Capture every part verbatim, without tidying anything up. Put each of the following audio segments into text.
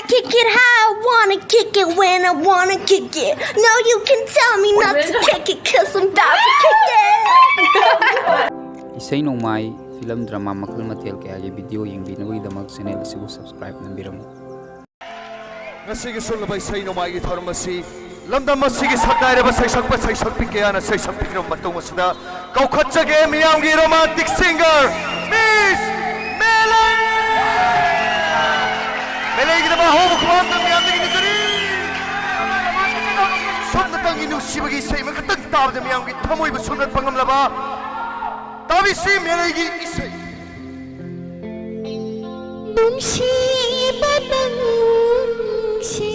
Kick it how I wanna kick it when I wanna kick it. No, you can tell me not to kick it, cause I'm about to kick it. ꯏꯁꯩ ꯅꯣꯡꯃꯥꯏ, film, drama ꯃꯈꯜ ꯃꯊꯦꯜ ꯀꯌꯥꯒꯤ video ꯌꯦꯡꯕꯤꯅꯕꯒꯤꯗꯃꯛ channel ꯑꯁꯤꯕꯨ subscribe ꯅꯝꯕꯤꯔꯝꯃꯨ꯫ ꯉꯁꯤꯒꯤ ꯁꯨꯡꯂꯕ ꯏꯁꯩ ꯅꯣꯡꯃꯥꯏꯒꯤ ꯊꯧꯔꯝ ꯑꯁꯤ ꯂꯝꯗꯝ ꯑꯁꯤꯒꯤ ꯁꯛꯅꯥꯏꯔꯕ ꯁꯩꯁꯛꯄ ꯁꯩꯁꯛꯄꯤ ꯀꯌꯥꯅ ꯁꯩꯁꯛꯄꯤꯈ꯭ꯔꯕ ꯃꯇꯨꯡ ꯑꯁꯤꯗ ꯀꯧꯈꯠꯆꯒꯦ ꯃꯤꯌꯥꯝꯒꯤ romantic singer Miss ꯃꯦꯂꯩ꯫ ꯃꯦꯂꯩꯒꯤꯗꯃꯛ ꯑꯍꯧꯕ ꯈꯨꯕꯥꯛ ꯑꯝꯇꯪ ꯃꯤꯌꯥꯝꯗꯒꯤ ꯅꯤꯖꯔꯤ꯫ ꯁꯨꯞꯅꯇꯪꯒꯤ ꯅꯨꯡꯁꯤꯕꯒꯤ ꯏꯁꯩ ꯑꯃꯈꯛꯇꯪ ꯇꯥꯕꯗ ꯃꯤꯌꯥꯝꯒꯤ ꯊꯃꯣꯏꯕꯨ ꯁꯨꯝꯍꯠꯄ ꯉꯝꯂꯕ ꯇꯥꯕꯤꯁꯤ ꯃꯦꯂꯩꯒꯤ ꯏꯁꯩ꯫ ꯅꯨꯡꯁꯤꯕ ꯅꯪꯁꯦ꯫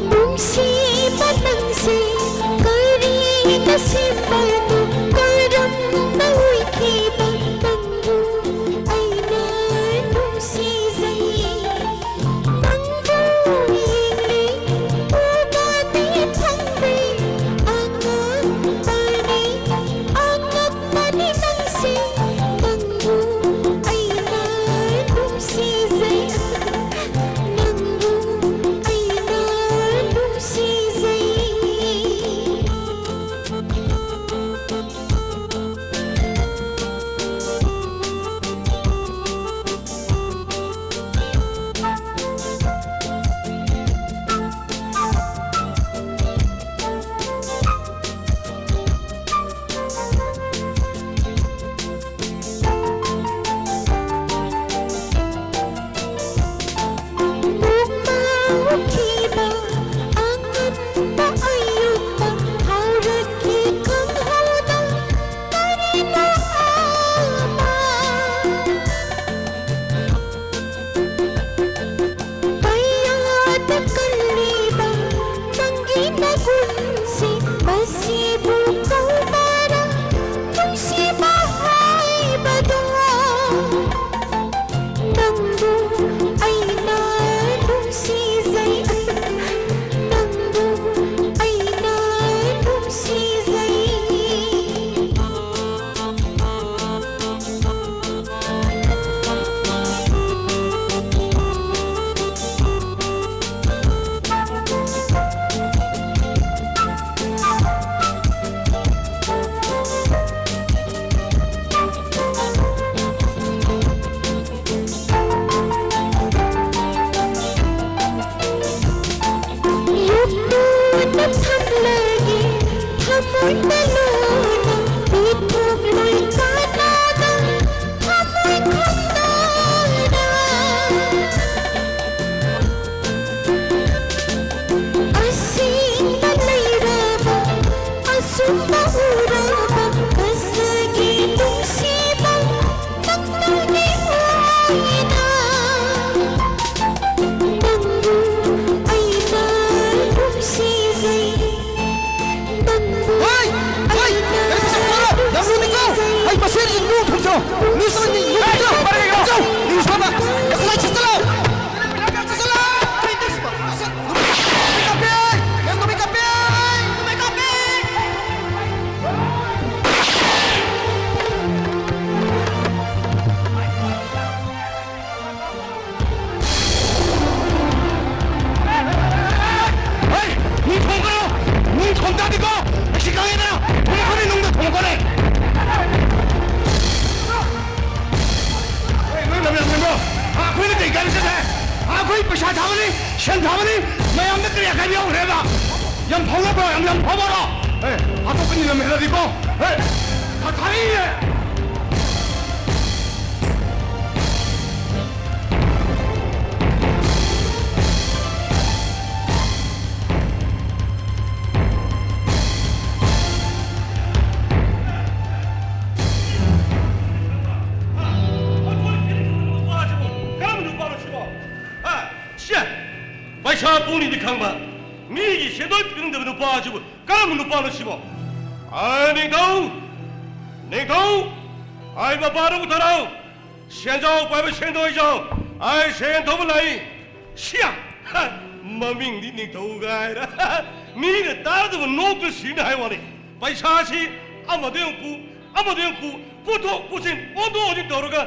ꯅꯨꯡꯁꯤꯕ ꯅꯪꯁꯦ ꯀꯔꯤꯅ ꯁꯦꯝꯕꯅꯣ? ꯀꯔꯝꯅ ꯑꯣꯏꯈꯤꯕ ꯅꯪꯕꯨ ꯑꯩꯅ ꯅꯨꯡꯁꯤꯖꯩ? ꯅꯪꯕꯨ ꯌꯦꯡꯂꯤ ꯎꯕꯗꯤ ꯐꯪꯗꯦ꯫ ꯑꯉꯛꯄꯅꯤ, ꯑꯉꯛꯄꯅꯤ ꯅꯪꯁꯦ꯫ ꯅꯪꯕꯨ ꯑꯩꯅ ꯅꯨꯡꯁꯤꯖꯩ꯫ ꯅꯪꯕꯨ ꯑꯩꯅ ꯅꯨꯡꯁꯤꯖꯩ꯫ ꯊꯝꯂꯒꯦ ꯊꯃꯣꯏꯗ ꯂꯨꯅ ꯄꯤꯊꯣꯛꯂꯣꯏ ꯀꯅꯥꯗ ꯊꯃꯣꯏ ꯈꯪꯗꯅ꯫ ꯑꯁꯦꯡꯕ ꯂꯩꯔꯕ ꯑꯆꯨꯝꯕ ꯎꯔꯕ ꯉꯁꯤꯒꯤ ꯅꯨꯡꯁꯤꯕ ꯅꯪꯅꯅꯦ ꯑꯣꯏꯅ꯫ ꯅꯪꯕꯨ ꯑꯩꯅ ꯅꯨꯡꯁꯤꯖꯩ꯫ ꯅꯪꯕꯨ ꯍꯩ! ꯍꯩ! ꯑꯩꯅ ꯀꯔꯤ ꯄꯩꯁꯥ ꯈꯔ? ꯌꯥꯝ ꯂꯨꯝꯃꯤꯀꯣ? ꯅꯨꯡꯁꯤꯖꯩ꯫ ꯍꯩ, ꯃꯁꯦꯟ ꯏꯟꯗꯨ ꯊꯝꯖꯧ꯫ ꯅ꯭ꯌꯨꯁ ꯑꯃ ꯏꯟꯗꯨ ꯊꯝꯖꯧ꯫ ꯊꯝꯖꯧ꯫ ꯅ꯭ꯌꯨꯁ ꯑꯃ꯫ ꯂꯥꯏ ꯆꯠꯁꯤꯜꯂꯣ꯫ ꯆꯠꯁꯤꯜꯂꯣ꯫ ꯅꯨꯃꯤꯠ ꯀꯥꯞꯄꯤ! ꯌꯥꯝ ꯅꯨꯃꯤꯠ ꯀꯥꯞꯄꯤ! ꯅꯨꯃꯤꯠ ꯀꯥꯞꯄꯤ! ꯍꯩ! ꯅꯨꯡ ꯊꯣꯡꯒꯅꯨ! ꯅꯨꯡ ꯊꯣꯡ ꯇꯥꯗꯤꯀꯣ! ꯑꯩ ꯁꯤ ꯈꯪꯉꯦꯗꯅ! ꯊꯣꯡꯉꯛꯀꯅꯤ, ꯅꯨꯡꯗ ꯊꯣꯡꯉꯛꯀꯅꯤ! ꯍꯩ, ꯅꯣꯏ ꯂꯝ ꯌꯥꯝ ꯍꯦꯟꯕ꯭ꯔꯣ? ꯑꯩꯈꯣꯏꯅ ꯀꯩ ꯀꯥꯏꯗ ꯆꯠꯈ꯭ꯔꯦ? ꯑꯩꯈꯣꯏ ꯄꯩꯁꯥ ꯊꯥꯕꯅꯤ, ꯁꯦꯟ ꯊꯥꯕꯅꯤ, ꯃꯌꯥꯝꯗ ꯀꯔꯤ ꯑꯀꯥꯏꯕ ꯌꯥꯎꯈ꯭ꯔꯦꯕ? ꯌꯥꯝ ꯐꯥꯎꯅꯕ꯭ꯔꯣ? ꯌꯥꯝ, ꯌꯥꯝ ꯐꯥꯎꯕꯔꯣ? ꯑꯦ, ꯍꯥꯠꯇꯣꯛꯀꯅꯤ ꯂꯝ ꯍꯦꯜꯂꯗꯤꯀꯣ! ꯑꯦ, ꯊꯥ-, ꯊꯥꯔꯛꯏꯅꯦ! ꯀꯔꯝꯕ ꯅꯨꯄꯥꯅꯣ ꯁꯤꯕꯣ? ꯍꯥ? ꯁꯦ! ꯄꯩꯁꯥ ꯄꯨꯅꯤꯗꯤ ꯈꯪꯕ, ꯃꯤꯒꯤ ꯁꯦꯟꯗꯣꯏ ꯄꯤꯅꯤꯡꯗꯕ ꯅꯨꯄꯥꯁꯤꯕꯨ ꯀꯔꯝꯕ ꯅꯨꯄꯥꯅꯣ ꯁꯤꯕꯣ? ꯑ, ꯅꯤꯡꯊꯧ! ꯅꯤꯡꯊꯧ! ꯑꯩ ꯃꯄꯥꯟꯗ ꯄꯨꯊꯔꯛꯎ! ꯁꯦꯟꯖꯥꯎ ꯄꯥꯏꯕ ꯁꯦꯟꯗꯣꯏꯖꯥꯎ! ꯑꯩ ꯁꯦꯟ ꯊꯧꯕ ꯂꯥꯛꯏ! ꯁꯤꯌꯥ! ꯍ! ꯃꯃꯤꯡꯗꯤ ꯅꯤꯡꯊꯧ ꯀꯥꯏꯅ꯫ ꯃꯤꯅ ꯇꯥꯔꯗꯕ ꯅꯣꯛꯇ ꯁꯤꯅ ꯍꯥꯏ ꯋꯥꯅꯤ꯫ ꯄꯩꯁꯥꯁꯤ ꯑꯃꯗ ꯑꯃꯨꯛ ꯄꯨ, ꯑꯃꯗ ꯑꯃꯨꯛ ꯄꯨ, ꯄꯨꯊꯣꯛ ꯄꯨꯁꯤꯟ, ꯑꯣꯟꯊꯣꯛ ꯑꯣꯟꯁꯤꯟ ꯇꯧꯔꯒ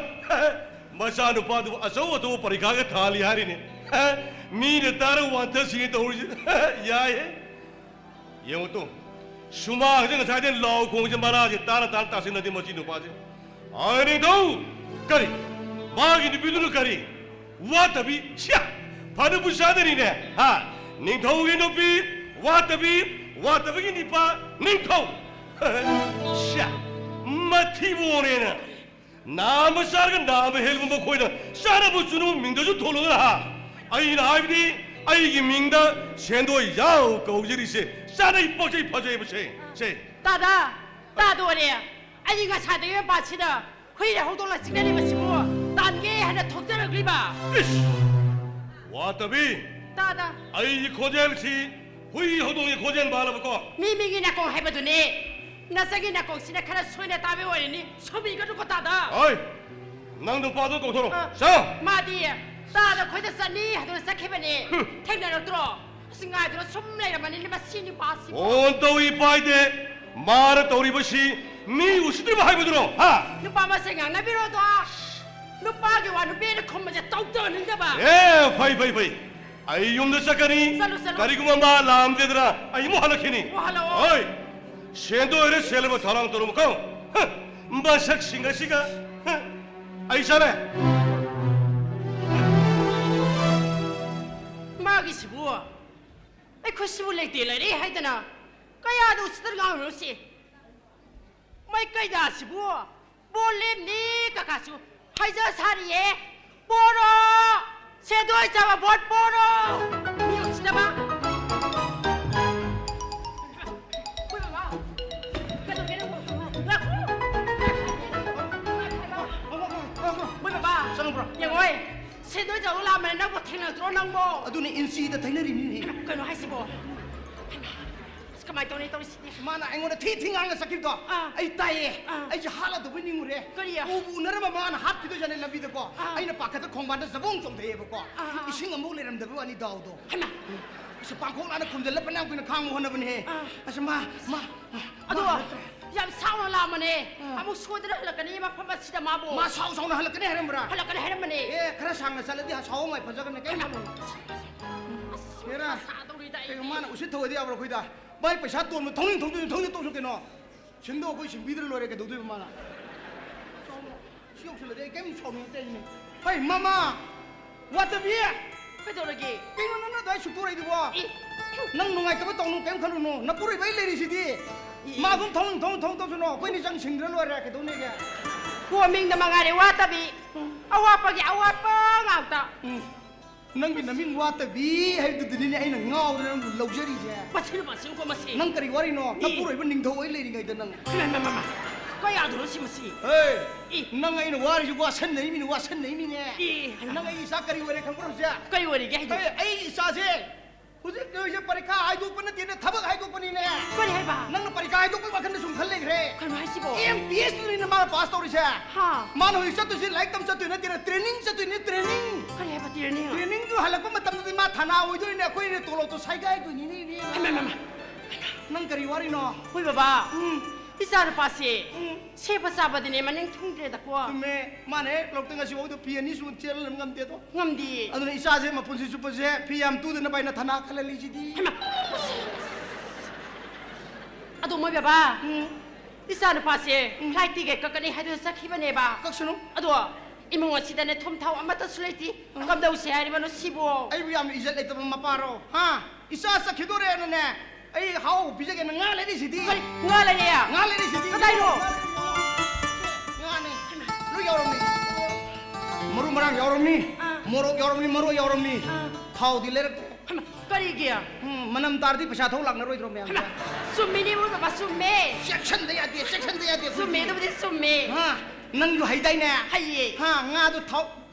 ꯃꯆꯥꯅꯨꯄꯥꯗꯨꯕꯨ ꯑꯆꯧ ꯑꯆꯧꯕ ꯄꯔꯤꯈꯥꯒ ꯊꯥꯍꯜꯂꯤ ꯍꯥꯏꯔꯤꯅꯤ꯫ ꯃꯤꯅ ꯇꯥꯔꯒ ꯋꯥꯟꯊꯁꯤꯅ ꯇꯧꯔꯤꯁꯦ꯫ ꯌꯥꯏꯍꯦ꯫ ꯌꯦꯡꯉꯨ ꯇꯨ, ꯁꯨꯃꯥꯡꯁꯦ ꯉꯁꯥꯏꯗꯩ ꯂꯥꯎ ꯈꯣꯡꯁꯦ ꯃꯔꯥꯁꯦ ꯇꯥꯅ ꯇꯥꯅ ꯇꯥꯁꯤꯟꯅꯗꯦ ꯃꯁꯤ ꯅꯨꯄꯥꯁꯦ꯫ ꯑꯥ, ꯅꯤꯡꯊꯧ! ꯀꯔꯤ? ꯃꯥꯒꯤ ꯅꯨꯄꯤꯗꯨꯅ ꯀꯔꯤ? ꯋꯥꯠꯇꯕꯤ? ꯁꯤꯌꯥ! ꯐꯅꯕꯨ ꯆꯥꯗꯔꯤꯅꯦ, ꯍꯥ? ꯅꯤꯡꯊꯧꯒꯤ ꯅꯨꯄꯤ ꯋꯥꯇꯕꯤ, ꯋꯥꯇꯕꯤꯒꯤ ꯅꯤꯄꯥ ꯅꯤꯡꯊꯧ꯫ ꯁ꯭ꯌꯥ, ꯃꯊꯤꯕꯣꯡꯅꯦꯅ꯫ ꯅꯥꯝꯃ ꯆꯥꯔꯒ ꯅꯥꯝꯃ ꯍꯦꯜꯂꯕ ꯃꯈꯣꯏꯅ ꯆꯥꯅꯕ ꯆꯨꯅꯕ ꯃꯤꯡꯗꯁꯨ ꯊꯣꯜꯂꯨꯗꯅ ꯍꯥ? ꯑꯩꯅ ꯍꯥꯏꯕꯗꯤ ꯑꯩꯒꯤ ꯃꯤꯡꯗ ꯁꯦꯟꯗꯣꯏ ꯌꯥꯎ ꯀꯧꯖꯔꯤꯁꯦ ꯆꯥꯅꯩ, ꯄꯛꯆꯩ, ꯐꯖꯩꯕꯁꯦ꯫ ꯁꯦ꯫ ꯇꯥꯗ, ꯇꯥꯗꯣꯔꯦ꯫ ꯑꯩ ꯉꯁꯥꯏꯗꯒꯤ ꯃꯄꯥꯟꯁꯤꯗ ꯍꯨꯏꯅ ꯍꯧꯗꯣꯡꯂ ꯆꯤꯛꯅꯔꯤꯕꯁꯤꯕꯨ ꯇꯥꯟꯒꯦ ꯍꯥꯏꯅ ꯊꯣꯛꯆꯔꯛꯂꯤꯕ꯫ ꯏꯁ! ꯋꯥꯇꯕꯤ! ꯇꯥꯗ꯫ ꯑꯩꯒꯤ ꯈꯣꯟꯖꯦꯜꯁꯤ ꯍꯨꯏ ꯍꯧꯗꯣꯡꯒꯤ ꯈꯣꯟꯖꯦꯜ ꯃꯥꯜꯂꯕꯀꯣ? ꯃꯤ ꯃꯤꯒꯤ ꯅꯥꯀꯣꯡ ꯍꯥꯏꯕꯗꯨꯅꯤ꯫ ꯅꯆꯪꯒꯤ ꯅꯥꯀꯣꯡꯁꯤꯅ ꯈꯔ ꯁꯣꯏꯅ ꯇꯥꯕꯒꯤ ꯑꯣꯏꯔꯅꯤ꯫ ꯁꯨꯕꯤꯒꯅꯨꯀꯣ ꯇꯥꯗ꯫ ꯍꯣꯏ! ꯅꯪ ꯅꯨꯄꯥꯗꯣ ꯀꯧꯊꯣꯔꯛꯑꯣ꯫ ꯑ, ꯆꯥ! ꯃꯥꯗꯤ ꯇꯥꯗ ꯈꯣꯏꯗ ꯆꯠꯅꯤ ꯍꯥꯏꯗꯨꯅ ꯆꯠꯈꯤꯕꯅꯦ꯫ ꯍꯨꯝ꯫ ꯊꯦꯡꯅꯔꯛꯇ꯭ꯔꯣ? ꯑꯁ, ꯉꯥꯏꯗꯨꯅ ꯁꯨꯝ ꯂꯩꯔꯝꯃꯅꯤꯅꯦ ꯃꯁꯤ ꯅꯨꯄꯥꯁꯤꯕꯨ꯫ ꯐꯣꯟ ꯇꯧꯏ ꯄꯥꯏꯗꯦ꯫ ꯃꯥꯅ ꯇꯧꯔꯤꯕꯁꯤ ꯃꯤ ꯎꯁꯤꯠꯇ꯭ꯔꯤꯕ ꯍꯥꯏꯕꯗꯨꯔꯣ? ꯍꯥ? ꯅꯨꯄꯥ ꯃꯁꯦꯟ ꯉꯥꯡꯅꯕꯤꯔꯣꯗꯣ꯫ ꯅꯨꯄꯥꯒꯤ ꯋꯥ ꯅꯨꯄꯤꯅ ꯈꯨꯝꯕꯁꯦ ꯇꯧꯖꯅꯤꯡꯗꯕ꯫ ꯑꯦ, ꯐꯩ, ꯐꯩ, ꯐꯩ꯫ ꯑꯩ ꯌꯨꯝꯗ ꯆꯠꯀꯅꯤ꯫ ꯆꯠꯂꯨ, ꯆꯠꯂꯨ꯫ ꯀꯔꯤꯒꯨꯝꯕ ꯃꯥ ꯂꯥꯛꯑꯝꯗꯦꯗꯅ ꯑꯩ ꯑꯃꯨꯛ ꯍꯜꯂꯛꯈꯤꯅꯤ꯫ ꯑꯃꯨꯛ ꯍꯜꯂꯛꯑꯣ꯫ ꯍꯣꯏ꯫ ꯁꯦꯟꯗꯣꯏꯔ ꯁꯦꯜꯂꯕ ꯊꯧꯔꯥꯡ ꯇꯧꯔꯝꯃꯨꯀꯣ꯫ ꯍ, ꯃꯁꯛꯁꯤꯡ ꯑꯁꯤꯒ꯫ ꯍ, ꯑꯩ ꯆꯠꯂꯦ꯫ ꯃꯥꯒꯤꯁꯤꯕꯨ ꯑꯩꯈꯣꯏ ꯁꯤꯕꯨ ꯂꯩꯇꯦ ꯂꯩꯔꯦ ꯍꯥꯏꯗꯅ ꯀꯌꯥꯗ ꯎꯁꯤꯠꯇꯅ ꯉꯥꯡꯉꯤꯅꯣ ꯁꯤ? ꯃꯩꯀꯩꯗ ꯁꯤꯕꯨ ꯕꯣꯠ ꯂꯦꯞꯅꯤ ꯀꯀꯥꯁꯨ ꯍꯥꯏꯖ ꯁꯥꯔꯤꯌꯦ꯫ ꯄꯣꯔꯣ! ꯁꯦꯟꯗꯣꯏ ꯆꯥꯕ ꯚꯣꯠ ꯄꯣꯔꯣ! ꯃꯤ ꯎꯁꯤꯠꯇꯕ! ꯃꯣꯏ ꯕꯕꯥ! ꯀꯩꯗꯧꯒꯦ ꯅꯪꯕꯨ? ꯉꯥꯏꯈꯣ! ꯃꯣꯏ ꯕꯕꯥ! ꯆꯪꯕ꯭ꯔꯣ? ꯌꯦꯡꯉꯣꯏ! ꯁꯦꯟꯗꯣꯏ ꯆꯥꯕ ꯂꯥꯛꯑꯝꯕꯅꯦ ꯅꯪꯕꯨ ꯊꯦꯡꯅꯗ꯭ꯔꯣ ꯅꯪꯕꯨ? ꯑꯗꯨꯅꯤ ꯏꯟꯆꯤꯗ ꯊꯩꯅꯔꯤꯅꯤꯅꯦ꯫ ꯍꯩꯃꯥ, ꯀꯩꯅꯣ ꯍꯥꯏꯁꯤꯕꯣ? ꯍꯩꯃꯥ, ꯑꯁ, ꯀꯃꯥꯏꯅ ꯇꯧꯅꯤ ꯇꯧꯔꯤꯁꯤꯗꯤ? ꯃꯥꯅ ꯑꯩꯉꯣꯟꯗ ꯊꯤ ꯊꯤ ꯉꯥꯡꯅ ꯆꯠꯈꯤꯕꯗꯣ ꯑꯥ꯫ ꯑꯩ ꯇꯥꯏꯌꯦ꯫ ꯑꯥ꯫ ꯑꯩꯁꯦ ꯍꯥꯠꯂꯗꯧꯕꯩ ꯅꯤꯡꯉꯨꯔꯦ꯫ ꯀꯔꯤ? ꯎꯕꯨ ꯎꯅꯔꯝꯕ ꯃꯥꯅ ꯍꯥꯠꯈꯤꯗꯣꯏꯖꯥꯠꯅꯦ ꯂꯝꯕꯤꯗꯀꯣ꯫ ꯑꯥ꯫ ꯑꯩꯅ ꯄꯥꯈꯠꯇ ꯈꯣꯡꯕꯥꯟꯗ ꯖꯕꯣꯡ ꯆꯣꯡꯊꯩꯑꯦꯕꯀꯣ꯫ ꯑꯥ, ꯑꯥ, ꯑꯥ꯫ ꯏꯁꯤꯡ ꯑꯃꯐꯥꯎ ꯂꯩꯔꯝꯗꯕ ꯋꯥꯅꯤ ꯗꯥꯎꯗꯣ꯫ ꯍꯩꯃꯥ꯫ ꯑꯁ, ꯄꯥꯡꯈꯣꯛ ꯂꯥꯅ ꯈꯨꯝꯖꯤꯜꯂ ꯐꯅꯌꯥꯝ ꯀꯨꯏꯅ ꯈꯥꯡꯕ ꯍꯣꯠꯅꯕꯅꯦꯍꯦ꯫ ꯑꯥ꯫ ꯑꯁ, ꯃꯥ, ꯃꯥ, ꯑꯗꯣ ꯃꯥ ꯅꯠꯇ꯭ꯔꯦ꯫ ꯌꯥꯝ ꯁꯥꯎꯅ ꯂꯥꯛꯑꯝꯕꯅꯦ꯫ ꯑꯥ꯫ ꯑꯃꯨꯛ ꯁꯣꯏꯗꯅ ꯍꯜꯂꯛꯀꯅꯤ ꯃꯐꯝ ꯑꯁꯤꯗ ꯃꯥꯕꯨ꯫ ꯃꯥ ꯁꯥꯎ ꯁꯥꯎꯅ ꯍꯜꯂꯛꯀꯅꯤ ꯍꯥꯏꯔꯝꯕ꯭ꯔꯥ? ꯍꯜꯂꯛꯀꯅꯤ ꯍꯥꯏꯔꯝꯕꯅꯦ꯫ ꯑꯦ, ꯈꯔ ꯁꯥꯡꯅ ꯆꯠꯂꯗꯤ ꯁꯥꯎ ꯃꯥꯏ ꯐꯖꯒꯅꯤ, ꯀꯩꯝ ꯍꯩꯃꯥ꯫ ꯈꯜꯂꯨꯅꯨ꯫ ꯑꯁ, ꯍꯦꯔꯥ, ꯃꯊꯥ ꯁꯥꯗꯧꯔꯤꯗ ꯑꯩꯗꯤ꯫ ꯀꯩꯅꯣ ꯃꯥꯅ ꯎꯁꯤꯠ ꯊꯧꯑꯣꯏꯗꯤ ꯌꯥꯕ꯭ꯔꯣ ꯑꯩꯈꯣꯏꯗ? ꯃꯥꯏ ꯄꯩꯁꯥ ꯇꯣꯟꯕ ꯊꯧꯅꯤꯡ ꯊꯧꯅꯤꯡ ꯊꯧꯅꯤꯡ ꯇꯧꯁꯨ ꯀꯩꯅꯣ? ꯁꯤꯟꯗꯣ ꯑꯩꯈꯣꯏ ꯁꯤꯟꯕꯤꯗ꯭ꯔ ꯂꯣꯏꯔꯦ, ꯀꯩꯗꯧꯗꯣꯏꯕ ꯃꯥꯅ? ꯁꯤ ꯌꯧꯁꯜꯂꯗꯤ ꯑꯩ ꯀꯩꯝ ꯁꯥꯎꯅꯤꯡꯉꯛꯇꯦ ꯍꯥꯏꯁꯤꯅꯦ꯫ ꯍꯩ, ꯃꯃꯥ! ꯋꯥꯇꯕꯤ! ꯀꯩꯗꯧꯔꯒꯦ? ꯀꯩꯅꯣ ꯅꯪꯅ ꯑꯗꯨꯃꯥꯏ ꯁꯨꯛꯇꯣꯔꯛꯏꯗꯨꯕꯣ? ꯑꯦ! ꯅꯪ ꯅꯨꯡꯉꯥꯏꯇꯕ ꯇꯧꯅꯨ, ꯀꯩꯝ ꯈꯜꯂꯨꯅꯨ꯫ ꯅꯄꯨꯔꯣꯏꯕ ꯑꯩ ꯂꯩꯔꯤꯁꯤꯗꯤ꯫ ꯏ, ꯏ, ꯃꯥ ꯏ꯫ ꯑꯗꯨꯝ ꯊꯧꯅꯤꯡ ꯊꯧꯅꯤꯡ ꯊꯧ ꯇꯧꯁꯅꯨ, ꯑꯩꯈꯣꯏꯅꯤ ꯆꯪ ꯁꯤꯡꯗ꯭ꯔ ꯂꯣꯏꯔꯦ, ꯀꯩꯗꯧꯅꯦꯒꯦ? ꯀꯣ ꯃꯤꯡꯗ ꯃꯉꯥꯏꯔꯦ ꯋꯥꯠꯇꯕꯤ꯫ ꯎꯝ꯫ ꯑꯋꯥꯠꯄꯒꯤ ꯑꯋꯥꯠꯄ ꯉꯥꯛꯇ꯫ ꯎꯝ꯫ ꯅꯪꯒꯤ ꯅꯃꯤꯡ ꯋꯥꯠꯇꯕꯤ ꯍꯥꯏꯕꯗꯨꯗꯅꯤꯅꯦ ꯑꯩꯅ ꯉꯥꯎꯗꯅ ꯅꯪꯕꯨ ꯂꯧꯖꯔꯤꯁꯦ꯫ ꯃꯁꯤ ꯅꯨꯄꯥꯁꯤꯀꯣ, ꯃꯁꯤ꯫ ꯅꯪ ꯀꯔꯤ ꯋꯥꯔꯤꯅꯣ? ꯏ꯫ ꯅꯄꯨꯔꯣꯏꯕ ꯅꯤꯡꯊꯧ ꯑꯣꯏ ꯂꯩꯔꯤꯉꯩꯗ ꯅꯪ꯫ ꯏꯃꯥ, ꯏꯃꯥ, ꯏꯃꯥ, ꯏꯃꯥ꯫ ꯀꯌꯥꯗꯅꯣ ꯁꯤ, ꯃꯁꯤ? ꯍꯦ! ꯏ꯫ ꯅꯪ ꯑꯩꯅ ꯋꯥꯔꯤꯁꯤ ꯋꯥꯁꯟꯅꯩ ꯃꯤꯅꯦ, ꯋꯥꯁꯟꯅꯩ ꯃꯤꯅꯦ꯫ ꯏ, ꯏ, ꯍꯩꯃꯥ꯫ ꯅꯪ ꯑꯩꯒꯤ ꯏꯆꯥ ꯀꯔꯤ ꯑꯣꯏꯔꯦ ꯈꯪꯕ꯭ꯔꯣ ꯍꯧꯖꯤꯛ? ꯀꯔꯤ ꯑꯣꯏꯔꯤꯒꯦ ꯍꯥꯏꯗꯣ? ꯍꯦ, ꯑꯩꯒꯤ ꯏꯆꯥꯁꯦ ꯍꯧꯖꯤꯛ ꯇꯧꯔꯤꯁꯦ ꯄꯔꯤꯈꯥ ꯍꯥꯏꯗꯣꯛꯄ ꯅꯠꯇꯦꯅꯦ, ꯊꯕꯛ ꯍꯥꯏꯗꯣꯛꯄꯅꯤꯅꯦ꯫ ꯀꯔꯤ ꯍꯥꯏꯕ? ꯅꯪꯅ ꯄꯔꯤꯈꯥ ꯍꯥꯏꯗꯣꯛꯄꯒꯤ ꯋꯥꯈꯜꯗ ꯁꯨꯝ ꯈꯜ ꯂꯩꯈ꯭ꯔꯦ꯫ ꯀꯩꯅꯣ ꯍꯥꯏꯁꯤꯕꯣ? ꯑꯦꯝ ꯄꯤ ꯑꯦꯁ ꯇꯨꯅꯤꯅꯦ ꯃꯥꯅ ꯄꯥꯁ ꯇꯧꯔꯤꯁꯦ꯫ ꯍꯥ꯫ ꯃꯥꯅ ꯍꯧꯖꯤꯛ ꯆꯠꯇꯣꯏꯁꯦ ꯂꯥꯏꯔꯤꯛ ꯇꯝ ꯆꯠꯇꯣꯏ ꯅꯠꯇꯦꯅꯦ, ꯇ꯭ꯔꯦꯅꯤꯡ ꯆꯠꯇꯣꯏꯅꯦ, ꯇ꯭ꯔꯦꯅꯤꯡ꯫ ꯀꯔꯤ ꯍꯥꯏꯕ ꯇ꯭ꯔꯦꯅꯤꯡ? ꯇ꯭ꯔꯦꯅꯤꯡꯗꯨ ꯍꯜꯂꯛꯄ ꯃꯇꯝꯗꯗꯤ ꯃꯥ ꯊꯅꯥ ꯑꯣꯏꯗꯣꯏꯅꯦ, ꯑꯩꯈꯣꯏꯅ ꯇꯣꯂꯣꯞꯇꯣ ꯁꯥꯏꯒꯥꯏꯗꯣꯏꯅꯤꯅꯦ, ꯏꯕꯦꯝꯃ꯫ ꯍꯩꯃꯥ, ꯍꯩꯃꯥ, ꯍꯩꯃꯥ꯫ ꯅꯪ ꯀꯔꯤ ꯋꯥꯔꯤꯅꯣ? ꯍꯣꯏ ꯕꯕꯥ꯫ ꯎꯝ꯫ ꯏꯆꯥ ꯅꯨꯄꯥꯁꯦ ꯎꯝ꯫ ꯁꯦꯕ ꯆꯥꯕꯗꯤꯅꯦ ꯃꯅꯤꯡ ꯊꯨꯡꯗ꯭ꯔꯦꯗꯀꯣ꯫ ꯆꯨꯝꯃꯦ꯫ ꯃꯥꯅ ꯍꯦꯛ ꯂꯧꯔꯛꯇ ꯉꯁꯤꯐꯥꯎꯗ ꯐꯤ ꯑꯅꯤ ꯁꯨꯅ ꯆꯦꯜꯍꯜꯂꯕ ꯉꯝꯗꯦꯗꯣ꯫ ꯉꯝꯗꯤꯌꯦ꯫ ꯑꯗꯨꯅ ꯏꯆꯥꯁꯦ ꯃꯄꯨꯟꯁꯤ ꯆꯨꯞꯄꯁꯦ ꯐꯤ ꯌꯥꯝ ꯇꯨꯗꯅꯕ ꯍꯥꯏꯅ ꯊꯅꯥ ꯈꯜꯍꯜꯂꯤꯁꯤꯗꯤ꯫ ꯍꯩꯃꯥ! ꯑꯗꯣ ꯃꯣꯏ ꯕꯕꯥ, ꯎꯝ꯫ ꯏꯆꯥ ꯅꯨꯄꯥꯁꯦ ꯎꯝ꯫ Flight ticket ꯀꯛꯀꯅꯤ ꯍꯥꯏꯗꯨꯅ ꯆꯠꯈꯤꯕꯅꯦꯕ꯫ ꯀꯛꯁꯅꯨ꯫ ꯑꯗꯣ ꯏꯃꯨꯡ ꯑꯁꯤꯗꯅꯦ ꯊꯨꯝ ꯊꯥꯎ ꯑꯃꯠꯇꯁꯨ ꯂꯩꯇꯦ꯫ ꯎꯝ꯫ ꯀꯝꯗꯧꯁꯦ ꯍꯥꯏꯔꯤꯕꯅꯣ ꯁꯤꯕꯣ? ꯑꯩꯕꯨ ꯌꯥꯝꯅ ꯏꯖꯠ ꯂꯩꯇꯕ ꯃꯄꯥꯔꯣ? ꯍꯥ? ꯏꯆꯥ ꯆꯠꯈꯤꯗꯣꯔꯦꯅꯅꯦ, ꯑꯩ ꯍꯥꯎ ꯄꯤꯖꯒꯦꯅ ꯉꯥ ꯂꯩꯔꯤꯁꯤꯗꯤ꯫ ꯀꯔꯤ? ꯉꯥ ꯂꯩꯔꯦ? ꯉꯥ ꯂꯩꯔꯤꯁꯤꯗꯤ꯫ ꯀꯗꯥꯏꯅꯣ? ꯉꯥꯅꯦ꯫ ꯂꯣꯏ ꯌꯥꯎꯔꯝꯃꯤ꯫ ꯃꯔꯨ ꯃꯔꯥꯡ ꯌꯥꯎꯔꯝꯃꯤ꯫ ꯑꯥ꯫ ꯃꯣꯔꯣꯛ ꯌꯥꯎꯔꯝꯃꯤ, ꯃꯔꯣꯏ ꯌꯥꯎꯔꯝꯃꯤ꯫ ꯑꯥ꯫ ꯊꯥꯎꯗꯤ ꯂꯩꯔꯛꯇꯦ꯫ ꯍꯩꯃꯥ, ꯀꯔꯤꯒꯤ? ꯎꯝ, ꯃꯅꯝ ꯇꯥꯔꯗꯤ ꯄꯩꯁꯥ ꯊꯧ ꯂꯥꯛꯅꯔꯣꯏꯗ꯭ꯔꯣ ꯃꯌꯥꯝꯁꯦ? ꯍꯩꯃꯥ, ꯆꯨꯝꯃꯤꯅꯦ ꯃꯣꯏ ꯕꯕꯥ, ꯆꯨꯝꯃꯦ꯫ ꯆꯦꯛꯁꯟꯗ ꯌꯥꯗꯦ, ꯆꯦꯛꯁꯟꯗ ꯌꯥꯗꯦ꯫ ꯆꯨꯝꯃꯦ, ꯑꯗꯨꯕꯨꯗꯤ ꯆꯨꯝꯃꯦ꯫ ꯍꯥ, ꯅꯪꯁꯨ ꯍꯩꯗꯥꯏꯅꯦ? ꯍꯩꯌꯦ꯫ ꯍꯥ, ꯉꯥꯗꯣ ꯊꯥꯎ,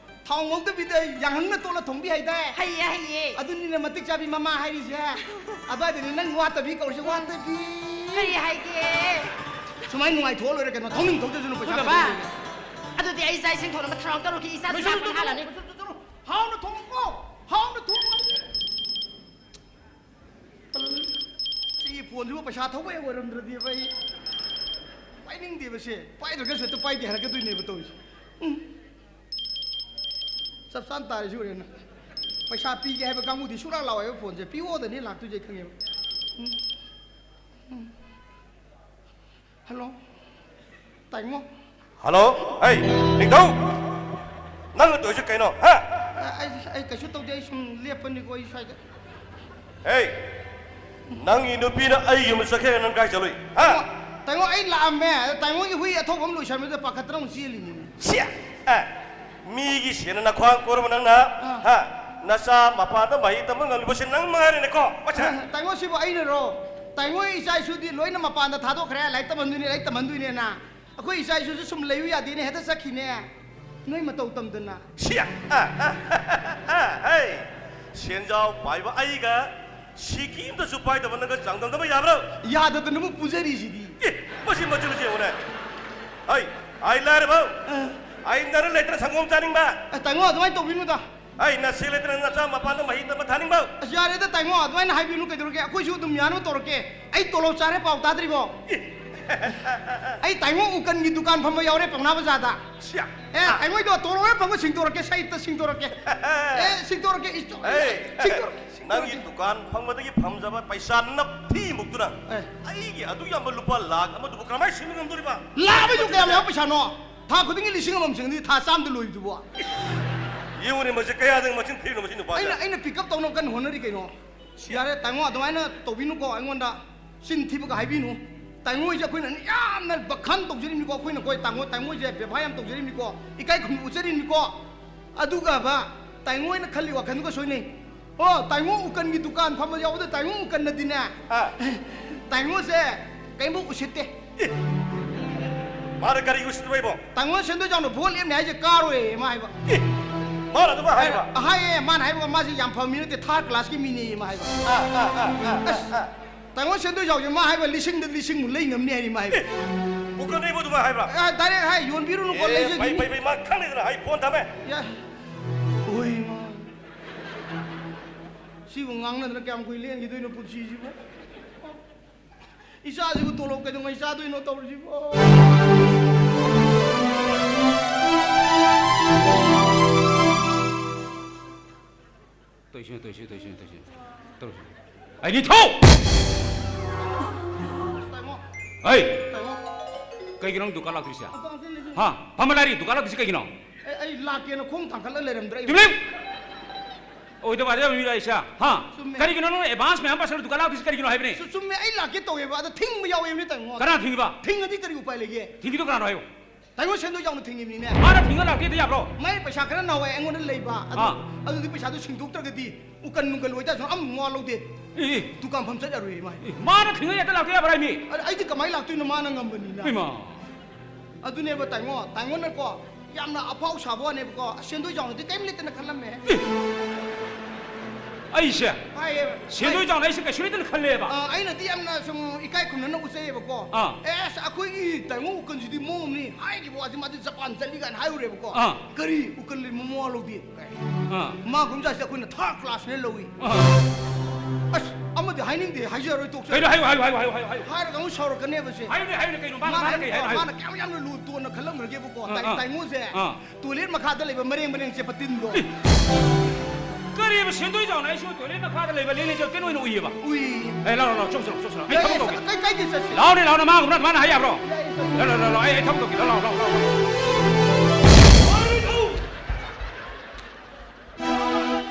ꯊꯥꯎ ꯉꯧꯗꯕꯤꯗ ꯌꯥꯡꯍꯪꯅ ꯇꯣꯠꯂ ꯊꯣꯡꯕꯤ ꯍꯩꯗꯥꯏ? ꯍꯩꯌꯦ, ꯍꯩꯌꯦ꯫ ꯑꯗꯨꯅꯤꯅꯦ ꯃꯇꯤꯛ ꯆꯥꯕꯤ ꯃꯃꯥ ꯍꯥꯏꯔꯤꯁꯦ꯫ ꯑꯗꯨꯋꯥꯏꯗꯅꯦ ꯅꯪ ꯋꯥꯠꯇꯕꯤ ꯀꯧꯔꯤꯁꯦ, ꯋꯥꯠꯇꯕꯤ꯫ ꯀꯔꯤ ꯍꯥꯏꯒꯦ? ꯁꯨꯃꯥꯏꯅ ꯅꯨꯡꯉꯥꯏꯊꯣꯛꯑ ꯂꯣꯏꯔꯦ ꯀꯩꯅꯣ, ꯊꯧꯅꯤꯡ ꯊꯧꯖꯁꯅꯨ, ꯄꯩꯁꯥ ꯍꯣꯏ ꯕꯕꯥ꯫ ꯀꯩꯗꯧꯔꯒꯦ? ꯑꯗꯨꯗꯤ ꯑꯩ ꯆꯥꯛ ꯏꯁꯤꯡ ꯊꯣꯡꯅꯕ ꯊꯧꯔꯥꯡ ꯇꯧꯔꯨꯈꯤ, ꯏꯆꯥꯁꯨ ꯂꯣꯏꯁꯜꯂꯨ, ꯆꯥꯛ ꯂꯣꯏꯁꯜꯂꯨ, ꯍꯥꯜꯂꯅꯤ꯫ ꯂꯣꯏꯁꯜꯂꯨ, ꯂꯣꯏꯁꯜꯂꯨ꯫ ꯍꯥꯎꯅ ꯊꯣꯡꯉꯨꯀꯣ, ꯍꯥꯎꯅ ꯊꯣꯡꯉꯨ꯫ ꯁꯤꯒꯤ ꯐꯣꯟꯁꯤꯕꯨ ꯄꯩꯁꯥ ꯊꯧꯕ ꯍꯦꯛ ꯑꯣꯏꯔꯝꯗ꯭ꯔꯗꯤꯕ ꯑꯩ ꯄꯥꯏꯅꯤꯡꯗꯦꯕ ꯁꯦ꯫ ꯄꯥꯏꯗ꯭ꯔꯒꯁꯨ ꯍꯦꯛꯇ ꯄꯥꯏꯗꯦ ꯍꯥꯏꯔꯛꯀꯗꯣꯏꯅꯦꯕ ꯇꯧꯔꯤꯁꯦ꯫ ꯎꯝ꯫ ꯆꯞ ꯆꯥꯅ ꯇꯥꯔꯤꯁꯤ ꯎꯔꯦꯅ꯫ ꯄꯩꯁꯥ ꯄꯤꯒꯦ ꯍꯥꯏꯕ ꯀꯥꯡꯕꯨꯗꯤ ꯁꯨꯡꯂꯥꯛ ꯂꯥꯛꯑꯣꯏꯕ ꯐꯣꯟꯁꯦ꯫ ꯄꯤꯌꯣꯗꯅꯤ ꯂꯥꯛꯇꯣꯏꯁꯦ ꯑꯩ ꯈꯪꯉꯦꯕ꯫ ꯎꯝ꯫ ꯎꯝ꯫ ꯍꯜꯂꯣ꯫ ꯇꯥꯏꯉꯣ꯫ ꯍꯜꯂꯣ꯫ ꯍꯩ, ꯅꯤꯡꯊꯧ! ꯅꯪꯅ ꯇꯧꯔꯤꯁꯦ ꯀꯩꯅꯣ, ꯍꯥ? ꯑ, ꯑꯩ, ꯑꯩ ꯀꯩꯁꯨ ꯇꯧꯗꯦ, ꯑꯩ ꯁꯨꯝ ꯂꯦꯞꯄꯅꯤꯀꯣ, ꯑꯩ ꯁ꯭ꯋꯥꯏꯗ꯫ ꯍꯦ, ꯅꯪꯒꯤ ꯅꯨꯄꯤꯅ ꯑꯩ ꯌꯨꯝꯗ ꯆꯠꯈ꯭ꯔꯦ, ꯅꯪ ꯀꯥꯏ ꯆꯠꯂꯨꯏ? ꯍꯥ? ꯇꯥꯏꯉꯣ, ꯑꯩ ꯂꯥꯛꯑꯝꯃꯦ꯫ ꯑꯗ ꯇꯥꯏꯉꯣꯒꯤ ꯍꯨꯏ ꯑꯊꯧꯕ ꯑꯃ ꯂꯣꯏꯁꯟꯕꯗꯨꯗ ꯄꯥꯈꯠꯇꯅ ꯑꯃꯨꯛ ꯆꯦꯜꯂꯤꯅꯤꯅꯦ꯫ ꯁꯤ, ꯑꯦ, ꯃꯤꯒꯤ ꯁꯦꯟꯅ ꯅꯈ꯭ꯋꯥꯡ ꯀꯣꯏꯔꯕ ꯅꯪꯅ, ꯑꯥ꯫ ꯍꯥ? ꯅꯆꯥ ꯃꯄꯥꯟꯗ ꯃꯍꯩ ꯇꯝꯕ ꯉꯝꯂꯤꯕꯁꯤ ꯅꯪ ꯃꯉꯥꯏꯔꯦꯅꯦꯀꯣ, ꯃꯁꯦ꯫ ꯑ, ꯇꯥꯏꯉꯣ, ꯁꯤꯕꯨ ꯑꯩꯅꯔꯣ? ꯇꯥꯏꯉꯣ, ꯏꯆꯥ ꯏꯁꯨꯗꯤ ꯂꯣꯏꯅ ꯃꯄꯥꯟꯗ ꯊꯥꯗꯣꯛꯈ꯭ꯔꯦ꯫ ꯂꯥꯏꯔꯤꯛ ꯇꯝꯍꯟꯗꯣꯏꯅꯦ, ꯂꯥꯏꯔꯤꯛ ꯇꯝꯍꯟꯗꯣꯏꯅꯦꯅ꯫ ꯑꯩꯈꯣꯏ ꯏꯆꯥ ꯏꯁꯨꯁꯨ ꯁꯨꯝ ꯂꯩꯌꯨ ꯌꯥꯗꯦꯅꯦ, ꯍꯦꯛꯇ ꯆꯠꯈꯤꯅꯦ꯫ ꯅꯣꯏ ꯃꯇꯧ ꯇꯝꯗꯅ꯫ ꯁꯤ, ꯑ, ꯑ, ꯑ, ꯑ, ꯍꯩ, ꯁꯦꯟꯖꯥꯎ ꯄꯥꯏꯕ ꯑꯩꯒ ꯁꯤꯀꯤ ꯑꯝꯇꯁꯨ ꯄꯥꯏꯗꯕ ꯅꯪꯒ ꯆꯥꯡꯗꯝꯅꯕ ꯌꯥꯕ꯭ꯔꯣ? ꯌꯥꯗꯗꯅꯕꯨ ꯄꯨꯖꯔꯤꯁꯤꯗꯤ꯫ ꯑꯦ, ꯃꯁꯤ ꯃꯆꯤꯟ ꯃꯆꯤꯟ ꯌꯦꯡꯉꯨꯅꯦ꯫ ꯍꯩ, ꯑꯩ ꯂꯥꯏꯔꯕ, ꯑ꯫ ꯑꯩ ꯅꯔ ꯂꯩꯇꯅ ꯁꯪꯒꯣꯝ ꯆꯥꯅꯤꯡꯕ꯫ ꯑ, ꯇꯥꯏꯉꯣ, ꯑꯗꯨꯃꯥꯏꯅ ꯇꯧꯕꯤꯅꯨꯗ꯫ ꯑꯩ ꯅꯁꯦ ꯂꯩꯇꯅ ꯅꯆꯥ ꯃꯄꯥꯟꯗ ꯃꯍꯩ ꯇꯝꯕ ꯊꯥꯅꯤꯡꯕ꯫ ꯑꯁ, ꯌꯥꯔꯦꯗ ꯇꯥꯏꯉꯣ, ꯑꯗꯨꯃꯥꯏꯅ ꯍꯥꯏꯕꯤꯅꯨ ꯀꯩꯗꯧꯔꯒꯦ? ꯑꯩꯈꯣꯏꯁꯨ ꯑꯗꯨꯝ ꯌꯥꯅꯕ ꯇꯧꯔꯛꯀꯦ꯫ ꯑꯩ ꯇꯣꯂꯣꯞ ꯆꯥꯔꯦ, ꯄꯥꯎ ꯇꯥꯗ꯭ꯔꯤꯕꯣ? ꯑꯦ꯫ ꯑꯩ ꯇꯥꯏꯉꯣ ꯎꯀꯟꯒꯤ ꯗꯨꯀꯥꯟ ꯐꯝꯕ ꯌꯥꯎꯔꯦ ꯄꯥꯎꯅꯥ ꯕꯖꯥꯔꯗ꯫ ꯁꯤꯌꯥ꯫ ꯑꯦ, ꯑꯥ꯫ ꯇꯥꯏꯉꯣꯏꯗꯣ ꯇꯣꯂꯣꯞ ꯍꯦꯛ ꯐꯪꯕ ꯁꯤꯡꯗꯣꯔꯛꯀꯦ, ꯁꯍꯤꯠꯇ ꯁꯤꯡꯗꯣꯔꯛꯀꯦ꯫ ꯑꯦ, ꯁꯤꯡꯗꯣꯔꯛꯀꯦ, ꯏꯁ, ꯑꯦ, ꯁꯤꯡꯗꯣꯔꯛꯀꯦ, ꯅꯪꯒꯤ ꯁꯤꯡꯗꯣꯔꯛꯀꯦ꯫ ꯗꯨꯀꯥꯟ ꯐꯝꯕꯗꯒꯤ ꯐꯪꯖꯕ ꯄꯩꯁꯥ ꯅꯞꯊꯤ ꯃꯨꯛꯇꯨꯅ ꯑꯦ꯫ ꯑꯩꯒꯤ ꯑꯗꯨꯛ ꯌꯥꯝꯕ ꯂꯨꯄꯥ ꯂꯥꯈ ꯑꯃꯗꯨꯕꯨ ꯀꯔꯝꯍꯥꯏꯅ ꯁꯤꯡꯕ ꯉꯝꯗꯣꯔꯤꯕ? ꯂꯥꯈ ꯑꯃꯗꯨ ꯀꯌꯥꯝ ꯌꯥꯝꯕ ꯄꯩꯁꯥꯅꯣ? ꯊꯥ ꯈꯨꯗꯤꯡꯒꯤ ꯂꯤꯁꯤꯡ ꯑꯃꯃꯝ ꯁꯤꯡꯉꯗꯤ ꯊꯥ ꯆꯥꯝꯗ ꯂꯣꯏꯕꯗꯨꯕꯣ? ꯌꯦꯡꯉꯨꯅꯦ, ꯃꯁꯤ ꯀꯌꯥꯗꯪ ꯃꯆꯤꯟ ꯊꯤꯔꯤꯅꯣ ꯃꯁꯤ ꯅꯨꯄꯥꯁꯦ? ꯑꯩꯅ, ꯑꯩꯅ pick up ꯇꯧꯅꯕ ꯀꯟꯅ ꯍꯣꯠꯅꯔꯤ ꯀꯩꯅꯣ꯫ ꯁꯤ ꯌꯥꯔꯦ, ꯇꯥꯏꯉꯣ, ꯑꯗꯨꯃꯥꯏꯅ ꯇꯧꯕꯤꯅꯨꯀꯣ ꯑꯩꯉꯣꯟꯗ꯫ ꯆꯤꯟ ꯊꯤꯕꯒ ꯍꯥꯏꯕꯤꯅꯨ꯫ ꯇꯥꯏꯉꯣꯏꯁꯦ ꯑꯩꯈꯣꯏꯅ ꯌꯥꯝꯅ ꯕꯈꯥꯟ ꯇꯧꯖꯔꯤꯕꯅꯤꯀꯣ, ꯑꯩꯈꯣꯏꯅ ꯀꯣ ꯇꯥꯏꯉꯣ, ꯇꯥꯏꯉꯣꯏꯁꯦ ꯕꯦꯕꯥꯔ ꯌꯥꯝ ꯇꯧꯖꯔꯤꯕꯅꯤꯀꯣ, ꯏꯀꯥꯏ ꯈꯨꯝꯅꯕ ꯎꯠꯆꯔꯤꯕꯅꯤꯀꯣ꯫ ꯑꯗꯨꯒꯕ ꯇꯥꯏꯉꯣꯏꯅ ꯈꯜꯂꯤ ꯋꯥꯈꯜꯗꯨꯒ ꯁꯣꯏꯅꯩ꯫ ꯑꯣ, ꯇꯥꯏꯉꯣ ꯎꯀꯟꯒꯤ ꯗꯨꯀꯥꯟ ꯐꯝꯕ ꯌꯥꯎꯕꯗ ꯇꯥꯏꯉꯣ ꯎꯀꯟꯅꯗꯤꯅꯦ, ꯑꯥ꯫ ꯇꯥꯏꯉꯣꯁꯦ ꯀꯩꯝꯐꯥꯎ ꯎꯁꯤꯠꯇꯦ꯫ ꯑꯦ, ꯃꯥꯅ ꯀꯔꯤ ꯎꯁꯤꯠꯇꯕ ꯏꯕꯣ? ꯇꯥꯏꯉꯣ ꯁꯦꯟꯗꯣꯏ ꯆꯥꯎꯅ ꯚꯣꯠ ꯂꯦꯞꯅꯤ ꯍꯥꯏꯁꯦ ꯀꯥꯔꯣꯏꯌꯦ ꯃꯥ ꯍꯥꯏꯕ꯫ ꯑꯦ, ꯃꯥꯅ ꯑꯗꯨꯃꯥꯏ ꯍꯥꯏꯕ? ꯍꯥꯏꯌꯦ, ꯃꯥꯅ ꯍꯥꯏꯕ ꯃꯥꯁꯦ ꯌꯥꯝ ꯐꯕ ꯃꯤ ꯅꯠꯇꯦ, third class ꯀꯤ ꯃꯤꯅꯦꯌꯦ ꯃꯥ ꯍꯥꯏꯕ꯫ ꯑꯥ, ꯑꯥ, ꯑꯥ, ꯑꯥ, ꯑꯁ, ꯑꯥ, ꯑꯥ꯫ ꯇꯥꯏꯉꯣ ꯁꯦꯟꯗꯣꯏ ꯆꯥꯎꯁꯦ ꯃꯥ ꯍꯥꯏꯕ ꯂꯤꯁꯤꯡꯗ ꯂꯤꯁꯤꯡꯃꯨꯛ ꯂꯩ ꯉꯝꯅꯤ ꯍꯥꯏꯔꯤ ꯃꯥ ꯍꯥꯏꯕ꯫ ꯑꯦ, ꯎꯀꯟ ꯏꯕꯣ ꯑꯗꯨꯃꯥꯏ ꯍꯥꯏꯕ꯭ꯔꯥ? ꯑꯦ, direct ꯍꯥꯏ, ꯌꯣꯟꯕꯤꯔꯨꯅꯨꯀꯣ, ꯑꯦ, ꯂꯩꯖꯒꯤꯅꯤ꯫ ꯐꯩ, ꯐꯩ, ꯐꯩ, ꯃꯥ ꯈꯪꯉꯤꯗꯅ ꯑꯩ phone ꯊꯝꯃꯦ꯫ ꯌꯥ꯫ ꯍꯣꯏ, ꯃꯥ꯫ ꯁꯤꯕꯨ ꯉꯥꯡꯅꯗꯅ ꯀꯌꯥꯝ ꯀꯨꯏ ꯂꯦꯟꯈꯤꯗꯣꯏꯅꯣ ꯄꯨꯟꯁꯤꯁꯤꯕꯨ? ꯏꯆꯥꯁꯤꯕꯨ ꯇꯣꯂꯣꯞ ꯀꯩꯗꯧꯉꯩ ꯆꯥꯗꯣꯏꯅꯣ ꯇꯧꯔꯤꯁꯤꯕꯣ? ꯇꯧꯏꯁꯤꯅ, ꯇꯧꯏꯁꯤꯅ, ꯇꯧꯏꯁꯤꯅ, ꯇꯧꯏꯁꯤꯅ꯫ ꯇꯧꯔꯤꯁꯤꯅ꯫ ꯑꯩ ꯅꯤꯡꯊꯧ! ꯇꯥꯏꯉꯣ꯫ ꯑꯩ! ꯇꯥꯏꯉꯣ꯫ ꯀꯩꯒꯤꯅꯣ ꯅꯪ ꯗꯨꯀꯥꯟ ꯂꯥꯛꯇ꯭ꯔꯤꯁꯦ? ꯑꯗꯣ ꯑꯝꯇ ꯂꯩꯖꯒꯦ꯫ ꯍꯥ? ꯐꯝꯃ ꯂꯥꯛꯏ, ꯗꯨꯀꯥꯟ ꯂꯥꯛꯇ꯭ꯔꯤꯁꯦ ꯀꯩꯒꯤꯅꯣ? ꯑꯩ, ꯑꯩ ꯂꯥꯛꯀꯦꯅ ꯈꯣꯡ ꯊꯥꯡꯒꯠꯂ ꯂꯩꯔꯝꯗ꯭ꯔꯦ ꯑꯩ꯫ ꯇꯨꯃꯤꯟ! ꯑꯣꯏꯗꯕ ꯋꯥꯗ ꯌꯥꯝ ꯃꯤꯔꯣ ꯑꯩꯁꯦ? ꯍꯥ? ꯆꯨꯝꯃꯦ꯫ ꯀꯔꯤꯒꯤꯅꯣ ꯅꯪꯅ ꯑꯦꯗꯚꯥꯟꯁ ꯃꯌꯥꯝ ꯄꯥꯁꯜꯂ ꯗꯨꯀꯥꯟ ꯂꯥꯛꯇꯣꯏꯁꯤ ꯀꯔꯤꯒꯤꯅꯣ ꯍꯥꯏꯕꯅꯦ? ꯆꯨ-, ꯆꯨꯝꯃꯦ, ꯑꯩ ꯂꯥꯛꯀꯦ ꯇꯧꯋꯦꯕ, ꯑꯗ ꯊꯤꯡꯕ ꯌꯥꯎꯋꯦꯕꯅꯦ, ꯇꯥꯏꯉꯣ꯫ ꯀꯅꯥ ꯊꯤꯡꯉꯤꯕ? ꯊꯤꯡꯉꯗꯤ ꯀꯔꯤ ꯎꯄꯥꯏ ꯂꯩꯒꯦ? ꯊꯤꯡꯉꯤꯗꯣ ꯀꯅꯥꯅꯣ ꯍꯥꯏꯌꯨ? ꯇꯥꯏꯉꯣ ꯁꯦꯟꯗꯣꯏ ꯆꯥꯎꯅ ꯊꯤꯡꯉꯤꯕꯅꯤꯅꯦ꯫ ꯃꯥꯅ ꯊꯤꯡꯉ ꯂꯥꯛꯇꯦꯗꯤ ꯌꯥꯕ꯭ꯔꯣ? ꯃꯥꯏ ꯄꯩꯁꯥ ꯈꯔ ꯅꯍꯥꯟꯋꯥꯏ ꯑꯩꯉꯣꯟꯗ ꯂꯩꯕ, ꯑꯗꯨ, ꯑꯥ꯫ ꯑꯗꯨꯗꯤ ꯄꯩꯁꯥꯗꯣ ꯁꯤꯡꯗꯣꯛꯇ꯭ꯔꯒꯗꯤ ꯎꯀꯟ ꯅꯨꯡꯀꯟ ꯂꯣꯏꯇꯥꯔꯁꯨ ꯑꯃ ꯃꯋꯥ ꯂꯧꯗꯦ꯫ ꯑꯦ, ꯑꯦ꯫ ꯗꯨꯀꯥꯟ ꯐꯝ ꯆꯠ ꯌꯥꯔꯣꯏꯌꯦ ꯃꯥꯏ꯫ ꯑꯦ, ꯃꯥꯅ ꯊꯤꯡꯉ ꯍꯦꯛꯇ ꯂꯥꯛꯇ ꯌꯥꯕ꯭ꯔꯥ ꯍꯥꯏꯃꯤ? ꯑꯗ ꯑꯩꯗꯤ ꯀꯃꯥꯏꯅ ꯂꯥꯛꯇꯣꯏꯅꯣ ꯃꯥꯅ ꯉꯝꯕꯅꯤꯅ? ꯏꯃꯥ꯫ ꯑꯗꯨꯅꯦꯕ ꯇꯥꯏꯉꯣ, ꯇꯥꯏꯉꯣꯅꯀꯣ ꯌꯥꯝꯅ ꯑꯐꯥꯎ ꯁꯥꯕ ꯋꯥꯅꯦꯕꯀꯣ꯫ ꯑꯁ, ꯁꯦꯟꯗꯣꯏ ꯆꯥꯎꯅꯗꯤ ꯀꯔꯤꯝ ꯂꯩꯇꯅ ꯈꯜꯂꯝꯃꯦ꯫ ꯑꯦ! ꯑꯩꯁꯦ? ꯍꯥꯏꯌꯦ꯫ ꯁꯦꯟꯗꯣꯏ ꯍꯥꯏ-, ꯆꯥꯎꯅ ꯑꯩꯁꯦ ꯀꯩꯁꯨ ꯂꯩꯇꯅ ꯈꯜꯂꯦꯕ? ꯑꯥ, ꯑꯩꯅꯗꯤ ꯌꯥꯝꯅ ꯁꯨꯝ ꯏꯀꯥꯏ ꯈꯨꯝꯅꯅ ꯎꯠꯆꯩꯌꯦꯕꯀꯣ꯫ ꯑꯥ꯫ "ꯑꯦꯁ, ꯑꯩꯈꯣꯏꯒꯤ ꯇꯥꯏꯉꯣ ꯎꯀꯟꯁꯤꯗꯤ ꯃꯑꯣꯡ ꯑꯃꯅꯤ" ꯍꯥꯏꯈꯤꯕ ꯋꯥꯁꯦ ꯃꯥꯗꯤ ꯖꯄꯥꯟ ꯆꯠꯂꯤ ꯀꯥꯏꯅ ꯍꯥꯏꯔꯨꯔꯦꯕꯀꯣ꯫ ꯑꯥ꯫ ꯀꯔꯤ ꯎꯀꯜ ꯃꯃꯥ ꯂꯧꯗꯦ ꯀꯥꯏ꯫ ꯑꯥ꯫ ꯃꯥꯒꯨꯝꯖꯥꯁꯦ ꯑꯩꯈꯣꯏꯅ ꯊꯥꯔꯠ ꯀ꯭ꯂꯥꯁꯅꯦ ꯂꯧꯏ꯫ ꯑꯥ꯫ ꯑꯁ, ꯑꯃꯗꯤ ꯍꯥꯏꯅꯤꯡꯗꯦ, ꯍꯥꯏꯖꯔꯣꯏ, ꯇꯣꯛꯆꯔꯦ꯫ ꯀꯩꯅꯣ? ꯍꯥꯏꯌꯨ, ꯍꯥꯏꯌꯨ, ꯍꯥꯏꯌꯨ, ꯍꯥꯏꯌꯨ, ꯍꯥꯏꯌꯨ, ꯍꯥꯏꯌꯨ꯫ ꯍꯥꯏꯔꯒ ꯑꯃꯨꯛ ꯁꯥꯎꯔꯛꯀꯅꯦꯕ ꯁꯦ꯫ ꯍꯥꯏꯌꯨꯅꯦ, ꯍꯥꯏꯌꯨꯅꯦ, ꯀꯩꯅꯣ? ꯃꯥꯅ, ꯃꯥꯅ ꯃꯥꯅ ꯍꯥꯏꯔꯤꯕ ꯀꯩ ꯍꯥꯏꯅꯣ? ꯍꯥꯏꯌꯨ꯫ ꯃꯥꯅ ꯀꯌꯥꯝ ꯌꯥꯝꯅ ꯂꯨ ꯇꯣꯟꯅ ꯈꯜꯂꯝꯈ꯭ꯔꯒꯦꯕꯀꯣ, ꯑꯥ, ꯇꯥꯏ-, ꯑꯥ꯫ ꯇꯥꯏꯉꯣꯁꯦ꯫ ꯑꯥ꯫ ꯇꯣꯏꯂꯦꯠ ꯃꯈꯥꯗ ꯂꯩꯕ ꯃꯔꯦꯡ ꯃꯔꯦꯡ ꯆꯦꯄꯇꯤꯟꯗꯣ꯫ ꯏ! ꯀꯔꯤꯕ ꯁꯦꯟꯗꯣꯏ ꯆꯥꯎꯅ ꯑꯩꯁꯨ ꯇꯣꯏꯂꯦꯠ ꯃꯈꯥꯗ ꯂꯩꯕ ꯂꯦꯡ ꯂꯩꯆꯠ ꯀꯩꯅꯣ ꯑꯣꯏꯅ ꯎꯏꯌꯦꯕ? ꯎꯏ꯫ ꯑꯦ, ꯂꯥꯎ, ꯂꯥꯎ, ꯂꯥꯎ, ꯆꯧꯁꯤ, ꯂꯥꯎ, ꯆꯧꯁꯤ, ꯂꯥꯎ꯫ ꯑꯩ ꯌꯥꯏ, ꯊꯕꯛ ꯌꯥꯏ, ꯇꯧꯒꯦ꯫ ꯀꯩ, ꯀꯩꯒꯤ ꯆꯠꯁꯤ? ꯂꯥꯎꯅꯦ, ꯂꯥꯎꯅꯦ, ꯃꯥ ꯉꯝꯅ ꯑꯗꯨꯃꯥꯏꯅ ꯍꯥꯏ ꯌꯥꯕ꯭ꯔꯣ? ꯌꯥꯏ, ꯆꯠꯁꯤ꯫ ꯂꯥꯎ, ꯂꯥꯎ, ꯂꯥꯎ, ꯂꯥꯎ, ꯑꯩ, ꯑꯩ ꯊꯕꯛ ꯇꯧꯒꯦ꯫ ꯂꯥꯎ, ꯂꯥꯎ, ꯂꯥꯎ, ꯂꯥꯎ, ꯂꯥꯎ꯫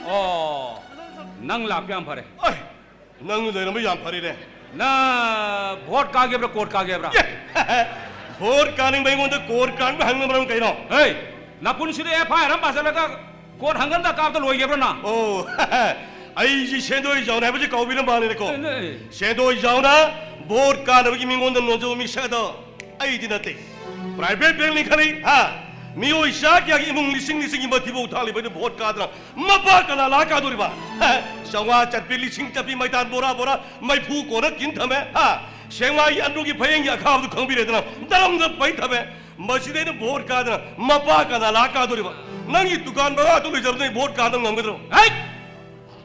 ꯑꯣ, ꯅꯪ ꯂꯥꯛꯄ ꯌꯥꯝ ꯐꯔꯦ꯫ ꯑꯩ, ꯅꯪ ꯂꯩꯔꯝꯕ ꯌꯥꯝ ꯐꯔꯦꯅꯦ꯫ ꯅꯪ ꯚꯣꯠ ꯀꯥꯒꯦꯕ꯭ꯔꯥ, ꯀꯣꯔꯠ ꯀꯥꯒꯦꯕ꯭ꯔꯥ? ꯑꯦ, ꯚꯣꯠ ꯀꯥꯅꯤꯡꯕ ꯑꯩꯉꯣꯟꯗ ꯀꯣꯔꯠ ꯀꯥꯅꯤꯡꯕ ꯍꯪꯕ ꯃꯔꯝ ꯀꯩꯅꯣ? ꯍꯦ, ꯅꯄꯨꯟꯁꯤꯗ ꯑꯦꯐ ꯑꯥꯏ ꯑꯥꯔ ꯑꯃ ꯄꯥꯁꯤꯜꯂꯒ ꯀꯣꯔꯠ ꯍꯪꯒꯟꯗ ꯀꯥꯕꯗ ꯂꯣꯏꯒꯦꯕ꯭ꯔꯥ ꯅꯪ? ꯑꯣ, ꯑꯩꯁꯤ ꯁꯦꯟꯗꯣꯏ ꯖꯥꯎꯅ ꯍꯥꯏꯕꯁꯤ ꯀꯥꯎꯕꯤꯔ ꯃꯥꯜꯂꯦꯅꯦꯀꯣ꯫ ꯑꯦ, ꯑꯦ꯫ ꯁꯦꯟꯗꯣꯏ ꯖꯥꯎꯅ ꯚꯣꯠ ꯀꯥꯅꯕꯒꯤ ꯃꯤꯉꯣꯟꯗ ꯅꯣꯟꯖꯕ ꯃꯤꯁꯛ ꯑꯗꯣ ꯑꯩꯗꯤ ꯅꯠꯇꯦ꯫ ꯄ꯭ꯔꯥꯏꯚꯦꯠ ꯕꯦꯡ ꯂꯤꯡꯈꯠꯂꯤ, ꯍꯥ? ꯃꯤꯑꯣꯏ ꯆꯥ ꯀꯌꯥꯒꯤ ꯏꯃꯨꯡ ꯂꯤꯁꯤꯡ ꯂꯤꯁꯤꯡꯒꯤ ꯃꯊꯤꯕꯣꯡ ꯊꯥꯜꯂꯤꯕ ꯑꯩꯅ ꯚꯣꯠ ꯀꯥꯗꯅ ꯃꯄꯥ ꯀꯅꯥ ꯂꯥꯛ ꯀꯥꯗꯣꯔꯤꯕ? ꯍꯥ? ꯆꯥꯝꯃꯉꯥ, ꯆꯠꯄꯤ, ꯂꯤꯁꯤꯡ ꯆꯠꯄꯤ, ꯃꯩꯇꯥꯟ ꯕꯣꯔꯥ ꯕꯣꯔꯥ, ꯃꯩꯐꯨ ꯀꯣꯟꯅ ꯀꯤꯟ ꯊꯝꯃꯦ, ꯍꯥ? ꯁꯦꯡꯃꯥꯏꯒꯤ ꯑꯟꯗ꯭ꯔꯣꯒꯤ ꯐꯌꯦꯡꯒꯤ ꯑꯈꯥꯕꯗꯨ ꯈꯪꯕꯤꯔꯦꯗꯅ, ꯗꯔꯝꯗ ꯄꯩ ꯊꯝꯃꯦ꯫ ꯃꯁꯤꯗ ꯑꯩꯅ ꯚꯣꯠ ꯀꯥꯗꯅ ꯃꯄꯥ ꯀꯅꯥ ꯂꯥꯛ ꯀꯥꯗꯣꯔꯤꯕ? ꯅꯪꯒꯤ ꯗꯨꯀꯥꯟ ꯃꯉꯥꯗꯨ ꯂꯩꯖꯕꯗ ꯑꯩ ꯚꯣꯠ ꯀꯥꯗꯅ ꯉꯝꯒꯗ꯭ꯔꯣ? ꯍꯩꯠ!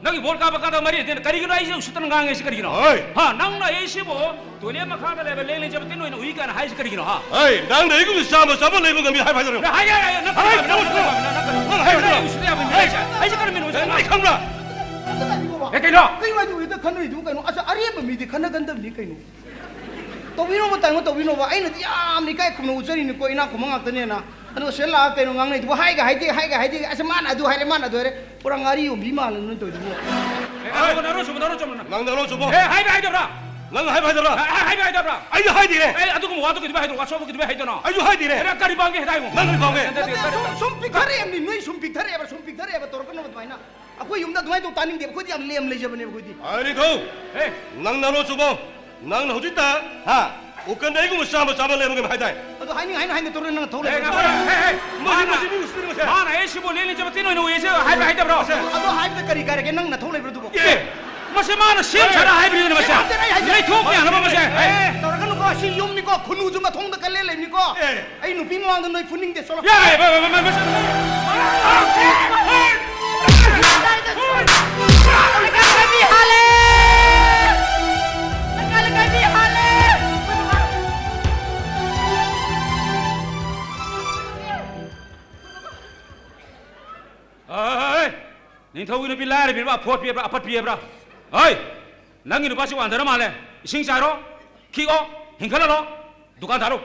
ꯅꯪꯒꯤ ꯚꯣꯠ ꯀꯥꯕ ꯀꯥꯗꯕ ꯃꯔꯤ ꯂꯩꯇꯦ꯫ ꯀꯔꯤꯒꯤꯅꯣ ꯑꯩꯁꯦ ꯎꯁꯤꯠꯇꯅ ꯉꯥꯡꯉꯤꯁꯤ ꯀꯔꯤꯒꯤꯅꯣ? ꯍꯣꯏ꯫ ꯍꯥ, ꯅꯪꯅ ꯑꯩꯁꯤꯕꯨ ꯇꯣꯏꯂꯦꯠ ꯃꯈꯥꯗ ꯂꯩꯕ ꯂꯦꯡ ꯂꯩꯖꯕ ꯇꯤꯟ ꯑꯣꯏꯅ ꯎꯏ ꯀꯥꯏꯅ ꯍꯥꯏꯁꯤ ꯀꯔꯤꯒꯤꯅꯣ, ꯍꯥ? ꯍꯣꯏ, ꯅꯪꯅ ꯑꯩꯒꯨꯝꯅ ꯆꯥꯝꯃ ꯆꯥꯝꯃ ꯂꯩꯕ ꯉꯝꯃꯤ ꯍꯥꯏꯕ ꯍꯥꯏꯗꯣꯔꯤꯕ? ꯍꯥꯏ, ꯍꯥꯏ, ꯍꯥꯏ, ꯅꯪ ꯍꯥꯏ, ꯀꯔꯤ ꯃꯤꯅꯣ? ꯅꯪ ꯀꯔꯤ ꯃꯤꯅꯣ? ꯅꯪ ꯍꯥꯏ, ꯅꯪ ꯍꯥꯏ, ꯎꯁꯤꯠꯇ ꯌꯥꯕ ꯃꯤ ꯍꯥꯏ, ꯍꯥꯏꯁꯦ? ꯑꯩꯁꯦ ꯀꯔꯤ ꯃꯤꯅꯣ? ꯅꯪ ꯑꯩ ꯈꯪꯕ꯭ꯔꯥ? ꯑꯦ, ꯀꯩꯅꯣ? ꯀꯩ ꯋꯥꯗꯨ ꯍꯦꯛꯇ ꯈꯟꯅꯔꯤꯗꯨꯕꯨ ꯀꯩꯅꯣ? ꯑꯁ, ꯑꯔꯦꯝꯕ ꯃꯤꯗꯤ ꯈꯟꯅꯒꯟꯗꯕꯅꯤ ꯀꯩꯅꯣ? ꯇꯧꯕꯤꯅꯣꯕ, ꯇꯥꯏꯉꯣ, ꯇꯧꯕꯤꯅꯣꯕ꯫ ꯑꯩꯅꯗꯤ ꯌꯥꯝꯅ ꯏꯀꯥꯏ ꯈꯨꯝꯅ ꯎꯠꯆꯔꯤꯅꯤꯀꯣ, ꯏꯅꯥꯛ ꯈꯨꯟꯕ ꯉꯥꯛꯇꯅꯦꯅ꯫ ꯑꯗꯨꯒ ꯁꯤꯗ ꯂꯥꯛꯑꯒ ꯀꯩꯅꯣ ꯉꯥꯡꯅꯩꯗꯨꯕꯨ? ꯍꯥꯏꯒ ꯍꯥꯏꯗꯦ, ꯍꯥꯏꯒ ꯍꯥꯏꯗꯦ꯫ ꯑꯁ, ꯃꯥꯅ ꯑꯗꯨ ꯍꯥꯏꯔꯦ, ꯃꯥꯅ ꯑꯗꯨ ꯍꯥꯏꯔꯦ꯫ ꯄꯨꯔꯥ ꯉꯥꯔꯤ ꯌꯣꯟꯕꯤ ꯃꯥꯜꯂꯦ ꯅꯣꯏ ꯇꯧꯔꯤꯗꯨꯕꯣ꯫ ꯑꯦ, ꯅꯔꯣꯟ ꯆꯨꯝꯕ, ꯅꯔꯣꯟ ꯆꯨꯝꯕ, ꯅꯔꯣꯟ ꯆꯨꯝꯕ꯫ ꯅꯪ ꯅꯔꯣꯟ ꯆꯨꯝꯃꯣ꯫ ꯑꯦ, ꯍꯥꯏꯕ ꯍꯥꯏꯗꯕ꯭ꯔꯥ? ꯅꯪ ꯍꯥꯏꯕ ꯍꯥꯏꯗꯕ꯭ꯔꯥ? ꯑꯦ, ꯍꯥꯏꯕ ꯍꯥꯏꯗꯕ꯭ꯔꯥ? ꯑꯩꯁꯨ ꯍꯥꯏꯗꯦꯅꯦ꯫ ꯑꯦ, ꯑꯗꯨꯒꯨꯝꯕ ꯋꯥꯗꯣ ꯀꯩꯗꯧꯕꯩ ꯍꯥꯏꯗꯣꯏꯅꯣ? ꯋꯥꯁꯣꯞꯇ ꯀꯩꯗꯧꯕꯩ ꯍꯥꯏꯗꯣꯏꯅꯣ? ꯑꯩꯁꯨ ꯍꯥꯏꯗꯦꯅꯦ꯫ ꯑꯦ, ꯅꯪ ꯀꯔꯤ ꯄꯥꯝꯒꯦ ꯍꯥꯏꯗꯥꯏꯃꯣ? ꯅꯪ ꯀꯔꯤ ꯄꯥꯝꯒꯦ? ꯅꯠꯇꯦ, ꯅꯠꯇꯦ, ꯅꯠꯇꯦ, ꯁꯨꯝ, ꯁꯨꯝ ꯄꯤꯛꯊꯔꯛꯑꯦꯕꯅꯤ, ꯅꯣꯏ ꯁꯨꯝ ꯄꯤꯛꯊꯔꯛꯑꯦꯕ, ꯁꯨꯝ ꯄꯤꯛꯊꯔꯛꯑꯦꯕ, ꯇꯧꯔꯛꯀꯅꯣ ꯑꯗꯨꯃꯥꯏꯅ꯫ ꯑꯩꯈꯣꯏ ꯌꯨꯝꯗ ꯑꯗꯨꯃꯥꯏꯅ ꯇꯧ ꯇꯥꯅꯤꯡꯗꯦ, ꯑꯩꯈꯣꯏꯗꯤ ꯌꯥꯝ ꯂꯦꯝ ꯂꯩꯖꯕꯅꯦꯕ ꯑꯩꯈꯣꯏꯗꯤ꯫ ꯑꯥꯏ ꯅꯤꯡꯊꯧ, ꯑꯦ꯫ ꯅꯪ ꯅꯔꯣꯟ ꯆꯨꯝꯃꯣ꯫ ꯅꯪꯅ ꯍꯧꯖꯤꯛꯇ, ꯍꯥ? ꯎꯀꯟꯗ ꯑꯩꯒꯨꯝꯕ ꯆꯥꯝꯃ ꯆꯥꯝꯃ ꯂꯩꯔꯝꯒꯦ ꯍꯥꯏꯗꯥꯏ? ꯑꯗꯣ ꯍꯥꯏꯅꯤꯡ ꯍꯥꯏꯅ ꯍꯥꯏꯅ ꯇꯧꯔ ꯅꯪ ꯊꯧ ꯑꯦ, ꯂꯩꯕ꯫ ꯉꯥꯏꯈꯣ, ꯑꯦ, ꯑꯦ, ꯑꯦ, ꯃꯁꯤ, ꯃꯥꯅ, ꯃꯁꯤ ꯃꯤ ꯎꯁꯤꯠꯇ꯭ꯔꯤꯕꯁꯦ꯫ ꯃꯥꯅ ꯑꯩ ꯁꯤꯕꯨ ꯂꯦꯟ ꯂꯦꯟꯖꯕ ꯇꯤꯟ ꯑꯣꯏꯅ ꯎꯏ ꯍꯥꯏꯁꯦ ꯍꯥꯏꯕ ꯍꯥꯏꯗꯕ꯭ꯔꯣ? ꯃꯁꯦ꯫ ꯑꯗꯣ ꯍꯥꯏꯕꯗ ꯀꯔꯤ ꯀꯥꯏꯔꯒꯦ? ꯅꯪ ꯅꯊꯧ ꯂꯩꯕ꯭ꯔꯣ ꯑꯗꯨꯕꯣ? ꯑꯦ, ꯃꯁꯤ ꯃꯥꯅ ꯁꯦꯝ ꯁꯥꯔ ꯍꯥꯏꯕꯅꯤꯅ ꯃꯁꯦ꯫ ꯁꯤ ꯉꯥꯛꯇꯅꯦ ꯑꯩ ꯍꯥꯏꯁꯦ꯫ ꯂꯩꯊꯣꯛꯄ ꯌꯥꯅꯕ ꯃꯁꯦ꯫ ꯑꯦ, ꯇꯧꯔꯛꯀꯅꯨꯀꯣ, ꯁꯤ ꯌꯨꯝꯅꯤꯀꯣ, ꯈꯨꯟꯅꯨꯁꯨ ꯃꯊꯣꯡꯗ ꯀꯜꯂꯦ ꯂꯩꯕꯅꯤꯀꯣ꯫ ꯑꯦ꯫ ꯑꯩ ꯅꯨꯄꯤ ꯃꯃꯥꯡꯗ ꯅꯣꯏ ꯐꯨꯅꯤꯡꯗꯦ, ꯆꯠꯂꯣ꯫ ꯌꯥꯔꯦ, ꯃ-, ꯃ-, ꯃ-, ꯃ-, ꯃ-, ꯂꯩꯀꯥꯏ ꯀꯥꯏꯕꯤ ꯍꯥꯜꯂꯦ! ꯂꯩꯀꯥꯏ ꯀꯥꯏꯕꯤ ꯍꯥꯜꯂꯦ! ꯍꯣꯏ! ꯅꯤꯡꯊꯧꯒꯤ ꯅꯨꯄꯤ ꯂꯥꯏꯔꯕꯤꯔꯕ, ꯑꯐꯣꯠꯄꯤꯕ꯭ꯔꯥ, ꯑꯄꯠꯄꯤꯕ꯭ꯔꯥ? ꯍꯣꯏ! ꯅꯪꯒꯤ ꯅꯨꯄꯥꯁꯤ ꯋꯥꯟꯊꯔ ꯃꯥꯜꯂꯦ꯫ ꯏꯁꯤꯡ ꯆꯥꯏꯔꯣ, ꯈꯤꯛꯑꯣ, ꯍꯤꯡꯒꯠꯍꯜꯂꯣ꯫ ꯗꯨꯀꯥꯟ ꯊꯥꯔꯨ꯫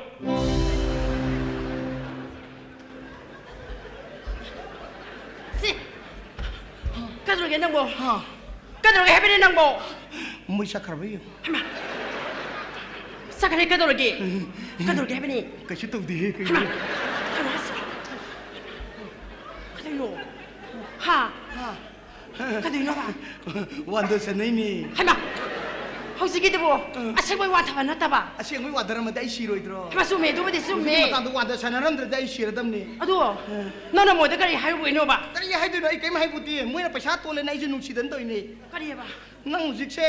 ꯁꯤ, ꯀꯩꯗꯧꯔꯒꯦ ꯅꯪꯕꯣ? ꯍꯥ? ꯀꯩꯗꯧꯔꯒꯦ ꯍꯥꯏꯕꯅꯤ ꯅꯪꯕꯣ? ꯃꯣꯏ ꯆꯠꯈ꯭ꯔꯕ ꯌꯦꯡꯉꯨ꯫ ꯍꯩꯃꯥ! ꯆꯠꯈ꯭ꯔꯦ ꯀꯩꯗꯧꯔꯒꯦ? ꯀꯩꯗꯧꯔꯒꯦ ꯍꯥꯏꯕꯅꯤ? ꯀꯩꯁꯨ ꯇꯧꯗꯦꯍꯦ, ꯀꯩꯅꯣ꯫ ꯍꯩꯃꯥ! ꯀꯩꯅꯣ ꯍꯥꯏꯁꯤꯕꯣ? ꯀꯩꯗꯧꯅꯣ? ꯍꯥ? ꯍꯥ? ꯀꯩꯗꯧꯅꯣꯕ? ꯋꯥꯟꯗ ꯁꯥꯟꯅꯩꯅꯦ꯫ ꯍꯩꯃꯥ! ꯍꯧꯖꯤꯛꯀꯤꯗꯨꯕꯨ ꯑꯁꯦꯡꯕꯩ ꯋꯥꯊꯕ ꯅꯠꯇꯕ? ꯑꯁꯦꯡꯕꯩ ꯋꯥꯊꯔꯝꯃꯗꯤ ꯑꯩ ꯁꯤꯔꯣꯏꯗ꯭ꯔꯣ? ꯍꯩꯃꯥ, ꯆꯨꯝꯃꯦ, ꯑꯗꯨꯕꯨꯗꯤ ꯆꯨꯝꯃꯦ꯫ ꯍꯧꯖꯤꯛꯀꯤ ꯃꯇꯥꯡꯗ ꯋꯥꯟꯗ ꯁꯥꯟꯅꯔꯝꯗ꯭ꯔꯗꯤ ꯑꯩ ꯁꯤꯔꯗꯝꯅꯦ꯫ ꯑꯗꯣ, ꯅꯪꯅ ꯃꯣꯏꯗ ꯀꯔꯤ ꯍꯥꯏꯔꯨꯕꯩꯅꯣꯕ? ꯀꯔꯤ ꯍꯥꯏꯗꯣꯏꯅꯣ? ꯑꯩ ꯀꯔꯤꯝ ꯍꯥꯏꯕꯨꯗꯤ꯫ ꯃꯣꯏꯅ ꯄꯩꯁꯥ ꯇꯣꯜꯂꯦꯅ ꯑꯩꯁꯦ ꯅꯨꯡꯁꯤꯗꯅ ꯇꯧꯔꯤꯅꯦ꯫ ꯀꯔꯤꯑꯕ? ꯅꯪ ꯍꯧꯖꯤꯛꯁꯦ,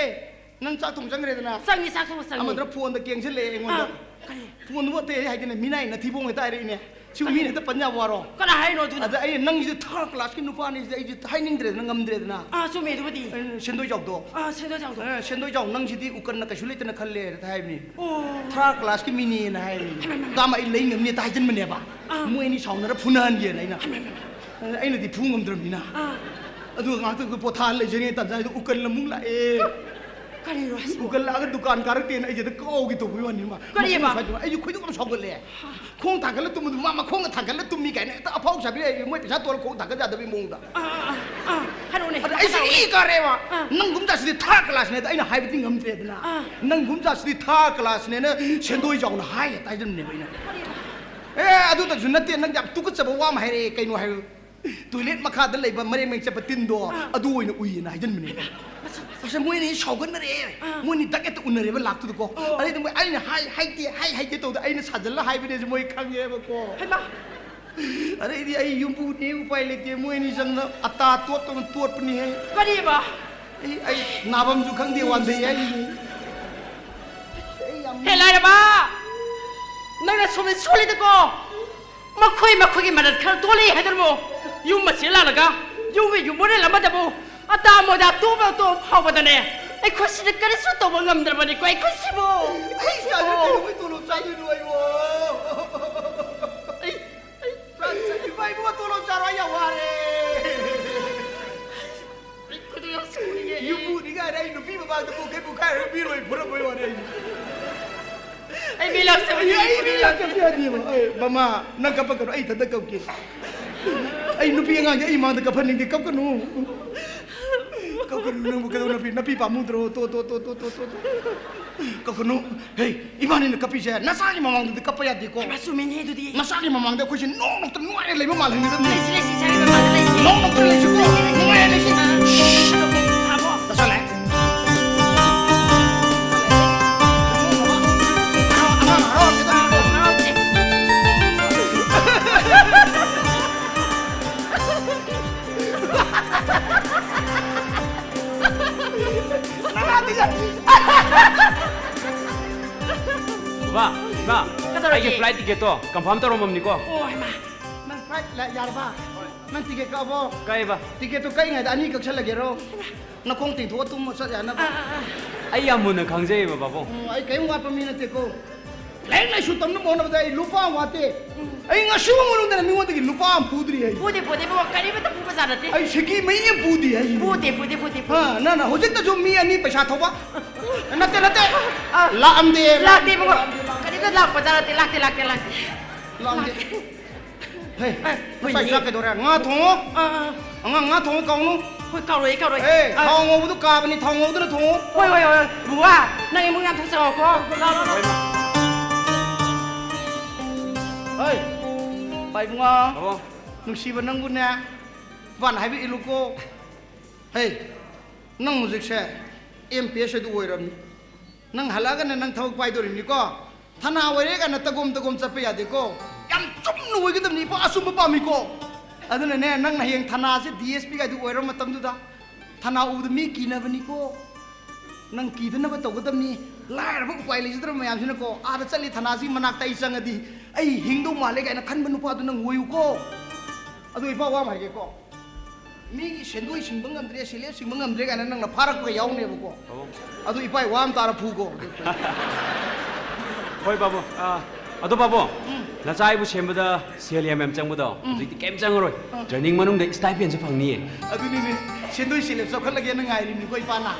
ꯅꯪ ꯆꯥꯛ ꯊꯣꯡ ꯆꯪꯈ꯭ꯔꯦꯗꯅ? ꯆꯪꯉꯤ, ꯆꯥꯛ ꯊꯣꯡꯕ ꯆꯪꯉꯤ꯫ ꯑꯃꯗꯨꯅ ꯐꯣꯟꯗ ꯀꯦꯡꯁꯤꯜꯂꯛꯑꯦ ꯑꯩꯉꯣꯟꯗ꯫ ꯑꯥ, ꯀꯔꯤ? ꯐꯣꯟꯗꯨꯕꯨ ꯑꯇꯩ ꯍꯥꯏꯗꯅ ꯃꯤꯅꯥꯏ ꯅꯊꯤꯕꯣꯡ ꯍꯦꯛꯇ ꯍꯥꯏꯔꯛꯏꯅꯦ꯫ ꯁꯤꯕꯨ ꯀꯔꯤ? ꯃꯤꯅ ꯍꯦꯛꯇ ꯄꯟ ꯌꯥꯕ ꯋꯥꯔꯣ? ꯀꯅꯥ ꯍꯥꯏꯔꯤꯅꯣ ꯑꯗꯨꯅ? ꯑꯗ ꯑꯩ ꯅꯪꯁꯦ ꯊꯥꯔꯠ ꯀ꯭ꯂꯥꯁꯀꯤ ꯅꯨꯄꯥꯅꯤ ꯁꯤꯗ ꯑꯩꯁꯦ ꯍꯥꯏꯅꯤꯡꯗ꯭ꯔꯦꯗꯅ, ꯉꯝꯗ꯭ꯔꯦꯗꯅ꯫ ꯑꯥ, ꯆꯨꯝꯃꯦ ꯑꯗꯨꯕꯨꯗꯤ꯫ ꯑꯩꯅ ꯁꯦꯟꯗꯣꯏ ꯆꯥꯎꯗꯣ꯫ ꯑꯥ, ꯁꯦꯟꯗꯣꯏ ꯆꯥꯎꯗꯣ꯫ ꯑꯦ, ꯁꯦꯟꯗꯣꯏ ꯆꯥꯎ, ꯅꯪꯁꯤꯗꯤ ꯎꯀꯟꯅ ꯀꯩꯁꯨ ꯂꯩꯇꯅ ꯈꯜꯂꯦ ꯍꯦꯛꯇ ꯍꯥꯏꯕꯅꯤ꯫ ꯑꯣ꯫ ꯊꯥꯔꯠ ꯀ꯭ꯂꯥꯁꯀꯤ ꯃꯤꯅꯦꯅ ꯍꯥꯏꯕꯅꯤ꯫ ꯍꯩꯃꯥ, ꯍꯩꯃꯥ꯫ ꯗꯥꯝ ꯑꯩ ꯂꯩ ꯉꯝꯅꯤ ꯍꯦꯛꯇ ꯍꯥꯏꯖꯤꯟꯕꯅꯦꯕ꯫ ꯑꯥ꯫ ꯃꯣꯏ ꯑꯅꯤ ꯁꯥꯎꯅꯔ ꯐꯨꯅꯍꯟꯒꯦꯅ ꯑꯩꯅ꯫ ꯍꯩꯃꯥ, ꯍꯩꯃꯥ꯫ ꯑꯦ, ꯑꯩꯅꯗꯤ ꯐꯨ ꯉꯝꯗ꯭ꯔꯕꯅꯤꯅ꯫ ꯑꯥ꯫ ꯑꯗꯨꯒ ꯉꯥꯏꯍꯥꯛꯇꯪꯗ ꯄꯣꯊꯥꯍꯜ ꯂꯩꯖꯔꯤꯉꯩ ꯇꯟꯖꯥꯗꯨꯗ ꯎꯀꯟ ꯑꯃꯨꯛ ꯂꯥꯛꯑꯦ꯫ ꯀꯔꯤꯅꯣ ꯍꯥꯏꯁꯤꯕꯣ? ꯁ꯭ꯀꯨꯜ ꯀꯥꯔꯛꯇꯦꯅ ꯑꯩꯁꯦ ꯍꯦꯛꯇ ꯀꯥꯎꯒꯦ ꯇꯧꯕꯒꯤ ꯋꯥꯅꯤ ꯃꯥ꯫ ꯀꯔꯤꯕ? ꯃꯈꯣꯡ ꯁ꯭ꯋꯥꯏꯗ ꯑꯩꯁꯨ ꯈꯣꯏꯗꯧ ꯌꯥꯝ ꯁꯥꯎꯒꯠꯂꯦ꯫ ꯈꯣꯡ ꯊꯥꯡꯒꯠꯂ ꯇꯨꯝꯕꯗꯨ ꯃꯥ ꯃꯈꯣꯡꯒ ꯊꯥꯡꯒꯠꯂ ꯇꯨꯝꯃꯤ ꯀꯥꯏꯅ ꯍꯦꯛꯇ ꯑꯐꯥꯎ ꯁꯥꯕꯤ ꯂꯩ꯫ ꯃꯣꯏ ꯄꯩꯁꯥ ꯇꯣꯜꯂ ꯈꯣꯡ ꯊꯥꯡꯒꯠ ꯌꯥꯗꯕꯒꯤ ꯃꯑꯣꯡꯗ꯫ ꯑꯥ, ꯑꯥ, ꯑꯥ, ꯍꯥꯏꯔꯛꯎꯅꯦ, ꯑꯗ ꯑꯩꯁꯦ ꯍꯥꯏꯔꯛꯎꯅꯦ꯫ ꯏ ꯀꯥꯔꯦꯕ꯫ ꯑꯥ꯫ ꯅꯪꯒꯨꯝꯖꯥꯁꯤꯗꯤ ꯊꯥꯔ ꯀ꯭ꯂꯥꯁꯅꯦꯗ ꯑꯩꯅ ꯍꯥꯏꯕꯗꯤ ꯉꯝꯗ꯭ꯔꯦꯗꯅ꯫ ꯑꯥ꯫ ꯅꯪꯒꯨꯝꯖꯥꯁꯤꯗꯤ ꯊꯥꯔ ꯀ꯭ꯂꯥꯁꯅꯦꯅ ꯁꯦꯟꯗꯣꯏ ꯆꯥꯎꯅ ꯍꯥꯏ ꯍꯦꯛꯇ ꯍꯥꯏꯖꯟꯕꯅꯦꯕ ꯑꯩꯅ꯫ ꯑꯦ, ꯑꯗꯨꯗꯁꯨ ꯅꯠꯇꯦ, ꯅꯪ ꯌꯥꯝ ꯇꯨꯀꯠꯆꯕ ꯋꯥ ꯑꯃ ꯍꯥꯏꯔꯛꯑꯦ꯫ ꯀꯩꯅꯣ ꯍꯥꯏꯕ? ꯇꯣꯏꯂꯦꯠ ꯃꯈꯥꯗ ꯂꯩꯕ ꯃꯔꯦꯡ ꯃꯔꯦꯡ ꯆꯠꯄ ꯇꯤꯟꯗꯣ, ꯑꯥ꯫ ꯑꯗꯨ ꯑꯣꯏꯅ ꯎꯏꯌꯦꯅ ꯍꯥꯏꯖꯟꯕꯅꯦ꯫ ꯃꯁꯤ, ꯃꯁꯤ꯫ ꯑꯁ, ꯃꯣꯏꯅꯤ ꯁꯥꯎꯒꯠꯅꯔꯦ꯫ ꯑꯥ꯫ ꯃꯣꯏꯅꯤ ꯗꯛ ꯍꯦꯛꯇ ꯎꯅꯔꯦꯕ ꯂꯥꯛꯇꯨꯗꯀꯣ꯫ ꯑꯣ꯫ ꯑꯗꯩꯗꯤ ꯃꯣꯏ ꯑꯩꯅ ꯍꯥꯏ, ꯍꯩꯇꯦ, ꯍꯥꯏ, ꯍꯩꯇꯦ ꯇꯧꯗ ꯑꯩꯅ ꯁꯥꯖꯜꯂ ꯍꯥꯏꯕꯅꯦꯁꯦ ꯃꯣꯏ ꯈꯪꯉꯦꯕꯀꯣ꯫ ꯍꯩꯃꯥ꯫ ꯑꯗꯩꯗꯤ ꯑꯩ ꯌꯨꯝꯕꯨꯅꯦ, ꯎꯄꯥꯏ ꯂꯩꯇꯦ, ꯃꯣꯏꯅꯤ ꯆꯪꯅ ꯑꯇꯥ ꯇꯣꯠꯇꯧꯅ ꯇꯣꯠꯄꯅꯤꯍꯦ꯫ ꯀꯔꯤꯕ? ꯑꯩ, ꯑꯩ ꯅꯥꯐꯝꯁꯨ ꯈꯪꯗꯦ, ꯋꯥꯟꯊꯩ ꯍꯥꯏꯔꯤꯅꯤ꯫ ꯑꯩ ꯌꯥꯝ ꯍꯦ ꯂꯥꯏꯔꯕ! ꯅꯪꯅ ꯁꯣꯝꯗ ꯁꯣꯜꯂꯤꯗꯀꯣ꯫ ꯃꯈꯣꯏ ꯃꯈꯣꯏꯒꯤ ꯃꯔꯜ ꯈꯔ ꯇꯣꯜꯂꯤ ꯍꯥꯏꯗꯅꯕꯨ ꯌꯨꯝ ꯃꯁꯤꯗ ꯂꯥꯛꯂꯒ ꯌꯨꯝꯒꯤ ꯌꯨꯝꯕꯨꯔꯦꯜ ꯑꯃꯗꯕꯨ ꯑꯇꯥ ꯃꯣꯏꯗꯥ ꯇꯣꯕ ꯇꯣꯕ ꯐꯥꯎꯕꯗꯅꯦ ꯑꯩꯈꯣꯏꯁꯤꯗ ꯀꯔꯤꯁꯨ ꯇꯧꯕ ꯉꯝꯗ꯭ꯔꯕꯅꯤꯀꯣ ꯑꯩꯈꯣꯏꯁꯤꯕꯨ꯫ ꯑꯩ ꯀꯥꯏꯗ ꯀꯩꯗꯧꯕꯩ ꯇꯣꯂꯣꯞ ꯆꯥꯗꯣꯏꯅꯣ ꯑꯩꯕꯣ? ꯑꯩ, ꯑꯩ, ꯏꯃꯥ ꯏꯕꯨꯡꯉꯣ ꯇꯣꯂꯣꯞ ꯆꯥꯔꯣ, ꯑꯩ ꯌꯥꯝ ꯋꯥꯔꯦ꯫ ꯑꯩ ꯈꯨꯗꯤꯡꯃꯛ ꯁꯨꯅꯤꯡꯉꯦ꯫ ꯌꯨꯝꯕꯨꯅꯤ ꯀꯥꯏꯅ ꯑꯩ ꯅꯨꯄꯤ ꯃꯃꯥꯡꯗ ꯄꯨꯡꯈꯩ ꯄꯨꯡꯈꯥꯏ ꯑꯣꯏꯔ ꯃꯤ ꯂꯣꯏ ꯐꯨꯔꯝꯕꯩ ꯋꯥꯅꯤ ꯑꯩ꯫ ꯑꯩ ꯃꯤ ꯂꯥꯛꯆꯕꯅꯤ, ꯑꯩ, ꯑꯩ ꯃꯤ ꯂꯥꯛꯆꯕ ꯌꯥꯗꯦꯕ꯫ ꯑꯩ, ꯃꯃꯥ, ꯅꯪ ꯀꯞꯄꯛꯀꯅꯨ, ꯑꯩ ꯏꯊꯟꯇ ꯀꯞꯀꯦ꯫ ꯑꯩ ꯅꯨꯄꯤ ꯑꯉꯥꯡꯁꯦ ꯑꯩ ꯃꯥꯡꯗ ꯀꯞꯍꯟꯅꯤꯡꯗꯦ, ꯀꯞꯀꯅꯨ꯫ ꯀꯞꯀꯅꯨ, ꯅꯪꯕꯨ ꯀꯩꯗꯧ ꯅꯨꯄꯤ, ꯅꯨꯄꯤ ꯄꯥꯝꯃꯨꯗ꯭ꯔꯣ? ꯇꯣ, ꯇꯣ, ꯇꯣ꯫ ꯀꯞꯀꯅꯨ꯫ ꯍꯦ, ꯏꯕꯥꯅꯤꯅ ꯀꯞꯄꯤꯁꯦ ꯅꯆꯥꯒꯤ ꯃꯃꯥꯡꯗꯗꯤ ꯀꯞꯄ ꯌꯥꯗꯦꯀꯣ꯫ ꯍꯩꯃꯥ, ꯆꯨꯝꯃꯤꯅꯦ ꯑꯗꯨꯗꯤ꯫ ꯅꯆꯥꯒꯤ ꯃꯃꯥꯡꯗ ꯑꯩꯈꯣꯏꯁꯦ ꯅꯣꯛ ꯅꯣꯛꯇ ꯅꯨꯡꯉꯥꯏꯅ ꯂꯩꯕ ꯃꯥꯜꯍꯟꯒꯗꯕꯅꯤ꯫ ꯂꯩꯁꯤ, ꯂꯩꯁꯤ, ꯏꯆꯥꯒꯤ ꯃꯃꯥꯡꯗ ꯂꯩꯁꯤ꯫ ꯅꯣꯛ ꯅꯣꯛꯇ ꯂꯩꯁꯤꯀꯣ꯫ ꯅꯨꯡꯉꯥꯏꯅ ꯂꯩꯁꯤ꯫ ꯁꯤꯁ꯫ ꯑꯥ꯫ ꯇꯥꯁꯜꯂꯦ꯫ ꯑꯉꯥꯡ ꯍꯔꯥꯎꯍꯟꯒꯗꯕꯅꯤꯀꯣ꯫ ꯍꯔꯥꯎꯁꯦ꯫ ꯕꯕꯥ, ꯏꯃꯥ, ꯀꯩꯗꯧꯔꯒꯦ? ꯑꯩꯒꯤ flight ticketꯇꯣ confirm ꯇꯧꯔꯝꯃꯕꯅꯤꯀꯣ꯫ ꯑꯣ, ꯍꯩꯃꯥ꯫ ꯅꯪ flight ꯂ-, ꯌꯥꯔꯕ? ꯅꯪ ticket ꯀꯛꯑꯕꯣ? ꯀꯛꯑꯦꯕ꯫ Ticketꯇꯣ ꯀꯛꯏꯉꯩꯗ ꯑꯅꯤ ꯀꯛꯁꯜꯂꯒꯦꯔꯣ? ꯅꯈꯣꯡ ꯇꯤꯡꯊꯣꯛꯑ ꯇꯨꯝꯃ ꯆꯠ ꯌꯥꯅꯕ꯫ ꯑꯥ, ꯑꯥ, ꯑꯥ꯫ ꯑꯩ ꯌꯥꯝ ꯃꯨꯟꯅ ꯈꯪꯖꯩꯌꯦꯕ, ꯄꯥꯕꯨꯡ꯫ ꯎꯝ, ꯑꯩ ꯀꯔꯤꯝ ꯋꯥꯠꯄ ꯃꯤ ꯅꯠꯇꯦꯀꯣ꯫ ꯂꯥꯏꯔꯤꯛ ꯂꯥꯏꯁꯨ ꯇꯝꯅꯕ ꯍꯣꯠꯅꯕꯗ ꯑꯩ ꯂꯨꯄꯥ ꯑꯃ ꯋꯥꯠꯇꯦ꯫ ꯑꯩ ꯉꯁꯤꯐꯥꯎ ꯃꯅꯨꯡꯗ ꯃꯤꯉꯣꯟꯗꯒꯤ ꯂꯨꯄꯥ ꯑꯃ ꯄꯨꯗ꯭ꯔꯤ ꯑꯩ꯫ ꯄꯨꯗꯦ, ꯄꯨꯗꯦ, ꯏꯕꯨꯡꯉꯣ, ꯀꯔꯤꯃꯠꯇ ꯄꯨꯕ ꯖꯥꯠ ꯅꯠꯇꯦ꯫ ꯑꯩ ꯁꯤꯀꯤ ꯃꯩ ꯑꯃ ꯄꯨꯗꯦ ꯑꯩ꯫ ꯄꯨꯗꯦ, ꯄꯨꯗꯦ, ꯄꯨꯗꯦ, ꯄꯨꯗꯦ꯫ ꯑ, ꯅꯪꯅ ꯍꯧꯖꯤꯛꯇꯁꯨ ꯃꯤ ꯑꯅꯤ ꯄꯩꯁꯥ ꯊꯧꯕ? ꯅꯠꯇꯦ, ꯅꯠꯇꯦ꯫ ꯑ, ꯂꯥꯛꯑꯝꯗꯦ꯫ ꯂꯥꯛꯇꯦ, ꯏꯕꯨꯡꯉꯣ꯫ ꯀꯔꯤꯝꯇ ꯂꯥꯛꯄ ꯖꯥꯠ ꯅꯠꯇꯦ, ꯂꯥꯛꯇꯦ, ꯂꯥꯛꯇꯦ, ꯂꯥꯛꯇꯦ꯫ ꯂꯥꯛꯑꯝꯗꯦ꯫ ꯂꯥꯛꯇꯦ꯫ ꯍꯦ, ꯑ, ꯉꯁꯥꯏ ꯍꯣꯏꯅꯦ꯫ ꯆꯥꯛ ꯀꯩꯗꯧꯔꯦ? ꯉꯥ ꯊꯣꯡꯉꯣ꯫ ꯑ, ꯑ꯫ ꯑꯉꯥꯡ ꯉꯥ ꯊꯣꯡꯉꯣ ꯀꯥꯎꯅꯨ꯫ ꯍꯣꯏ, ꯀꯥꯎꯔꯣꯏ, ꯀꯥꯎꯔꯣꯏ꯫ ꯑꯦ, ꯑ꯫ ꯊꯥꯎ ꯉꯧꯕꯗꯨ ꯀꯥꯕꯅꯤ, ꯊꯥꯎ ꯉꯧꯗꯨꯅ ꯊꯣꯡꯉꯣ꯫ ꯍꯣꯏ, ꯍꯣꯏ, ꯍꯣꯏ꯫ ꯕꯨꯕꯥ, ꯅꯪ ꯏꯃꯨꯡ ꯌꯥꯝ ꯊꯣꯛꯆꯔꯛꯑꯣꯀꯣ꯫ ꯂꯥꯛꯑꯣ, ꯂꯥꯛꯑꯣ, ꯂꯥꯛꯑꯣ꯫ ꯍꯣꯏ, ꯄꯥꯏꯕꯨꯡꯉꯣ꯫ ꯑꯣ꯫ ꯅꯨꯡꯁꯤꯕ ꯅꯪꯕꯨꯅꯦ, ꯏꯄꯥꯅ ꯍꯥꯏꯕ ꯏꯜꯂꯨꯀꯣ꯫ ꯍꯦ, ꯅꯪ ꯍꯧꯖꯤꯛꯁꯦ ꯑꯦꯝ ꯄꯤ ꯑꯦꯁ ꯑꯗꯨ ꯑꯣꯏꯔꯕꯅꯤ꯫ ꯅꯪ ꯍꯜꯂꯛꯑꯒꯅ ꯅꯪ ꯊꯕꯛ ꯄꯥꯏꯗꯣꯔꯤꯕꯅꯤꯀꯣ꯫ ꯊꯅꯥ ꯑꯣꯏꯔꯦ ꯀꯥꯏꯅ ꯇꯒꯣꯝ ꯇꯒꯣꯝ ꯆꯠꯄ ꯌꯥꯗꯦꯀꯣ꯫ ꯌꯥꯝ ꯆꯨꯝꯅ ꯑꯣꯏꯒꯗꯕꯅꯤ, ꯏꯄꯥ ꯑꯆꯨꯝꯕ ꯄꯥꯝꯃꯤꯀꯣ꯫ ꯑꯗꯨꯅꯅꯦ, ꯅꯪꯅ ꯍꯌꯦꯡ ꯊꯅꯥꯁꯦ ꯗꯤ ꯑꯦꯁ ꯄꯤ ꯀꯥꯏꯗꯨ ꯑꯣꯏꯔ ꯃꯇꯝꯗꯨꯗ ꯊꯅꯥ ꯎꯕꯗ ꯃꯤ ꯀꯤꯅꯕꯅꯤꯀꯣ꯫ ꯅꯪ ꯀꯤꯗꯅꯕ ꯇꯧꯒꯗꯕꯅꯤ꯫ ꯂꯥꯏꯔꯕ ꯎꯄꯥꯏ ꯂꯩꯖꯗ꯭ꯔꯕ ꯃꯌꯥꯝꯁꯤꯅꯀꯣ, ꯑꯥꯗ ꯆꯠꯂꯤ ꯊꯅꯥꯁꯤ ꯃꯅꯥꯛꯇ ꯑꯩ ꯆꯪꯉꯗꯤ ꯑꯩ ꯍꯤꯡꯗꯧ ꯃꯥꯜꯂꯦ ꯀꯥꯏꯅ ꯈꯟꯕ ꯅꯨꯄꯥꯗꯨ ꯅꯪ ꯑꯣꯏꯌꯨꯀꯣ꯫ ꯑꯗꯨ ꯏꯄꯥ ꯋꯥ ꯑꯃ ꯍꯥꯏꯒꯦꯀꯣ꯫ ꯃꯤꯒꯤ ꯁꯦꯟꯗꯣꯏ ꯁꯤꯡꯕ ꯉꯝꯗ꯭ꯔꯦ, ꯁꯦꯜ ꯍꯦꯞ ꯁꯤꯡꯕ ꯉꯝꯗ꯭ꯔꯦ ꯀꯥꯏꯅ ꯅꯪꯅ ꯐꯥꯔꯛꯄꯒ ꯌꯥꯎꯅꯦꯕꯀꯣ꯫ ꯑꯣ꯫ ꯑꯗꯨ ꯏꯄꯥ ꯋꯥ ꯑꯃ ꯇꯥꯔ ꯐꯨꯀꯣ꯫ ꯍꯣꯏ, ꯄꯥꯕꯨꯡ꯫ ꯑꯥ, ꯑꯗꯣ, ꯄꯥꯕꯨꯡ, ꯎꯝ꯫ ꯅꯆꯥ ꯑꯩꯕꯨ ꯁꯦꯝꯕꯗ ꯁꯦꯜ ꯌꯥꯝ ꯌꯥꯝ ꯆꯪꯕꯗꯣ ꯎꯝ꯫ ꯍꯧꯖꯤꯛꯇꯤ ꯀꯩꯝ ꯆꯪꯉꯔꯣꯏ꯫ ꯎꯝ꯫ ꯇ꯭ꯔꯦꯅꯤꯡ ꯃꯅꯨꯡꯗ ꯏꯁꯇꯥꯏꯄꯦꯟꯁꯨ ꯐꯪꯅꯤꯌꯦ꯫ ꯑꯗꯨꯅꯤꯅꯦ, ꯁꯦꯟꯗꯣꯏ ꯁꯦꯜ ꯍꯦꯞ ꯆꯥꯎꯈꯠꯂꯒꯦꯅ ꯉꯥꯏꯔꯤꯅꯤꯀꯣ ꯏꯄꯥꯅ꯫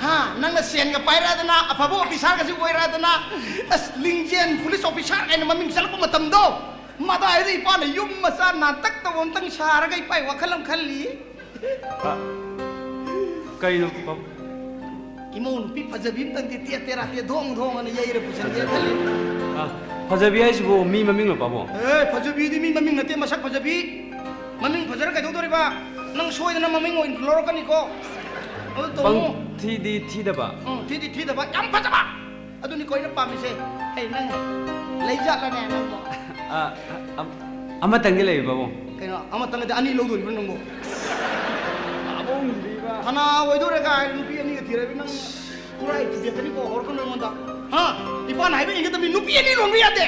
ꯍꯥ, ꯅꯪꯅ ꯁꯦꯟꯒ ꯄꯥꯏꯔꯛꯑꯗꯅ, ꯑꯐꯕ ꯑꯣꯐꯤꯁꯥꯔꯒꯁꯨ ꯑꯣꯏꯔꯛꯑꯗꯅ, ꯑꯁ, ꯂꯤꯡꯖꯦꯜ ꯄꯨꯂꯤꯁ ꯑꯣꯐꯤꯁꯥꯔ ꯀꯥꯏꯅ ꯃꯃꯤꯡ ꯆꯠꯂꯛꯄ ꯃꯇꯝꯗꯣ, ꯃꯗꯥꯏꯗ ꯏꯄꯥꯅ ꯌꯨꯝ ꯃꯆꯥ ꯅꯥꯟꯇꯛ ꯇꯧꯕ ꯑꯝꯇꯪ ꯁꯥꯔꯒ ꯏꯄꯥ ꯋꯥꯈꯜ ꯑꯃ ꯈꯜꯂꯤ꯫ ꯑ, ꯀꯩꯅꯣ, ꯄꯥꯕꯨꯡ? ꯏꯃꯧ ꯅꯨꯄꯤ ꯐꯖꯕꯤ ꯑꯝꯇꯪꯗꯤ ꯇꯦꯠ ꯇꯦꯔꯥ ꯇꯦꯠ ꯙꯣꯡ ꯙꯣꯡ ꯑꯅ ꯌꯩꯔ ꯄꯨꯁꯟꯒꯦ ꯈꯜꯂꯤ꯫ ꯑ, ꯐꯖꯕꯤ ꯍꯥꯏꯁꯤꯕꯨ ꯃꯤ ꯃꯃꯤꯡꯂꯣ, ꯄꯥꯕꯨꯡ? ꯑꯦ, ꯐꯖꯕꯤꯗꯤ ꯃꯤ ꯃꯃꯤꯡ ꯅꯠꯇꯦ, ꯃꯁꯛ ꯐꯖꯕꯤ꯫ ꯃꯃꯤꯡ ꯐꯖꯔ ꯀꯩꯗꯧꯗꯣꯔꯤꯕ? ꯅꯪ ꯁꯣꯏꯗꯅ ꯃꯃꯤꯡ ꯑꯣꯏꯅ ꯂꯧꯔꯛꯀꯅꯤꯀꯣ꯫ ꯑꯗꯨ ꯇꯧꯅꯨ꯫ ꯄꯪ ꯊꯤꯗꯤ ꯊꯤꯗꯕ꯫ ꯎꯝ, ꯊꯤꯗꯤ ꯊꯤꯗꯕ, ꯌꯥꯝ ꯐꯖꯕ꯫ ꯑꯗꯨꯅꯤꯀꯣ ꯑꯩꯅ ꯄꯥꯝꯃꯤꯁꯦ꯫ ꯍꯩ, ꯅꯪ ꯂꯩꯖꯥꯠꯂꯅꯦ ꯅꯪꯕꯣ? ꯑ, ꯑ, ꯑꯃꯇꯪꯗꯤ ꯂꯩꯌꯦ, ꯄꯥꯕꯨꯡ꯫ ꯀꯩꯅꯣ, ꯑꯃꯇꯪꯗꯤ ꯑꯅꯤ ꯂꯧꯗꯣꯔꯤꯕ꯭ꯔꯣ ꯅꯪꯕꯣ? ꯄꯥꯕꯨꯡꯁꯤꯗꯤꯕ꯫ ꯊꯅꯥ ꯑꯣꯏꯗꯣꯔꯦ ꯀꯥꯏꯅ ꯅꯨꯄꯤ ꯑꯅꯤꯒ ꯊꯤꯔꯕꯤ ꯅꯪ ꯄꯨꯔꯥ ꯑꯩ ꯊꯨꯗꯦꯛꯀꯅꯤꯀꯣ, ꯍꯧꯔꯛꯀꯅꯨ ꯑꯩꯉꯣꯟꯗ꯫ ꯍꯥ? ꯏꯄꯥꯅ ꯍꯥꯏꯕ ꯏꯟꯒꯗꯕꯅꯤ, ꯅꯨꯄꯤ ꯑꯅꯤ ꯂꯣꯟꯕ ꯌꯥꯗꯦ꯫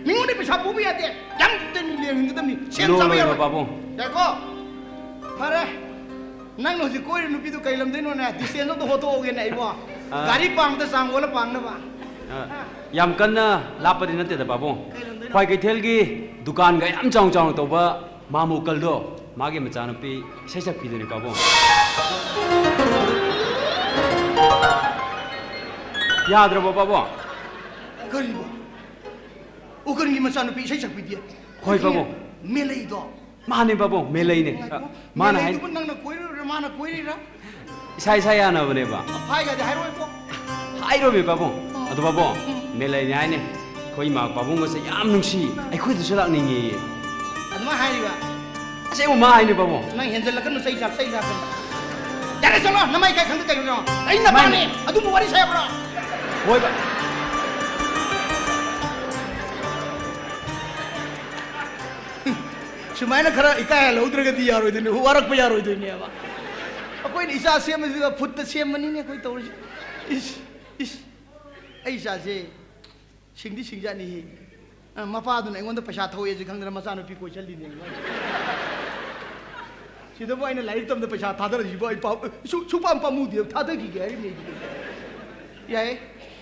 ꯃꯤꯉꯣꯟꯗ ꯄꯩꯁꯥ ꯄꯨꯕ ꯌꯥꯗꯦ꯫ ꯌꯥꯝ ꯇꯦꯟ ꯂꯦꯡꯒꯗꯕꯅꯤ꯫ ꯁꯦꯟ ꯆꯥꯕ ꯂꯣꯜꯂꯣꯏꯕ, ꯌꯥꯔꯣꯏ꯫ ꯄꯥꯕꯨꯡ꯫ ꯌꯥꯏꯀꯣ? ꯐꯔꯦ꯫ ꯅꯪꯅ ꯍꯧꯖꯤꯛ ꯀꯣꯏꯔꯤꯕ ꯅꯨꯄꯤꯗꯨ ꯀꯩ ꯂꯝꯗꯩꯅꯣꯅꯦ? Distance ꯑꯝꯇ ꯍꯣꯠꯇꯣꯛꯍꯧꯒꯦꯅꯦ ꯑꯩꯕꯣ꯫ ꯑꯥ꯫ ꯒꯥꯔꯤ ꯄꯥꯡꯕꯗ ꯆꯥꯡ ꯑꯣꯜꯂ ꯄꯥꯡꯅꯕ꯫ ꯑ, ꯌꯥꯝ ꯀꯟꯅ ꯂꯥꯞꯄꯗꯤ ꯅꯠꯇꯦꯗ, ꯄꯥꯕꯨꯡ꯫ ꯀꯩ ꯂꯝꯗꯩꯅꯣ? ꯈ꯭ꯋꯥꯏ ꯀꯩꯊꯦꯜꯒꯤ ꯗꯨꯀꯥꯟꯒ ꯌꯥꯝ ꯆꯥꯎ ꯆꯥꯎꯅ ꯇꯧꯕ ꯃꯥꯃꯨ ꯀꯜꯗꯣ, ꯃꯥꯒꯤ ꯃꯆꯥꯅꯨꯄꯤ ꯏꯁꯩ ꯁꯛꯄꯤꯗꯨꯅꯤ, ꯄꯥꯕꯨꯡ꯫ ꯌꯥꯗ꯭ꯔꯕꯣ, ꯄꯥꯕꯨꯡ? ꯀꯔꯤꯕꯣ? ꯎꯀꯜꯒꯤ ꯃꯆꯥꯅꯨꯄꯤ ꯏꯁꯩ ꯁꯛꯄꯤꯗꯤ? ꯍꯣꯏ, ꯄꯥꯕꯨꯡ꯫ ꯃꯦꯂꯩꯗꯣ? ꯃꯥꯅꯦ, ꯄꯥꯕꯨꯡ, ꯃꯦꯂꯩꯅꯦ꯫ ꯉꯥꯏꯈꯣ꯫ ꯑ, ꯃꯥꯅ ꯍꯥꯏ- ꯃꯦꯂꯩꯗꯨꯕꯨ ꯅꯪꯅ ꯀꯣꯏꯔꯨꯔꯤꯔꯥ, ꯃꯥꯅ ꯀꯣꯏꯔꯤꯔꯥ? ꯏꯁꯥ ꯏꯁꯥ ꯌꯥꯅꯕꯅꯦꯕ꯫ ꯐꯥꯏꯒꯗꯤ ꯍꯥꯏꯔꯣꯏꯀꯣ? ꯍꯥꯏꯔꯣꯃꯤ, ꯄꯥꯕꯨꯡ꯫ ꯑꯣ꯫ ꯑꯗꯣ, ꯄꯥꯕꯨꯡ, ꯎꯝ꯫ ꯃꯦꯂꯩꯅꯦ ꯍꯥꯏꯅꯦ꯫ ꯑꯩꯈꯣꯏ ꯏꯃꯥ ꯄꯥꯕꯨꯡꯒꯁꯦ ꯌꯥꯝ ꯅꯨꯡꯁꯤ, ꯑꯩꯈꯣꯏꯗꯁꯨ ꯂꯥꯛꯅꯤꯡꯉꯦꯌꯦ꯫ ꯑꯗꯨꯃꯥꯏꯅ ꯍꯥꯏꯔꯤꯕ? ꯑꯁꯦꯡꯕ ꯃꯥ ꯍꯥꯏꯅꯦ, ꯄꯥꯕꯨꯡ꯫ ꯅꯪ ꯍꯦꯟꯖꯜꯂꯛꯀꯅꯨ, ꯆꯩ ꯆꯥ-, ꯆꯩ ꯆꯥꯔꯛꯀꯅꯤ꯫ ꯌꯥꯔꯦ, ꯆꯠꯂꯣ, ꯅꯃꯥꯏ ꯀꯥꯏ ꯈꯪꯗ ꯀꯩꯅꯣ? ꯑꯩ ꯅꯄꯥꯅꯦ, ꯃꯥꯅꯦ꯫ ꯑꯗꯨꯝꯕ ꯋꯥꯔꯤ ꯁꯥ ꯌꯥꯕ꯭ꯔꯣ? ꯍꯣꯏꯕ꯫ ꯁꯨꯃꯥꯏꯅ ꯈꯔ ꯏꯀꯥꯏ ꯍꯜꯍꯧꯗ꯭ꯔꯒꯗꯤ ꯌꯥꯔꯣꯏꯗꯣꯏꯅꯦ, ꯋꯥꯔꯛꯄ ꯌꯥꯔꯣꯏꯗꯣꯏꯅꯦꯕ꯫ ꯑꯩꯈꯣꯏꯅ ꯏꯆꯥ ꯁꯦꯝꯕꯁꯤꯗ ꯐꯨꯠꯇ ꯁꯦꯝꯕꯅꯤꯅꯦ ꯑꯩꯈꯣꯏ ꯇꯧꯔꯤꯁꯦ꯫ ꯏꯁ, ꯏꯁ, ꯑꯩ ꯏꯆꯥꯁꯦ ꯁꯤꯡꯗꯤ ꯁꯤꯡꯖꯥꯠꯅꯤꯍꯦ꯫ ꯑ, ꯃꯄꯥꯗꯨꯅ ꯑꯩꯉꯣꯟꯗ ꯄꯩꯁꯥ ꯊꯧꯑꯦꯁꯦ ꯈꯪꯗꯅ ꯃꯆꯥꯅꯨꯄꯤ ꯀꯣꯏꯁꯜꯂꯤꯅꯦ꯫ ꯁꯤꯗꯕꯨ ꯑꯩꯅ ꯂꯥꯏꯔꯤꯛ ꯇꯝꯗ ꯄꯩꯁꯥ ꯊꯥꯗꯔꯁꯤꯕꯨ ꯑꯩ ꯄꯥꯝ-, ꯁꯨ-, ꯁꯨꯄꯥꯝ ꯄꯥꯝꯃꯨꯗꯦ, ꯊꯥꯗꯈꯤꯒꯦ ꯍꯥꯏꯔꯤꯕꯅꯦ ꯑꯩꯗꯤ꯫ ꯌꯥꯏꯌꯦ꯫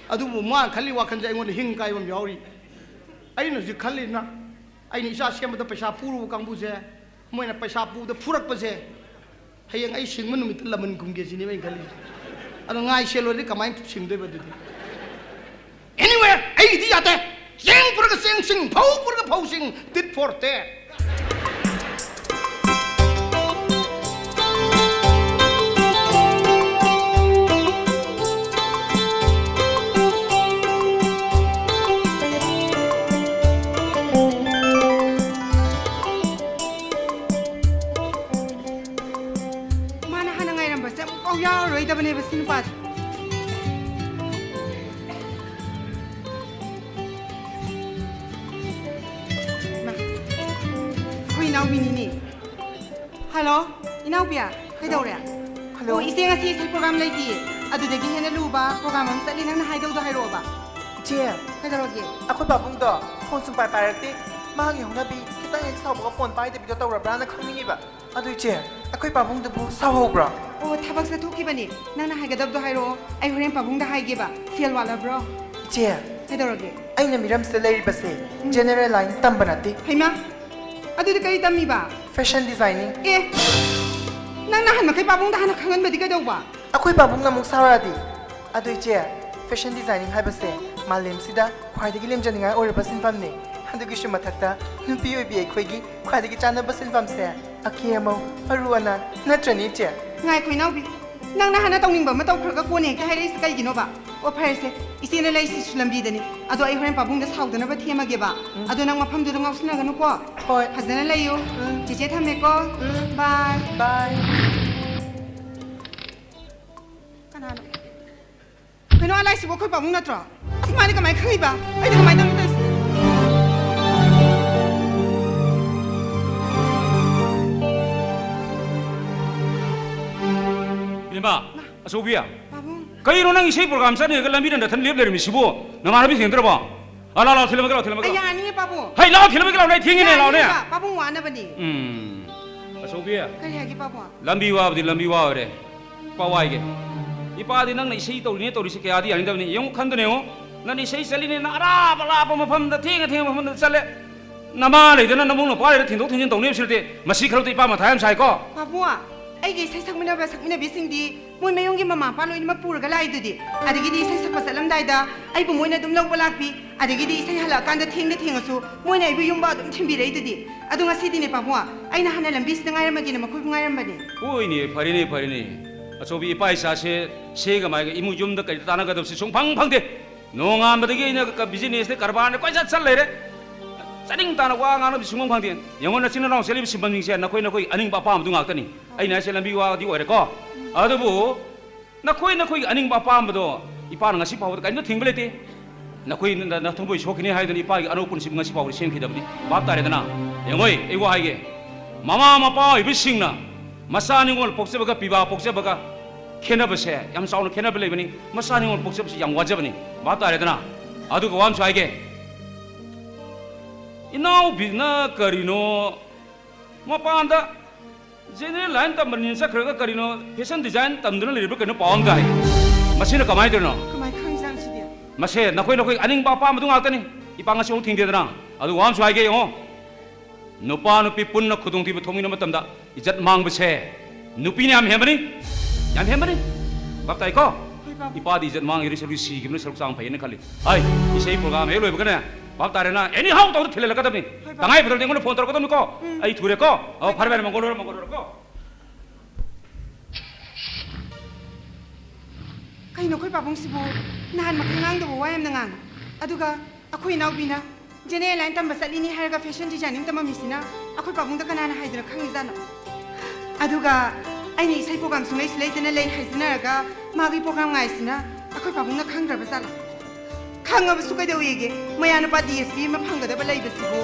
ꯑꯗꯨꯕꯨ ꯃꯥꯅ ꯈꯜꯂꯤ ꯋꯥꯈꯜꯁꯦ ꯑꯩꯉꯣꯟꯗ ꯍꯤꯡ ꯀꯥꯏꯕ ꯑꯃ ꯌꯥꯎꯔꯤ꯫ ꯑꯩꯅ ꯍꯧꯖꯤꯛ ꯈꯜꯂꯤꯅ, ꯑꯩꯅ ꯏꯆꯥ ꯁꯦꯝꯕꯗ ꯄꯩꯁꯥ ꯄꯨꯔꯨꯕ ꯀꯥꯡꯕꯨꯁꯦ, ꯃꯣꯏꯅ ꯄꯩꯁꯥ ꯄꯨꯕꯗ ꯐꯨꯔꯛꯄꯁꯦ, ꯍꯌꯦꯡ ꯑꯩ ꯁꯤꯡꯕ ꯅꯨꯃꯤꯠꯇ ꯂꯃꯟ ꯈꯨꯝꯒꯦ ꯁꯤꯅꯦꯕ ꯑꯩꯅ ꯈꯜꯂꯤꯁꯦ꯫ ꯑꯗꯣ ꯉꯥꯏ ꯁꯦꯜꯂꯨꯔꯗꯤ ꯀꯃꯥꯏꯅ ꯁꯤꯡꯗꯣꯏꯕ ꯑꯗꯨꯗꯤ? Anyway, ꯑꯩꯒꯤꯗꯤ ꯌꯥꯗꯦ꯫ ꯆꯦꯡ ꯄꯨꯔꯒ ꯆꯦꯡꯁꯤꯡ, ꯐꯧ ꯄꯨꯔꯒ ꯐꯧꯁꯤꯡ, tit for tat꯫ ꯃꯥꯅ ꯍꯥꯟꯅ ꯉꯥꯏꯔꯝꯕꯁꯦ ꯑꯃꯨꯛꯐꯥꯎ ꯌꯥꯎꯔꯔꯣꯏꯗꯕꯅꯦꯕ ꯁꯤ ꯅꯨꯄꯥꯁꯦ꯫ ꯏꯃꯥ, ꯑꯩꯈꯣꯏ ꯏꯅꯥꯎꯄꯤꯅꯤꯅꯦ꯫ ꯍꯜꯂꯣ, ꯏꯅꯥꯎꯄꯤꯌꯥ, ꯀꯩꯗꯧꯔꯦ? ꯍꯜꯂꯣ꯫ ꯑꯣ, ꯏꯆꯦ, ꯉꯁꯤ ꯏꯁꯩ ꯄ꯭ꯔꯣꯒ꯭ꯔꯥꯝ ꯂꯩꯇꯤꯌꯦ꯫ ꯑꯗꯨꯗꯒꯤ ꯍꯦꯟꯅ ꯂꯨꯕ ꯄ꯭ꯔꯣꯒ꯭ꯔꯥꯝ ꯑꯃ ꯆꯠꯂꯤ, ꯅꯪꯅ ꯍꯥꯏꯗꯧꯗꯣ ꯍꯥꯏꯔꯛꯑꯣꯕ꯫ ꯏꯆꯦ, ꯀꯩꯗꯧꯔꯒꯦ? ꯑꯩꯈꯣꯏ ꯄꯥꯕꯨꯡꯗꯣ ꯐꯣꯟ ꯁꯨꯡꯄꯥꯏ ꯄꯥꯏꯔꯛꯇꯦ꯫ ꯃꯥꯒꯤ ꯍꯧꯅꯕꯤ ꯈꯤꯇꯪ ꯍꯦꯛ ꯁꯥꯎꯕꯒ ꯐꯣꯟ ꯄꯥꯏꯗꯕꯤꯗꯣ ꯇꯧꯔꯕ꯭ꯔꯥꯅ ꯈꯪꯅꯤꯡꯉꯤꯕ꯫ ꯑꯗꯨ ꯏꯆꯦ, ꯑꯩꯈꯣꯏ ꯄꯥꯕꯨꯡꯗꯨꯕꯨ ꯁꯥꯎꯍꯧꯕ꯭ꯔꯣ? ꯑꯣ, ꯊꯕꯛ ꯆꯠꯊꯣꯛꯈꯤꯕꯅꯤ꯫ ꯅꯪꯅ ꯍꯥꯏꯒꯗꯕꯗꯣ ꯍꯥꯏꯔꯛꯑꯣ, ꯑꯩ ꯍꯣꯔꯦꯟ ꯄꯥꯕꯨꯡꯗ ꯍꯥꯏꯒꯦꯕ꯫ ꯁꯦꯜ ꯋꯥꯠꯂꯕ꯭ꯔꯣ? ꯆꯦ, ꯀꯩꯗꯧꯔꯒꯦ? ꯑꯩꯅ ꯃꯤꯔꯝꯁꯤꯗ ꯂꯩꯔꯤꯕꯁꯦ ꯎꯝ꯫ General line ꯇꯝꯕ ꯅꯠꯇꯦ꯫ ꯍꯩꯃꯥ, ꯑꯗꯨꯗꯤ ꯀꯔꯤ ꯇꯝꯃꯤꯕ? Fashion designing꯫ ꯑꯦ, ꯅꯪ ꯅꯍꯥꯟ ꯃꯈꯩ ꯄꯥꯕꯨꯡꯗ ꯍꯥꯟꯅ ꯈꯪꯍꯟꯕꯗꯤ ꯀꯩꯗꯧꯕ? ꯑꯩꯈꯣꯏ ꯄꯥꯕꯨꯡꯅ ꯑꯃꯨꯛ ꯁꯥꯎꯔꯛꯑꯗꯤ? ꯑꯗꯨ ꯏꯆꯦ, fashion designing ꯍꯥꯏꯕꯁꯦ ꯃꯥꯂꯦꯝꯁꯤꯗ ꯈ꯭ꯋꯥꯏꯗꯒꯤ ꯂꯦꯝꯖꯅꯤꯡꯉꯥꯏ ꯑꯣꯏꯔꯕ ꯁꯤꯟꯐꯝꯅꯤ꯫ ꯑꯗꯨꯒꯤꯁꯨ ꯃꯊꯛꯇ ꯅꯨꯄꯤ ꯑꯣꯏꯕꯤ ꯑꯩꯈꯣꯏꯒꯤ ꯈ꯭ꯋꯥꯏꯗꯒꯤ ꯆꯥꯟꯅꯕ ꯁꯤꯟꯐꯝꯁꯦ ꯑꯀꯦ ꯑꯃꯧ, ꯑꯔꯨ ꯑꯅꯥꯟ, ꯅꯠꯇ꯭ꯔꯅꯦ ꯏꯆꯦ? ꯉꯥꯏꯈꯣ ꯏꯅꯥꯎꯕꯤ, ꯅꯪꯅ ꯍꯥꯟꯅ ꯇꯧꯅꯤꯡꯕ ꯑꯃ ꯇꯧꯈ꯭ꯔꯒ ꯀꯣꯟꯅ ꯍꯦꯛꯇ ꯍꯥꯏꯔꯛꯏꯁꯦ ꯀꯩꯒꯤꯅꯣꯕ? ꯑꯣ ꯐꯔꯦꯁꯦ, ꯏꯆꯦꯅ ꯂꯩꯁꯤꯁꯨ ꯂꯝꯕꯤꯗꯅꯤ꯫ ꯑꯗꯣ ꯑꯩ ꯍꯣꯔꯦꯟ ꯄꯥꯕꯨꯡꯗ ꯁꯥꯎꯗꯅꯕ ꯊꯦꯝꯃꯒꯦꯕ꯫ ꯎꯝ꯫ ꯑꯗꯣ ꯅꯪ ꯃꯐꯝꯗꯨꯗ ꯉꯥꯎꯁꯤꯟꯅꯒꯅꯨꯀꯣ꯫ ꯍꯣꯏ꯫ ꯐꯖꯅ ꯂꯩꯌꯨ꯫ ꯎꯝ꯫ ꯆꯦꯆꯦ ꯊꯝꯃꯦꯀꯣ꯫ ꯎꯝ꯫ Bye꯫ Bye꯫ ꯀꯅꯥꯅꯣ? ꯀꯩꯅꯣ, ꯑꯥ ꯂꯥꯛꯏꯁꯤꯕꯨ ꯑꯩꯈꯣꯏ ꯄꯥꯕꯨꯡ ꯅꯠꯇ꯭ꯔꯣ? ꯑꯁ, ꯃꯥꯗꯤ ꯀꯃꯥꯏꯅ ꯈꯪꯉꯤꯕ? ꯑꯩꯗꯤ ꯀꯃꯥꯏꯅ ꯇꯧꯅꯤ ꯇꯧꯔꯤꯁꯦ? ꯏꯕꯦꯝꯃ, ꯃꯥ꯫ ꯑꯆꯧꯕꯤ꯫ ꯄꯥꯕꯨꯡ꯫ ꯀꯩꯅꯣ ꯅꯪ ꯏꯁꯩ program ꯆꯠꯅꯤꯡꯉꯒ ꯂꯝꯕꯤꯗ ꯅꯊꯟ ꯂꯦꯞ ꯂꯩꯔꯝꯃꯤꯁꯤꯕꯨ? ꯅꯃꯥꯟꯅꯕꯤ ꯊꯦꯡꯅꯗ꯭ꯔꯕꯣ? ꯑ, ꯂꯥꯛꯑꯣ, ꯂꯥꯛꯑꯣ, ꯊꯤꯜꯂꯝꯃꯒꯦ, ꯂꯥꯛꯑꯣ, ꯊꯤꯜꯂꯝꯃꯒꯦ, ꯑꯩ ꯂꯥꯛꯑꯣ꯫ ꯌꯥꯅꯤꯌꯦ ꯄꯥꯕꯨꯡ꯫ ꯍꯩ, ꯂꯥꯛꯑꯣ, ꯊꯤꯜꯂꯝꯃꯒꯦ, ꯂꯥꯛꯑꯣ, ꯑꯩ ꯊꯦꯡꯉꯤꯅꯦ, ꯂꯥꯛꯑꯣꯅꯦ꯫ ꯌꯥꯅꯤꯕ, ꯄꯥꯕꯨꯡ ꯋꯥꯅꯕꯅꯤ꯫ ꯎꯝ꯫ ꯑꯆꯧꯕꯤ꯫ ꯀꯔꯤ ꯍꯥꯏꯒꯦ ꯄꯥꯕꯨꯡ? ꯂꯝꯕꯤ ꯋꯥꯕꯗꯤ ꯂꯝꯕꯤ ꯋꯥ ꯑꯣꯏꯔꯦ꯫ ꯄꯥꯎ ꯍꯥꯏꯒꯦ꯫ ꯏꯄꯥꯗꯤ ꯅꯪꯅ ꯏꯁꯩ ꯇꯧꯔꯤꯅꯦ ꯇꯧꯔꯤꯁꯦ ꯀꯌꯥꯗꯤ ꯌꯥꯅꯤꯡꯗꯕꯅꯤ꯫ ꯌꯦꯡꯉꯨ, ꯈꯟꯗꯨꯅ ꯌꯦꯡꯉꯨ꯫ ꯅꯪꯅ ꯏꯁꯩ ꯆꯠꯂꯤꯅꯦꯅ ꯑꯔꯥꯞ ꯑꯔꯥꯞꯄ ꯃꯐꯝꯗ, ꯊꯦꯡꯉ ꯊꯦꯡꯉ ꯃꯐꯝꯗ ꯆꯠꯂꯦ꯫ ꯅꯃꯥ ꯂꯩꯗꯅ ꯅꯕꯨꯡꯅ ꯄꯥꯏꯔ ꯊꯤꯟꯗꯣꯛ ꯊꯤꯟꯖꯤꯟ ꯇꯧꯅꯦꯕꯁꯤꯗꯤ ꯃꯁꯤ ꯈꯔꯗꯤ ꯏꯄꯥ ꯃꯊꯥ ꯌꯥꯝ ꯁꯥꯏꯀꯣ꯫ ꯄꯥꯕꯨꯡ, ꯑꯩꯒꯤ ꯏꯁꯩ ꯁꯛꯃꯤꯟꯅꯕ ꯁꯛꯃꯤꯟꯅꯕꯤꯁꯤꯡꯗꯤ ꯃꯣꯏ ꯃꯌꯨꯝꯒꯤ ꯃꯃꯥ ꯃꯄꯥ ꯂꯣꯏꯅꯃꯛ ꯄꯨꯔꯒ ꯂꯥꯛꯏꯗꯨꯗꯤ꯫ ꯑꯗꯒꯤꯗꯤ ꯏꯁꯩ ꯁꯛꯄ ꯆꯠꯂꯝꯗꯥꯏꯗ ꯑꯩꯕꯨ ꯃꯣꯏꯅ ꯑꯗꯨꯝ ꯂꯧꯕ ꯂꯥꯛꯄꯤ꯫ ꯑꯗꯒꯤꯗꯤ ꯏꯁꯩ ꯍꯜꯂꯛꯑꯀꯥꯟꯗ ꯊꯦꯡꯗ ꯊꯦꯡꯉꯁꯨ ꯃꯣꯏꯅ ꯑꯩꯕꯨ ꯌꯨꯝꯕ ꯑꯗꯨꯝ ꯊꯤꯟꯕꯤꯔꯛꯏꯗꯨꯗꯤ꯫ ꯑꯗꯣ ꯉꯁꯤꯗꯤꯅꯦ ꯄꯥꯕꯨꯡ, ꯑꯩꯅ ꯍꯥꯟꯅ ꯂꯝꯕꯤꯁꯤꯗ ꯉꯥꯏꯔꯝꯃꯒꯦꯅ ꯃꯈꯣꯏꯕꯨ ꯉꯥꯏꯔꯝꯕꯅꯦ꯫ ꯍꯣꯏꯅꯦ, ꯐꯔꯦꯅꯦ, ꯐꯔꯦꯅꯦ꯫ ꯑꯆꯧꯕꯤ, ꯏꯄꯥ ꯏꯆꯥꯁꯦ ꯁꯦꯒ ꯃꯥꯏꯒ ꯏꯃꯨꯡ ꯌꯨꯝꯗ ꯀꯔꯤ ꯇꯥꯟꯅꯒꯗꯕꯁꯦ ꯁꯨꯡꯐꯪ ꯐꯪꯗꯦ꯫ ꯅꯣꯡꯉꯥꯟꯕꯗꯒꯤ ꯑꯩꯅ ꯀ-, businessꯅꯦ, ꯀꯔꯕꯥꯔꯅꯦ, ꯀꯣꯏꯆꯠ ꯆꯠ ꯂꯩꯔꯦ꯫ ꯆꯥꯅꯤꯡ ꯇꯥꯅ ꯋꯥ ꯉꯥꯡꯅꯕꯁꯨ ꯁꯨꯡꯐꯪ ꯐꯪꯗꯦ꯫ ꯌꯦꯡꯉꯣ, ꯅꯆꯤꯟ ꯅꯅꯥꯎ ꯆꯦꯜꯂꯤꯕ ꯁꯤꯟꯐꯝꯁꯤꯡꯁꯦ ꯅꯈꯣꯏ ꯅꯈꯣꯏ ꯑꯅꯤꯡꯕ ꯑꯄꯥꯝꯕꯗꯨ ꯉꯥꯛꯇꯅꯤ꯫ ꯑꯩꯅ ꯍꯥꯏꯁꯦ ꯂꯝꯕꯤ ꯋꯥꯗꯤ ꯑꯣꯏꯔꯦꯀꯣ꯫ ꯑꯗꯨꯕꯨ ꯅꯈꯣꯏ ꯅꯈꯣꯏꯒꯤ ꯑꯅꯤꯡꯕ ꯑꯄꯥꯝꯕꯗꯣ ꯏꯄꯥꯅ ꯉꯁꯤ ꯐꯥꯎꯕꯗ ꯀꯔꯤꯝꯇ ꯊꯤꯡꯕ ꯂꯩꯇꯦ꯫ ꯅꯈꯣꯏ ꯅ-, ꯅꯊꯃꯣꯏ ꯁꯣꯛꯈꯤꯅꯤ ꯍꯥꯏꯗꯨꯅ ꯏꯄꯥꯒꯤ ꯑꯅꯧꯕ ꯄꯨꯟꯁꯤ ꯉꯁꯤ ꯐꯥꯎꯕꯗ ꯁꯦꯝꯈꯤꯗꯕꯅꯤ꯫ ꯚꯥꯞ ꯇꯥꯔꯦꯗꯅ? ꯌꯦꯡꯉꯣꯏ, ꯑꯩ ꯋꯥ ꯍꯥꯏꯒꯦ꯫ ꯃꯃꯥ ꯃꯄꯥ ꯑꯣꯏꯕꯁꯤꯡꯅ ꯃꯆꯥ ꯅꯤꯉꯣꯜ ꯄꯣꯛꯆꯕꯒ, ꯄꯤꯕꯥ ꯄꯣꯛꯆꯕꯒ ꯈꯦꯠꯅꯕꯁꯦ ꯌꯥꯝ ꯆꯥꯎꯅ ꯈꯦꯠꯅꯕ ꯂꯩꯕꯅꯤ꯫ ꯃꯆꯥ ꯅꯤꯉꯣꯜ ꯄꯣꯛꯆꯕꯁꯤ ꯌꯥꯝ ꯋꯥꯖꯕꯅꯤ꯫ ꯚꯥꯞ ꯇꯥꯔꯦꯗꯅ? ꯑꯗꯨꯒ ꯋꯥ ꯑꯃꯁꯨ ꯍꯥꯏꯒꯦ꯫ ꯏꯅꯥꯎꯕꯤꯅ ꯀꯔꯤꯅꯣ ꯃꯄꯥꯟꯗ general line ꯇꯝꯕꯅꯤꯅ ꯆꯠꯈ꯭ꯔꯒ ꯀꯔꯤꯅꯣ fashion design ꯇꯝꯗꯨꯅ ꯂꯩꯔꯤꯕ꯭ꯔꯥ ꯀꯩꯅꯣ ꯄꯥꯎ ꯑꯃ ꯇꯥꯏ꯫ ꯃꯁꯤꯅ ꯀꯃꯥꯏꯅ ꯇꯧꯔꯤꯅꯣ? ꯀꯃꯥꯏꯅ ꯈꯪꯉꯤꯖꯥꯠꯅꯣ ꯁꯤꯗꯤ? ꯃꯁꯦ ꯅꯈꯣꯏ ꯅꯈꯣꯏ ꯑꯅꯤꯡꯕ ꯑꯄꯥꯝꯕꯗꯨ ꯉꯥꯛꯇꯅꯤ꯫ ꯏꯄꯥ ꯉꯁꯤ ꯑꯃꯨꯛ ꯊꯤꯡꯗꯦꯗꯅ꯫ ꯑꯗꯨ ꯋꯥ ꯑꯃꯁꯨ ꯍꯥꯏꯒꯦ ꯌꯦꯡꯉꯣ꯫ ꯅꯨꯄꯥ ꯅꯨꯄꯤ ꯄꯨꯟꯅ ꯈꯨꯗꯣꯡꯊꯤꯕ ꯊꯣꯛꯃꯤꯟꯅꯕ ꯃꯇꯝꯗ ꯏꯖꯠ ꯃꯥꯡꯕꯁꯦ ꯅꯨꯄꯤꯅ ꯌꯥꯝ ꯍꯦꯟꯕꯅꯤ꯫ ꯌꯥꯝ ꯍꯦꯟꯕꯅꯤ꯫ ꯚꯥꯞ ꯇꯥꯏꯀꯣ? ꯍꯣꯏ, ꯄꯥꯕꯨꯡ꯫ ꯏꯄꯥꯗꯤ ꯏꯖꯠ ꯃꯥꯡꯉꯤꯗꯨ ꯁꯔꯨꯛ ꯁꯤꯈꯤꯕꯅ ꯁꯔꯨꯛ ꯆꯥꯡ ꯐꯩꯌꯦꯅ ꯈꯜꯂꯤ꯫ ꯍꯥꯏ, ꯏꯁꯩ program ꯍꯦꯛ ꯂꯣꯏꯕꯒꯅꯦ, ꯚꯥꯞ ꯇꯥꯔꯦꯅ, anyhow ꯇꯧꯗ ꯊꯤꯜꯍꯜꯂꯛꯀꯗꯕꯅꯤ꯫ ꯍꯣꯏ, ꯄꯥꯕꯨꯡ꯫ ꯇꯉꯥꯏ ꯐꯗ꯭ꯔꯗꯤ ꯑꯩꯉꯣꯟꯗ phone ꯇꯧꯔꯛꯀꯗꯕꯅꯤꯀꯣ꯫ ꯎꯝ꯫ ꯑꯩ ꯊꯨꯔꯦꯀꯣ꯫ ꯑꯣ, ꯍꯣꯏ, ꯐꯔꯦ, ꯐꯔꯦ, ꯄꯥꯕꯨꯡ꯫ ꯃꯪꯒꯣꯜ ꯑꯣꯏꯔꯣ, ꯃꯪꯒꯣꯜ ꯑꯣꯏꯔꯣꯀꯣ꯫ ꯀꯩꯅꯣ ꯑꯩꯈꯣꯏ ꯄꯥꯕꯨꯡꯁꯤꯕꯨ? ꯅꯍꯥꯟ ꯃꯈꯜ ꯉꯥꯡꯗꯕ ꯋꯥ ꯌꯥꯝꯅ ꯉꯥꯡꯉꯤ꯫ ꯑꯗꯨꯒ ꯑꯩꯈꯣꯏ ꯏꯅꯥꯎꯕꯤꯅ general line ꯇꯝꯕ ꯆꯠꯂꯤꯅꯤ ꯍꯥꯏꯔꯒ fashion designing ꯇꯝꯃꯝꯃꯤꯁꯤꯅ ꯑꯩꯈꯣꯏ ꯄꯥꯕꯨꯡꯗ ꯀꯅꯥꯅ ꯍꯥꯏꯗꯅ ꯈꯪꯉꯤꯖꯥꯠꯅꯣ? ꯑꯗꯨꯒ ꯑꯩꯅ ꯏꯁꯩ program ꯁꯨꯡꯂꯩꯁꯨ ꯂꯩꯇꯅ ꯂꯩ ꯍꯥꯏꯖꯤꯟꯅꯔꯒ ꯃꯥꯒꯤ program ꯉꯥꯏꯁꯤꯅ ꯑꯩꯈꯣꯏ ꯄꯥꯕꯨꯡꯅ ꯈꯪꯗ꯭ꯔꯕ ꯖꯥꯠꯂꯣ? ꯈꯪꯉꯕꯁꯨ ꯀꯩꯗꯧꯋꯦꯒꯦ? ꯃꯌꯥꯅꯨꯄꯥ D S P ꯑꯃ ꯐꯪꯒꯗꯕ ꯂꯩꯕꯁꯤꯕꯨ꯫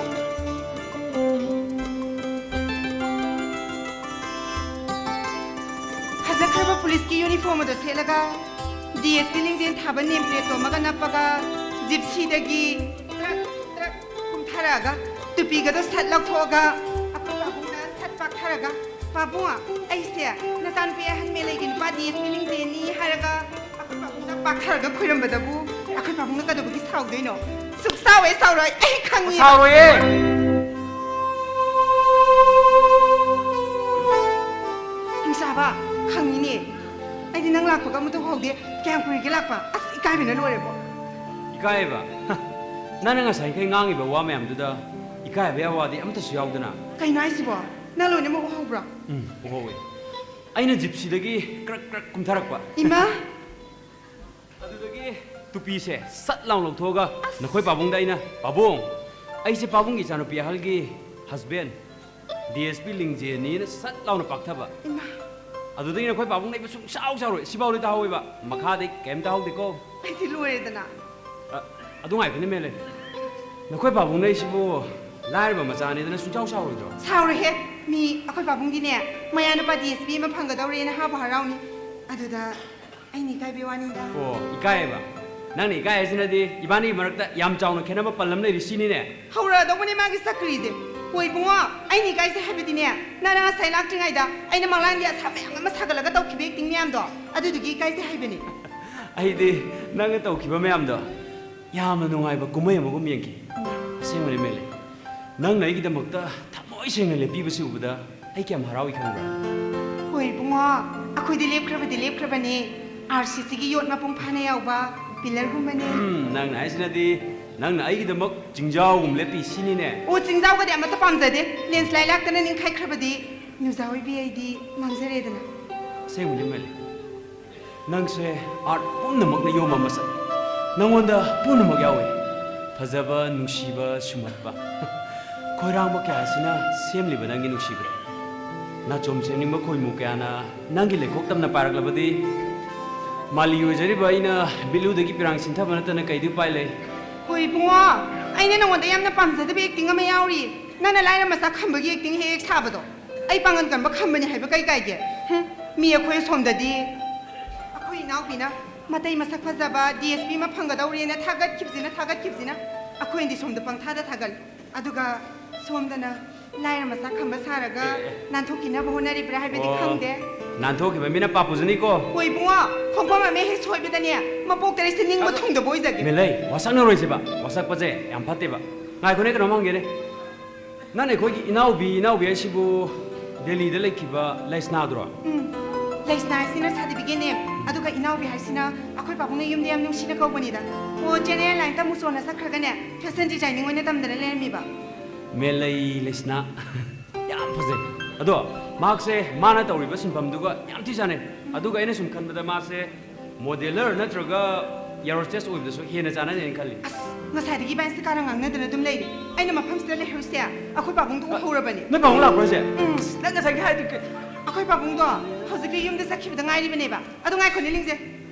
ꯐꯖꯈ꯭ꯔꯕ ꯄꯨꯂꯤꯁꯀꯤ uniform ꯑꯗꯨ ꯁꯦꯠꯂꯒ D S P ꯂꯤꯡꯖꯦꯜ ꯊꯥꯕ name plate ꯇꯣ ꯑꯃꯒ ꯅꯞꯄꯒ Gypsy ꯗꯒꯤ ꯇ꯭ꯔꯛ ꯇ꯭ꯔꯛ ꯀꯨꯝꯊꯔꯛꯑꯒ ꯇꯨꯄꯤꯒꯗꯣ ꯁꯠ ꯂꯧꯊꯣꯛꯑꯒ ꯑꯩꯈꯣꯏ ꯄꯥꯕꯨꯡꯗ ꯁꯠ ꯄꯥꯛꯊꯔꯒ, "ꯄꯥꯕꯨꯡ, ꯑꯩꯁꯦ ꯅꯆꯥꯅꯨꯄꯤ ꯑꯍꯟ ꯃꯦꯂꯩꯒꯤ ꯅꯨꯄꯥ D S P ꯂꯤꯡꯖꯦꯜꯅꯤ" ꯍꯥꯏꯔꯒ ꯑꯩꯈꯣꯏ ꯄꯥꯕꯨꯡꯗ ꯄꯥꯛꯊꯔꯒ ꯈꯣꯏꯔꯝꯕꯗꯕꯨ ꯑꯩꯈꯣꯏ ꯄꯥꯕꯨꯡꯅ ꯀꯩꯗꯧꯕꯒꯤ ꯁꯥꯎꯗꯣꯏꯅꯣ? ꯁꯨꯛ ꯁꯥꯎ ꯍꯦꯛ ꯁꯥꯎꯔꯣꯏ, ꯑꯩ ꯈꯪꯉꯤ꯫ ꯁꯥꯎꯔꯣꯏꯌꯦ꯫ ꯍꯤꯡꯆꯥꯕ, ꯈꯪꯉꯤꯅꯦ꯫ ꯑꯩꯗꯤ ꯅꯪ ꯂꯥꯛꯄꯒ ꯑꯃꯠꯇ ꯎꯍꯧꯗꯦ꯫ ꯀꯌꯥꯝ ꯀꯨꯏꯔꯒꯦ ꯂꯥꯛꯄ? ꯑꯁ, ꯏꯀꯥꯏꯕꯅ ꯂꯣꯏꯔꯦꯕꯣ꯫ ꯏꯀꯥꯏꯕ? ꯅꯪꯅ ꯉꯁꯥꯏꯈꯩ ꯉꯥꯡꯉꯤꯕ ꯋꯥ ꯃꯌꯥꯝꯗꯨꯗ ꯏꯀꯥꯏꯕ ꯌꯥꯕ ꯋꯥꯗꯤ ꯑꯃꯠꯇꯁꯨ ꯌꯥꯎꯗꯅ꯫ ꯀꯩꯅꯣ ꯍꯥꯏꯁꯤꯕꯣ? ꯅꯪ ꯂꯣꯏꯅꯃꯛ ꯎꯍꯧꯕ꯭ꯔꯣ? ꯎꯝ, ꯎꯍꯧꯋꯦ꯫ ꯑꯩꯅ Gypsy ꯗꯒꯤ ꯀ꯭ꯔꯛ ꯀ꯭ꯔꯛ ꯀꯨꯝꯊꯔꯛꯄ꯫ ꯏꯃꯥ! ꯑꯗꯨꯗꯒꯤ ꯇꯨꯄꯤꯁꯦ ꯁꯠ ꯂꯥꯎ ꯂꯧꯊꯣꯛꯑꯒ ꯑꯁ! ꯅꯈꯣꯏ ꯄꯥꯕꯨꯡꯗ ꯑꯩꯅ, "ꯄꯥꯕꯨꯡ, ꯑꯩꯁꯦ ꯄꯥꯕꯨꯡꯒꯤ ꯏꯆꯥꯅꯨꯄꯤ ꯑꯍꯜꯒꯤ husband, D S P ꯂꯤꯡꯖꯦꯜꯅꯤꯅ" ꯁꯠ ꯂꯥꯎꯅ ꯄꯥꯛꯊꯕ꯫ ꯏꯃꯥ! ꯑꯗꯨꯗꯒꯤ ꯅꯈꯣꯏ ꯄꯥꯕꯨꯡ ꯂꯩꯕ ꯁꯨꯡꯁꯥꯎ ꯁꯥꯎꯔꯣꯏ꯫ ꯁꯤꯐꯥꯎꯗꯤ ꯇꯥꯍꯧꯋꯦꯕ, ꯃꯈꯥꯗꯤ ꯀꯩꯝ ꯇꯥꯍꯧꯗꯦꯀꯣ꯫ ꯑꯩꯗꯤ ꯂꯣꯏꯔꯦꯗꯅ꯫ ꯑ, ꯑꯗꯨ ꯉꯥꯏꯈꯣꯅꯦ, ꯃꯦꯂꯦ꯫ ꯅꯈꯣꯏ ꯄꯥꯕꯨꯡ ꯂꯩꯁꯤꯕꯨ ꯂꯥꯏꯔꯕ ꯃꯆꯥꯅꯤꯗꯅ ꯁꯨꯡꯁꯥꯎ ꯁꯥꯎꯔꯣꯏꯗ꯭ꯔꯣ? ꯁꯥꯎꯔꯣꯏꯍꯦ꯫ ꯃꯤ ꯑꯩꯈꯣꯏ ꯄꯥꯕꯨꯡꯒꯤꯅꯦ, ꯃꯌꯥꯅꯨꯄꯥ D S P ꯑꯃ ꯐꯪꯒꯗꯧꯔꯦꯅ ꯍꯥꯕꯨ ꯍꯔꯥꯎꯅꯤ꯫ ꯑꯗꯨꯗ ꯑꯩꯅ ꯏꯀꯥꯏꯕꯩ ꯋꯥꯅꯤꯗ꯫ ꯑꯣ, ꯏꯀꯥꯏꯌꯦꯕ? ꯅꯪꯅ ꯏꯀꯥꯏ ꯍꯥꯏꯁꯤꯅꯗꯤ ꯏꯕꯥꯅꯤꯒꯤ ꯃꯔꯛꯇ ꯌꯥꯝ ꯆꯥꯎꯅ ꯈꯦꯠꯅꯕ ꯄꯜ ꯑꯃ ꯂꯩꯔꯤ ꯁꯤꯅꯤꯅꯦ? ꯍꯧꯔꯛꯑꯗꯧꯕꯅꯦ ꯃꯥꯒꯤ ꯆꯀ꯭ꯔꯤꯁꯦ꯫ ꯍꯣꯏ ꯏꯕꯨꯡꯉꯣ, ꯑꯩꯅ ꯏꯀꯥꯏꯁꯦ ꯍꯥꯏꯕꯗꯤꯅꯦ, ꯅꯪꯅ ꯉꯁꯥꯏ ꯂꯥꯛꯇ꯭ꯔꯤꯉꯩꯗ ꯑꯩꯅ ꯃꯪꯂꯥꯟꯒꯤ ꯑꯁꯥ ꯃꯌꯥꯝ ꯑꯃ ꯁꯥꯒꯠꯂꯒ ꯇꯧꯈꯤꯕ acting ꯃꯌꯥꯝꯗꯣ, ꯑꯗꯨꯗꯨꯒꯤ ꯏꯀꯥꯏꯁꯦ ꯍꯥꯏꯕꯅꯦ꯫ ꯑꯩꯗꯤ ꯅꯪꯅ ꯇꯧꯈꯤꯕ ꯃꯌꯥꯝꯗꯣ ꯌꯥꯝꯅ ꯅꯨꯡꯉꯥꯏꯕ ꯀꯨꯝꯍꯩ ꯑꯃꯒꯨꯝ ꯌꯦꯡꯈꯤ꯫ ꯑꯁꯦꯡꯕꯅꯤ, ꯃꯦꯂꯩ꯫ ꯅꯪꯅ ꯑꯩꯒꯤꯗꯃꯛꯇ ꯊꯃꯣꯏ ꯁꯦꯡꯅ ꯂꯦꯞꯄꯤꯕꯁꯤ ꯎꯕꯗ ꯑꯩ ꯀꯌꯥꯝ ꯍꯔꯥꯎꯏ ꯈꯪꯕ꯭ꯔꯥ? ꯍꯣꯏ ꯏꯕꯨꯡꯉꯣ, ꯑꯩꯈꯣꯏꯗꯤ ꯂꯦꯞꯈ꯭ꯔꯕꯗꯤ ꯂꯦꯞꯈ꯭ꯔꯕꯅꯤ꯫ ꯑꯥꯔ ꯁꯤ ꯁꯤꯒꯤ ꯌꯣꯠ ꯃꯄꯨꯡ ꯐꯥꯅ ꯌꯥꯎꯕ ꯄꯤꯂꯔꯒꯨꯝꯕꯅꯤ꯫ ꯎꯝ, ꯅꯪꯅ ꯍꯥꯏꯁꯤꯅꯗꯤ ꯅꯪꯅ ꯑꯩꯒꯤꯗꯃꯛ ꯆꯤꯡꯖꯥꯎꯒꯨꯝ ꯂꯦꯞꯄꯤ ꯁꯤꯅꯤꯅꯦ꯫ ꯑꯣ, ꯆꯤꯡꯖꯥꯎꯒꯗꯤ ꯑꯃꯠꯇ ꯄꯥꯝꯖꯗꯦ꯫ ꯂꯦꯟꯁꯂꯥꯏꯠ ꯂꯥꯛꯇꯅ ꯅꯤꯡꯈꯥꯏꯈ꯭ꯔꯕꯗꯤ ꯅ꯭ꯌꯨꯖꯥ ꯑꯣꯏꯕꯤ ꯑꯩꯗꯤ ꯃꯥꯡꯖꯔꯦꯗꯅ꯫ ꯑꯁꯦꯡꯕꯅꯤ, ꯃꯦꯂꯩ꯫ ꯅꯪꯁꯦ ꯑꯥꯔꯠ ꯄꯨꯝꯅꯃꯛꯅ ꯌꯣꯝꯕ ꯃꯁꯛ꯫ ꯅꯪꯉꯣꯟꯗ ꯄꯨꯝꯅꯃꯛ ꯌꯥꯎꯏ꯫ ꯐꯖꯕ, ꯅꯨꯡꯁꯤꯕ, ꯁꯨꯝꯍꯠꯄ꯫ ꯈꯣꯏꯔꯥꯡꯕ ꯀꯌꯥꯁꯤꯅ ꯁꯦꯝꯂꯤꯕ ꯅꯪꯒꯤ ꯅꯨꯡꯁꯤꯕꯗ꯫ ꯅꯥꯆꯣꯝ ꯁꯦꯝꯅꯤꯡꯕ ꯈꯣꯏꯃꯨ ꯀꯌꯥꯅ ꯅꯪꯒꯤ ꯂꯩꯈꯣꯛ ꯇꯝꯅ ꯄꯥꯏꯔꯛꯂꯕꯗꯤ, ꯃꯥꯂꯤ ꯑꯣꯏꯖꯔꯤꯕ ꯑꯩꯅ ꯕꯤꯠꯂꯨꯗꯒꯤ ꯄꯤꯔꯥꯡ ꯁꯤꯟꯊꯕ ꯅꯠꯇꯅ ꯀꯩꯗꯤ ꯎꯄꯥꯏ ꯂꯩ? ꯍꯣꯏ ꯏꯕꯨꯡꯉꯣ, ꯑꯩꯅ ꯅꯉꯣꯟꯗ ꯌꯥꯝꯅ ꯄꯥꯝꯖꯗꯕ ꯑꯦꯛꯇꯤꯡ ꯑꯃ ꯌꯥꯎꯔꯤ꯫ ꯅꯪꯅ ꯂꯥꯏꯔ ꯃꯆꯥ ꯈꯝꯕꯒꯤ ꯑꯦꯛꯇꯤꯡ ꯍꯦꯛ ꯍꯦꯛ ꯁꯥꯕꯗꯣ꯫ ꯑꯩ ꯄꯥꯡꯒꯟ ꯀꯟꯕ ꯈꯝꯕꯅꯤ ꯍꯥꯏꯕ ꯀꯩ ꯀꯥꯏꯒꯦ? ꯍꯨꯝ, ꯃꯤ ꯑꯩꯈꯣꯏ ꯑꯁꯣꯝꯗꯗꯤ ꯑꯩꯈꯣꯏ ꯏꯅꯥꯎꯄꯤꯅ ꯃꯇꯩ ꯃꯁꯛ ꯐꯖꯕ ꯗꯤ ꯑꯦꯁ ꯄꯤ ꯑꯃ ꯐꯪꯒꯗꯧꯔꯦꯅ ꯊꯥꯒꯠꯈꯤꯕꯁꯤꯅ, ꯊꯥꯒꯠꯈꯤꯕꯁꯤꯅ꯫ ꯑꯩꯈꯣꯏꯅꯗꯤ ꯁꯣꯝꯗ ꯄꯪꯊꯥꯗ ꯊꯥꯒꯠꯂꯤ꯫ ꯑꯗꯨꯒ ꯁꯣꯝꯗꯅ ꯂꯥꯏꯔ ꯃꯆꯥ ꯈꯝꯕ ꯁꯥꯔꯒ ꯑꯦ, ꯑꯦ꯫ ꯅꯥꯟꯊꯣꯛꯈꯤꯅꯕ ꯍꯣꯠꯅꯔꯤꯕ꯭ꯔꯥ ꯍꯥꯏꯕꯗꯤ ꯑꯣ, ꯈꯪꯗꯦ꯫ ꯅꯥꯟꯊꯣꯛꯈꯤꯕ ꯃꯤꯅ ꯄꯥꯞ ꯄꯨꯖꯅꯤꯀꯣ꯫ ꯍꯣꯏ ꯏꯕꯨꯡꯉꯣ, ꯈꯣꯡꯐꯝ ꯑꯃ ꯍꯦꯛ ꯁꯣꯏꯕꯗꯅꯦ, ꯃꯄꯣꯛ ꯇꯔꯦꯠꯁꯦ ꯅꯤꯡꯕ ꯑꯗꯣ, ꯊꯨꯡꯗꯕ ꯑꯣꯏꯖꯒꯦ꯫ ꯃꯦꯂꯩ, ꯋꯥꯁꯛꯅꯔꯣꯏꯁꯦꯕ꯫ ꯋꯥꯁꯛꯄꯁꯦ ꯌꯥꯝ ꯐꯠꯇꯦꯕ꯫ ꯉꯥꯏꯈꯣꯅꯦ, ꯀꯩꯅꯣꯝ ꯍꯪꯒꯦꯅꯦ꯫ ꯅꯪ ꯑꯩꯈꯣꯏꯒꯤ ꯏꯅꯥꯎꯕꯤ, ꯏꯅꯥꯎꯕꯤ ꯍꯥꯏꯁꯤꯕꯨ ꯗꯦꯜꯂꯤꯗ ꯂꯩꯈꯤꯕ ꯂꯩꯁꯅꯥꯗꯨꯔꯣ? ꯎꯝ, ꯂꯩꯁꯅꯥ ꯍꯥꯏꯁꯤꯅ ꯁꯥꯔꯇꯤꯐꯤꯀꯦꯠꯅꯦ, ꯑꯗꯨꯒ ꯏꯅꯥꯎꯕꯤ ꯍꯥꯏꯁꯤꯅ ꯑꯩꯈꯣꯏ ꯄꯥꯕꯨꯡꯅ ꯌꯨꯝꯗ ꯌꯥꯝ ꯅꯨꯡꯁꯤꯅ ꯀꯧꯕꯅꯤꯗ꯫ ꯑꯣ, ꯖꯦꯅꯦꯔꯦꯜ ꯂꯥꯏꯟꯗ ꯑꯃꯨꯛ ꯆꯣꯟꯅ ꯆꯠꯈ꯭ꯔꯒꯅꯦ, ꯐꯦꯁꯟ ꯗꯤꯖꯥꯏꯅꯤꯡ ꯑꯣꯏꯅ ꯇꯝꯗꯅ ꯂꯩꯔꯝꯃꯤꯕ꯫ ꯃꯦꯂꯩ ꯂꯩꯁꯅꯥ꯫ ꯌꯥꯝ ꯐꯖꯩ꯫ ꯑꯗꯣ ꯃꯍꯥꯛꯁꯦ ꯃꯥꯅ ꯇꯧꯔꯤꯕ ꯁꯤꯟꯐꯝꯗꯨꯒ ꯌꯥꯝ ꯊꯤ ꯆꯥꯟꯅꯩ꯫ ꯑꯗꯨꯒ ꯑꯩꯅ ꯁꯨꯝ ꯈꯟꯕꯗ ꯃꯥꯁꯦ ꯃꯣꯗꯦꯂꯔ ꯅꯠꯇ꯭ꯔꯒ ꯑꯦꯌꯔ ꯍꯣꯁꯇꯦꯁ ꯑꯣꯏꯕꯗꯁꯨ ꯍꯦꯟꯅ ꯆꯥꯟꯅꯅꯦꯅ ꯈꯜꯂꯤ꯫ ꯑꯁ, ꯉꯁꯥꯏꯗꯒꯤ ꯏꯕꯥꯅꯤꯁꯦ ꯀꯥꯔꯟ ꯉꯥꯡꯅꯗꯅ ꯑꯗꯨꯝ ꯂꯩꯔꯤ꯫ ꯑꯩꯅ ꯃꯐꯝꯁꯤꯗ ꯂꯩꯍꯧꯔꯤꯁꯦ ꯑꯩꯈꯣꯏ ꯄꯥꯕꯨꯡꯗꯣ ꯎꯍꯧꯔꯕꯅꯦ꯫ ꯅꯣꯏ ꯄꯥꯕꯨꯡ ꯂꯥꯛꯄ꯭ꯔꯣ ꯍꯥꯏꯁꯦ? ꯎꯝ꯫ ꯑꯁ, ꯅꯪ ꯉꯁꯥꯏꯗꯒꯤ ꯍꯥꯏꯗꯤ ꯀꯩ- ꯑꯩꯈꯣꯏ ꯄꯥꯕꯨꯡꯗꯣ ꯍꯧꯖꯤꯛꯇꯤ ꯌꯨꯝꯗ ꯆꯠꯈꯤꯕꯗ ꯉꯥꯏꯔꯤꯕꯅꯦꯕ꯫ ꯑꯗꯣ ꯉꯥꯏꯈꯣꯅꯦ, ꯂꯤꯡꯖꯦ꯫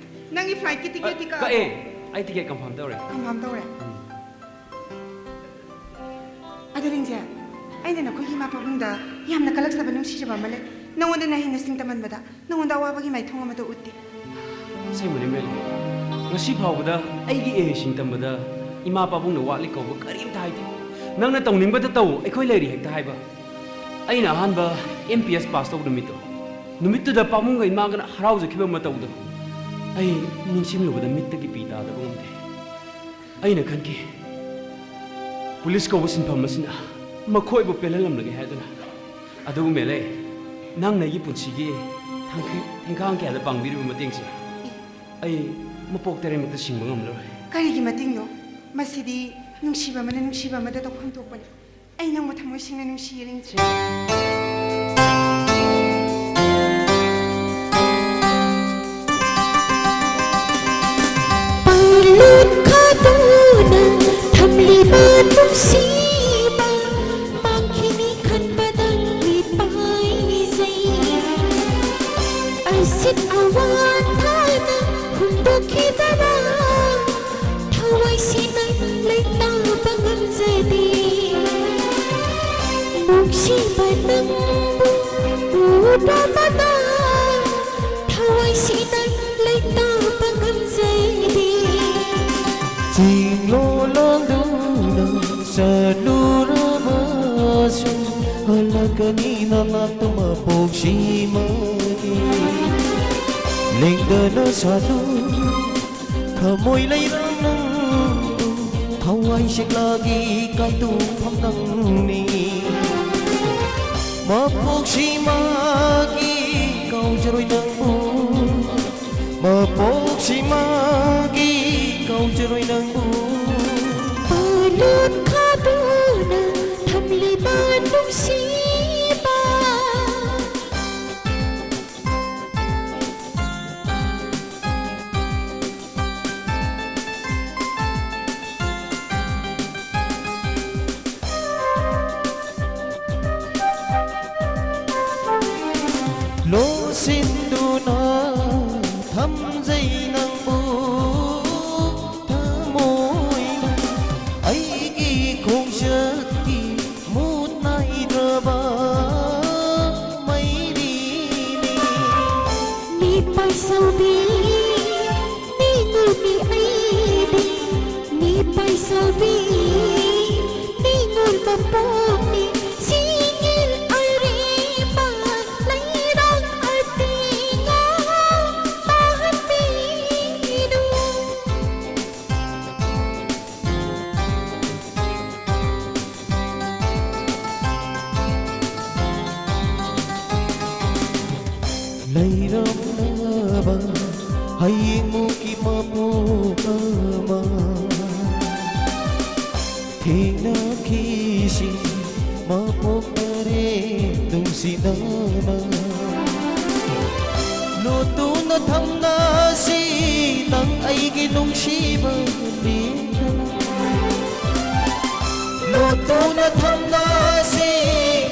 ꯅꯪꯒꯤ ꯐ꯭ꯂꯥꯏꯠꯀꯤ ꯇꯤꯀꯦꯠꯇꯤ ꯑ, ꯀꯛꯑꯕꯣ? ꯀꯛꯑꯦ꯫ ꯑꯩ ꯇꯤꯀꯦꯠ ꯀꯟꯐꯥꯔꯝ ꯇꯧꯔꯦ꯫ ꯀꯟꯐꯥꯔꯝ ꯇꯧꯔꯦ? ꯎꯝ꯫ ꯑꯗꯣ ꯂꯤꯡꯖꯦ, ꯑꯩꯅ ꯅꯈꯣꯏꯒꯤ ꯏꯃꯥ ꯄꯥꯕꯨꯡꯗ ꯌꯥꯝꯅ ꯀꯜꯂꯛꯆꯕ ꯅꯨꯡꯁꯤꯖꯕ ꯑꯃ ꯂꯩ꯫ ꯅꯉꯣꯟꯗꯅ ꯍꯦꯟꯅ ꯁꯤꯡ ꯇꯝꯍꯟꯕꯗ ꯅꯉꯣꯟꯗ ꯑꯋꯥꯕꯒꯤ ꯃꯥꯏꯊꯣꯡ ꯑꯃꯠꯇ ꯎꯠꯇꯦ꯫ ꯑꯁꯦꯡꯕꯅꯤ, ꯃꯦꯂꯤ꯫ ꯉꯁꯤ ꯐꯥꯎꯕꯗ ꯑꯩꯒꯤ ꯑꯦ ꯁꯤꯡ ꯇꯝꯕꯗ ꯏꯃꯥ ꯄꯥꯕꯨꯡꯅ ꯋꯥꯠꯂꯤ ꯀꯧꯕ ꯀꯔꯤꯝꯇ ꯍꯥꯏꯗꯦ꯫ "ꯅꯪꯅ ꯇꯧꯅꯤꯡꯕꯗ ꯇꯧ, ꯑꯩꯈꯣꯏ ꯂꯩꯔꯤ" ꯍꯦꯛꯇ ꯍꯥꯏꯕ꯫ ꯑꯩꯅ ꯑꯍꯥꯟꯕ ꯑꯦꯝ ꯄꯤ ꯑꯦꯁ ꯄꯥꯁ ꯇꯧꯕ ꯅꯨꯃꯤꯠꯇꯣ, ꯅꯨꯃꯤꯠꯇꯨꯗ ꯄꯥꯕꯨꯡꯒ ꯏꯃꯥꯒꯅ ꯍꯔꯥꯎꯖꯈꯤꯕ ꯃꯇꯧꯗꯣ꯫ ꯑꯩ ꯅꯤꯡꯁꯤꯡꯂꯨꯕꯗ ꯃꯤꯠꯇꯒꯤ ꯄꯤ ꯇꯥꯗꯕ ꯉꯝꯗꯦ꯫ ꯑꯩꯅ ꯈꯟꯈꯤ, ꯄꯨꯂꯤꯁ ꯀꯧꯕ ꯁꯤꯟꯐꯝ ꯑꯁꯤꯅ ꯃꯈꯣꯏꯕꯨ ꯄꯦꯜꯍꯜꯂꯝꯂꯒꯦ ꯍꯥꯏꯗꯨꯅ꯫ ꯑꯗꯨꯕꯨ ꯃꯦꯂꯩ, ꯅꯪꯅ ꯑꯩꯒꯤ ꯄꯨꯟꯁꯤꯒꯤ ꯊꯥꯡꯈꯩ-, ꯊꯦꯡꯈꯥꯡ ꯀꯌꯥꯗ ꯄꯥꯡꯕꯤꯔꯤꯕ ꯃꯇꯦꯡꯁꯦ ꯑꯩ ꯃꯄꯣꯛ ꯇꯔꯦꯠꯃꯛꯇ ꯁꯤꯡꯕ ꯉꯝꯂꯔꯣꯏ꯫ ꯀꯔꯤꯒꯤ ꯃꯇꯦꯡꯅꯣ? ꯃꯁꯤꯗꯤ ꯅꯨꯡꯁꯤꯕ ꯑꯃꯅ ꯅꯨꯡꯁꯤꯕ ꯑꯃꯗ ꯇꯧꯐꯝ ꯊꯣꯛꯄꯅꯤ꯫ ꯑꯩ ꯅꯪꯕꯨ ꯊꯃꯣꯏ ꯁꯦꯡꯅ ꯅꯨꯡꯁꯤꯌꯦ, ꯔꯤꯡꯆꯦ꯫ ꯄꯥꯡꯂꯨꯞ ꯈꯥꯗꯨꯅ ꯊꯝꯂꯤꯕ ꯅꯨꯡꯁꯤꯕ, ꯃꯥꯡꯈꯤꯅꯤ ꯈꯟꯕꯗꯪ ꯃꯤꯄꯥꯏꯖꯩ꯫ ꯑꯁꯤꯠ ꯑꯋꯥ ꯊꯥꯅ ꯍꯨꯟꯗꯣꯛꯈꯤꯗꯅ, ꯊꯋꯥꯏꯁꯤꯅ ꯂꯩꯇꯥꯕ ꯉꯝꯖꯗꯦ꯫ ꯅꯨꯡꯁꯤꯕ ꯅꯪꯕꯨ ꯎꯗ꯭ꯔꯕꯗ, ꯊꯋꯥꯏꯁꯤꯅ ꯂꯩꯇꯥꯕ ꯉꯝꯖꯗꯦ꯫ ꯆꯤꯡꯂꯣ ꯂꯣꯡꯗꯨꯅ ꯆꯠꯂꯨꯔꯕꯁꯨ, ꯍꯜꯂꯛꯀꯅꯤ ꯅꯅꯥꯛꯇ ꯃꯄꯣꯛꯁꯤꯃꯒꯤ꯫ ꯂꯦꯡꯗꯅ ꯁꯥꯠꯂꯨ ꯊꯃꯣꯏ ꯂꯩꯔꯥꯡ ꯅꯪꯕꯨ, ꯊꯋꯥꯏ ꯁꯦꯛꯂꯥꯒꯤ ꯀꯥꯏꯗꯣꯛꯐꯝ ꯅꯪꯅꯤ꯫ ꯃꯄꯣꯛꯁꯤꯃꯒꯤ ꯀꯥꯎꯖꯔꯣꯏ ꯅꯪꯕꯨ, ꯃꯄꯣꯛꯁꯤꯃꯒꯤ ꯀꯥꯎꯖꯔꯣꯏ ꯅꯪꯕꯨ꯫ ꯄꯥꯂꯨꯟ ꯈꯥꯗꯨꯅ ꯊꯝꯂꯤꯕ ꯅꯨꯡꯁꯤꯕ꯫ ꯂꯣꯠꯁꯤꯟꯗꯨꯅ ꯊꯝꯖꯩ ꯅꯪꯕꯨ ꯊꯃꯣꯏꯅ, ꯑꯩꯒꯤ ꯈꯣꯡꯆꯠꯀꯤ ꯃꯨꯠ ꯅꯥꯏꯗ꯭ꯔꯕ ꯃꯩꯔꯤꯅꯤ꯫ ꯃꯤꯄꯥꯏ ꯁꯧꯕꯤ ꯅꯤꯡꯉꯨꯜꯅꯤ ꯑꯩꯗꯤ, ꯃꯤꯄꯥꯏ ꯁꯧꯕꯤ ꯅꯤꯡꯉꯨꯜ ꯃꯄꯣꯛꯅꯤ, ꯁꯤꯡꯒꯤꯜ ꯑꯔꯦꯝꯕ ꯂꯩꯔꯥꯛ ꯑꯇꯤꯡꯉ ꯇꯥꯍꯟꯕꯤ꯫ ꯏꯅꯥꯛꯈꯤꯁꯤ ꯃꯄꯣꯛ ꯇꯔꯦꯠ ꯅꯨꯡꯁꯤꯅꯅ ꯂꯣꯠꯇꯨꯅ ꯊꯝꯅꯁꯤ ꯅꯪ ꯑꯩꯒꯤ ꯅꯨꯡꯁꯤꯕ ꯂꯦꯡꯗꯅ꯫ ꯂꯣꯠꯇꯨꯅ ꯊꯝꯅꯁꯤ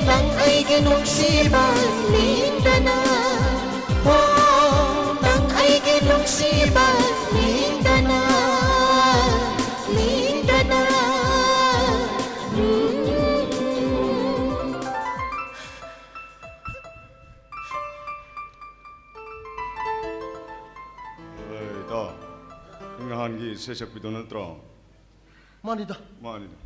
ꯅꯪ ꯑꯩꯒꯤ ꯅꯨꯡꯁꯤꯕ ꯂꯦꯡꯗꯅ꯫ ꯍꯣ, ꯅꯪ ꯑꯩꯒꯤ ꯅꯨꯡꯁꯤꯕ ꯂꯦꯡꯗꯅ꯫ ꯂꯦꯡꯗꯅ꯫ ꯑꯦ, ꯏꯇꯥꯎ, ꯅꯪ ꯅꯍꯥꯟꯒꯤ ꯏꯁꯩ ꯁꯛꯄꯤꯗꯣ ꯅꯠꯇ꯭ꯔꯣ? ꯃꯥꯅꯤꯗ꯫ ꯃꯥꯅꯤꯗ꯫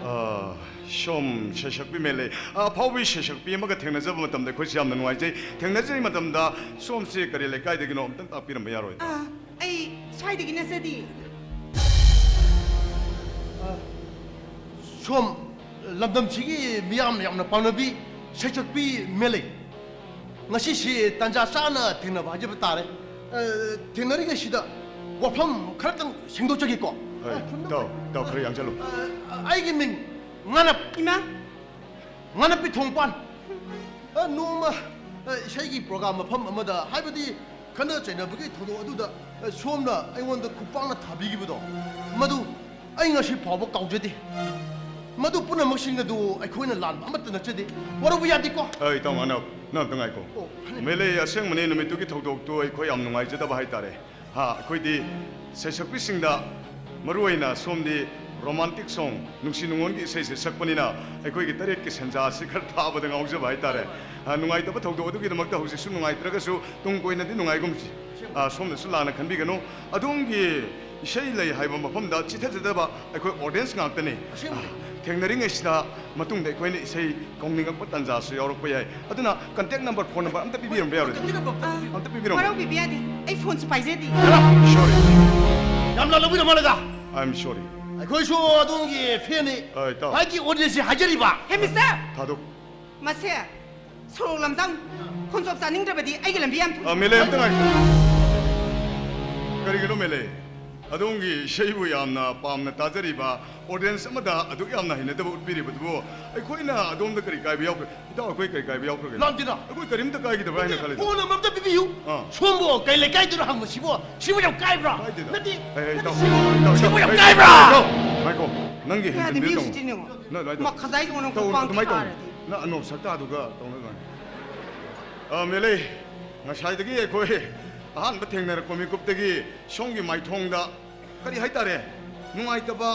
ꯑꯥ, ꯁꯣꯝ ꯁꯩꯁꯛꯄꯤ ꯃꯦꯂꯩ, ꯑꯐꯥꯎꯕꯤ ꯁꯩꯁꯛꯄꯤ ꯑꯃꯒ ꯊꯦꯡꯅꯖꯕ ꯃꯇꯝꯗ ꯑꯩꯈꯣꯏꯁꯨ ꯌꯥꯝꯅ ꯅꯨꯡꯉꯥꯏꯖꯩ꯫ ꯊꯦꯡꯅꯖꯔꯤ ꯃꯇꯝꯗ ꯁꯣꯝꯁꯦ ꯀꯔꯤ ꯂꯩꯀꯥꯏꯗꯒꯤꯅꯣ ꯑꯝꯇꯪ ꯇꯥꯛꯄꯤꯔꯝꯕ ꯌꯥꯔꯣꯏꯗ꯭ꯔꯥ? ꯑꯥ, ꯑꯩ ꯁ꯭ꯋꯥꯏꯗꯒꯤ ꯅꯠꯆꯗꯤꯌꯦ꯫ ꯑꯥ, ꯁꯣꯝ ꯂꯝꯗꯝꯁꯤꯒꯤ ꯃꯤꯌꯥꯝꯅ ꯌꯥꯝꯅ ꯄꯥꯝꯅꯕꯤ ꯁꯩꯁꯛꯄꯤ ꯃꯦꯂꯩ꯫ ꯉꯁꯤꯁꯤ ꯇꯥꯟꯖꯥ ꯆꯥꯅ ꯊꯦꯡꯅꯕ ꯍꯥꯏꯖꯕ ꯇꯥꯔꯦ꯫ ꯑ, ꯊꯦꯡꯅꯔꯤꯉꯩꯁꯤꯗ ꯋꯥꯐꯝ ꯈꯔꯇꯪ ꯁꯦꯡꯗꯣꯛꯆꯒꯦꯀꯣ꯫ ꯍꯣꯏ, ꯑ, ꯁꯨꯝ ꯇꯥꯎ, ꯇꯥꯎ, ꯈꯔ ꯌꯥꯡꯁꯜꯂꯨ꯫ ꯑ, ꯑꯩꯒꯤ ꯃꯤꯡ ꯉꯥꯅꯞ꯫ ꯏꯃꯥ! ꯉꯥꯅꯞꯄꯤ ꯊꯣꯡꯄꯥꯟ꯫ ꯑ, ꯅꯣꯡꯃ, ꯑ, ꯏꯁꯩꯒꯤ ꯄ꯭ꯔꯣꯒ꯭ꯔꯥꯝ ꯃꯐꯝ ꯑꯃꯗ, ꯍꯥꯏꯕꯗꯤ ꯈꯠꯅ ꯆꯩꯅꯕꯒꯤ ꯊꯧꯗꯣꯛ ꯑꯗꯨꯗ, ꯑ, ꯁꯣꯝꯅ ꯑꯩꯉꯣꯟꯗ ꯈꯨꯄꯥꯛꯅ ꯊꯥꯕꯤꯈꯤꯕꯗꯣ, ꯃꯗꯨ ꯑꯩ ꯉꯁꯤ ꯐꯥꯎꯕ ꯀꯥꯎꯖꯗꯦ꯫ ꯃꯗꯨ ꯄꯨꯝꯅꯃꯛꯁꯤꯡ ꯑꯗꯨ ꯑꯩꯈꯣꯏꯅ ꯂꯥꯟꯕ ꯑꯃꯠꯇ ꯅꯠꯆꯗꯦ꯫ ꯋꯥꯔꯧꯕ ꯌꯥꯗꯦꯀꯣ? ꯑꯩ ꯏꯇꯥꯎ ꯉꯥꯅꯞ, ꯅꯪ ꯑꯝꯇ ꯉꯥꯏꯈꯣ꯫ ꯑꯣ, ꯐꯅꯤ꯫ ꯃꯦꯂꯩ, ꯑꯁꯦꯡꯕꯅꯤ, ꯅꯨꯃꯤꯠꯇꯨꯒꯤ ꯊꯧꯗꯣꯛꯇꯨ ꯑꯩꯈꯣꯏ ꯌꯥꯝ ꯅꯨꯡꯉꯥꯏꯖꯗꯕ ꯍꯥꯏꯇꯥꯔꯦ꯫ ꯍꯥ, ꯑꯩꯈꯣꯏꯗꯤ ꯁꯩꯁꯛꯄꯤꯁꯤꯡꯗ, ꯃꯔꯨꯑꯣꯏꯅ ꯁꯣꯝꯗꯤ romantic song, ꯅꯨꯡꯁꯤ ꯅꯨꯡꯉꯣꯟꯒꯤ ꯏꯁꯩꯁꯦ ꯁꯛꯄꯅꯤꯅ, ꯑꯩꯈꯣꯏꯒꯤ ꯇꯔꯦꯠꯀꯤ ꯁꯦꯟꯖꯥ ꯑꯁꯤ ꯈꯔ ꯊꯥꯕꯗ ꯉꯥꯎꯖꯕ ꯍꯥꯏꯇꯥꯔꯦ꯫ ꯑ, ꯅꯨꯡꯉꯥꯏꯇꯕ ꯊꯧꯗꯣꯛ ꯑꯗꯨꯒꯤꯗꯃꯛꯇ ꯍꯧꯖꯤꯛꯁꯨ ꯅꯨꯡꯉꯥꯏꯇ꯭ꯔꯒꯁꯨ, ꯇꯨꯡ ꯀꯣꯏꯅꯗꯤ ꯅꯨꯡꯉꯥꯏꯒꯨꯝꯁꯤ꯫ ꯑ, ꯁꯣꯝꯅꯁꯨ ꯂꯥꯟꯅ ꯈꯟꯕꯤꯒꯅꯨ꯫ ꯑꯗꯣꯝꯒꯤ ꯏꯁꯩ ꯂꯩ ꯍꯥꯏꯕ ꯃꯐꯝꯗ ꯆꯤꯊꯖꯗꯕ ꯑꯩꯈꯣꯏ audience ꯉꯥꯛꯇꯅꯤ꯫ ꯑꯁꯦꯡꯕꯅꯤ꯫ ꯑ, ꯊꯦꯡꯅꯔꯤꯉꯩꯁꯤꯗ ꯃꯇꯨꯡꯗ ꯑꯩꯈꯣꯏꯅ ꯏꯁꯩ ꯀꯧꯅꯤꯡꯉꯛꯄ ꯇꯥꯟꯖꯥꯁꯨ ꯌꯥꯎꯔꯛꯄ ꯌꯥꯏ꯫ ꯑꯗꯨꯅ contact number, phone number ꯑꯝꯇ ꯄꯤꯕꯤꯔꯝꯕ ꯌꯥꯔꯣꯏꯗ꯭ꯔꯥ? ꯑꯝꯇ ꯄꯤꯕꯤꯔꯝꯃꯣ꯫ ꯑꯝꯇ ꯄꯤꯕꯤꯔꯝꯃꯣ꯫ ꯋꯥꯔꯧꯕꯤꯕ ꯌꯥꯗꯦ꯫ ꯑꯩ phoneꯁꯨ ꯄꯥꯏꯖꯗꯦ꯫ ꯌꯥꯔꯦ꯫ Sorry. ꯌꯥꯝ ꯂꯥꯜꯂꯧꯕꯤꯔ ꯃꯥꯜꯂꯦꯗ꯫ I'm sorry. ꯑꯩꯈꯣꯏꯁꯨ ꯑꯗꯣꯝꯒꯤ fanꯅꯤ꯫ ꯑ, ꯏꯇꯥꯎ꯫ ꯍꯥꯏꯒꯤ audienceꯁꯤ ꯍꯥꯏꯖꯔꯤꯕ꯫ Hey, mister! ꯊꯥꯗꯣꯛ꯫ ꯃꯁꯦ, ꯁꯣꯔꯣꯛ ꯂꯝꯖꯥꯎ ꯈꯣꯟꯆꯣꯞ ꯆꯥꯅꯤꯡꯗ꯭ꯔꯕꯗꯤ ꯑꯩꯒꯤ ꯂꯝꯕꯤ ꯌꯥꯝ ꯊꯨꯡ꯫ ꯑ, ꯃꯦꯂꯩ, ꯑꯝꯇ ꯉꯥꯏꯈꯣ꯫ ꯀꯔꯤꯒꯤꯅꯣ ꯃꯦꯂꯦ? ꯑꯗꯣꯝꯒꯤ ꯏꯁꯩꯕꯨ ꯌꯥꯝꯅ ꯄꯥꯝꯅ ꯇꯥꯖꯔꯤꯕ audience ꯑꯃꯗ ꯑꯗꯨꯛ ꯌꯥꯝꯅ ꯍꯩꯅꯗꯕ ꯎꯠꯄꯤꯔꯤꯕꯗꯨꯕꯨ ꯑꯩꯈꯣꯏꯅ ꯑꯗꯣꯝꯗ ꯀꯔꯤ ꯀꯥꯏꯕ ꯌꯥꯎꯈ꯭ꯔꯦ? ꯏꯇꯥꯎ, ꯑꯩꯈꯣꯏ ꯀꯔꯤ ꯀꯥꯏꯕ ꯌꯥꯎꯈ꯭ꯔꯒꯦ? ꯂꯥꯟꯇꯤꯅ꯫ ꯑꯩꯈꯣꯏ ꯀꯔꯤꯝꯇ ꯀꯥꯏꯈꯤꯗꯕ꯭ꯔꯥ ꯍꯥꯏꯅ ꯈꯜꯂꯤꯗ꯫ ꯐꯣꯟ ꯑꯃꯝꯇ ꯄꯤꯕꯤꯌꯨ꯫ ꯑꯥ꯫ ꯁꯣꯝꯕꯨ ꯀꯩ ꯂꯩꯀꯥꯏꯗꯨꯅꯣ ꯍꯪꯕꯁꯤꯕꯨ, ꯁꯤꯕꯨ ꯌꯥꯝ ꯀꯥꯏꯕ꯭ꯔꯥ? ꯀꯥꯏꯗꯦꯗ꯫ ꯅꯠꯇꯦ, ꯑꯦ, ꯑꯦ, ꯅꯠꯇꯦ, ꯏꯇꯥꯎ, ꯁꯤꯕꯨ, ꯏꯇꯥꯎ, ꯁꯤꯕꯨ ꯌꯥꯝ ꯏꯇꯥꯎ, ꯀꯥꯏꯕ꯭ꯔꯥ? ꯏꯇꯥꯎ, ꯉꯥꯏꯈꯣ꯫ ꯅꯪꯒꯤ ꯀꯌꯥꯗꯤ ꯍꯦꯟꯖꯤꯟꯕꯤꯔ ꯃꯤꯁꯨ ꯇꯧꯅꯨ꯫ ꯆꯤꯠꯇꯤꯅꯦ꯫ ꯅꯪ ꯑꯗꯨꯃꯥꯏꯅ ꯃꯈꯥ ꯇꯧ-, ꯆꯥꯏꯗꯧꯅ ꯇꯧ-, ꯈꯣꯡꯄꯥꯡ ꯑꯗꯨꯃꯥꯏꯅ ꯇꯧꯅꯨ꯫ ꯊꯥꯔꯗꯤ꯫ ꯅꯪ ꯑꯅꯣꯞ ꯁꯛꯇꯥꯗꯨꯒ ꯇꯧꯅ ꯑꯗꯨꯃꯥꯏꯅ꯫ ꯑ, ꯃꯦꯂꯩ, ꯉꯁꯥꯏꯗꯒꯤ ꯑꯩꯈꯣꯏ ꯑꯍꯥꯟꯕ ꯊꯦꯡꯅꯔꯛꯄ ꯃꯤꯀꯨꯞꯇꯒꯤ ꯁꯣꯝꯒꯤ ꯃꯥꯏꯊꯣꯡꯗ ꯀꯔꯤ ꯍꯥꯏꯇꯥꯔꯦ, ꯅꯨꯡꯉꯥꯏꯇꯕ,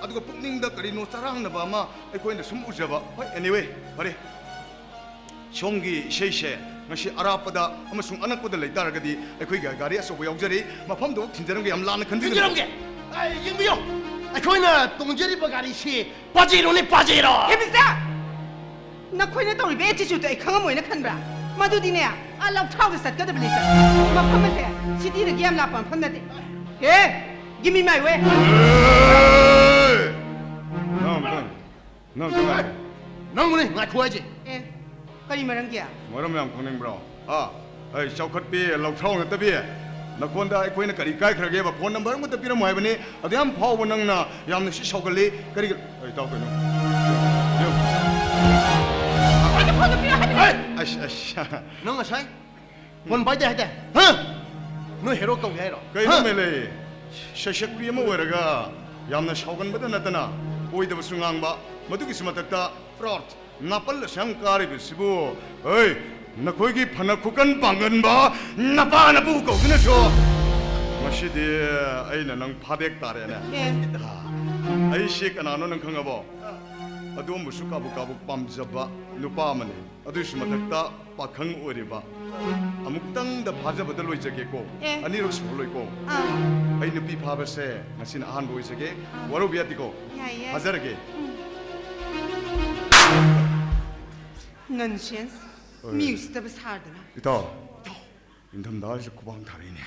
ꯑꯗꯨꯒ ꯄꯨꯛꯅꯤꯡꯗ ꯀꯔꯤꯅꯣ ꯆꯔꯥꯡꯅꯕ ꯑꯃ ꯑꯩꯈꯣꯏꯅ ꯁꯨꯝ ꯎꯖꯕ꯫ ꯍꯣꯏ, anyway, ꯐꯔꯦ꯫ ꯁꯣꯝꯒꯤ ꯏꯁꯩꯁꯦ ꯉꯁꯤ ꯑꯔꯥꯞꯄꯗ ꯑꯃꯁꯨꯡ ꯑꯅꯛꯄꯗ ꯂꯩ ꯇꯥꯔꯒꯗꯤ ꯑꯩꯈꯣꯏꯒꯤ ꯒꯥꯔꯤ ꯑꯆꯧꯕ ꯌꯥꯎꯖꯔꯤ, ꯃꯐꯝꯗꯨ ꯊꯤꯟꯖꯔꯝꯒꯦ, ꯌꯥꯝ ꯂꯥꯟꯅ ꯈꯟꯕꯤꯒꯅꯨ꯫ ꯊꯤꯟꯖꯔꯝꯒꯦ꯫ ꯑꯩ ꯌꯦꯡꯕꯤꯌꯨ, ꯑꯩꯈꯣꯏꯅ ꯇꯣꯡꯖꯔꯤꯕ ꯒꯥꯔꯤꯁꯤ ꯄꯥꯖꯦꯔꯣꯅꯦ, ꯄꯥꯖꯦꯔꯣ꯫ ꯍꯦ, ꯃꯤꯁꯇꯔ! ꯅꯈꯣꯏꯅ ꯇꯧꯔꯤꯕ attitude-ꯇꯣ ꯑꯩ ꯈꯪꯉꯝꯃꯣꯏꯅ ꯈꯟꯕ꯭ꯔꯥ? ꯃꯗꯨꯗꯤꯅꯦ, ꯑꯥ ꯂꯧꯊꯥꯎꯗ ꯆꯠꯀꯗꯕꯅꯤ, ꯁꯥꯔ꯫ ꯃꯐꯝ ꯑꯁꯦ city-ꯗꯒꯤ ꯌꯥꯝ ꯂꯥꯞꯄ ꯃꯐꯝ ꯅꯠꯇꯦ꯫ ꯍꯦ! Give me my way! ꯅꯪ ꯑꯝꯇꯪ, ꯅꯪ ꯑꯝꯇꯪ ꯉꯥꯏꯈꯣ꯫ ꯅꯪꯕꯨꯅꯦ ꯉꯥꯏꯈꯣ ꯍꯥꯏꯁꯦ꯫ ꯑꯦ, ꯀꯔꯤ ꯃꯔꯝꯒꯤ? ꯃꯔꯝ ꯌꯥꯝ ꯈꯪꯅꯤꯡꯕ꯭ꯔꯣ? ꯑꯥ, ꯑꯩ ꯆꯥꯎꯈꯠꯄꯤ, ꯂꯧꯊꯥꯎ ꯅꯠꯇꯕꯤ, ꯅꯈꯣꯟꯗ ꯑꯩꯈꯣꯏꯅ ꯀꯔꯤ ꯀꯥꯏꯈ꯭ꯔꯒꯦꯕ? Phone number ꯑꯃꯇ ꯄꯤꯔꯝꯃꯣ ꯍꯥꯏꯕꯅꯤ꯫ ꯑꯗꯨ ꯌꯥꯝ ꯐꯥꯎꯕ ꯅꯪꯅ ꯌꯥꯝꯅ ꯁꯤ ꯁꯥꯎꯒꯜꯂꯤ꯫ ꯀꯔꯤꯒꯤ? ꯑꯩ ꯇꯥꯎ ꯀꯩꯅꯣ꯫ ꯌꯦꯡꯉꯨ꯫ ꯑꯩꯒꯤ phone-ꯗꯣ ꯄꯤꯔꯛꯑꯣ ꯍꯥꯏꯕꯅꯤ꯫ ꯑꯩ! ꯑꯁ, ꯑꯁ꯫ ꯅꯪ ꯉꯁꯥꯏ phone ꯄꯥꯏꯗꯦ ꯍꯥꯏꯗꯥꯏ? ꯍꯥ? ꯅꯣꯏ ꯍꯦꯔꯣ ꯀꯧꯒꯦ ꯍꯥꯏꯔꯣ? ꯀꯩꯅꯣ ꯍꯥ? ꯃꯦꯂꯩ? ꯁꯩꯁꯛꯄꯤ ꯑꯃ ꯑꯣꯏꯔꯒ ꯌꯥꯝꯅ ꯁꯥꯎꯒꯟꯕꯗ ꯅꯠꯇꯅ ꯑꯣꯏꯗꯕꯁꯨ ꯉꯥꯡꯕ, ꯃꯗꯨꯒꯤꯁꯨ ꯃꯊꯛꯇ fraud, ꯅꯥꯄꯜ ꯑꯁꯨꯛ ꯌꯥꯝ ꯀꯥꯔꯤꯕꯁꯤꯕꯨ, ꯍꯩ, ꯅꯈꯣꯏꯒꯤ ꯐꯅ ꯈꯨꯀꯟ ꯄꯥꯡꯒꯟꯕ ꯅꯄꯥ ꯅꯄꯨ ꯀꯧꯗꯨꯅꯁꯨ ꯉꯁꯤꯗꯤ ꯑꯩꯅ ꯅꯪ ꯐꯥꯗꯦꯛ ꯇꯥꯔꯦꯅꯦ꯫ ꯑꯦ꯫ ꯑꯩꯁꯤ ꯀꯅꯥꯅꯣ ꯅꯪ ꯈꯪꯉꯕꯣ? ꯑꯗꯣꯝꯕꯨꯁꯨ ꯀꯥꯕꯨ ꯀꯥꯕꯨ ꯄꯥꯝꯖꯕ ꯅꯨꯄꯥ ꯑꯃꯅꯤ꯫ ꯑꯗꯨꯒꯤꯁꯨ ꯃꯊꯛꯇ ꯄꯥꯈꯪ ꯑꯣꯏꯔꯤꯕ꯫ ꯑꯃꯨꯛꯇꯪꯗ ꯐꯥꯖꯕꯗ ꯂꯣꯏꯖꯒꯦꯀꯣ꯫ ꯑꯦ꯫ ꯑꯅꯤꯔꯛ ꯁꯨꯔꯔꯣꯏꯀꯣ꯫ ꯑꯥ꯫ ꯑꯩ ꯅꯨꯄꯤ ꯐꯥꯕꯁꯦ ꯉꯁꯤꯅ ꯑꯍꯥꯟꯕ ꯑꯣꯏꯖꯒꯦ꯫ ꯑꯥ꯫ ꯋꯥꯔꯧꯕ ꯌꯥꯗꯦꯀꯣ꯫ ꯌꯥꯏꯌꯦ꯫ ꯐꯥꯖꯔꯒꯦ꯫ ꯎꯝ꯫ Nonsense꯫ ꯍꯣꯏ꯫ ꯃꯤ ꯎꯁꯤꯠꯇꯕ ꯁꯥꯗꯅ꯫ ꯏꯇꯥꯎ, ꯏꯇꯥꯎ꯫ ꯏꯪꯊꯝꯊꯥꯁꯤꯗ ꯈꯨꯕꯥꯡ ꯊꯥꯔꯛꯏꯅꯦ꯫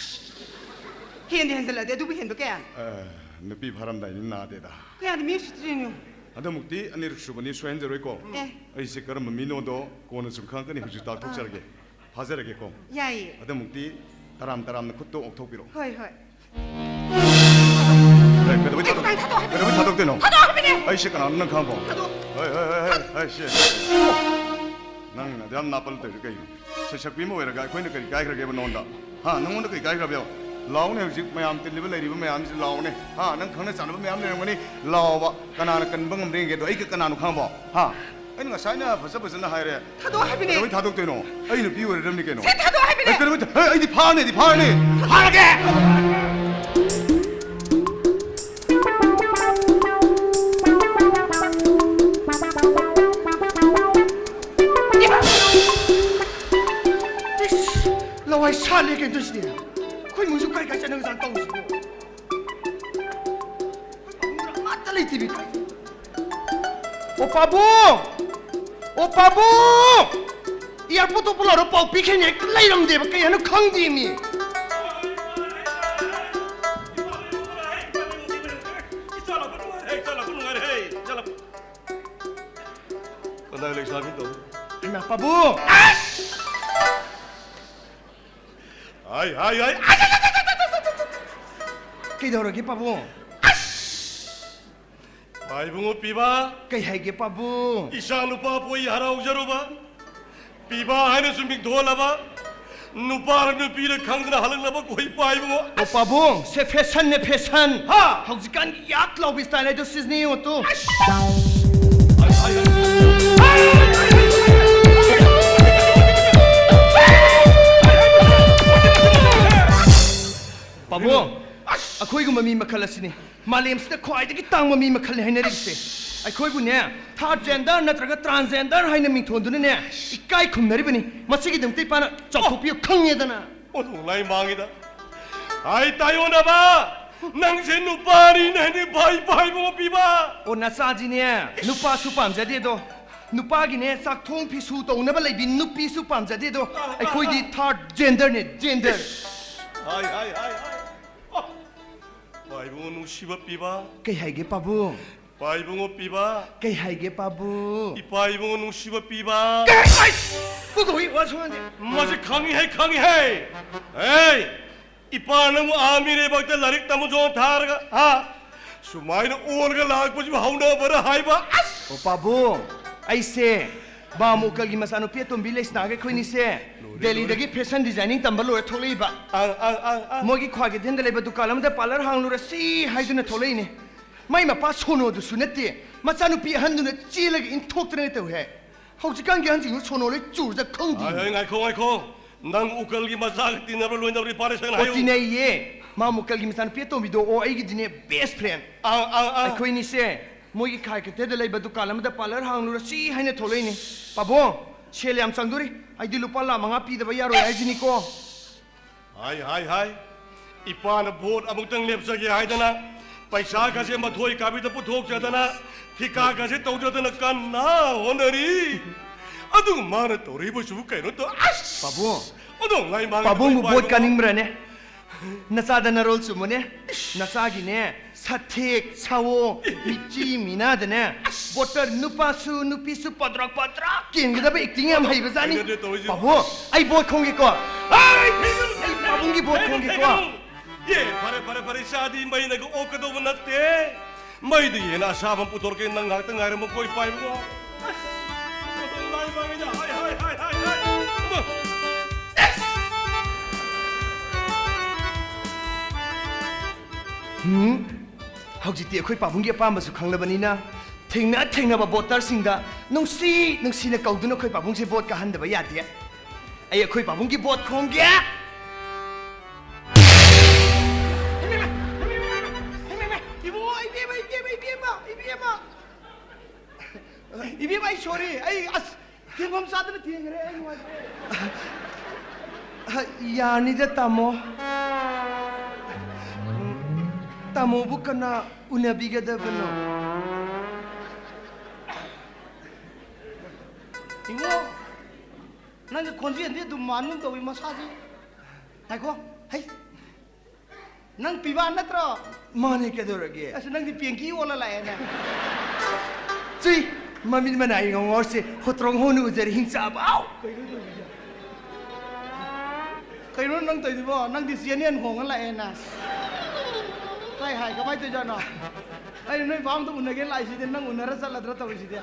ꯍꯦꯟꯗꯤ ꯍꯦꯟꯖꯜꯂꯛꯑꯗꯤ, ꯑꯗꯨꯕꯨ ꯍꯦꯟꯕ ꯀꯌꯥꯅꯣ? ꯑꯦ, ꯅꯨꯄꯤ ꯐꯥꯔꯝꯗꯥꯏꯗꯤ ꯅꯥꯗꯦꯗ꯫ ꯀꯌꯥꯗ ꯃꯤ ꯎꯁꯤꯠꯇ꯭ꯔꯤꯅꯣ? ꯍꯟꯗꯛꯃꯨꯛꯇꯤ ꯑꯅꯤꯔꯛ ꯁꯨꯕꯅꯤ, ꯁꯣꯏꯍꯟꯖꯔꯣꯏꯀꯣ꯫ ꯑꯦ꯫ ꯑꯩꯁꯦ ꯀꯔꯝꯕ ꯃꯤꯅꯣꯗꯣ ꯀꯣꯟꯅ ꯁꯨꯝ ꯈꯪꯉꯛꯀꯅꯤ, ꯍꯧꯖꯤꯛ ꯇꯥꯛꯊꯣꯛꯆꯔꯒꯦ꯫ ꯑꯥ꯫ ꯐꯥꯖꯔꯒꯦꯀꯣ꯫ ꯌꯥꯏꯌꯦ꯫ ꯍꯟꯗꯛꯃꯨꯛꯇꯤ ꯇꯔꯥꯝ ꯇꯔꯥꯝꯅ ꯈꯨꯠꯇꯣ ꯑꯣꯛꯊꯣꯛꯄꯤꯔꯛꯑꯣ꯫ ꯍꯣꯏ, ꯍꯣꯏ꯫ ꯑꯦ, ꯀꯩꯗꯧꯕꯩ ꯊꯥꯗꯣꯛ-, ꯀꯩꯗꯧꯕꯩ ꯊꯥꯗꯣꯛꯇꯣꯏꯅꯣ? ꯊꯥꯗꯣꯛꯑꯣ ꯍꯥꯏꯕꯅꯦ! ꯑꯩꯁꯦ ꯀꯅꯥꯅꯣ ꯅꯪ ꯈꯪꯉꯕꯣ? ꯊꯥꯗꯣꯛꯑꯣ! ꯍꯣꯏ, ꯍꯣꯏ, ꯍꯣꯏ, ꯍꯣꯏ, ꯍꯣꯏ, ꯁꯦ, ꯁꯦ꯫ ꯅꯪꯅ ꯑꯗꯨ ꯌꯥꯝ ꯅꯥꯄꯜ ꯇꯧꯔꯤꯗꯣ ꯀꯩꯒꯤꯅꯣ? ꯁꯩꯁꯛꯄꯤ ꯑꯃ ꯑꯣꯏꯔꯒ ꯑꯩꯈꯣꯏꯅ ꯀꯔꯤ ꯀꯥꯏꯈ꯭ꯔꯒꯦꯕ ꯅꯉꯣꯟꯗ? ꯍꯥ, ꯅꯉꯣꯟꯗ ꯀꯔꯤ ꯀꯥꯏꯈ꯭ꯔꯕ ꯌꯦꯡꯉꯣ? ꯂꯥꯎꯅꯦ, ꯍꯧꯖꯤꯛ ꯃꯌꯥꯝ ꯇꯤꯜꯂꯤꯕ ꯂꯩꯔꯤꯕ ꯃꯌꯥꯝꯁꯤ ꯂꯥꯎꯅꯦ꯫ ꯍꯥ, ꯅꯪ ꯈꯪꯅ ꯆꯥꯟꯅꯕ ꯃꯌꯥꯝ ꯂꯩꯔꯝꯒꯅꯤ, ꯂꯥꯎꯕ꯫ ꯀꯅꯥꯅ ꯀꯟꯕ ꯉꯝꯕ꯭ꯔꯥ ꯌꯦꯡꯒꯦ꯫ ꯑꯗꯣ ꯑꯩ ꯀꯅꯥꯅꯣ ꯈꯪꯉꯕꯣ? ꯍꯥ? ꯑꯩꯅ ꯉꯁꯥꯏꯅ ꯐꯖ ꯐꯖꯅ ꯍꯥꯏꯔꯦ꯫ ꯊꯥꯗꯣꯛꯑꯣ ꯍꯥꯏꯕꯅꯦ꯫ ꯀꯩꯗꯧꯕꯩ ꯊꯥꯗꯣꯛꯇꯣꯏꯅꯣ? ꯑꯩ ꯅꯨꯄꯤ ꯑꯣꯏꯔꯗꯕꯅꯤ ꯀꯩꯅꯣ꯫ ꯁꯦ, ꯊꯥꯗꯣꯛꯑꯣ ꯍꯥꯏꯕꯅꯦ꯫ ꯑꯩ ꯀꯩꯗꯧꯕꯩ ꯊꯥ-, ꯑꯩ, ꯑꯩꯗꯤ ꯐꯥꯔꯅꯤ, ꯑꯩꯗꯤ ꯐꯥꯔꯅꯤ꯫ ꯐꯥꯔꯒꯦ! ꯏꯁ, ꯂꯋꯥꯏ ꯁꯥꯠꯂꯦ ꯀꯩꯅꯣ ꯇꯧꯔꯤꯁꯤꯗꯤ꯫ ꯑꯩꯈꯣꯏ ꯏꯃꯨꯡꯁꯨ ꯀꯔꯤ ꯀꯔꯤ ꯆꯠꯅꯕꯖꯥꯠꯅꯣ ꯇꯧꯔꯤꯁꯤꯕꯣ? ꯑꯃꯠꯇ ꯂꯩꯇꯦꯃꯤ꯫ ꯑꯣ ꯄꯥꯕꯨꯡ! ꯑꯣ ꯄꯥꯕꯨꯡ! ꯑꯦꯌꯥꯔꯄꯣꯔꯠꯇ ꯄꯨꯂꯥꯎꯔ ꯄꯥꯎ ꯄꯤꯈꯤꯅꯤ ꯍꯦꯛꯇ ꯂꯩꯔꯝꯗꯦꯕ, ꯀꯩ ꯍꯥꯏꯅꯣ ꯈꯪꯗꯦꯃꯤ꯫ ꯀꯗꯥꯏ ꯂꯩ ꯆꯥꯕꯤ ꯇꯧ? ꯏꯃꯥ ꯄꯥꯕꯨꯡ! ꯍꯥꯏ, ꯍꯥꯏ, ꯍꯥꯏ! ꯀꯩꯗꯧꯔꯒꯦ ꯄꯥꯕꯨꯡ? ꯄꯥꯏꯕꯨꯡꯉꯣ ꯄꯤꯕ! ꯀꯩ ꯍꯥꯏꯒꯦ ꯄꯥꯕꯨꯡ? ꯏꯆꯥ ꯅꯨꯄꯥ ꯄꯣꯛꯏ ꯍꯔꯥꯎꯖꯔꯨꯕ, ꯄꯤꯕ ꯍꯥꯏꯅꯁꯨ ꯃꯤꯡꯊꯣꯜꯂꯕ, ꯅꯨꯄꯥꯔ ꯅꯨꯄꯤꯔ ꯈꯪꯗꯅ ꯍꯜꯂꯛꯂꯕ ꯈꯣꯏ ꯄꯥꯏꯕꯨꯡꯉꯣ! ꯑꯣ ꯄꯥꯕꯨꯡ, ꯁꯦ ꯐꯦꯁꯟꯅꯦ ꯐꯦꯁꯟ! ꯍꯥ! ꯍꯧꯖꯤꯛꯀꯥꯟꯒꯤ ꯌꯥꯛ ꯂꯥꯎꯕꯤ ꯁ꯭ꯇꯥꯏꯜ ꯍꯥꯏꯗꯣ ꯁꯤꯖꯤꯅꯦ ꯌꯦꯡꯉꯣ ꯇꯨ! ꯑꯁ! ꯍꯥꯏ, ꯍꯥꯏ, ꯍꯥꯏ! ꯄꯥꯕꯨꯡ, ꯑꯩꯈꯣꯏꯒꯨꯝꯕ ꯃꯤ ꯃꯈꯜ ꯑꯁꯤꯅꯤ ꯃꯥꯂꯦꯝꯁꯤꯗ ꯈ꯭ꯋꯥꯏꯗꯒꯤ ꯇꯥꯡꯕ ꯃꯤ ꯃꯈꯜꯅꯤ ꯍꯥꯏꯅꯔꯤꯕꯁꯦ꯫ ꯑꯩꯈꯣꯏꯕꯨꯅꯦ ꯊꯥꯔꯠ ꯖꯦꯟꯗꯔ ꯅꯠꯇ꯭ꯔꯒ ꯇ꯭ꯔꯥꯟꯁꯖꯦꯟꯗꯔ ꯍꯥꯏꯅ ꯃꯤꯡꯊꯣꯟꯗꯨꯅꯅꯦ ꯏꯀꯥꯏ ꯈꯨꯝꯅꯔꯤꯕꯅꯤ꯫ ꯃꯁꯤꯒꯤꯗꯃꯛꯇ ꯏꯄꯥꯅ ꯆꯥꯎꯊꯣꯛꯄꯤꯌꯨ ꯈꯪꯉꯦꯗꯅ꯫ ꯑꯣꯟꯊꯣꯛ ꯂꯥꯏ ꯃꯥꯡꯉꯤꯗ꯫ ꯍꯥꯏ ꯇꯥꯏꯌꯣꯟꯅꯕ! ꯅꯪꯁꯦ ꯅꯨꯄꯥꯅꯤꯅ ꯍꯦꯟꯅ ꯏꯄꯥ ꯏꯄꯥ ꯏꯕꯨꯡꯉꯣ ꯄꯤꯕ! ꯑꯣ ꯅꯆꯥꯁꯤꯅꯦ ꯅꯨꯄꯥꯁꯨ ꯄꯥꯝꯖꯗꯦꯗꯣ꯫ ꯅꯨꯄꯥꯒꯤꯅꯦ ꯆꯥꯛꯊꯣꯡ ꯐꯤꯁꯨ ꯇꯧꯅꯕ ꯂꯩꯕꯤ ꯅꯨꯄꯤꯁꯨ ꯄꯥꯝꯖꯗꯦꯗꯣ꯫ ꯑꯩꯈꯣꯏꯗꯤ ꯊꯥꯔꯠ ꯖꯦꯟꯗꯔꯅꯦ, ꯖꯦꯟꯗꯔ꯫ ꯍꯥꯏ, ꯍꯥꯏ, ꯍꯥꯏ, ꯍꯥꯏ꯫ ꯑ, ꯄꯥꯏꯕꯨꯡꯉꯣ ꯅꯨꯡꯁꯤꯕ ꯄꯤꯕ꯫ ꯀꯩ ꯍꯥꯏꯒꯦ ꯄꯥꯕꯨꯡ? ꯄꯥꯏꯕꯨꯡꯉꯣ ꯄꯤꯕ꯫ ꯀꯩ ꯍꯥꯏꯒꯦ ꯄꯥꯕꯨꯡ? ꯏꯄꯥ ꯏꯕꯨꯡꯉꯣ ꯅꯨꯡꯁꯤꯕ ꯄꯤꯕ꯫ ꯀꯩ? ꯑꯩ ꯀꯨꯀꯧꯏ ꯋꯥ ꯁꯨꯡꯉꯥꯡꯗꯦ꯫ ꯃꯁꯤ ꯈꯪꯉꯤ ꯍꯦ, ꯈꯪꯉꯤ ꯍꯦ꯫ ꯍꯦ! ꯏꯄꯥ ꯅꯪꯕꯨ ꯑꯥ ꯃꯤꯔꯩꯕꯥꯛꯇ ꯂꯥꯏꯔꯤꯛ ꯇꯝꯃꯨ ꯆꯣ ꯊꯥꯔꯒ, ꯍꯥ? ꯁꯨꯃꯥꯏꯅ ꯑꯣꯔꯒ ꯂꯥꯛꯄꯁꯤꯕꯨ ꯍꯧꯅꯕꯔ ꯍꯥꯏꯕ? ꯑꯁ! ꯑꯣ, ꯄꯥꯕꯨꯡ, ꯑꯩꯁꯦ ꯕꯥꯃꯨꯀꯜꯒꯤ ꯃꯆꯥꯅꯨꯄꯤ ꯑꯇꯣꯝꯕꯤ ꯂꯩꯁꯅꯥꯒ ꯑꯩꯈꯣꯏꯅꯤꯁꯦ ꯂꯣꯏꯔꯦ, ꯗꯦꯜꯂꯤꯗꯒꯤ ꯂꯣꯏꯔꯦ꯫ ꯐꯦꯁꯟ ꯗꯤꯖꯥꯏꯅꯤꯡ ꯇꯝꯕ ꯂꯣꯏꯔ ꯊꯣꯛꯂꯛꯏꯕ꯫ ꯑꯪ, ꯑꯪ, ꯑꯪ, ꯑꯪ꯫ ꯃꯣꯏꯒꯤ ꯈ꯭ꯋꯥꯏ ꯀꯩꯊꯦꯜꯗ ꯂꯩꯕ ꯗꯨꯀꯥꯟ ꯑꯃꯗ ꯄꯥꯔꯂꯔ ꯍꯥꯡꯂꯨꯔꯁꯤ ꯍꯥꯏꯗꯨꯅ ꯊꯣꯛꯂꯛꯏꯅꯦ꯫ ꯃꯥꯏ ꯃꯄꯥ ꯁꯣꯅꯣꯗꯨꯁꯨ ꯅꯠꯇꯦ, ꯃꯆꯥꯅꯨꯄꯤ ꯑꯍꯟꯗꯨꯅ ꯆꯦꯜꯂꯒ ꯏꯟꯊꯣꯛꯇꯅ ꯇꯧꯍꯦ꯫ ꯍꯧꯖꯤꯛꯀꯥꯟꯒꯤ ꯑꯍꯟꯁꯤꯡꯗꯨ ꯁꯣꯅꯣ ꯂꯣꯏ ꯆꯨꯔꯗ ꯈꯪꯗꯦ꯫ ꯍꯥꯏ, ꯍꯥꯏ, ꯉꯥꯏꯈꯣ, ꯉꯥꯏꯈꯣ꯫ ꯅꯪ ꯎꯀꯜꯒꯤ ꯃꯆꯥꯒ ꯇꯤꯟꯅꯕ꯭ꯔꯥ ꯂꯣꯏꯅꯕ꯭ꯔꯥ? ꯏꯄꯥꯗ ꯁꯦꯡꯅ ꯑꯣ, ꯍꯥꯏꯌꯨ꯫ ꯇꯤꯟꯅꯩꯌꯦ꯫ ꯃꯥ ꯃꯨꯀꯜꯒꯤ ꯃꯆꯥꯅꯨꯄꯤ ꯑꯇꯣꯝꯕꯤꯗꯣ, ꯑꯣ, ꯑꯩꯒꯤꯗꯤꯅꯦ, ꯕꯦꯁ ꯐ꯭ꯔꯦꯟ꯫ ꯑꯥ, ꯑꯥ, ꯑꯥ꯫ ꯑꯩꯈꯣꯏꯅꯤꯁꯦ ꯃꯣꯏꯒꯤ ꯈꯥꯏ ꯀꯩꯊꯦꯜꯗ ꯂꯩꯕ ꯗꯨꯀꯥꯟ ꯑꯃꯗ ꯄꯥꯔꯂꯔ ꯍꯥꯡꯂꯨꯔꯁꯤ ꯍꯥꯏꯅ ꯊꯣꯛꯂꯛꯏꯅꯦ꯫ ꯄꯥꯕꯨꯡ, ꯁꯦꯜ ꯌꯥꯝ ꯆꯪꯗꯣꯔꯤ꯫ ꯑꯩꯗꯤ ꯂꯨꯄꯥ ꯂꯥꯈ ꯃꯉꯥ ꯄꯤꯗꯕ ꯌꯥꯔꯣꯏ ꯍꯥꯏꯁꯤꯅꯤꯀꯣ꯫ ꯍꯥꯏ, ꯍꯥꯏ, ꯍꯥꯏ꯫ ꯏꯄꯥꯅ ꯚꯣꯠ ꯑꯃꯨꯛꯇꯪ ꯂꯦꯞꯆꯒꯦ ꯍꯥꯏꯗꯅ ꯄꯩꯁꯥꯒꯁꯦ ꯃꯊꯣꯏ ꯀꯥꯕꯤꯗ ꯄꯨꯊꯣꯛꯆꯗꯅ, ꯊꯤꯀꯥꯒꯁꯦ ꯇꯧꯖꯗꯅ ꯀꯟꯅ ꯍꯣꯠꯅꯔꯤ꯫ ꯑꯗꯨꯒ ꯃꯥꯅ ꯇꯧꯔꯤꯕꯁꯤꯕꯨ ꯀꯩꯅꯣ ꯇꯧ-, ꯑꯁ! ꯄꯥꯕꯨꯡ! ꯑꯣꯟꯊꯣꯛ ꯂꯥꯏꯃꯥꯡꯗ ꯄꯥꯕꯨꯡꯕꯨ ꯂꯣꯏ ꯚꯣꯠ ꯄꯥꯏꯕ꯫ ꯀꯥꯅꯤꯡꯕ꯭ꯔꯅꯦ? ꯅꯆꯥꯗ ꯅꯔꯣꯜ ꯆꯨꯝꯃꯨꯅꯦ꯫ ꯅꯆꯥꯒꯤꯅꯦ, ꯁꯊꯦꯛ, ꯁꯥꯋꯣ, ꯃꯤꯆꯤ, ꯃꯤꯅꯥꯗꯅꯦ, ꯚꯣꯇꯔ ꯅꯨꯄꯥꯁꯨ ꯅꯨꯄꯤꯁꯨ ꯄꯗ꯭ꯔꯛ ꯄꯗ꯭ꯔꯛ ꯀꯦꯟꯒꯗꯕ ꯑꯦꯛꯇꯤꯡ ꯌꯥꯝ ꯍꯩꯕꯖꯥꯠꯅꯤ꯫ ꯍꯩꯅꯗꯦ ꯇꯧꯔꯤꯁꯦ꯫ ꯄꯥꯕꯨꯡ, ꯑꯩ ꯚꯣꯠ ꯈꯣꯝꯒꯦꯀꯣ꯫ ꯑꯩ ꯊꯦꯡꯅꯔꯨ, ꯑꯩ ꯄꯥꯕꯨꯡꯒꯤ ꯚꯣꯠ ꯊꯦꯡꯅꯔꯨ, ꯈꯣꯝꯒꯦꯀꯣ꯫ ꯊꯦꯡꯅꯔꯨ꯫ ꯑꯦ, ꯐꯔꯦ, ꯐꯔꯦ, ꯐꯔꯦ, ꯏꯆꯥꯗꯤ ꯃꯩꯅꯒ ꯑꯣꯛꯀꯗꯧꯕ ꯅꯠꯇꯦ꯫ ꯃꯩꯗ ꯍꯦꯟꯅ ꯑꯁꯥꯕ ꯑꯃ ꯄꯨꯊꯣꯔꯛꯀꯦ, ꯅꯪ ꯉꯥꯏꯍꯥꯛꯇꯪ ꯉꯥꯏꯔꯝꯃꯣ, ꯀꯣꯏ ꯄꯥꯏꯕꯀꯣ꯫ ꯑꯁ, ꯃꯇꯝ ꯂꯥꯏ ꯃꯥꯡꯉꯤꯗ, ꯍꯥꯏ, ꯍꯥꯏ, ꯍꯥꯏ, ꯍꯥꯏ, ꯍꯥꯏ꯫ ꯑꯃ꯫ ꯍꯨꯝ? ꯍꯧꯖꯤꯛꯇꯤ ꯑꯩꯈꯣꯏ ꯄꯥꯕꯨꯡꯒꯤ ꯑꯄꯥꯝꯕꯁꯨ ꯈꯪꯂꯕꯅꯤꯅ, ꯊꯦꯡꯅ ꯊꯦꯡꯅꯕ ꯚꯣꯇꯔꯁꯤꯡꯗ ꯅꯨꯡꯁꯤ ꯅꯨꯡꯁꯤꯅ ꯀꯧꯗꯨꯅ ꯑꯩꯈꯣꯏ ꯄꯥꯕꯨꯡꯁꯦ ꯚꯣꯠ ꯀꯥꯍꯟꯗꯕ ꯌꯥꯗꯦ꯫ ꯑꯩ ꯑꯩꯈꯣꯏ ꯄꯥꯕꯨꯡꯒꯤ ꯚꯣꯠ ꯈꯣꯝꯒꯦ꯫ ꯏꯕꯨꯡꯉꯣ, ꯏꯕꯦꯝꯃ, ꯏꯕꯦꯝꯃ, ꯏꯕꯦꯝꯃ, ꯏꯕꯦꯝꯃ꯫ ꯏꯕꯦꯝꯃ, ꯑꯩ sorry꯫ ꯑꯩ, ꯑꯁ, ꯊꯦꯡꯐꯝ ꯆꯥꯗꯅ ꯊꯦꯡꯈ꯭ꯔꯦ꯫ ꯑꯩ ꯅꯨꯡꯉꯥꯏꯇ꯭ꯔꯦ꯫ ꯌꯥꯅꯤꯗ, ꯇꯥꯃꯣ꯫ ꯇꯥꯃꯣꯕꯨ ꯀꯅꯥ ꯎꯅꯕꯤꯒꯗꯕꯅꯣ? ꯏꯕꯨꯡꯉꯣ, ꯅꯪꯒꯤ ꯈꯣꯟꯖꯦꯜꯗꯤ ꯑꯗꯨꯝ ꯃꯥꯟꯒꯨꯝ ꯇꯧꯏ ꯃꯁꯥꯁꯤ꯫ ꯉꯥꯏꯈꯣ, ꯍꯩ꯫ ꯅꯪ ꯄꯤꯕꯥ ꯅꯠꯇ꯭ꯔꯣ? ꯃꯥꯅꯦ, ꯀꯩꯗꯧꯔꯒꯦ? ꯑꯁ, ꯅꯪꯗꯤ ꯄꯦꯡꯀꯤ ꯑꯣꯜꯂ ꯂꯥꯛꯑꯦꯅꯦ꯫ ꯆꯨꯏ! ꯃꯃꯤꯠ ꯃꯅꯥ ꯏꯉꯧ ꯉꯧꯔꯁꯦ, ꯍꯣꯇ꯭ꯔꯣꯡ ꯍꯣꯅ ꯎꯖꯔꯦ, ꯍꯤꯡꯆꯥꯕ꯫ ꯑꯥꯎ! ꯀꯩꯅꯣ ꯇꯧꯔꯤꯁꯦ? ꯀꯩꯅꯣ ꯅꯪ ꯇꯧꯔꯤꯗꯨꯕꯣ? ꯅꯪꯗꯤ ꯆꯦꯅꯦꯜ ꯍꯣꯡꯉ ꯂꯥꯛꯑꯦꯅ꯫ ꯀꯥꯏ ꯍꯥꯏ? ꯀꯃꯥꯏꯅ ꯇꯧꯔꯤꯖꯥꯠꯅꯣ? ꯑꯩꯅ ꯅꯣꯏ ꯕꯥ ꯑꯝꯇ ꯎꯅꯒꯦ ꯂꯥꯛꯏꯁꯤꯗꯤ, ꯅꯪ ꯎꯅꯔ ꯆꯠꯂꯗ꯭ꯔꯥ ꯇꯧꯔꯤꯁꯤꯗꯤ?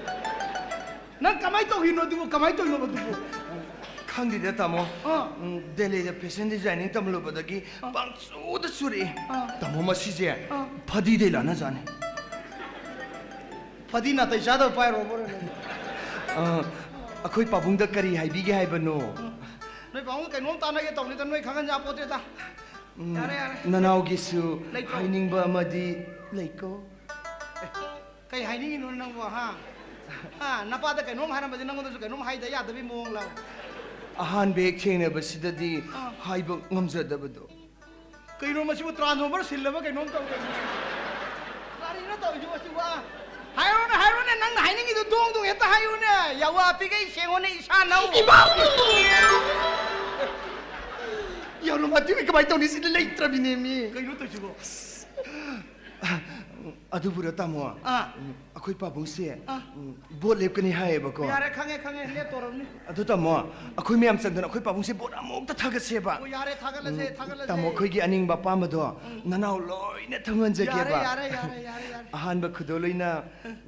ꯅꯪ ꯀꯃꯥꯏꯅ ꯇꯧꯔꯤꯅꯣ ꯑꯗꯨꯕꯨ? ꯀꯃꯥꯏꯅ ꯇꯧꯔꯤꯅꯣꯕ ꯑꯗꯨꯕꯨ? ꯈꯪꯗꯦꯗ, ꯇꯥꯃꯣ꯫ ꯑꯥ꯫ ꯎꯝ, ꯗꯦꯜꯂꯤꯗ fashion designing ꯇꯝꯂꯨꯕꯗꯒꯤ ꯑꯥ꯫ ꯄꯪꯆꯨꯗ ꯆꯨꯔꯛꯑꯦ꯫ ꯑꯥ꯫ ꯇꯥꯃꯣ, ꯃꯁꯤꯁꯦ ꯑꯥ꯫ ꯐꯗꯤꯗꯩ ꯂꯥꯟꯅꯖꯥꯠꯅꯤ꯫ ꯐꯗꯤ ꯅꯥꯇꯩ ꯆꯥꯗꯕ ꯄꯥꯏꯔꯣꯕ ꯅꯪ? ꯑꯥ, ꯑꯩꯈꯣꯏ ꯄꯥꯕꯨꯡꯗ ꯀꯔꯤ ꯍꯥꯏꯕꯤꯒꯦ ꯍꯥꯏꯕꯅꯣ? ꯎꯝ꯫ ꯅꯣꯏ ꯄꯥꯕꯨꯡ ꯀꯩꯅꯣꯝ ꯇꯥꯟꯅꯒꯦ ꯇꯧꯅꯤꯗ, ꯅꯣꯏ ꯈꯪꯍꯟ ꯌꯥꯄꯣꯠꯇꯦꯗ꯫ ꯎꯝ, ꯌꯥꯔꯦ, ꯌꯥꯔꯦ꯫ ꯅꯅꯥꯎꯒꯤꯁꯨ ꯂꯩꯀꯣ? ꯍꯥꯏꯅꯤꯡꯕ ꯑꯃꯗꯤ ꯂꯩꯀꯣ? ꯑꯦ, ꯀꯩ ꯍꯥꯏꯅꯤꯡꯉꯤꯅꯣ ꯅꯪꯕꯣ, ꯍꯥ? ꯍꯥ, ꯅꯄꯥꯗ ꯀꯩꯅꯣꯝ ꯍꯥꯏꯔꯝꯕꯗꯤ ꯅꯪꯉꯣꯟꯗꯁꯨ ꯀꯩꯅꯣꯝ ꯍꯥꯏꯗ ꯌꯥꯗꯕꯒꯤ ꯃꯑꯣꯡꯂꯣ? ꯑꯍꯥꯟꯕ ꯍꯦꯛ ꯊꯦꯡꯅꯕꯁꯤꯗꯗꯤ ꯑꯥ꯫ ꯍꯥꯏꯕ ꯉꯝꯖꯗꯕꯗꯣ꯫ ꯀꯩꯅꯣ ꯃꯁꯤꯕꯨ transformer ꯁꯤꯜꯂꯕ ꯀꯩꯅꯣꯝ ꯇꯧꯔꯦ꯫ ꯀꯔꯤꯅꯣ ꯇꯧꯔꯤꯁꯤꯕꯣ ꯁꯤꯕꯣ? ꯍꯥꯏꯔꯣꯅꯦ, ꯍꯥꯏꯔꯣꯅꯦ, ꯅꯪꯅ ꯍꯥꯏꯅꯤꯡꯉꯤꯗꯣ ꯗꯣꯡ ꯗꯣꯡ ꯍꯦꯛꯇ ꯍꯥꯏꯌꯨꯅꯦ꯫ ꯌꯥꯋꯥ ꯄꯤꯒꯩ ꯁꯦꯡꯉꯣꯅꯦ, ꯏꯁꯥ ꯅꯧ꯫ ꯏꯃꯥ! ꯌꯥꯔꯣ ꯃꯇꯤꯛ ꯀꯃꯥꯏꯅ ꯇꯧꯅꯤ? ꯁꯤꯗꯤ ꯂꯩꯇ꯭ꯔꯕꯤꯅꯦ ꯃꯤ꯫ ꯀꯩꯅꯣ ꯇꯧꯔꯤꯁꯤꯕꯣ? ꯑꯗꯨꯕꯨꯔꯣ, ꯇꯥꯃꯣ? ꯑꯥ꯫ ꯎꯝ, ꯑꯩꯈꯣꯏ ꯄꯥꯕꯨꯡꯁꯦ, ꯑꯥ꯫ ꯎꯝ, ꯚꯣꯠ ꯂꯦꯞꯀꯅꯤ ꯍꯥꯏꯌꯦꯕꯀꯣ꯫ ꯌꯥꯔꯦ, ꯈꯪꯉꯦ, ꯈꯪꯉꯦ, ꯂꯦꯞꯇꯣꯔꯕꯅꯤ꯫ ꯑꯗꯨ, ꯇꯥꯃꯣ, ꯑꯩꯈꯣꯏ ꯃꯌꯥꯝ ꯆꯪꯗꯅ ꯑꯩꯈꯣꯏ ꯄꯥꯕꯨꯡꯁꯦ ꯚꯣꯠ ꯑꯃꯨꯛꯇ ꯊꯥꯒꯠꯁꯦꯕ꯫ ꯑꯣ, ꯌꯥꯔꯦ, ꯊꯥꯒꯠꯂꯁꯦ, ꯎꯝ, ꯊꯥꯒꯠꯂꯁꯦ꯫ ꯇꯥꯃꯣ, ꯑꯩꯈꯣꯏꯒꯤ ꯑꯅꯤꯡꯕ ꯑꯄꯥꯝꯕꯗꯣ ꯎꯝ꯫ ꯅꯅꯥꯎ ꯂꯣꯏꯅ ꯊꯪꯍꯟꯖꯒꯦꯕ꯫ ꯌꯥꯔꯦ, ꯌꯥꯔꯦ, ꯌꯥꯔꯦ, ꯌꯥꯔꯦ, ꯌꯥꯔꯦ꯫ ꯑꯍꯥꯟꯕ ꯈꯨꯗꯣꯜ ꯑꯣꯏꯅ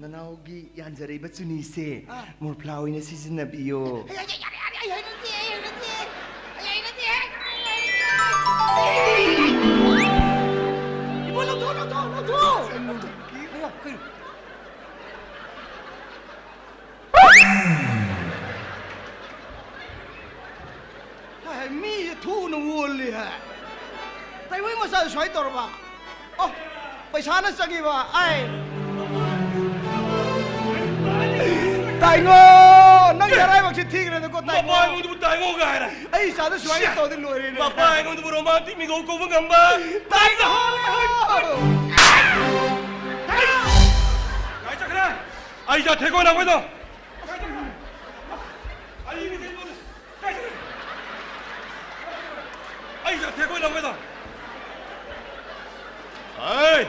ꯅꯅꯥꯎꯒꯤ ꯌꯥꯟꯖꯔꯛꯏꯕ ꯆꯨꯅꯤꯁꯦ ꯑꯥ꯫ ꯃꯣꯐ꯭ꯂꯥ ꯑꯣꯏꯅ ꯁꯤꯖꯤꯟꯅꯕꯤꯌꯣ꯫ ꯑꯩ, ꯑꯩ, ꯌꯥꯔꯦ, ꯌꯥꯔꯦ, ꯑꯩ ꯍꯩꯅꯗꯦ, ꯑꯩ ꯍꯩꯅꯗꯦ, ꯑꯩ ꯍꯩꯅꯗꯦ, ꯑꯩ ꯍꯩꯅꯗꯦ꯫ ꯏꯕꯣ, ꯂꯧꯊꯣꯛ, ꯂꯧꯊꯣꯛ, ꯂꯧꯊꯣꯛ꯫ ꯀꯩꯅꯣ, ꯀꯩꯅꯣ? ꯍꯥꯏ, ꯃꯤꯁꯦ ꯊꯨꯅ ꯑꯣꯜꯂꯤ ꯍꯥꯏ꯫ ꯇꯥꯏꯕꯪ ꯃꯆꯥꯁꯦ ꯁꯨꯃꯥꯏꯅ ꯇꯧꯔꯕ? ꯑꯣ, ꯄꯩꯁꯥꯅ ꯆꯪꯉꯤꯕ, ꯑꯥꯏ꯫ ꯇꯥꯏꯉꯣ, ꯅꯪ ꯅꯔꯥꯏꯕꯛꯁꯤ ꯊꯤꯈ꯭ꯔꯦꯗꯀꯣ, ꯇꯥꯏꯉꯣ꯫ ꯃꯄꯥ ꯑꯩꯉꯣꯟꯗꯕꯨ ꯇꯥꯏꯉꯣ ꯀꯥꯏ ꯍꯥꯏꯔꯦ꯫ ꯑꯩ ꯏꯆꯥꯗ ꯁꯨꯃꯥꯏꯅ ꯁꯤꯌꯥ꯫ ꯇꯧꯔꯗꯤ ꯂꯣꯏꯔꯦꯅꯦ꯫ ꯃꯄꯥ ꯑꯩꯉꯣꯟꯗꯕꯨ romantic ꯃꯤꯉꯧ ꯀꯧꯕ ꯉꯝꯕ꯫ ꯇꯥꯏꯉꯣ! ꯀꯥꯏ ꯆꯠꯈ꯭ꯔꯦ? ꯑꯩ ꯏꯆꯥ ꯊꯦꯛꯀꯣ ꯅꯈꯣꯏꯗꯣ꯫ ꯑꯩ ꯆꯠꯊꯦꯛ ꯑꯣꯏꯅ ꯑꯩꯈꯣꯏꯗ꯫ ꯍꯩ!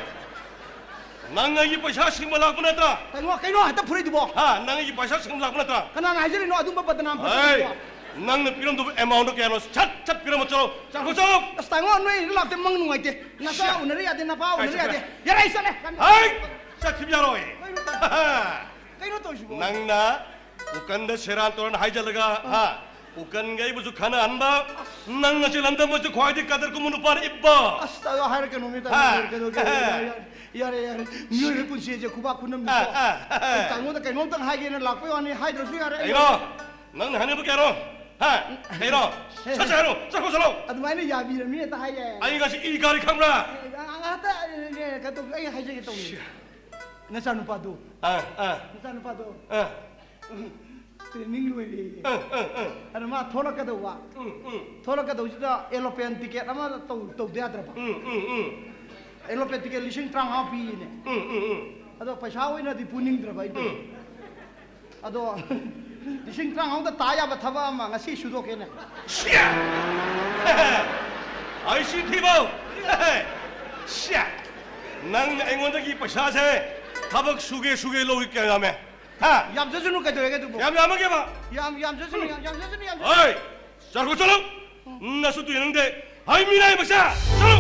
ꯅꯪ ꯑꯩꯒꯤ ꯄꯩꯁꯥ ꯁꯤꯡꯕ ꯂꯥꯛꯄ ꯅꯠꯇ꯭ꯔꯥ? ꯀꯩꯅꯣ, ꯀꯩꯅꯣ ꯍꯦꯛꯇ ꯐꯨꯔꯛꯏꯗꯨꯕꯣ? ꯍꯥ? ꯅꯪ ꯑꯩꯒꯤ ꯄꯩꯁꯥ ꯁꯤꯡꯕ ꯂꯥꯛꯄ ꯅꯠꯇ꯭ꯔꯥ? ꯀꯅꯥꯅ ꯍꯥꯏꯖꯔꯤꯅꯣ ꯑꯗꯨꯝꯕ ꯕꯗꯅꯥꯝ ꯍꯩ! ꯐꯠꯇꯕꯗꯨꯕꯣ? ꯅꯪꯅ ꯄꯤꯔꯝꯗꯕ amount ꯗꯣ ꯀꯌꯥꯅꯣ? ꯁꯠ ꯁꯠ ꯄꯤꯔꯝꯃꯣ, ꯆꯠꯂꯣ꯫ ꯆꯠꯈ꯭ꯔꯣ, ꯆꯠꯂꯣ꯫ ꯑꯁ, ꯇꯥꯃꯣ, ꯅꯣꯏ ꯂꯥꯛꯇꯦ, ꯃꯪ ꯅꯨꯡꯉꯥꯏꯇꯦ꯫ ꯅꯆꯥ ꯁꯤ- ꯎꯅꯔ ꯌꯥꯗꯦ, ꯅꯄꯥ ꯀꯥꯏ ꯎꯅꯔ ꯆꯠꯈ꯭ꯔꯦ? ꯌꯥꯗꯦ꯫ ꯌꯥꯔꯦ, ꯑꯩ ꯆꯠꯂꯦ꯫ ꯍꯥꯏ! ꯆꯠꯈꯤꯕ ꯌꯥꯔꯣꯏ꯫ ꯀꯩꯅꯣ ꯇꯧ-, ꯀꯩꯅꯣ ꯇꯧꯔꯤꯁꯤꯕꯣ? ꯅꯪꯅ ꯎꯀꯟꯗ ꯁꯦꯔꯥꯟ ꯇꯨꯔꯥꯟ ꯍꯥꯏꯖꯜꯂꯒ, ꯑꯥ꯫ ꯍꯥ? ꯎꯀꯟꯒ ꯑꯩꯕꯨꯁꯨ ꯈꯠꯅꯍꯟꯕ, ꯅꯪꯅ ꯆꯦꯜꯍꯟꯗꯕꯁꯨ ꯈ꯭ꯋꯥꯏꯗꯒꯤ ꯀꯗꯔ ꯈꯨꯝꯕ ꯅꯨꯄꯥꯅ ꯏꯕ꯫ ꯑꯁ, ꯑꯗꯣ ꯍꯥꯏꯔꯛꯀꯅꯨ, ꯃꯤ ꯍꯥ? ꯇꯥꯃꯣ, ꯀꯩꯗꯧꯒꯦ? ꯌꯥꯔꯦ, ꯌꯥꯔꯦ, ꯌꯥꯔꯦ꯫ ꯃꯤꯑꯣꯏꯕꯒꯤ ꯄꯨꯟꯁꯤꯁꯦ ꯈꯨꯕꯥꯛ ꯈꯨꯅꯝꯅꯤꯀꯣ꯫ ꯑꯥ, ꯑꯥ, ꯑꯥ꯫ ꯑꯩ ꯇꯥꯃꯣꯗ ꯀꯩꯅꯣꯝꯇꯪ ꯍꯥꯏꯒꯦꯅ ꯂꯥꯛꯄꯩ ꯋꯥꯅꯤ, ꯍꯥꯏꯗ꯭ꯔꯁꯨ ꯌꯥꯔꯦ꯫ ꯑꯩ ꯀꯩꯅꯣ? ꯅꯪꯅ ꯍꯥꯏꯅꯤꯡꯕ ꯀꯌꯥꯅꯣ? ꯍꯥ? ꯀꯩꯅꯣ? ꯍꯦ, ꯁꯠ ꯁꯠ ꯍꯥꯏꯔꯣ, ꯆꯠꯈ꯭ꯔꯣ, ꯆꯠꯂꯣ꯫ ꯑꯗꯨꯃꯥꯏꯅ ꯌꯥꯕꯤꯔꯝꯃꯤ ꯍꯦꯛꯇ ꯍꯥꯏ ꯌꯥꯏ꯫ ꯑꯩ ꯉꯁꯤ ꯏ ꯀꯥꯔꯤ ꯈꯪꯕ꯭ꯔꯥ? ꯑꯦ, ꯑ-, ꯑ-, ꯍꯦꯛꯇ, ꯑꯦ, ꯑꯦ, ꯀꯩꯅꯣ ꯇꯧ-, ꯑꯩ ꯍꯥꯏꯖꯒꯦ ꯇꯧꯅꯤ꯫ ꯁꯤ꯫ ꯅꯆꯥꯅꯨꯄꯥꯗꯨ꯫ ꯑꯥ, ꯑꯥ꯫ ꯅꯆꯥꯅꯨꯄꯥꯗꯣ꯫ ꯑꯥ꯫ Training ꯂꯣꯏꯔꯦꯌꯦ꯫ ꯑꯥ, ꯑꯥ, ꯑꯥ꯫ ꯑꯗ ꯃꯥ ꯊꯣꯛꯂꯛꯀꯗꯧꯕ꯫ ꯎꯝ, ꯎꯝ꯫ ꯊꯣꯛꯂꯛꯀꯗꯧꯁꯤꯗ aeroplane ticket ꯑꯃ ꯇꯧ-, ꯇꯧꯗ ꯌꯥꯗ꯭ꯔꯕ? ꯎꯝ, ꯎꯝ, ꯎꯝ꯫ Aeroplane ticket ꯂꯤꯁꯤꯡ ꯇꯔꯥꯃꯉꯥ ꯄꯤꯌꯦꯅꯦ꯫ ꯎꯝ, ꯎꯝ, ꯎꯝ꯫ ꯑꯗꯣ ꯄꯩꯁꯥ ꯑꯣꯏꯅꯗꯤ ꯄꯨꯅꯤꯡꯗ꯭ꯔꯕ ꯑꯩꯗꯣ꯫ ꯎꯝ꯫ ꯑꯗꯣ ꯂꯤꯁꯤꯡ ꯇꯔꯥꯃꯉꯥꯗ ꯇꯥ ꯌꯥꯕ ꯊꯕꯛ ꯑꯃ ꯉꯁꯤ ꯁꯨꯗꯣꯛꯀꯦꯅꯦ꯫ ꯁꯤꯌꯥ! ꯑꯩ ꯁꯤ ꯊꯤꯕꯧ! ꯁꯤꯌꯥ! ꯅꯪ ꯑꯩꯉꯣꯟꯗꯒꯤ ꯄꯩꯁꯥꯁꯦ ꯊꯕꯛ ꯁꯨꯒꯦ ꯁꯨꯒꯦ ꯂꯧꯏ ꯀꯌꯥ ꯌꯥꯝꯃꯦ? ꯍꯥ? ꯌꯥꯝꯖꯁꯅꯨ, ꯀꯩꯗꯧꯔꯒꯦ ꯑꯗꯨꯕꯨ? ꯌꯥꯝ ꯌꯥꯝꯃꯒꯦꯕ? ꯌꯥꯝ ꯌꯥꯝꯖꯁꯅꯨ, ꯌꯥꯝ ꯌꯥꯝꯖꯁꯅꯨ, ꯌꯥꯝ ꯍꯣꯏ! ꯆꯠꯈ꯭ꯔꯣ ꯆꯠꯂꯣ! ꯅꯁꯨ ꯇꯨ ꯌꯦꯡꯅꯤꯡꯗꯦ! ꯍꯩ ꯃꯤꯅꯥꯏ ꯃꯆꯥ! ꯆꯠꯂꯣ!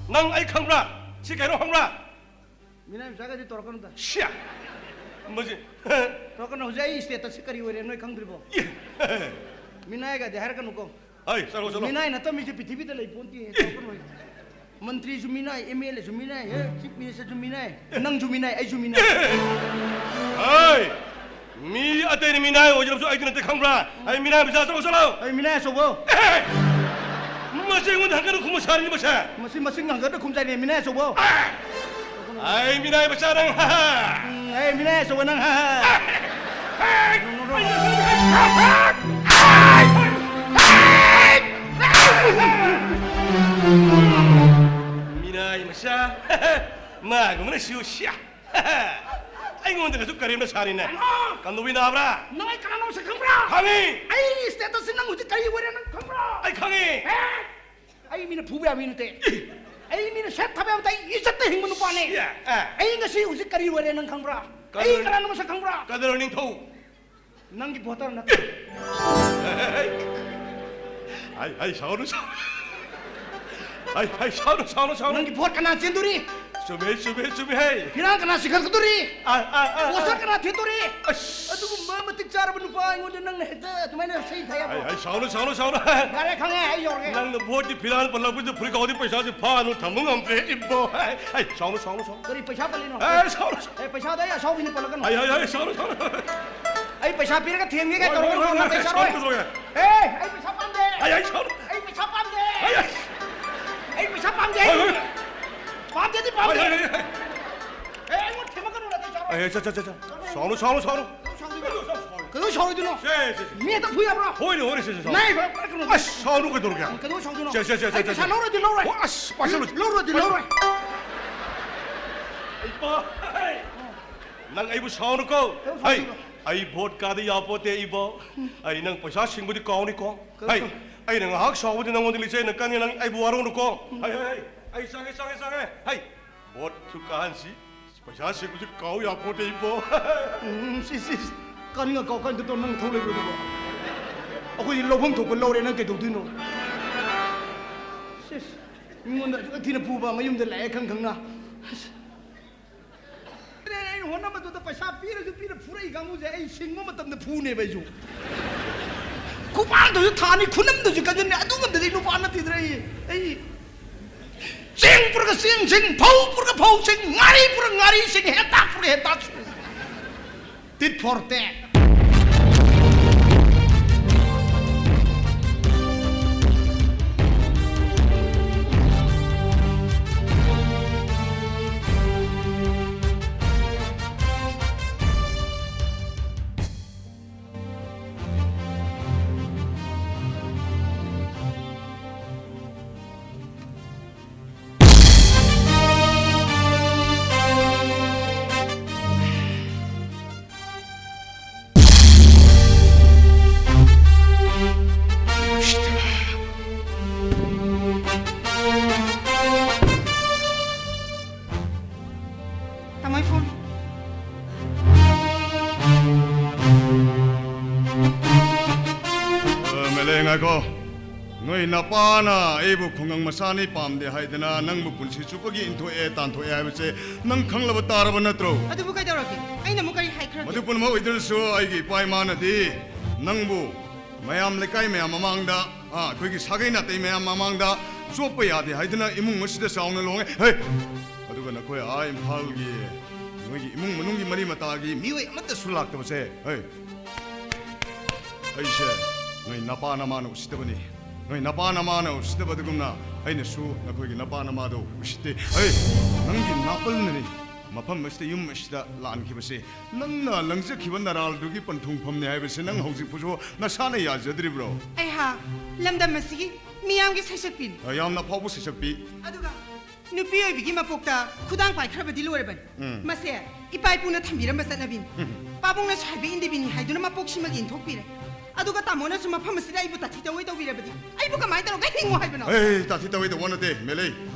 ꯅꯪ ꯑꯩ ꯈꯪꯕ꯭ꯔꯥ? ꯁꯤ ꯀꯩꯅꯣ ꯈꯪꯕ꯭ꯔꯥ? ꯃꯤꯅꯥꯏ ꯃꯆꯥꯒꯗꯤ ꯇꯧꯔꯛꯀꯅꯨꯗ꯫ ꯁꯤꯌꯥ! ꯃꯁꯤ ꯇꯧꯔꯛꯀꯅꯨ, ꯍꯧꯖꯤꯛ ꯑꯩ status ꯁꯤ ꯀꯔꯤ ꯑꯣꯏꯔꯦ ꯅꯣꯏ ꯈꯪꯗ꯭ꯔꯤꯕꯣ? ꯏ! ꯃꯤꯅꯥꯏꯒꯗꯤ ꯍꯥꯏꯔꯛꯀꯅꯨꯀꯣ꯫ ꯍꯩ, ꯆꯠꯂꯣ, ꯆꯠꯂꯣ꯫ ꯃꯤꯅꯥꯏ ꯅꯠꯇꯕ ꯃꯤꯁꯦ ꯄ꯭ꯔꯤꯊꯤꯕꯤꯗ ꯂꯩ ꯄꯣꯟꯇꯦ, ꯇꯧꯔꯛꯀꯅꯨ꯫ ꯃꯟꯇ꯭ꯔꯤꯁꯨ ꯃꯤꯅꯥꯏ, MLA ꯁꯨ ꯃꯤꯅꯥꯏ, ꯍꯦ, Chief Minister ꯁꯨ ꯃꯤꯅꯥꯏ, ꯅꯪꯁꯨ ꯃꯤꯅꯥꯏ, ꯑꯩꯁꯨ ꯃꯤꯅꯥꯏ꯫ ꯍꯩ! ꯃꯤ ꯑꯇꯩꯅ ꯃꯤꯅꯥꯏ ꯑꯣꯏꯖꯔꯕꯁꯨ ꯑꯩꯗꯤ ꯅꯠꯇꯦ ꯈꯪꯕ꯭ꯔꯥ? ꯑꯩ ꯃꯤꯅꯥꯏ ꯃꯆꯥ, ꯆꯠꯂꯣ, ꯆꯠꯂꯣ꯫ ꯑꯩ ꯃꯤꯅꯥꯏ ꯑꯆꯧꯕ꯫ ꯑꯦ! ꯃꯁꯤ ꯑꯩꯉꯣꯟꯗ ꯍꯪꯒꯅꯨ ꯈꯨꯝꯃꯨ ꯁꯥꯔꯤꯅꯤ ꯃꯁꯦ꯫ ꯃꯁꯤ ꯃꯁꯤꯡ ꯍꯪꯒꯗ꯭ꯔꯥ ꯈꯨꯝꯖꯥꯏꯅꯦ, ꯃꯤꯅꯥꯏ ꯑꯆꯧꯕ꯫ ꯑꯦ! ꯑꯩ ꯃꯤꯅꯥꯏ ꯃꯆꯥ ꯅꯪ, ꯍꯥ, ꯍꯥ꯫ ꯎꯝ, ꯑꯩ ꯃꯤꯅꯥꯏ ꯑꯆꯧꯕ ꯅꯪ, ꯍꯥ, ꯍꯥ꯫ ꯃꯤꯅꯥꯏ ꯃꯆꯥ꯫ ꯃꯥꯒꯨꯝꯕꯅ ꯁꯤꯌꯨ ꯁꯤꯌꯥ꯫ ꯑꯩꯉꯣꯟꯗꯒꯁꯨ ꯀꯔꯦꯝꯅ ꯁꯥꯔꯤꯅꯦ꯫ ꯀꯩꯅꯣ? ꯀꯝꯗꯧꯕꯤ ꯅꯥꯕ꯭ꯔꯥ? ꯅꯪ ꯑꯩ ꯀꯅꯥꯅꯣ ꯃꯁꯛ ꯈꯪꯕ꯭ꯔꯥ? ꯈꯪꯉꯤ꯫ ꯑꯩ status ꯁꯤ ꯅꯪ ꯍꯧꯖꯤꯛ ꯀꯔꯤ ꯑꯣꯏꯔꯦ ꯅꯪ ꯈꯪꯕ꯭ꯔꯥ? ꯑꯩ ꯈꯪꯉꯤ꯫ ꯑꯦ? ꯑꯩ ꯃꯤꯅ ꯐꯨꯕ ꯌꯥꯕ ꯃꯤ ꯅꯠꯇꯦ꯫ ꯑꯩ ꯃꯤꯅ ꯁꯦꯠ ꯊꯥꯕ ꯌꯥꯕ ꯅꯠꯇꯦ꯫ ꯑꯩ ꯏꯖꯠꯇ ꯍꯤꯡꯕ ꯅꯨꯄꯥꯅꯦ꯫ ꯁꯤ, ꯑꯦ꯫ ꯑꯩ ꯉꯁꯤ ꯍꯧꯖꯤꯛ ꯀꯔꯤ ꯑꯣꯏꯔꯦ ꯅꯪ ꯈꯪꯕ꯭ꯔꯥ? ꯑꯩ ꯀꯗꯔ-, ꯀꯅꯥꯅꯣ ꯃꯁꯛ ꯈꯪꯕ꯭ꯔꯥ? ꯀꯗꯔ ꯅꯤꯡꯊꯧ꯫ ꯅꯪꯒꯤ ꯚꯣꯇꯔ ꯅꯠꯇꯦ꯫ ꯍꯩ, ꯍꯩ, ꯁꯥꯎꯅꯨ, ꯁꯥꯎꯅꯨ꯫ ꯍꯩ, ꯍꯩ, ꯁꯥꯎꯅꯨ, ꯁꯥꯎꯅꯨ, ꯁꯥꯎꯅꯨ꯫ ꯅꯪꯒꯤ ꯚꯣꯠ ꯀꯅꯥ ꯆꯦꯟꯗꯣꯔꯤ? ꯆꯨꯝꯃꯦ, ꯆꯨꯝꯃꯦ, ꯆꯨꯝꯃꯦ, ꯍꯩ꯫ ꯐꯤꯔꯥꯜ ꯀꯅꯥ ꯆꯤꯡꯈꯠꯀꯗꯣꯔꯤ? ꯑ, ꯑ, ꯑ, ꯑ꯫ ꯄꯣꯁꯇꯔ ꯀꯅꯥ ꯊꯦꯠꯇꯣꯔꯤ? ꯑꯁ꯫ ꯑꯗꯨꯒꯨꯝꯕ ꯃꯇꯤꯛ ꯆꯥꯔꯕ ꯅꯨꯄꯥ ꯑꯩꯉꯣꯟꯗ ꯅꯪꯅ ꯍꯦꯛꯇ ꯑꯗꯨꯃꯥꯏꯅ ꯆꯩ ꯊꯥ ꯌꯥꯕ꯭ꯔꯣ? ꯍꯩ, ꯍꯩ, ꯁꯥꯎꯅꯨ, ꯁꯥꯎꯅꯨ, ꯁꯥꯎꯅꯨ꯫ ꯌꯥꯔꯦ, ꯈꯪꯉꯦ, ꯑꯩ ꯌꯧꯔꯒꯦ꯫ ꯅꯪꯅ ꯚꯣꯠꯀꯤ ꯐꯤꯔꯥꯜ ꯄꯜꯂꯛꯄꯁꯤꯗ ꯐꯨꯔꯤꯠ ꯈꯥꯎꯗꯤ ꯄꯩꯁꯥꯁꯤ ꯐꯥꯅꯨ ꯊꯝꯕ ꯉꯝꯗ꯭ꯔꯦ, ꯏꯕꯣ꯫ ꯍꯩ, ꯍꯩ, ꯁꯥꯎꯅꯨ, ꯁꯥꯎꯅꯨ, ꯁꯥꯎꯅꯨ꯫ ꯀꯔꯤ ꯄꯩꯁꯥ ꯄꯜꯂꯤꯅꯣ? ꯑꯦ, ꯁꯥꯎꯅꯨ, ꯁꯥꯎꯅꯨ꯫ ꯑꯦ, ꯄꯩꯁꯥꯗꯣ ꯑꯩ ꯑꯁꯥꯎꯕꯤꯅ ꯄꯜꯂꯛꯀꯅꯨ꯫ ꯍꯩ, ꯍꯩ, ꯍꯩ, ꯁꯥꯎꯅꯨ, ꯁꯥꯎꯅꯨ꯫ ꯑꯩ ꯄꯩꯁꯥ ꯄꯤꯔꯒ ꯊꯦꯝꯒꯦ ꯀꯥꯏ ꯍꯣꯏ, ꯇꯧꯔꯛꯀꯅꯨ, ꯍꯣꯏ, ꯍꯣꯏ, ꯅꯪ ꯍꯣꯏ, ꯆꯩ ꯆꯥꯔꯣꯏ꯫ ꯁꯥꯎꯅꯨ, ꯁꯥꯎꯅꯨ꯫ ꯑꯦ, ꯑꯩ ꯄꯩꯁꯥ ꯄꯥꯝꯗꯦ꯫ ꯍꯩ, ꯍꯩ, ꯁꯥꯎꯅꯨ꯫ ꯑꯩ ꯄꯩꯁꯥ ꯄꯥꯝꯗꯦ꯫ ꯍꯩ, ꯍꯩ꯫ ꯑꯩ ꯄꯩꯁꯥ ꯄꯥꯝꯗꯦ꯫ ꯍꯩ, ꯍꯩ, ꯍꯩ, ꯍꯩ꯫ ꯄꯥꯝꯗꯦꯗꯤ ꯄꯥꯝꯗꯦ꯫ ꯍꯩ, ꯍꯩ, ꯍꯩ, ꯍꯩ꯫ ꯑꯦ, ꯑꯩꯉꯣꯟꯗ ꯊꯦꯝꯃꯛꯀꯅꯨ, ꯅꯪ ꯆꯩ ꯆꯥꯔꯣꯏ꯫ ꯑꯦ, ꯁꯦ, ꯁꯦ, ꯁꯦ, ꯁꯦ꯫ ꯁꯥꯎꯅꯨ, ꯁꯥꯎꯅꯨ, ꯁꯥꯎꯅꯨ꯫ ꯀꯩꯗꯧ ꯁꯥꯎꯗꯣꯏꯅꯣ? ꯁꯦ, ꯁꯦ, ꯁꯦ꯫ ꯃꯤ ꯍꯦꯛꯇ ꯐꯨ ꯌꯥꯕ꯭ꯔꯣ? ꯍꯣꯏꯅꯦ, ꯍꯣꯏꯅꯦ, ꯁꯦ, ꯁꯦ, ꯁꯥꯎꯅꯨ꯫ ꯅꯪ ꯍꯦꯛꯇ ꯄꯥꯏꯔꯛꯀꯅꯨ꯫ ꯑꯁ, ꯁꯥꯎꯅꯨ ꯀꯩꯗꯧꯔꯒꯦ? ꯀꯩꯗꯧ ꯁꯥꯎꯗꯣꯏꯅꯣ? ꯁꯦ, ꯁꯦ, ꯁꯦ, ꯁꯦ, ꯑꯩ ꯁꯦ, ꯄꯩꯁꯥ ꯁꯦ꯫ ꯂꯧꯔꯗꯤ ꯂꯧꯔꯣꯏ꯫ ꯍꯣꯏ, ꯑꯁ, ꯄꯥꯏꯁꯜꯂꯨ꯫ ꯂꯧꯔꯗꯤ ꯂꯧꯔꯣꯏ꯫ ꯏꯄꯥ, ꯍꯩ, ꯅꯪ ꯑꯩꯕꯨ ꯁꯥꯎꯅꯨꯀꯣ꯫ ꯀꯩꯗꯧ ꯍꯩ, ꯁꯥꯎꯗꯣꯏꯅꯣ? ꯑꯩ ꯚꯣꯠ ꯀꯥꯗ ꯌꯥꯄꯣꯠꯇꯦ, ꯏꯕꯣ꯫ ꯑꯩ ꯅꯪ ꯄꯩꯁꯥ ꯁꯤꯡꯕꯗꯤ ꯀꯥꯎꯅꯤꯀꯣ꯫ ꯀꯩꯗꯧ ꯍꯩ, ꯁꯥꯎ- ꯑꯩꯅ ꯉꯥꯏꯍꯥꯛ ꯁꯥꯎꯕꯗꯤ ꯅꯪꯉꯣꯟꯗ ꯂꯤꯆꯩꯅ ꯀꯟꯅꯤ, ꯅꯪ ꯑꯩꯕꯨ ꯋꯥꯔꯧꯅꯨꯀꯣ꯫ ꯍꯩ, ꯍꯩ, ꯍꯩ, ꯑꯩ ꯆꯪꯉꯦ, ꯆꯪꯉꯦ, ꯆꯪꯉꯦ꯫ ꯍꯩ, ꯚꯣꯠꯁꯨ ꯀꯥꯍꯟꯁꯤ꯫ ꯄꯩꯁꯥ ꯁꯤꯡꯕꯁꯨ ꯀꯥꯎ ꯌꯥꯄꯣꯠꯇꯦ, ꯏꯕꯣ꯫ ꯎꯝ, ꯁꯤ, ꯁꯤ, ꯁꯤ꯫ ꯀꯥꯅꯤꯡꯉ ꯀꯥꯎ ꯀꯥꯏꯅ ꯇꯧ, ꯅꯪ ꯊꯧ ꯂꯩꯕ꯭ꯔꯣ ꯑꯗꯨꯕꯣ? ꯑꯩꯈꯣꯏꯗꯤ ꯂꯧꯐꯝ ꯊꯣꯛꯄ ꯂꯧꯔꯦ, ꯅꯪ ꯀꯩꯗꯧꯗꯣꯏꯅꯣ? ꯁꯤꯁ, ꯃꯤꯉꯣꯟꯗ ꯑꯁꯨꯛ ꯊꯤꯅ ꯐꯨꯕ, ꯃꯌꯨꯝꯗ ꯂꯥꯛꯑꯦ ꯈꯪ ꯈꯪꯅ꯫ ꯑꯁ꯫ ꯑꯩꯅ ꯍꯣꯠꯅꯕꯗꯨꯗ ꯄꯩꯁꯥ ꯄꯤꯔꯁꯨ ꯄꯤꯔ ꯐꯨꯔꯛꯏ ꯀꯥꯡꯕꯨꯁꯦ ꯑꯩ ꯁꯤꯡꯕ ꯃꯇꯝꯗ ꯐꯨꯅꯦꯕ ꯑꯩꯁꯨ꯫ ꯈꯨꯄꯥꯛꯇꯁꯨ ꯊꯥꯅꯤ, ꯈꯨꯅꯝꯗꯁꯨ ꯀꯟꯖꯟꯅꯤ, ꯑꯗꯨ ꯉꯝꯗꯗꯤ ꯑꯩ ꯅꯨꯄꯥ ꯅꯠꯇꯦꯗ꯭ꯔꯥ ꯑꯩ? ꯑꯩ ꯆꯦꯡ ꯄꯨꯔꯒ ꯆꯦꯡꯁꯤꯡ, ꯐꯧ ꯄꯨꯔꯒ ꯐꯧꯁꯤꯡ, ꯉꯥꯔꯤ ꯄꯨꯔꯒ ꯉꯥꯔꯤꯁꯤꯡ, ꯍꯦꯟꯇꯥꯛ ꯄꯨꯔꯒ ꯍꯦꯟꯇꯥꯛꯁꯤꯡ꯫ Tit for tat꯫ ꯅꯄꯥꯅ ꯑꯩꯕꯨ ꯈꯨꯡꯒꯪ ꯃꯆꯥꯅꯤ ꯄꯥꯝꯗꯦ ꯍꯥꯏꯗꯅ ꯅꯪꯕꯨ ꯄꯨꯟꯁꯤ ꯆꯨꯞꯄꯒꯤ ꯏꯟꯊꯣꯛꯑꯦ ꯇꯥꯟꯊꯣꯛꯑꯦ ꯍꯥꯏꯕꯁꯦ ꯅꯪ ꯈꯪꯂꯕ ꯇꯥꯔꯕ ꯅꯠꯇ꯭ꯔꯣ? ꯑꯗꯨꯕꯨ ꯀꯩꯗꯧꯔꯒꯦ? ꯑꯩꯅ ꯑꯃꯨꯛ ꯀꯔꯤ ꯍꯥꯏꯈ꯭ꯔꯒꯦ? ꯃꯗꯨ ꯄꯨꯝꯅꯃꯛ ꯑꯣꯏꯗ꯭ꯔꯁꯨ ꯑꯩꯒꯤ ꯏꯄꯥ ꯏꯃꯥꯅꯗꯤ ꯅꯪꯕꯨ ꯃꯌꯥꯝ ꯂꯩꯀꯥꯏ ꯃꯌꯥꯝ ꯃꯃꯥꯡꯗ, ꯑꯥ, ꯑꯩꯈꯣꯏꯒꯤ ꯁꯥꯒꯩ ꯅꯥꯇꯩ ꯃꯌꯥꯝ ꯃꯃꯥꯡꯗ ꯆꯣꯞꯄ ꯌꯥꯗꯦ ꯍꯥꯏꯗꯨꯅ ꯏꯃꯨꯡ ꯑꯁꯤꯗ ꯆꯥꯎꯅ ꯂꯨꯍꯣꯡꯉꯦ꯫ ꯍꯦ! ꯑꯗꯨꯒ ꯅꯈꯣꯏ ꯑꯥ ꯏꯝꯐꯥꯜꯒꯤ ꯅꯣꯏꯒꯤ ꯏꯃꯨꯡ ꯃꯅꯨꯡꯒꯤ ꯃꯔꯤ ꯃꯇꯥꯒꯤ ꯃꯤꯑꯣꯏ ꯑꯃꯠꯇꯁꯨ ꯂꯥꯛꯇꯕꯁꯦ, ꯍꯦ! ꯑꯩꯁꯦ ꯅꯣꯏ ꯅꯄꯥ ꯅꯃꯥꯅ ꯎꯁꯤꯠꯇꯕꯅꯤ꯫ ꯅꯣꯏ ꯅꯄꯥ ꯅꯃꯥꯅ ꯎꯁꯤꯠꯇꯕꯗꯨꯒꯨꯝꯅ ꯑꯩꯅꯁꯨ ꯅꯈꯣꯏꯒꯤ ꯅꯄꯥ ꯅꯃꯥꯗꯨ ꯎꯁꯤꯠꯇꯦ꯫ ꯍꯦ! ꯅꯪꯒꯤ ꯅꯥꯄꯜꯅꯅꯤ ꯃꯐꯝ ꯑꯁꯤꯗ, ꯌꯨꯝ ꯑꯁꯤꯗ ꯂꯥꯟꯈꯤꯕꯁꯦ꯫ ꯅꯪꯅ ꯂꯪꯖꯈꯤꯕ ꯅꯔꯥꯜꯗꯨꯒꯤ ꯄꯟꯊꯨꯡꯐꯝꯅꯤ ꯍꯥꯏꯕꯁꯦ ꯅꯪ ꯍꯧꯖꯤꯛ ꯐꯥꯎꯁꯨ ꯅꯁꯥꯅ ꯌꯥꯖꯗ꯭ꯔꯤꯕ꯭ꯔꯣ? ꯑꯩꯍꯥꯛ ꯂꯝꯗꯝ ꯑꯁꯤꯒꯤ ꯃꯤꯌꯥꯝꯒꯤ ꯁꯩꯁꯛꯄꯤꯅꯤ꯫ ꯌꯥꯝꯅ ꯐꯥꯎꯕ ꯁꯩꯁꯛꯄꯤ꯫ ꯑꯗꯨꯒ ꯅꯨꯄꯤ ꯑꯣꯏꯕꯤꯒꯤ ꯃꯄꯣꯛꯇ ꯈꯨꯗꯥꯡ ꯄꯥꯏꯈ꯭ꯔꯕꯗꯤ ꯂꯣꯏꯔꯕꯅꯤ꯫ ꯎꯝ꯫ ꯃꯁꯦ ꯏꯄꯥ ꯏꯄꯨꯅ ꯊꯝꯕꯤꯔꯝꯕ ꯆꯠꯅꯕꯤꯅꯤ꯫ ꯎꯝ꯫ ꯄꯥꯕꯨꯡꯅꯁꯨ ꯍꯥꯏꯕ ꯏꯟꯗꯕꯤꯅꯤ ꯍꯥꯏꯗꯨꯅ ꯃꯄꯣꯛꯁꯤꯃꯒꯤ ꯏꯟꯊꯣꯛꯄꯤꯔꯦ꯫ ꯑꯗꯨꯒ ꯇꯥꯃꯣꯅꯁꯨ ꯃꯐꯝ ꯑꯁꯤꯗ ꯑꯩꯕꯨ ꯇꯥꯊꯤ ꯇꯧꯑꯣꯏ ꯇꯧꯕꯤꯔꯕꯗꯤ ꯑꯩꯕꯨ ꯀꯃꯥꯏꯅ ꯇꯧꯔꯒ ꯍꯤꯡꯉꯣ ꯍꯥꯏꯕꯅꯣ? ꯑꯦ, ꯇꯥꯊꯤ ꯇꯧꯑꯣꯏ ꯇꯧꯕ ꯅꯠꯇꯦ, ꯃꯦꯂꯩ꯫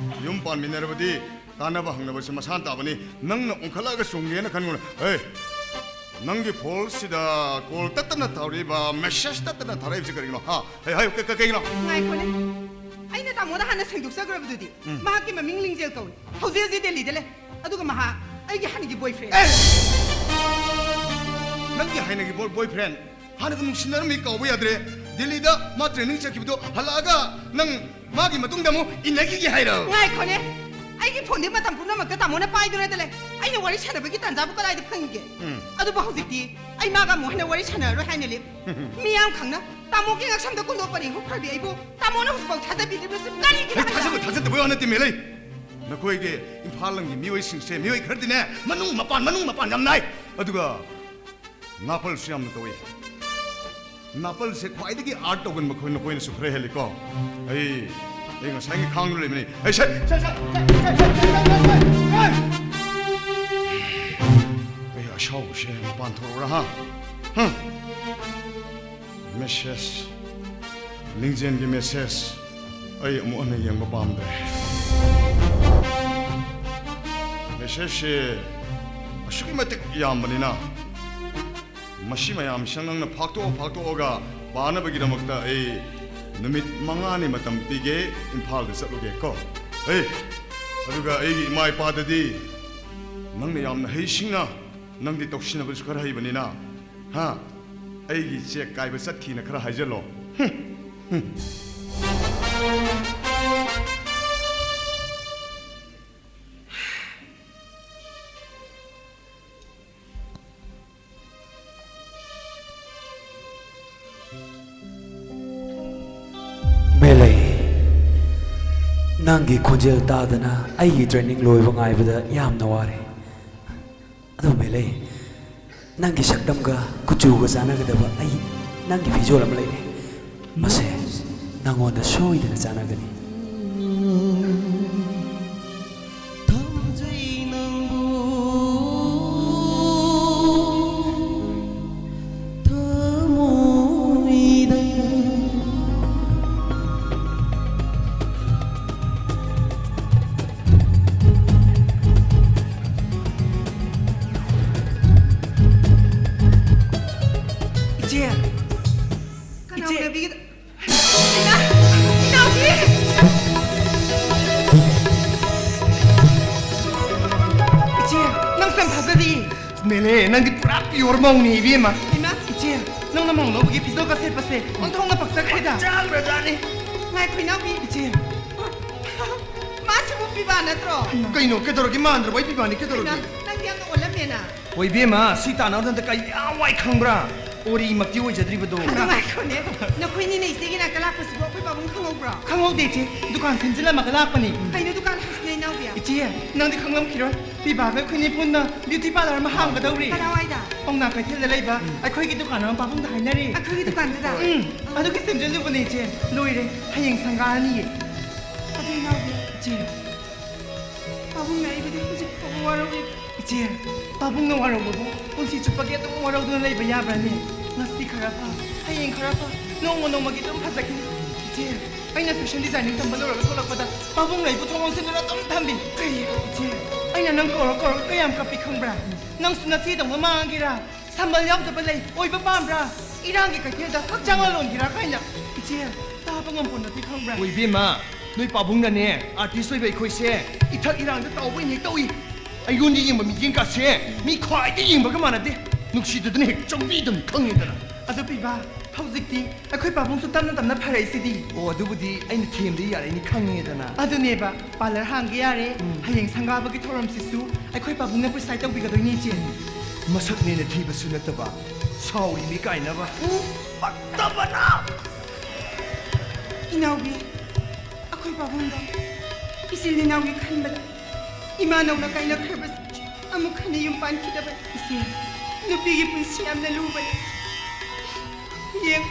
ꯌꯨꯝ ꯄꯥꯟꯃꯤꯟꯅꯔꯕꯗꯤ ꯀꯥꯟꯅꯕ ꯍꯪꯅꯕꯁꯦ ꯃꯁꯥꯅ ꯇꯥꯕꯅꯤ꯫ ꯅꯪꯅ ꯑꯣꯟꯈꯠꯂꯛꯑꯒ ꯆꯨꯝꯒꯦꯅ ꯈꯟꯒꯅꯨ꯫ ꯑꯦ, ꯅꯪꯒꯤ ꯐꯣꯟꯁꯤꯗ ꯀꯣꯜ ꯇꯠꯇꯅ ꯇꯧꯔꯛꯏꯕ, ꯃꯦꯁꯦꯖ ꯇꯠꯇꯅ ꯊꯥꯔꯛꯏꯕꯁꯦ ꯀꯔꯤꯒꯤꯅꯣ? ꯍꯥ? ꯍꯥꯏ, ꯍꯥꯏꯌꯨ, ꯀ-, ꯀ-, ꯀꯩꯒꯤꯅꯣ? ꯉꯥꯏꯈꯣꯅꯦ, ꯑꯩꯅ ꯇꯥꯃꯣꯗ ꯍꯥꯟꯅ ꯁꯦꯡꯗꯣꯛꯆꯈ꯭ꯔꯕꯗꯨꯗꯤ꯫ ꯎꯝ꯫ ꯃꯍꯥꯛꯀꯤ ꯃꯃꯤꯡ ꯂꯤꯡꯖꯦꯜ ꯀꯧꯏ꯫ ꯍꯧꯖꯤꯛ ꯍꯧꯖꯤꯛ ꯗꯦꯜꯂꯤꯗ ꯂꯩ꯫ ꯑꯗꯨꯒ ꯃꯍꯥꯛ ꯑꯩꯒꯤ ꯍꯥꯟꯅꯒꯤ ꯕꯣꯏꯐ꯭ꯔꯦꯟ꯫ ꯑꯦ! ꯅꯪꯒꯤ ꯍꯥꯟꯅꯒꯤ ꯕꯣꯏ-, ꯕꯣꯏꯐ꯭ꯔꯦꯟ? ꯍꯥꯟꯅꯒ ꯅꯨꯡꯁꯤꯅꯔꯝꯃꯤ ꯀꯥꯎꯕ ꯌꯥꯗ꯭ꯔꯦ꯫ ꯗꯦꯜꯂꯤꯗ ꯃꯥ ꯇ꯭ꯔꯦꯅꯤꯡ ꯆꯠꯈꯤꯕꯗꯣ ꯍꯜꯂꯛꯑꯒ ꯅꯪ ꯃꯥꯒꯤ ꯃꯇꯨꯡꯗ ꯑꯃꯨꯛ ꯏꯟꯅꯈꯤꯒꯦ ꯍꯥꯏꯔꯣ? ꯉꯥꯏꯈꯣꯅꯦ, ꯑꯩꯒꯤ ꯐꯣꯟꯗꯤ ꯃꯇꯝ ꯄꯨꯝꯅꯃꯛꯇ ꯇꯥꯃꯣꯅ ꯄꯥꯏꯗꯨꯅ ꯂꯩ꯫ ꯑꯩꯅ ꯋꯥꯔꯤ ꯁꯥꯟꯅꯕꯒꯤ ꯇꯥꯟꯖꯥꯕꯨ ꯀꯗꯥꯏꯗ ꯐꯪꯒꯦ? ꯎꯝ꯫ ꯑꯗꯨꯕꯨ ꯍꯧꯖꯤꯛꯇꯤ ꯑꯩ ꯃꯥꯒ ꯑꯃꯨꯛ ꯍꯟꯅ ꯋꯥꯔꯤ ꯁꯥꯟꯅꯔꯔꯣꯏ ꯍꯥꯏꯅ ꯂꯦꯞ꯫ ꯃꯤꯌꯥꯝ ꯈꯪꯅ ꯇꯥꯃꯣꯒꯤ ꯉꯛꯁꯝꯗ ꯀꯨꯟꯗꯣꯛ ꯄꯔꯦꯡ ꯍꯨꯛꯈ꯭ꯔꯕꯤ ꯑꯩꯕꯨ ꯇꯥꯃꯣꯅ ꯍꯧꯖꯤꯛꯐꯥꯎ ꯊꯥꯖꯕꯤꯗ꯭ꯔꯤꯕꯁꯤ ꯀꯔꯤꯒꯤꯅꯣ ꯑꯩ ꯍꯥꯏꯕ? ꯊꯥꯖꯕ ꯊꯥꯖꯗꯕ ꯋꯥ ꯅꯠꯇꯦ, ꯃꯦꯂꯩ꯫ ꯅꯈꯣꯏꯒꯤ ꯏꯝꯐꯥꯜ ꯂꯝꯒꯤ ꯃꯤꯑꯣꯏꯁꯤꯡꯁꯦ, ꯃꯤꯑꯣꯏ ꯈꯔꯗꯤꯅꯦ, ꯃꯅꯨꯡ ꯃꯄꯥꯟ, ꯃꯅꯨꯡ ꯃꯄꯥꯟ ꯌꯥꯝ ꯅꯥꯏ꯫ ꯑꯗꯨꯒ ꯅꯥꯄꯜꯁꯨ ꯌꯥꯝꯅ ꯇꯧꯏ꯫ ꯅꯥꯄꯜꯁꯦ ꯈ꯭ꯋꯥꯏꯗꯒꯤ ꯑꯥꯔꯠ ꯇꯧꯒꯟꯕ ꯈꯣꯏ ꯅꯈꯣꯏꯅꯁꯨ ꯈꯔ ꯍꯦꯜꯂꯤꯀꯣ꯫ ꯑꯩ, ꯑꯩ ꯉꯁꯥꯏꯒꯤ ꯈꯥꯡꯗꯨ ꯂꯩꯕꯅꯤ꯫ ꯑꯩ ꯁꯦ-, ꯁꯦ-, ꯁꯦ-, ꯑꯩ ꯑꯁꯥꯎꯕꯁꯦ ꯃꯄꯥꯟ ꯊꯣꯛꯂꯛꯎꯔꯥ, ꯍꯥ? ꯍꯝ? ꯃꯦꯁꯦꯖ, ꯂꯤꯡꯖꯦꯜꯒꯤ ꯃꯦꯁꯦꯖ꯫ ꯑꯩ ꯑꯃꯨꯛ ꯍꯟꯅ ꯌꯦꯡꯕ ꯄꯥꯝꯗ꯭ꯔꯦ꯫ ꯃꯦꯁꯦꯖꯁꯦ ꯑꯁꯨꯛꯀꯤ ꯃꯇꯤꯛ ꯌꯥꯝꯕꯅꯤꯅ, ꯃꯁꯤ ꯃꯌꯥꯝꯁꯤꯅ ꯅꯪꯅ ꯐꯥꯛꯇꯣꯛꯑ ꯐꯥꯛꯇꯣꯛꯑꯒ ꯄꯥꯅꯕꯒꯤꯗꯃꯛꯇ ꯑꯩ ꯅꯨꯃꯤꯠ ꯃꯉꯥꯅꯤ ꯃꯇꯝ ꯄꯤꯒꯦ, ꯏꯝꯐꯥꯜꯗ ꯆꯠꯂꯨꯒꯦ ꯀꯣ꯫ ꯍꯦ, ꯑꯗꯨꯒ ꯑꯩꯒꯤ ꯏꯃꯥ ꯏꯄꯥꯗꯗꯤ ꯅꯪꯅ ꯌꯥꯝꯅ ꯍꯩꯁꯤꯡꯅ, ꯅꯪꯗꯤ ꯇꯧꯁꯤꯟꯅꯕꯁꯨ ꯈꯔ ꯍꯩꯕꯅꯤꯅ, ꯍꯥ, ꯑꯩꯒꯤ ꯆꯦꯛ ꯀꯥꯏꯕ ꯆꯠꯈꯤꯅ ꯈꯔ ꯍꯥꯏꯖꯜꯂꯣ꯫ ꯍꯨꯝ, ꯍꯨꯝ꯫ ꯃꯦꯂꯩ, ꯅꯪꯒꯤ ꯈꯣꯟꯖꯦꯜ ꯇꯥꯗꯅ ꯑꯩꯒꯤ training ꯂꯣꯏꯕ ꯉꯥꯏꯕꯗ ꯌꯥꯝꯅ ꯋꯥꯔꯦ꯫ ꯑꯗꯨ ꯃꯦꯂꯩ, ꯅꯪꯒꯤ ꯁꯛꯇꯝꯒ ꯀꯨꯆꯨꯒ ꯆꯥꯟꯅꯒꯗꯕ ꯑꯩ ꯅꯪꯒꯤ ꯐꯤꯖꯣꯜ ꯑꯃ ꯂꯩꯔꯦ꯫ ꯃꯁꯦ ꯅꯪꯉꯣꯟꯗ ꯁꯣꯏꯗꯅ ꯆꯥꯟꯅꯒꯅꯤ꯫ ꯊꯝꯖꯩ ꯅꯪꯕꯨ ꯊꯃꯣꯏꯗ꯫ ꯏꯆꯦ! ꯀꯅꯥ ꯏꯆꯦ! ꯎꯅꯕꯤꯒꯗ-, ꯏꯅꯥ-, ꯏꯅꯥꯎꯄꯤ! ꯏꯆꯦ, ꯅꯪ ꯌꯥꯝ ꯊꯥꯖꯗꯦ꯫ ꯃꯦꯂꯦ, ꯅꯪꯗꯤ ꯄꯨꯔꯥ pure ꯃꯧꯅꯤ, ꯏꯕꯦꯝꯃ꯫ ꯏꯃꯥ! ꯏꯆꯦ, ꯅꯪꯅ ꯃꯧ ꯂꯧꯕꯒꯤ ꯐꯤꯖꯣꯜꯒ ꯁꯦꯠꯄꯁꯦ ꯑꯣꯟꯊꯣꯛꯅ ꯄꯛꯆꯈ꯭ꯔꯦꯗ꯫ ꯄꯛꯆꯈ꯭ꯔꯖꯥꯠꯅꯤ꯫ ꯉꯥꯏꯈꯣ, ꯏꯅꯥꯎꯄꯤ꯫ ꯏꯆꯦ꯫ ꯃꯥꯁꯤꯕꯨ ꯄꯤꯕꯥ ꯅꯠꯇ꯭ꯔꯣ? ꯀꯩꯅꯣ, ꯀꯩꯗꯧꯔꯒꯦ? ꯃꯥꯟꯗ꯭ꯔꯕꯣ ꯑꯩ ꯄꯤꯕꯥꯅꯤ? ꯀꯩꯗꯧꯔꯒꯦ? ꯏꯃꯥ, ꯅꯪꯗꯤ ꯌꯥꯝꯅ ꯑꯣꯜꯂꯝꯃꯦꯅ꯫ ꯍꯣꯏ, ꯏꯕꯦꯝꯃ, ꯁꯤ ꯇꯥꯟꯅꯕꯗ ꯀꯩ ꯌꯥꯝ ꯋꯥꯏ ꯈꯪꯕ꯭ꯔꯥ? ꯑꯣꯔꯤꯃꯛꯇꯤ ꯑꯣꯏꯖꯗ꯭ꯔꯤꯕꯗꯣ꯫ ꯑꯗꯨ ꯉꯥꯏꯈꯣꯅꯦ, ꯅꯈꯣꯏꯅꯤꯅ ꯏꯆꯦꯒꯤ ꯅꯥꯛꯇ ꯂꯥꯛꯄꯁꯤꯕꯨ ꯑꯩꯈꯣꯏ ꯄꯥꯕꯨꯡ ꯈꯪꯍꯧꯕ꯭ꯔꯣ? ꯈꯪꯍꯧꯗꯦ, ꯏꯆꯦ꯫ ꯗꯨꯀꯥꯟ ꯁꯦꯝꯖꯤꯜꯂꯝꯃꯒ ꯂꯥꯛꯄꯅꯤ꯫ ꯀꯩꯅꯣ ꯗꯨꯀꯥꯟ ꯍꯥꯏꯁꯤꯅ, ꯏꯅꯥꯎꯕꯤ? ꯏꯆꯦ, ꯅꯪꯗꯤ ꯈꯪꯂꯝꯈꯤꯔꯣꯏ꯫ ꯄꯤꯕꯥꯒ ꯑꯩꯈꯣꯏꯅꯤ ꯄꯨꯟꯅ beauty parlour ꯑꯃ ꯍꯥꯡꯒꯗꯧꯔꯤ꯫ ꯀꯗꯥꯏꯋꯥꯏꯗ? ꯄꯥꯎꯅꯥ ꯀꯩꯊꯦꯜꯗ ꯂꯩꯕ ꯑꯩꯈꯣꯏꯒꯤ ꯗꯨꯀꯥꯟ ꯑꯃ ꯄꯥꯕꯨꯡꯗ ꯍꯥꯏꯅꯔꯤ꯫ ꯑꯩꯈꯣꯏꯒꯤ ꯗꯨꯀꯥꯟꯗꯨꯗ? ꯎꯝ, ꯑꯗꯨꯒꯤ ꯁꯦꯝꯖꯤꯜꯂꯨꯕꯅꯦ, ꯏꯆꯦ꯫ ꯂꯣꯏꯔꯦ, ꯍꯌꯦꯡ ꯁꯪꯒꯥꯔꯅꯤꯌꯦ꯫ ꯑꯗꯨ ꯏꯅꯥꯎꯕꯤ, ꯏꯆꯦ꯫ ꯄꯥꯕꯨꯡꯅ ꯑꯩꯕꯨꯗꯤ ꯍꯧꯖꯤꯛ ꯐꯥꯎꯕ ꯋꯥꯔꯧꯔꯤ꯫ ꯏꯆꯦ, ꯄꯥꯕꯨꯡꯅ ꯋꯥꯔꯧꯕꯕꯨ ꯄꯨꯟꯁꯤ ꯆꯨꯞꯄꯒꯤ ꯑꯗꯨꯝ ꯋꯥꯔꯧꯗꯨꯅ ꯂꯩꯕ ꯌꯥꯕ꯭ꯔꯅꯦ? ꯉꯁꯤ ꯈꯔ ꯐ, ꯍꯌꯦꯡ ꯈꯔ ꯐ, ꯅꯣꯡꯃ ꯅꯣꯡꯃꯒꯤ ꯑꯗꯨꯝ ꯐꯖꯈꯤꯅꯤ꯫ ꯏꯆꯦ, ꯑꯩꯅ fashion designing ꯇꯝꯕ ꯂꯣꯏꯔꯒ ꯊꯣꯛꯂꯛꯄꯗ ꯄꯥꯕꯨꯡꯅ ꯑꯩꯕꯨ ꯊꯣꯡ ꯂꯣꯟꯁꯤꯟꯗꯨꯅ ꯑꯗꯨꯝ ꯊꯝꯕꯤ꯫ ꯀꯔꯤ? ꯏꯆꯦ, ꯑꯩꯅ ꯅꯪ ꯀꯧꯔ ꯀꯧꯔꯒ ꯀꯌꯥꯝ ꯀꯞꯄꯤ ꯈꯪꯕ꯭ꯔꯥ? ꯅꯪꯁꯨ ꯅꯆꯦꯗꯧꯅ ꯃꯥꯡꯒꯦꯔꯥ? ꯁꯝꯕꯜ ꯌꯥꯎꯗꯕ ꯂꯩ ꯑꯣꯏꯕ ꯄꯥꯝꯕ꯭ꯔꯥ? ꯏꯔꯥꯡꯒꯤ ꯀꯩꯊꯦꯜꯗ ꯍꯛꯆꯥꯡ ꯂꯂꯣꯟꯒꯦꯔꯥ ꯀꯥꯏꯅ꯫ ꯏꯆꯦ, ꯉꯝꯄꯣꯠ ꯅꯠꯇꯦ, ꯈꯪꯕ꯭ꯔꯥ? ꯍꯣꯏ, ꯏꯕꯦꯝꯃ, ꯅꯣꯏ ꯄꯥꯕꯨꯡꯅꯅꯦ, ꯑꯥꯔꯇꯤꯁ ꯑꯣꯏꯕ ꯑꯩꯈꯣꯏꯁꯦ ꯏꯊꯛ ꯏꯔꯥꯡꯗ ꯇꯥꯎꯕ ꯏꯅꯩ ꯇꯧꯏ꯫ ꯑꯩꯉꯣꯟꯗ ꯌꯦꯡꯕ ꯃꯤꯠꯌꯦꯡ ꯀꯥꯁꯦ ꯃꯤ ꯈ꯭ꯋꯥꯏꯗꯒꯤ ꯌꯦꯡꯕꯒ ꯃꯥꯟꯅꯗꯦ꯫ ꯅꯨꯡꯁꯤꯗꯗꯅ ꯍꯦꯛ ꯆꯪꯕꯤꯗꯕꯅꯤ, ꯈꯪꯉꯦꯗꯅ꯫ ꯑꯗꯨ ꯄꯤꯕ, ꯍꯧꯖꯤꯛꯇꯤ ꯑꯩꯈꯣꯏ ꯄꯥꯕꯨꯡꯁꯨ ꯇꯞꯅ ꯇꯞꯅ ꯐꯔꯛꯏꯁꯤꯗꯤ꯫ ꯑꯣ, ꯑꯗꯨꯕꯨꯗꯤ ꯑꯩꯅ ꯊꯦꯝꯗꯤ ꯌꯥꯔꯛꯏꯅꯤ, ꯈꯪꯉꯦꯗꯅ꯫ ꯑꯗꯨꯅꯦꯕ, ꯄꯥꯔꯂꯔ ꯍꯥꯡꯒꯦ ꯌꯥꯔꯦ꯫ ꯎꯝ꯫ ꯍꯌꯦꯡ ꯁꯪꯒꯥꯕꯒꯤ ꯊꯧꯔꯝꯁꯤꯁꯨ ꯑꯩꯈꯣꯏ ꯄꯥꯕꯨꯡꯅ ꯄ꯭ꯔꯤꯁꯥꯏꯗ ꯇꯧꯕꯤꯒꯗꯣꯏꯅꯤ, ꯏꯆꯦ꯫ ꯃꯁꯛꯅꯦꯅ ꯊꯤꯕꯁꯨ ꯅꯠꯇꯕ, ꯁꯥꯎꯔꯤꯅꯤ ꯀꯥꯏꯅꯕ꯫ ꯎꯝ꯫ ꯄꯛꯇꯕꯅ! ꯏꯅꯥꯎꯕꯤ, ꯑꯩꯈꯣꯏ ꯄꯥꯕꯨꯡꯗꯣ ꯏꯆꯤꯜ ꯏꯅꯥꯎꯒꯤ ꯈꯟꯕꯗ ꯏꯃꯥ ꯅꯧꯅ ꯀꯥꯏꯅꯈ꯭ꯔꯕꯁꯦ ꯑꯃꯨꯛ ꯍꯟꯅ ꯌꯨꯝ ꯄꯥꯟꯈꯤꯗꯕꯅꯤ꯫ ꯏꯆꯦ, ꯅꯨꯄꯤꯒꯤ ꯄꯨꯟꯁꯤ ꯌꯥꯝꯅ ꯂꯨꯕꯅꯤ꯫ ꯌꯦꯡ,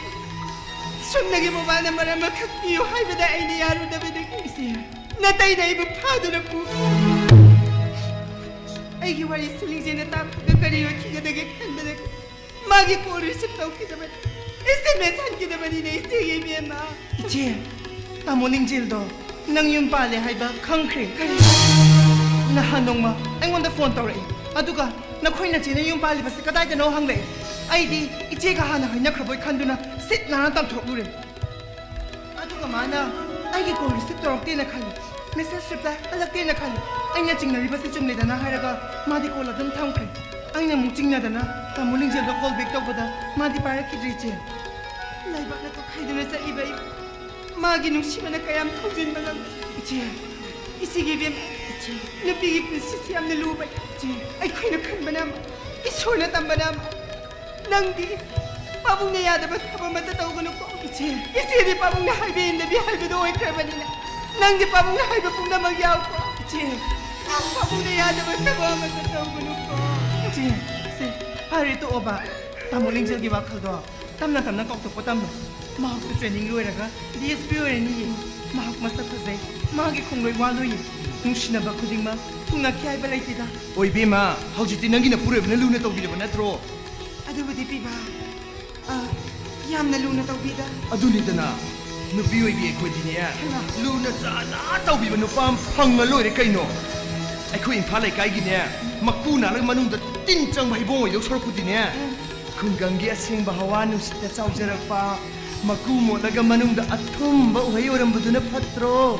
ꯁꯨꯝꯅꯒꯤ ꯃꯣꯕꯥꯏꯜ ꯅꯝꯕꯔ ꯑꯃꯈꯛ ꯄꯤꯌꯨ ꯍꯥꯏꯕꯗ ꯑꯩꯅ ꯌꯥꯔꯨꯗꯕꯗꯒꯤ ꯏꯆꯦ, ꯅꯇꯩꯅ ꯑꯩꯕꯨ ꯐꯥꯗꯨꯅ ꯄꯨꯈꯤ꯫ ꯑꯩꯒꯤ ꯋꯥꯔꯤꯁꯤ ꯂꯤꯡꯖꯦꯜꯅ ꯇꯥꯕꯗ ꯀꯔꯤ ꯑꯣꯏꯈꯤꯒꯗꯒꯦ ꯈꯟꯕꯗꯒꯤ ꯃꯥꯒꯤ ꯀꯣꯜ ꯔꯤꯁꯤꯞ ꯇꯧꯈꯤꯗꯕꯅꯤ, ꯑꯦꯁ ꯑꯦꯝ ꯑꯦꯁ ꯍꯟꯈꯤꯗꯕꯅꯤꯅꯦ, ꯏꯆꯦꯒꯤ ꯏꯕꯦꯝꯃ꯫ ꯏꯆꯦ, ꯇꯥꯃꯣ ꯂꯤꯡꯖꯦꯜꯗꯣ ꯅꯪ ꯌꯨꯝ ꯄꯥꯜꯂꯦ ꯍꯥꯏꯕ ꯈꯪꯈ꯭ꯔꯦ꯫ ꯀꯔꯤ? ꯅꯍꯥꯟ ꯅꯣꯡꯃ ꯑꯩꯉꯣꯟꯗ ꯐꯣꯟ ꯇꯧꯔꯛꯏ, ꯑꯗꯨꯒ ꯅꯈꯣꯏ ꯅꯆꯦꯅ ꯌꯨꯝ ꯄꯥꯜꯂꯤꯕꯁꯦ ꯀꯗꯥꯏꯗꯅꯣ ꯍꯪꯂꯛꯏ꯫ ꯑꯩꯗꯤ ꯏꯆꯦꯒ ꯍꯥꯟꯅ ꯍꯥꯏꯅꯈ꯭ꯔꯕꯣꯏ ꯈꯟꯗꯨꯅ ꯁꯤꯠ ꯅꯥꯟꯅ ꯇꯝꯊꯣꯛꯂꯨꯔꯦ꯫ ꯑꯗꯨꯒ ꯃꯥꯅ ꯑꯩꯒꯤ ꯀꯣꯜ ꯔꯤꯁꯤꯞ ꯇꯧꯔꯛꯇꯦꯅ ꯈꯜꯂꯤ, ꯃꯦꯁꯦꯖ ꯔꯤꯄ꯭ꯂꯥꯏ ꯍꯜꯂꯛꯇꯦꯅ ꯈꯜꯂꯤ꯫ ꯑꯩꯅ ꯆꯤꯡꯅꯔꯤꯕꯁꯤ ꯆꯨꯝꯂꯦꯗꯅ ꯍꯥꯏꯔꯒ ꯃꯥꯗꯤ ꯀꯣꯜ ꯑꯗꯨꯝ ꯊꯝꯈ꯭ꯔꯦ꯫ ꯑꯩꯅ ꯑꯃꯨꯛ ꯆꯤꯡꯅꯗꯅ ꯇꯥꯃꯣ ꯂꯤꯡꯖꯦꯜꯗ ꯀꯣꯜ ꯕꯦꯛ ꯇꯧꯕꯗ ꯃꯥꯗꯤ ꯄꯥꯏꯔꯛꯈꯤꯗ꯭ꯔꯦ, ꯏꯆꯦ꯫ ꯂꯩꯕꯥꯛꯅ ꯇꯣꯈꯥꯏꯗꯨꯅ ꯆꯠꯂꯤꯕ ꯑꯩ ꯃꯥꯒꯤ ꯅꯨꯡꯁꯤꯕꯅ ꯀꯌꯥꯝ ꯊꯧꯖꯤꯟꯕ ꯉꯝꯃꯤ? ꯏꯆꯦ꯫ ꯏꯆꯦꯒꯤ ꯏꯕꯦꯝꯃ, ꯏꯆꯦ꯫ ꯅꯨꯄꯤꯒꯤ ꯄꯨꯟꯁꯤꯁꯤ ꯌꯥꯝꯅ ꯂꯨꯕꯅꯤ꯫ ꯏꯆꯦ꯫ ꯑꯩꯈꯣꯏꯅ ꯈꯟꯕꯅ ꯑꯃ, ꯏꯁꯣꯔꯅ ꯇꯝꯕꯅ ꯑꯃ꯫ ꯅꯪꯗꯤ ꯄꯥꯕꯨꯡꯅ ꯌꯥꯗꯕ ꯊꯕꯛ ꯑꯃꯠꯇ ꯇꯧꯒꯅꯨꯀꯣ꯫ ꯏꯆꯦ꯫ ꯏꯆꯦꯗꯤ ꯄꯥꯕꯨꯡꯅ ꯍꯥꯏꯕ ꯏꯟꯗꯕꯤ ꯍꯥꯏꯕꯗꯣ ꯑꯣꯏꯈ꯭ꯔꯕꯅꯤꯅ ꯅꯪꯗꯤ ꯄꯥꯕꯨꯡꯅ ꯍꯥꯏꯕ ꯄꯨꯝꯅꯃꯛ ꯌꯥꯎꯀꯣ꯫ ꯏꯆꯦ꯫ ꯄꯥꯕꯨꯡꯅ ꯌꯥꯗꯕ ꯊꯕꯛ ꯑꯃꯠꯇ ꯇꯧꯒꯅꯨꯀꯣ꯫ ꯏꯆꯦ, ꯏꯆꯦ, ꯐꯔꯦ, ꯇꯣꯛꯑꯣꯕ꯫ ꯇꯥꯃꯣ ꯂꯤꯡꯖꯦꯜꯒꯤ ꯋꯥꯈꯜꯗꯣ ꯇꯞꯅ ꯇꯞꯅ ꯀꯥꯎꯊꯣꯛꯄ ꯇꯝꯃꯨ꯫ ꯃꯍꯥꯛꯁꯨ ꯇ꯭ꯔꯦꯅꯤꯡ ꯂꯣꯏꯔꯒ ꯗꯤ ꯑꯦꯁ ꯄꯤ ꯑꯣꯏꯔꯅꯤꯌꯦ꯫ ꯃꯍꯥꯛ ꯃꯁꯛ ꯐꯖꯩ, ꯃꯥꯒꯤ ꯈꯣꯡꯂꯣꯏ ꯋꯥꯂꯣꯏꯌꯦ꯫ ꯅꯨꯡꯁꯤꯅꯕ ꯈꯨꯗꯤꯡꯃꯛ ꯊꯨꯡꯅꯈꯤ ꯍꯥꯏꯕ ꯂꯩꯇꯦꯗ꯫ ꯑꯣꯏ ꯏꯕꯦꯝꯃ, ꯍꯧꯖꯤꯛꯇꯤ ꯅꯪꯒꯤ ꯅꯄꯨꯔꯣꯏꯕꯅ ꯂꯨꯅ ꯇꯧꯕꯤꯔꯕ ꯅꯠꯇ꯭ꯔꯣ? ꯑꯗꯨꯕꯨꯗꯤ ꯄꯤꯕ, ꯑ, ꯌꯥꯝꯅ ꯂꯨꯅ ꯇꯧꯕꯤꯗ꯫ ꯑꯗꯨꯅꯤꯗꯅ, ꯅꯨꯄꯤ ꯑꯣꯏꯕꯤ ꯑꯩꯈꯣꯏꯗꯤꯅꯦ, ꯍꯩꯃꯥ꯫ ꯂꯨꯅ ꯆꯥꯅ ꯇꯧꯕꯤꯕ ꯅꯨꯄꯥ ꯑꯃ ꯐꯪꯉ ꯂꯣꯏꯔꯦ ꯀꯩꯅꯣ꯫ ꯑꯩꯈꯣꯏ ꯏꯝꯐꯥꯜ ꯂꯩꯀꯥꯏꯒꯤꯅꯦ, ꯃꯀꯨ ꯅꯥꯜꯂꯒ ꯃꯅꯨꯡꯗ ꯇꯤꯟ ꯆꯪꯕ ꯍꯩꯕꯣꯡ ꯑꯣꯏꯗꯧ ꯁꯔꯨꯛꯄꯨꯗꯤꯅꯦ, ꯎꯝ꯫ ꯈꯨꯡꯒꯪꯒꯤ ꯑꯁꯦꯡꯕ ꯍꯋꯥ ꯅꯨꯡꯁꯤꯠꯇ ꯆꯥꯎꯖꯔꯛꯄ, ꯃꯀꯨ ꯃꯣꯠꯂꯒ ꯃꯅꯨꯡꯗ ꯑꯊꯨꯝꯕ ꯎꯍꯩ ꯑꯣꯏꯔꯝꯕꯗꯨꯅ ꯐꯠꯇ꯭ꯔꯣ?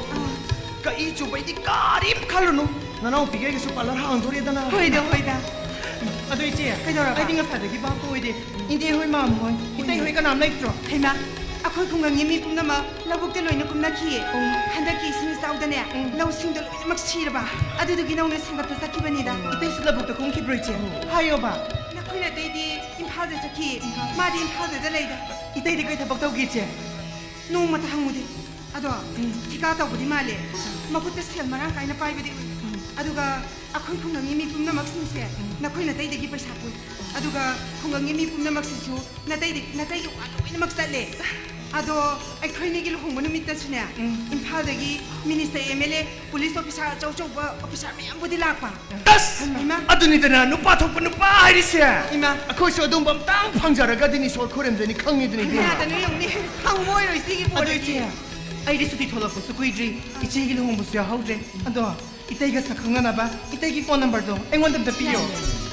ꯀꯛꯏ ꯆꯨꯕꯩꯗꯤ ꯀꯔꯤꯝ ꯈꯜꯂꯨꯅꯨ, ꯅꯅꯥꯎꯄꯤꯈꯩꯒꯁꯨ ꯄꯥꯔꯂꯔ ꯍꯥꯡꯗꯣꯔꯦꯗꯅ꯫ ꯍꯣꯏꯗ, ꯍꯣꯏꯗ꯫ ꯑꯗꯣ ꯏꯆꯦ, ꯀꯩꯗꯧꯔꯕ? ꯑꯩꯗꯤ ꯉꯁꯥꯏꯗꯒꯤ ꯚꯥꯞ ꯑꯣꯏꯗꯦ꯫ ꯏꯅꯦ ꯍꯣꯏ, ꯃꯥꯝꯃ ꯍꯣꯏ, ꯏꯇꯩ ꯍꯣꯏ ꯀꯅꯥꯝ ꯂꯩꯇ꯭ꯔꯣ? ꯍꯩꯃꯥ, ꯑꯩꯈꯣꯏ ꯈꯨꯡꯒꯪꯒꯤ ꯃꯤ ꯄꯨꯝꯅꯃꯛ ꯂꯧꯕꯨꯛꯇ ꯂꯣꯏꯅ ꯀꯨꯝꯅꯈꯤꯌꯦ꯫ ꯎꯝ꯫ ꯍꯟꯗꯛꯀꯤ ꯏꯁꯤꯡ ꯏꯆꯥꯎꯗꯅꯦ, ꯎꯝ꯫ ꯂꯧꯁꯤꯡꯗꯣ ꯂꯣꯏꯅꯃꯛ ꯁꯤꯔꯕ, ꯑꯗꯨꯗꯨꯒꯤ ꯅꯧꯅ ꯁꯦꯝꯒꯠꯄ ꯆꯠꯈꯤꯕꯅꯤꯗ꯫ ꯏꯇꯩꯁꯨ ꯂꯧꯕꯨꯛꯇ ꯀꯨꯝꯈꯤꯕ꯭ꯔꯣ ꯏꯆꯦ? ꯍꯥꯏꯌꯣꯕ꯫ ꯅꯈꯣꯏ ꯅꯇꯩꯗꯤ ꯏꯝꯐꯥꯜꯗ ꯆꯠꯈꯤ꯫ ꯏꯝꯐꯥꯜ꯫ ꯃꯥꯗꯤ ꯏꯝꯐꯥꯜꯗꯗ ꯂꯩꯗ꯫ ꯏꯇꯩꯗꯤ ꯀꯩ ꯊꯕꯛ ꯇꯧꯒꯦ ꯏꯆꯦ? ꯅꯣꯡꯃꯇ ꯍꯪꯉꯨꯗꯦ꯫ ꯑꯗꯣ, ꯎꯝ꯫ ꯊꯤꯀꯥ ꯇꯧꯕꯗꯤ ꯃꯥꯜꯂꯦ꯫ ꯃꯈꯨꯠꯇ ꯁꯦꯜ ꯃꯔꯥꯡ ꯀꯥꯏꯅ ꯄꯥꯏꯕꯗꯤ ꯎꯏ꯫ ꯎꯝ꯫ ꯑꯗꯨꯒ ꯑꯩꯈꯣꯏ ꯈꯨꯡꯒꯪꯒꯤ ꯃꯤ ꯄꯨꯝꯅꯃꯛꯁꯤꯡꯁꯦ, ꯎꯝ꯫ ꯅꯈꯣꯏ ꯅꯇꯩꯗꯒꯤ ꯄꯩꯁꯥ ꯄꯨꯏ꯫ ꯑꯗꯨꯒ ꯈꯨꯡꯒꯪꯒꯤ ꯃꯤ ꯄꯨꯝꯅꯃꯛꯁꯤꯁꯨ ꯅꯇꯩꯗꯤ, ꯅꯇꯩꯒꯤ ꯋꯥ ꯂꯣꯏꯅꯃꯛ ꯆꯠꯂꯦ꯫ ꯑꯗꯣ ꯑꯩꯈꯣꯏꯅꯤꯒꯤ ꯂꯨꯍꯣꯡꯕ ꯅꯨꯃꯤꯠꯇꯁꯨꯅꯦ, ꯎꯝ꯫ ꯏꯝꯐꯥꯜꯗꯒꯤ minister, M L A, police officer, ꯑꯆꯧ ꯑꯆꯧꯕ ꯑꯣꯐꯤꯁꯥꯔ ꯃꯌꯥꯝꯕꯨꯗꯤ ꯂꯥꯛꯄ꯫ ꯑꯁ! ꯏꯃꯥ! ꯑꯗꯨꯅꯤꯗꯅ ꯅꯨꯄꯥ ꯊꯣꯛꯄ ꯅꯨꯄꯥ ꯍꯥꯏꯔꯤꯁꯦ! ꯏꯃꯥ! ꯑꯩꯈꯣꯏꯁꯨ ꯑꯗꯨꯝꯕ ꯑꯝꯇꯪ ꯐꯪꯖꯔꯒꯗꯤꯅꯤ ꯏꯁꯣꯔ ꯈꯨꯔꯨꯝꯖꯅꯤ, ꯈꯪꯉꯤꯗꯨꯅꯤ ꯏꯕꯦꯝꯃ꯫ ꯌꯥꯗꯅ ꯌꯦꯡꯅꯤ꯫ ꯐꯪꯕ ꯑꯣꯏꯔꯣꯏ ꯁꯤꯒꯤ ꯑꯗꯣ ꯄꯣꯠꯁꯤꯗꯤ꯫ ꯏꯆꯦ, ꯑꯩꯗꯤ ꯁꯨꯇꯤ ꯊꯣꯛꯂꯛꯄꯁꯨ ꯀꯨꯏꯗ꯭ꯔꯤ, ꯏꯆꯦꯒꯤ ꯂꯨꯍꯣꯡꯕꯁꯨ ꯌꯥꯎꯍꯧꯗ꯭ꯔꯦ꯫ ꯑꯗꯣ ꯏꯇꯩꯒ ꯁꯛ ꯈꯪꯅꯅꯕ ꯏꯇꯩꯒꯤ ꯐꯣꯟ ꯅꯝꯕꯔꯗꯣ ꯑꯩꯉꯣꯟꯗ ꯑꯝꯇ ꯄꯤꯌꯣ꯫ ꯌꯥꯏꯌꯦ꯫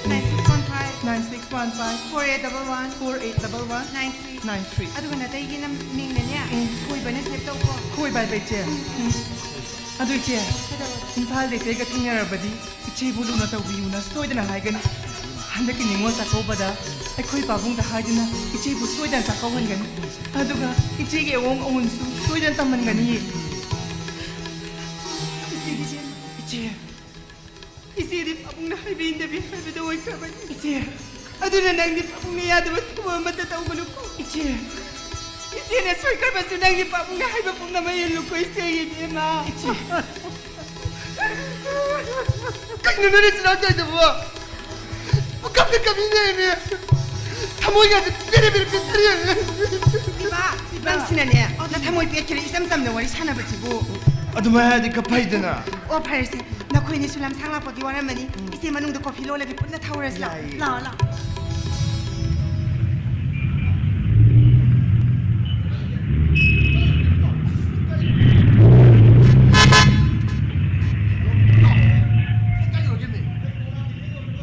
Nine six one five, nine six one five, four eight double one, four eight double one, nine three, nine three꯫ ꯑꯗꯨꯒ ꯅꯇꯩꯒꯤ ꯅꯝ-, ꯃꯤꯡꯅꯅꯦ, ꯎꯝ꯫ ꯊꯣꯏꯕꯅ save ꯇꯧꯀꯣ꯫ ꯊꯣꯏꯕ ꯍꯥꯏꯕ ꯏꯆꯦ? ꯎꯝ꯫ ꯑꯗꯨ ꯏꯆꯦ, ꯀꯩꯗꯧꯔꯒꯦ? ꯏꯝꯐꯥꯜꯗ ꯏꯇꯩꯒ ꯊꯦꯡꯅꯔꯕꯗꯤ ꯏꯆꯦꯕꯨ ꯂꯨꯅ ꯇꯧꯕꯤꯌꯨꯅ ꯁꯣꯏꯗꯅ ꯍꯥꯏꯒꯅꯤ꯫ ꯍꯟꯗꯛꯀꯤ ꯅꯤꯉꯣꯜ ꯆꯥꯛꯀꯧꯕꯗ ꯑꯩꯈꯣꯏ ꯄꯥꯕꯨꯡꯗ ꯍꯥꯏꯗꯨꯅ ꯏꯆꯦꯕꯨ ꯁꯣꯏꯗꯅ ꯆꯥꯛꯀꯧꯍꯟꯒꯅꯤ꯫ ꯑꯗꯨꯒ ꯏꯆꯦꯒꯤ ꯑꯋꯣꯡ ꯑꯋꯣꯟꯁꯨ ꯁꯣꯏꯗꯅ ꯇꯝꯍꯟꯒꯅꯤꯌꯦ꯫ ꯏꯆꯦ, ꯏꯆꯦ꯫ ꯏꯆꯦꯗꯤ ꯄꯥꯕꯨꯡꯅ ꯍꯥꯏꯕ ꯏꯟꯗꯕꯤ ꯍꯥꯏꯕꯗ ꯑꯣꯏꯈ꯭ꯔꯕꯅꯤ꯫ ꯏꯆꯦ꯫ ꯑꯗꯨꯅ ꯅꯪꯗꯤ ꯄꯥꯕꯨꯡꯅ ꯌꯥꯗꯕ ꯊꯕꯛ ꯑꯃꯠꯇ ꯇꯧꯒꯅꯨꯀꯣ꯫ ꯏꯆꯦ꯫ ꯏꯆꯦꯅ ꯁꯣꯏꯈ꯭ꯔꯕꯁꯨ ꯅꯪꯒꯤ ꯄꯥꯕꯨꯡꯅ ꯍꯥꯏꯕ ꯄꯨꯝꯅꯃꯛ ꯏꯜꯂꯨꯀꯣ, ꯏꯆꯦꯒꯤ ꯏꯕꯦꯝꯃ꯫ ꯏꯆꯦ꯫ ꯀꯩꯅꯣ ꯅꯣꯏꯅ ꯆꯤꯟ ꯇꯧꯔꯤꯗꯨꯕꯣ? ꯄꯨꯀꯞꯇ ꯀꯞꯅꯤꯡꯉꯦꯃꯤ꯫ ꯊꯃꯣꯏꯒꯁꯦ ꯄꯦꯔꯦ ꯄꯦꯔꯦ ꯄꯦꯔꯦ꯫ ꯏꯃꯥ, ꯅꯪꯁꯤꯅꯅꯦ, ꯅꯊꯃꯣꯏ ꯄꯦꯠꯈ꯭ꯔꯦ ꯏꯆꯝ ꯆꯝꯅ ꯋꯥꯔꯤ ꯁꯥꯟꯅꯕꯁꯤꯕꯨ꯫ ꯑꯗꯨꯃꯥꯏ ꯍꯥꯏꯔꯗꯤ ꯈꯔ ꯐꯩꯗꯅ꯫ ꯑꯣ, ꯐꯔꯦꯁꯦ, ꯅꯈꯣꯏꯅꯤꯁꯨ ꯂꯝꯁꯥꯡ ꯂꯥꯛꯄꯒꯤ ꯋꯥꯔꯝꯃꯅꯤ꯫ ꯎꯝ꯫ ꯏꯆꯦ ꯃꯅꯨꯡꯗ ꯀꯣꯐꯤ ꯂꯣꯜꯂꯒꯦ, ꯄꯨꯟꯅ ꯊꯧꯔꯁꯤ, ꯂꯥꯛꯑꯣ꯫ ꯌꯥꯏꯌꯦ꯫ ꯂꯥꯛꯑꯣ, ꯂꯥꯛꯑꯣ꯫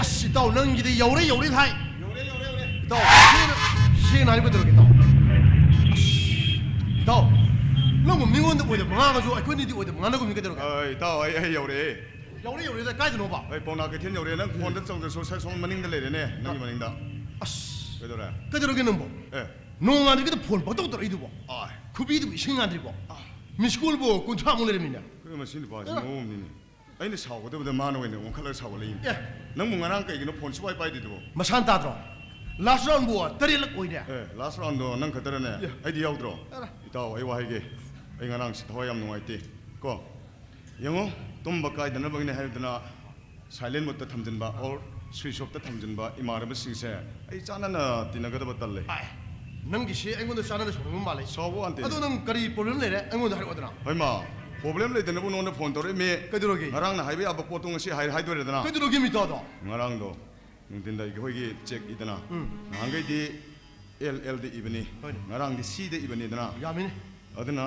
ꯑꯁ, ꯏꯇꯥꯎ, ꯅꯪꯒꯤꯗꯤ ꯌꯧꯔꯦ, ꯌꯧꯔꯦ ꯍꯥꯏ꯫ ꯌꯧꯔꯦ, ꯌꯧꯔꯦ, ꯌꯧꯔꯦ꯫ ꯏꯇꯥꯎ, ꯁꯦꯡꯅ, ꯁꯦꯡꯅ ꯍꯥꯏꯌꯨ, ꯀꯩꯗꯧꯔꯒꯦ, ꯏꯇꯥꯎ? ꯑꯁ, ꯏꯇꯥꯎ, ꯅꯪꯕꯨ ꯃꯤꯉꯣꯟꯗ ꯑꯣꯏꯗꯕ ꯉꯥꯡꯉꯁꯨ ꯑꯩꯈꯣꯏꯅꯤꯗꯤ ꯑꯣꯏꯗꯕ ꯉꯥꯡꯅꯒꯨꯝꯅꯤ, ꯀꯩꯗꯧꯔꯒꯦ? ꯑ, ꯏꯇꯥꯎ, ꯑꯩ, ꯑꯩ ꯌꯧꯔꯛꯑꯦ꯫ ꯌꯧꯔꯦ, ꯌꯧꯔꯦ, ꯀꯥꯏꯗꯅꯣꯕ? ꯑꯩ ꯄꯥꯎꯅꯥ ꯀꯩꯊꯦꯜ ꯌꯧꯔꯦ꯫ ꯅꯪ ꯐꯣꯟꯗ ꯆꯧꯗ꯭ꯔꯁꯨ ꯁ-, ꯁꯣꯝ ꯃꯅꯤꯡꯗ ꯂꯩꯔꯦꯅꯦ, ꯅꯪꯒꯤ ꯑ꯫ ꯃꯅꯤꯡꯗ꯫ ꯑꯁ꯫ ꯀꯩꯗꯧꯔꯦ? ꯀꯩꯗꯧꯔꯒꯦ ꯅꯪꯕꯣ? ꯑꯦ꯫ ꯅꯣꯡꯉꯥꯟꯗꯒꯤꯗ ꯐꯣꯟ ꯄꯪꯇꯧ ꯇꯧꯔꯛꯏꯗꯨꯕꯣ? ꯑꯥꯏ꯫ ꯈꯨꯕꯤꯗꯨꯕꯨ ꯏꯁꯤꯡ ꯉꯥꯟꯗ꯭ꯔꯤꯕꯣ? ꯑ꯫ ꯃꯤꯁ ꯀꯣꯜꯕꯨ ꯀꯨꯟꯊ꯭ꯔꯥꯃꯨꯛ ꯂꯩꯔꯝꯃꯤꯅꯦ꯫ ꯀꯩꯅꯣ ꯃꯁꯤ ꯅꯨꯄꯥꯁꯤ ꯑ꯫ ꯃꯑꯣꯡ ꯑꯃꯅꯤꯅꯦ꯫ ꯑꯩꯅ ꯁꯥꯎꯒꯗꯕꯗ ꯃꯥꯅ ꯑꯣꯏꯅ ꯑꯣꯟꯈꯠꯂꯒ ꯁꯥꯎꯒꯠꯂꯛꯏꯅꯦ꯫ ꯑꯦ꯫ ꯅꯪꯕꯨ ꯉꯔꯥꯡ ꯀꯩꯒꯤꯅꯣ ꯐꯣꯟ ꯁꯨꯄꯥꯏ ꯄꯥꯏꯗ꯭ꯔꯤꯗꯨꯕꯣ? ꯃꯁꯥꯅ ꯇꯥꯗ꯭ꯔꯣ? ꯂꯥꯁ ꯔꯥꯎꯟꯕꯨ ꯇꯔꯦꯠꯂꯛ ꯑꯣꯏꯔꯦ꯫ ꯑꯦ, ꯂꯥꯁ ꯔꯥꯎꯟꯗꯣ ꯅꯪ ꯈꯛꯇꯔꯅꯦ? ꯑꯦ꯫ ꯑꯩꯗꯤ ꯌꯥꯎꯗ꯭ꯔꯣ? ꯑꯦꯔꯥ꯫ ꯏꯇꯥꯎ, ꯑꯩ ꯋꯥ ꯍꯥꯏꯒꯦ꯫ ꯑꯩ ꯉꯔꯥꯡꯁꯤ ꯊꯋꯥꯏ ꯌꯥꯝ ꯅꯨꯡꯉꯥꯏꯇꯦ꯫ ꯀꯣ? ꯌꯦꯡꯉꯣ, ꯇꯨꯝꯕ ꯀꯥꯏꯗꯅꯕꯒꯤꯅꯦ ꯍꯥꯏꯗꯅ silent mode ꯇ ꯊꯝꯖꯤꯟꯕ or switch off ꯇ ꯊꯝꯖꯤꯟꯕ ꯏꯃꯥꯟꯅꯕꯁꯤꯡꯁꯦ ꯑꯩ ꯆꯥꯟꯅꯅ ꯇꯤꯟꯅꯒꯗꯕ ꯇꯜꯂꯦ꯫ ꯑꯥꯏ, ꯅꯪꯒꯤꯁꯦ ꯑꯩꯉꯣꯟꯗ ꯆꯥꯟꯅꯅ ꯁꯥꯎꯅꯤꯡꯕ ꯃꯥꯜꯂꯦ꯫ ꯁꯥꯎꯕ ꯋꯥꯟꯇꯦ꯫ ꯑꯗꯣ ꯅꯪ ꯀꯔꯤ problem ꯂꯩꯔꯦ? ꯑꯩꯉꯣꯟꯗ ꯍꯥꯏꯔꯛꯑꯣꯗꯅ꯫ ꯍꯣꯏꯃ, problem ꯂꯩꯇꯅꯕ ꯅꯉꯣꯟꯗ ꯐꯣꯟ ꯇꯧꯔꯛꯏꯃꯤ꯫ ꯀꯩꯗꯧꯔꯒꯦ? ꯉꯔꯥꯡꯅ ꯍꯥꯏꯕ ꯌꯥꯕ ꯄꯣꯠꯇꯣ ꯉꯁꯤ ꯍꯥꯏ-, ꯍꯥꯏꯗꯣꯏꯔꯦꯗꯅ꯫ ꯀꯩꯗꯧꯔꯒꯦ ꯃꯤꯇꯥꯗꯣ? ꯉꯔꯥꯡꯗꯣ ꯅꯨꯡꯊꯤꯟꯗ ꯑꯩꯈꯣꯏꯒꯤ ꯆꯦꯛ ꯏꯗꯅ꯫ ꯎꯝ꯫ ꯅꯍꯥꯟꯈꯩꯗꯤ ꯑꯦꯜ ꯑꯦꯜꯗ ꯏꯕꯅꯤ꯫ ꯍꯣꯏꯅꯦ꯫ ꯉꯔꯥꯡꯗꯤ ꯁꯤꯗ ꯏꯕꯅꯤꯗꯅ꯫ ꯌꯥꯝꯃꯤꯅꯦ꯫ ꯑꯗꯨꯅ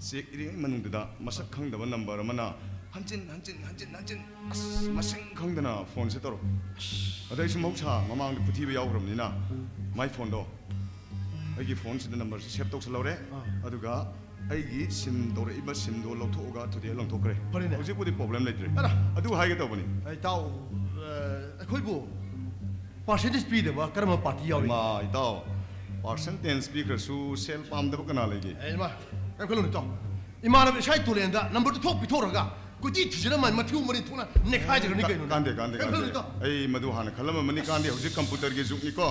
ꯆꯦꯛ ꯏꯔꯤꯉꯩ ꯃꯅꯨꯡꯗꯨꯗ ꯃꯁꯛ ꯈꯪꯗꯕ ꯅꯝꯕꯔ ꯑꯃꯅ ꯍꯟꯖꯤꯟ, ꯍꯟꯖꯤꯟ, ꯍꯟꯖꯤꯟ, ꯍꯟꯖꯤꯟ, ꯑꯁ, ꯃꯁꯤꯡ ꯈꯪꯗꯅ ꯐꯣꯟꯁꯦ ꯇꯧꯔꯛꯄ꯫ ꯑꯗ ꯑꯩꯁꯨ ꯃꯍꯧꯁꯥ ꯃꯃꯥꯡꯗ ꯈꯨꯊꯤꯕ ꯌꯥꯎꯈ꯭ꯔꯕꯅꯤꯅ ꯃꯥꯏ ꯐꯣꯟꯗꯣ ꯑꯩꯒꯤ ꯐꯣꯟꯁꯤꯗ ꯅꯝꯕꯔꯁꯦ ꯁꯦꯚ ꯇꯧꯁꯜꯍꯧꯔꯦ꯫ ꯑꯥ꯫ ꯑꯗꯨꯒ ꯑꯩꯒꯤ ꯁꯤꯝ ꯇꯧꯔꯛꯏꯕ ꯁꯤꯝꯗꯣ ꯂꯧꯊꯣꯛꯑꯒ ꯊꯨꯗꯦꯛꯑ ꯂꯪꯊꯣꯛꯈ꯭ꯔꯦ꯫ ꯐꯔꯦꯅꯦ꯫ ꯍꯧꯖꯤꯛꯄꯨꯗꯤ problem ꯂꯩꯇ꯭ꯔꯦ꯫ ꯑꯔꯥ꯫ ꯑꯗꯨ ꯍꯥꯏꯒꯦ ꯇꯧꯕꯅꯤ꯫ ꯑꯩ ꯏꯇꯥꯎ, ꯑ, ꯑꯩꯈꯣꯏꯕꯨ percentage ꯄꯤꯗꯕ ꯀꯔꯝꯕ party ꯌꯥꯎꯔꯤ? ꯏꯃꯥ, ꯏꯇꯥꯎ, percentage ꯄꯤꯈ꯭ꯔꯁꯨ ꯁꯦꯜ ꯄꯥꯝꯗꯕ ꯀꯅꯥ ꯂꯩꯒꯦ? ꯑꯦ, ꯏꯃꯥ, ꯀꯩꯝ ꯈꯜꯂꯨꯅꯨ, ꯏꯇꯥꯎ꯫ ꯏꯃꯥꯟꯅꯕ ꯏꯁꯥ ꯇꯣꯂꯦꯟꯗ number ꯗꯨ ꯊꯣꯛ ꯄꯤꯊꯣꯛꯔꯒ ꯀꯣꯏꯊꯤ ꯊꯤꯖꯤꯜꯂ ꯃꯥꯏ ꯃꯊꯤꯕꯣꯡ ꯃꯔꯤ ꯊꯣꯛꯅ ꯅꯦꯈꯥꯏꯖꯈ꯭ꯔꯅꯤ ꯀꯥ-, ꯀꯩꯅꯣꯅꯦ? ꯀꯥꯟꯗꯦ, ꯀꯥꯟꯗꯦ, ꯀꯩꯝ ꯈꯜꯂꯨꯅꯨ, ꯀꯥꯟꯗꯦ꯫ ꯏꯇꯥꯎ꯫ ꯑꯩ ꯃꯗꯨ ꯍꯥꯟꯅ ꯈꯜꯂꯝꯃꯕꯅꯤ, ꯀꯥꯟꯗꯦ꯫ ꯍꯧꯖꯤꯛ computer ꯒꯤ ꯖꯨꯒꯅꯤꯀꯣ꯫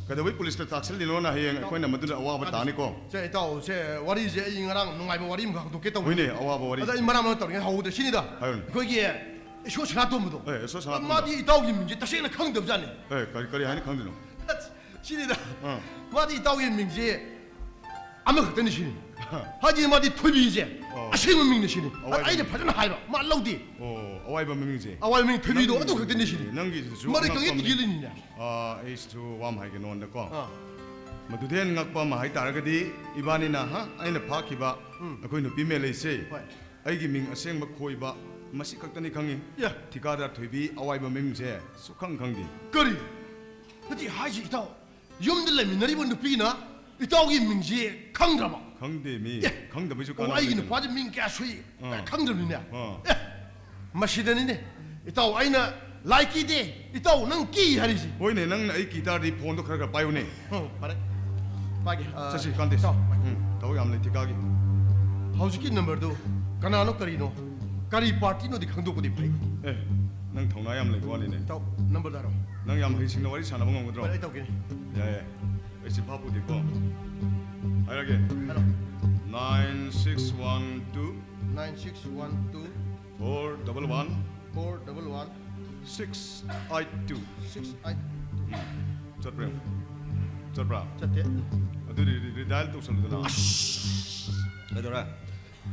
ꯀꯩꯗꯧꯕꯩ ꯄꯨꯂꯤꯁꯇ ꯇꯥꯛꯁꯜꯂꯤꯅꯣꯅ ꯍꯌꯦꯡ ꯏꯇꯥꯎ, ꯑꯩꯈꯣꯏꯅ ꯃꯗꯨꯗ ꯑꯋꯥꯕ ꯀꯥꯟꯗꯦ꯫ ꯇꯥꯅꯤꯀꯣ꯫ ꯁꯦ, ꯏꯇꯥꯎ, ꯁꯦ, ꯋꯥꯔꯤꯁꯦ ꯑꯩ ꯉꯔꯥꯡ ꯅꯨꯡꯉꯥꯏꯕ ꯋꯥꯔꯤ ꯑꯃꯈꯛ ꯍꯧꯗꯣꯛꯀꯦ ꯇꯧꯕꯅꯤ꯫ ꯍꯣꯏꯅꯦ, ꯑꯋꯥꯕ ꯋꯥꯔꯤ꯫ ꯑꯗ ꯑꯩ ꯃꯔꯥꯡ ꯃꯔꯥꯡ ꯇꯧꯔꯤꯉꯩ ꯍꯧꯍꯧꯗ꯭ꯔꯦ꯫ ꯁꯤꯅꯤꯗ꯫ ꯍꯥꯏꯔꯣꯅꯦ꯫ ꯑꯩꯈꯣꯏꯒꯤ ꯏꯁꯣꯔ ꯁꯅꯥꯇꯣꯝꯕꯗꯣ꯫ ꯑꯦ, ꯏꯁꯣꯔ ꯁꯅꯥꯇꯣꯝꯕ꯫ ꯃꯥꯗꯤ ꯏꯇꯥꯎꯒꯤ ꯃꯤꯡꯁꯦ ꯇꯁꯦꯡꯅ ꯈꯪꯗꯕꯖꯥꯠꯅꯤ꯫ ꯑꯦ, ꯀꯔꯤ, ꯀꯔꯤ ꯍꯥꯏꯅ ꯈꯪꯗꯣꯏꯅꯣ? ꯁꯤꯅꯤꯗ꯫ ꯑꯥ꯫ ꯃꯥꯗꯤ ꯏꯇꯥꯎꯒꯤ ꯃꯤꯡꯁꯦ ꯑꯃꯈꯛꯇꯅꯤ ꯁꯤꯅꯤ꯫ ꯍꯥꯏꯗꯤ ꯃꯥꯗꯤ ꯊꯣꯏꯕꯤꯁꯦ ꯑꯣ꯫ ꯑꯁꯦꯡꯕ ꯃꯤꯡꯅꯤ ꯁꯤꯅꯤ꯫ ꯑꯋꯥꯏꯕ ꯑꯩꯅ ꯃꯤꯡ꯫ ꯐꯖꯅ ꯍꯥꯏꯕ, ꯃꯥ ꯂꯧꯗꯦ꯫ ꯑꯣ, ꯑꯋꯥꯏꯕ ꯃꯃꯤꯡꯁꯦ꯫ ꯑꯋꯥꯏꯕ ꯃꯤꯡ ꯊꯣꯏꯕꯤꯗꯣ ꯅꯪ-, ꯑꯗꯨ ꯈꯛꯇꯅꯤ ꯁꯤꯅꯤ꯫ ꯅꯪꯒꯤꯗꯨꯁꯨ ꯃꯔꯩ ꯑꯉꯛꯄ ꯀꯪꯌꯦꯠꯇ ꯑꯃꯅꯤ꯫ ꯌꯦꯠꯂꯤꯅꯤꯅꯦ꯫ ꯑꯥ, ꯑꯩꯁꯨ ꯋꯥ ꯑꯃ ꯍꯥꯏꯒꯦ ꯅꯉꯣꯟꯗꯀꯣ꯫ ꯑꯥ꯫ ꯃꯗꯨꯗꯩ ꯍꯦꯟꯅ ꯉꯛꯄ ꯑꯃ ꯍꯥꯏ ꯇꯥꯔꯒꯗꯤ ꯏꯕꯥꯅꯤꯅ, ꯍꯥ, ꯑꯩꯅ ꯐꯥꯈꯤꯕ ꯎꯝ꯫ ꯑꯩꯈꯣꯏ ꯅꯨꯄꯤ ꯃꯦꯂꯩꯁꯦ꯫ ꯍꯣꯏ꯫ ꯑꯩꯒꯤ ꯃꯤꯡ ꯑꯁꯦꯡꯕ ꯈꯣꯏꯕ ꯃꯁꯤ ꯈꯛꯇꯅꯤ ꯈꯪꯉꯤ꯫ ꯌꯥ꯫ ꯊꯤꯀꯥꯗꯥꯔ ꯊꯣꯏꯕꯤ ꯑꯋꯥꯏꯕ ꯃꯃꯤꯡꯁꯦ ꯁꯨꯛꯈꯪ ꯈꯪꯗꯦ꯫ ꯀꯔꯤ? ꯅꯠꯇꯦ ꯍꯥꯏꯁꯤ ꯏꯇꯥꯎ꯫ ꯌꯨꯝꯗ ꯂꯩꯃꯤꯟꯅꯔꯤꯕ ꯅꯨꯄꯤꯅ ꯏꯇꯥꯎꯒꯤ ꯃꯤꯡꯁꯦ ꯈꯪꯗ꯭ꯔꯕ? ꯈꯪꯗꯦ ꯃꯤ꯫ ꯑꯦ꯫ ꯈꯪꯗꯕꯩꯁꯨ ꯑꯣ, ꯀꯥꯟꯅꯕ ꯑꯩꯒꯤ ꯂꯩꯇꯦ꯫ ꯅꯨꯄꯥꯁꯦ ꯃꯤꯡ ꯀꯌꯥ ꯁꯨꯏ? ꯑꯥ꯫ ꯈꯪꯗ꯭ꯔꯕꯅꯤꯅꯦ꯫ ꯑꯥ꯫ ꯑꯦ꯫ ꯃꯁꯤꯗꯅꯤꯅꯦ ꯏꯇꯥꯎ ꯑꯩꯅ ꯂꯥꯏ ꯀꯤꯗꯦ꯫ ꯏꯇꯥꯎ ꯅꯪ ꯀꯤ ꯍꯥꯏꯔꯤꯁꯤ꯫ ꯍꯣꯏꯅꯦ, ꯅꯪꯅ ꯑꯩ ꯀꯤ ꯇꯥꯔꯗꯤ ꯐꯣꯟꯗꯣ ꯈꯔ ꯈꯔ ꯄꯥꯏꯌꯨꯅꯦ꯫ ꯑꯣ, ꯐꯔꯦ꯫ ꯄꯥꯏꯒꯦ꯫ ꯑ, ꯆꯠꯁꯤ, ꯀꯥꯟꯗꯦꯁ꯫ ꯏꯇꯥꯎ꯫ ꯎꯝ, ꯊꯕꯛ ꯌꯥꯝ ꯂꯩꯇꯦ, ꯀꯥꯒꯦ꯫ ꯍꯧꯖꯤꯛꯀꯤ ꯅꯝꯕꯔꯗꯨ ꯀꯅꯥꯅꯣ ꯀꯔꯤꯅꯣ? ꯀꯔꯤ ꯄꯥꯔꯇꯤꯅꯣꯗꯤ ꯈꯪꯗꯣꯛꯄꯗꯤ ꯐꯩ꯫ ꯑꯦ, ꯅꯪ ꯊꯧꯅꯥ ꯌꯥꯝ ꯂꯩꯕ ꯋꯥꯅꯤꯅꯦ꯫ ꯏꯇꯥꯎ, ꯅꯝꯕꯔꯗꯣ ꯍꯥꯏꯔꯣ꯫ ꯅꯪ ꯌꯥꯝ ꯍꯩꯁꯤꯡꯅ ꯋꯥꯔꯤ ꯁꯥꯟꯅꯕ ꯉꯝꯒꯗ꯭ꯔꯣ? ꯍꯣꯏ, ꯑꯩ ꯇꯧꯒꯦꯅꯦ꯫ ꯌꯥꯏ, ꯌꯥꯏ꯫ ꯑꯩ ꯆꯤꯐꯥ ꯄꯨꯗꯦꯀꯣ꯫ ꯍꯥꯏꯔꯒꯦ꯫ ꯍꯥꯏꯔꯣ꯫ Nine six one two nine six one two four double one four double one six eight two꯫ six eight꯫ ꯆꯠꯄ꯭ꯔꯥ ꯌꯦꯡꯉꯨ꯫ ꯆꯠꯄ꯭ꯔꯥ? ꯆꯠꯇꯦ꯫ ꯑꯗꯨꯗꯤ ꯔꯤ-, ꯔꯤꯗꯥꯏꯜ ꯇꯧꯁꯜꯂꯨꯗꯅ꯫ ꯀꯩꯗꯧꯔꯦ?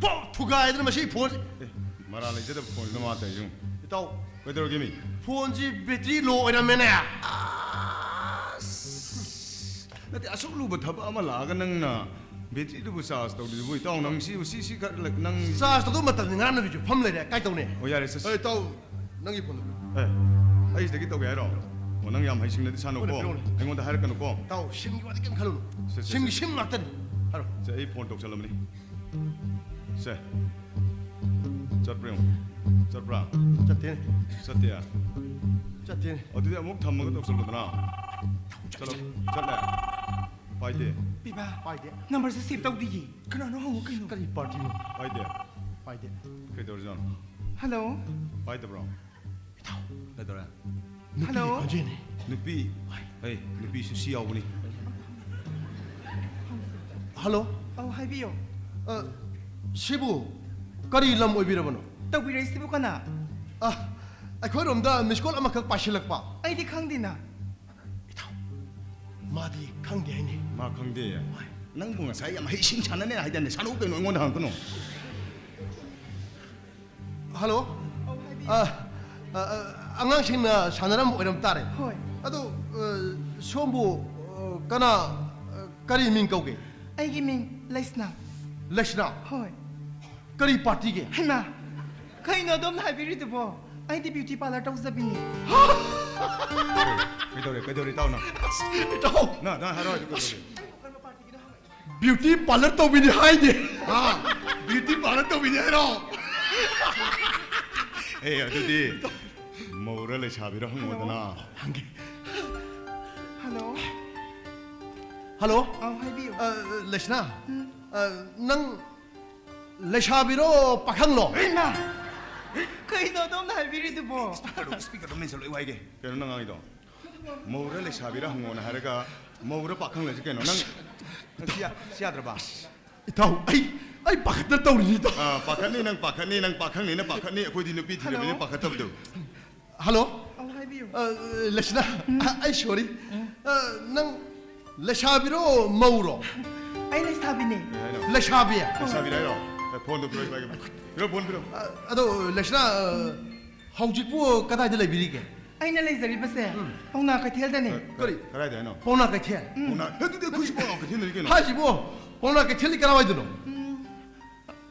ꯄꯣꯛ ꯊꯨꯒꯥꯏꯗꯅ ꯃꯁꯤ ꯐꯣꯟꯁꯦ꯫ ꯑꯦ, ꯃꯔꯥ ꯂꯩꯖꯗꯕ ꯐꯣꯟꯁꯤꯅ ꯃꯥ ꯇꯧꯔꯤꯁꯤ ꯌꯦꯡꯉꯨ꯫ ꯏꯇꯥꯎ, ꯀꯩꯗꯧꯔꯒꯦ ꯃꯤ? ꯐꯣꯟꯁꯤ ꯕꯦꯇ꯭ꯔꯤ ꯂꯣ ꯑꯣꯏꯔꯝꯃꯦꯅꯦ꯫ ꯅꯠꯇꯦ, ꯑꯁꯨꯛ ꯂꯨꯕ ꯊꯕꯛ ꯑꯃ ꯂꯥꯛꯑꯒ ꯅꯪꯅ ꯕꯦꯇ꯭ꯔꯤꯗꯨꯕꯨ ꯆꯥꯔꯖ ꯇꯧꯗ꯭ꯔꯤꯗꯨꯕꯨ? ꯏꯇꯥꯎ, ꯅꯪ ꯁꯤꯕꯨ ꯁꯤ, ꯁꯤ ꯈꯔ ꯂ-, ꯅꯪ ꯆꯥꯔꯖ ꯇꯧꯗꯧ ꯃꯇꯝꯗ ꯉꯔꯥꯡ ꯅꯨꯃꯤꯠꯁꯨ ꯐꯝ ꯂꯩꯔꯦ꯫ ꯀꯥꯏ ꯇꯧꯅꯤ? ꯑꯣ, ꯌꯥꯔꯦ, ꯆꯠꯁꯤ꯫ ꯑꯦ, ꯏꯇꯥꯎ, ꯅꯪꯒꯤ ꯐꯣꯟꯗꯣ꯫ ꯑꯦ, ꯑꯩꯁꯤꯗꯒꯤ ꯇꯧꯒꯦ ꯍꯥꯏꯔꯣ? ꯑꯣ, ꯅꯪ ꯌꯥꯝ ꯍꯩꯁꯤꯡꯅꯗꯤ ꯁꯥꯟꯅꯧꯀꯣ꯫ ꯄꯤꯔꯛꯑꯣꯅꯦ, ꯄꯤꯔꯛꯑꯣꯅꯦ꯫ ꯑꯩꯉꯣꯟꯗ ꯍꯥꯏꯔꯛꯀꯅꯨꯀꯣ꯫ ꯏꯇꯥꯎ, ꯁꯤꯝꯒꯤ ꯋꯥꯗꯤ ꯀꯩꯝ ꯈꯜꯂꯨꯅꯨ꯫ ꯁꯦ, ꯁꯦ, ꯁꯤꯝꯒꯤ ꯁꯦ꯫ ꯁꯤꯝ ꯉꯥꯛꯇꯅꯤ꯫ ꯍꯥꯏꯔꯣ꯫ ꯁꯦ, ꯑꯩ ꯐꯣꯟ ꯇꯧꯁꯜꯂꯝꯕꯅꯤ꯫ ꯁꯦ, ꯆꯠꯄ꯭ꯔꯥ ꯌꯦꯡꯉꯨ꯫ ꯆꯠꯄ꯭ꯔꯥ? ꯆꯠꯇꯦꯅꯦ꯫ ꯆꯠꯇꯦ꯫ ꯆꯠꯇꯦꯅꯦ꯫ ꯑꯗꯨꯗꯤ ꯑꯃꯨꯛ ꯊꯝꯃꯒ ꯇꯧꯁꯜꯂꯨꯗꯅ꯫ ꯆꯠꯂꯣ, ꯆꯠꯂꯦ꯫ ꯄꯥꯏꯗꯦ꯫ ꯄꯤꯕꯥ꯫ ꯄꯥꯏꯗꯦ꯫ ꯅꯝꯕꯔꯁꯦ ꯁꯦꯚ ꯇꯧꯗꯤꯌꯦ꯫ ꯀꯅꯥꯅꯣ ꯍꯪꯉꯨ ꯀꯩꯅꯣ꯫ ꯀꯔꯤ ꯄꯥꯔꯇꯤꯅꯣ? ꯄꯥꯏꯗꯦ꯫ ꯄꯥꯏꯗꯦ꯫ ꯀꯩꯗꯧꯔꯖꯥꯠꯅꯣ? ꯍꯜꯂꯣ꯫ ꯄꯥꯏꯗꯕ꯭ꯔꯣ? ꯀꯩꯗꯧꯔꯦ? ꯅꯨꯄꯤꯒꯤ ꯍꯜꯂꯣ꯫ ꯈꯣꯟꯖꯦꯜꯅꯤ꯫ ꯅꯨꯄꯤ꯫ ꯍꯩ, ꯅꯨꯄꯤꯁꯨ ꯁꯤ ꯌꯥꯎꯕꯅꯤ꯫ ꯍꯜꯂꯣ꯫ ꯑꯧ, ꯍꯥꯏꯕꯤꯌꯣ꯫ ꯑ, ꯁꯤꯕꯨ ꯀꯔꯤ ꯂꯝ ꯑꯣꯏꯕꯤꯔꯕꯅꯣ? ꯇꯧꯕꯤꯔꯛꯏꯁꯤꯕꯨ ꯀꯅꯥ? ꯑ, ꯑꯩꯈꯣꯏꯔꯣꯝꯗ ꯃꯤꯁ ꯀꯣꯜ ꯑꯃꯈꯛ ꯄꯥꯏꯁꯤꯜꯂꯛꯄ꯫ ꯑꯩꯗꯤ ꯈꯪꯗꯦꯅ꯫ ꯃꯥꯗꯤ ꯈꯪꯗꯦ ꯍꯥꯏꯅꯦ꯫ ꯃꯥ ꯈꯪꯗꯦ꯫ ꯅꯪꯕꯨ ꯉꯁꯥꯏ ꯌꯥꯝ ꯍꯩꯁꯤꯡ ꯁꯥꯟꯅꯅꯦ ꯍꯥꯏꯗꯥꯏꯅꯦ? ꯁꯥꯟꯅꯧ ꯀꯩꯅꯣ, ꯑꯩꯉꯣꯟꯗ ꯍꯪꯉꯛꯀꯅꯨ꯫ ꯍꯜꯂꯣ꯫ ꯑꯧ, ꯍꯥꯏꯕꯤꯌꯨ꯫ ꯑ, ꯑ, ꯑ, ꯑꯉꯥꯡꯁꯤꯡꯅ ꯁꯥꯟꯅꯔꯝꯕ ꯑꯣꯏꯔꯝ ꯇꯥꯔꯦ꯫ ꯍꯣꯏ꯫ ꯑꯗꯨ, ꯑ, ꯁꯣꯝꯕꯨ, ꯑ, ꯀꯅꯥ, ꯑ, ꯀꯔꯤ ꯃꯤꯡ ꯀꯧꯒꯦ? ꯑꯩꯒꯤ ꯃꯤꯡ ꯂꯩꯁꯅꯥ꯫ ꯂꯩꯁꯅꯥ꯫ ꯍꯣꯏ꯫ ꯀꯔꯤ ꯄꯥꯔꯇꯤꯒꯤ? ꯍꯩꯃꯥ꯫ ꯀꯩꯅꯣ ꯑꯗꯣꯝꯅ ꯍꯥꯏꯕꯤꯔꯤꯗꯨꯕꯣ? ꯑꯩꯗꯤ ꯕ꯭ꯌꯨꯇꯤ ꯄꯥꯔꯂꯔ ꯇꯧꯖꯕꯤꯅꯤ꯫ ꯀꯩꯗꯧꯔꯦ? ꯀꯩꯗꯧꯔꯦ? ꯏꯇꯥꯎꯅ? ꯏꯇꯥꯎ! ꯅ, ꯅ ꯍꯥꯏꯔꯣ, ꯑꯗꯨ ꯀꯩꯗꯧꯔꯦ? ꯕ꯭ꯌꯨꯇꯤ ꯄꯥꯔꯂꯔ ꯇꯧꯕꯤꯅꯤ ꯍꯥꯏꯅꯦ꯫ ꯍꯥ? ꯕ꯭ꯌꯨꯇꯤ ꯄꯥꯔꯂꯔ ꯇꯧꯕꯤꯅꯤ ꯍꯥꯏꯔꯣ? ꯑꯦ, ꯑꯗꯨꯗꯤ ꯃꯧꯔ ꯂꯩꯁꯥꯕꯤꯔ ꯍꯪꯉꯣꯗꯅ꯫ ꯍꯪꯒꯦ꯫ ꯍꯜꯂꯣ꯫ ꯍꯜꯂꯣ꯫ ꯑꯧ, ꯍꯥꯏꯕꯤꯌꯨ꯫ ꯑ, ꯂꯩꯁꯅꯥ, ꯑ, ꯅꯪ ꯂꯩꯁꯥꯕꯤꯔꯣ ꯄꯥꯈꯪꯂꯣ? ꯏꯃꯥ! ꯀꯩꯅꯣ ꯑꯗꯣꯝꯅ ꯍꯥꯏꯕꯤꯔꯤꯗꯨꯕꯣ? ꯁ꯭ꯄꯤꯀꯔꯗꯣ, ꯁ꯭ꯄꯤꯀꯔꯗꯣ ꯃꯦꯟꯁꯜꯂꯣ, ꯑꯩ ꯋꯥꯏꯒꯦ꯫ ꯀꯩꯅꯣ ꯅꯪ ꯉꯥꯡꯉꯤꯗꯣ? ꯃꯧꯔ ꯂꯩꯁꯥꯕꯤꯔ ꯍꯪꯉꯣꯅ ꯍꯥꯏꯔꯒ ꯃꯧꯔ ꯄꯥꯈꯪꯂꯁꯤ ꯀꯩꯅꯣ? ꯅꯪ, ꯅꯪ ꯁꯤ ꯌꯥ-, ꯁꯤ ꯌꯥꯗ꯭ꯔꯕ? ꯏꯇꯥꯎ, ꯑꯩ, ꯑꯩ ꯄꯥꯈꯠꯇꯅ ꯇꯧꯔꯤꯅꯤ, ꯏꯇꯥꯎ꯫ ꯑꯥ, ꯄꯥꯈꯠꯅꯤ ꯅꯪ, ꯄꯥꯈꯠꯅꯤ ꯅꯪ, ꯄꯥꯈꯪꯅꯤꯅ ꯄꯥꯈꯠꯅꯤ, ꯑꯩꯈꯣꯏꯗꯤ ꯅꯨꯄꯤ ꯊꯤꯔꯕꯅꯤꯅ ꯍꯜꯂꯣ꯫ ꯄꯥꯈꯠꯇꯕꯗꯣ꯫ ꯍꯜꯂꯣ꯫ ꯑꯧ, ꯍꯥꯏꯕꯤꯌꯨ꯫ ꯑ, ꯂꯩꯁꯅꯥ, ꯑ, ꯑꯩ ꯁꯣꯔꯤ꯫ ꯑ, ꯅꯪ ꯂꯩꯁꯥꯕꯤꯔꯣ ꯃꯧꯔꯣ? ꯑꯩ ꯂꯩꯁꯥꯕꯤꯅꯦ꯫ ꯀꯩ ꯍꯥꯏꯅꯣ? ꯂꯩꯁꯥꯕꯤ꯫ ꯂꯩꯁꯥꯕꯤꯔ ꯍꯥꯏꯔꯣ? ꯑꯦ, ꯐꯣꯟꯗꯣ ꯄꯤꯔꯣ, ꯏꯕꯥꯒꯤ꯫ ꯄꯤꯔꯣ, ꯐꯣꯟ ꯄꯤꯔꯣ꯫ ꯑ, ꯑꯗꯣ ꯂꯩꯁꯅꯥ, ꯑ, ꯍꯧꯖꯤꯛꯄꯨ ꯀꯗꯥꯏꯗ ꯂꯩꯕꯤꯔꯤꯒꯦ? ꯑꯩꯅ ꯂꯩꯖꯔꯤꯕꯁꯦ ꯄꯥꯎꯅꯥ ꯀꯩꯊꯦꯜꯗꯅꯦ꯫ ꯀꯔꯤ? ꯀꯗꯥꯏꯗ ꯍꯥꯏꯅꯣ? ꯄꯥꯎꯅꯥ ꯀꯩꯊꯦꯜ꯫ ꯄꯥꯎꯅꯥ, ꯑꯦ, ꯑꯗꯨꯗꯤ ꯑꯩꯈꯣꯏꯁꯨ ꯄꯥꯎꯅꯥ ꯀꯩꯊꯦꯜꯗꯅꯤ ꯀꯩꯅꯣ꯫ ꯍꯥꯏꯁꯤꯕꯨ ꯄꯥꯎꯅꯥ ꯀꯩꯊꯦꯜꯗꯤ ꯀꯗꯥꯏꯋꯥꯏꯗꯅꯣ?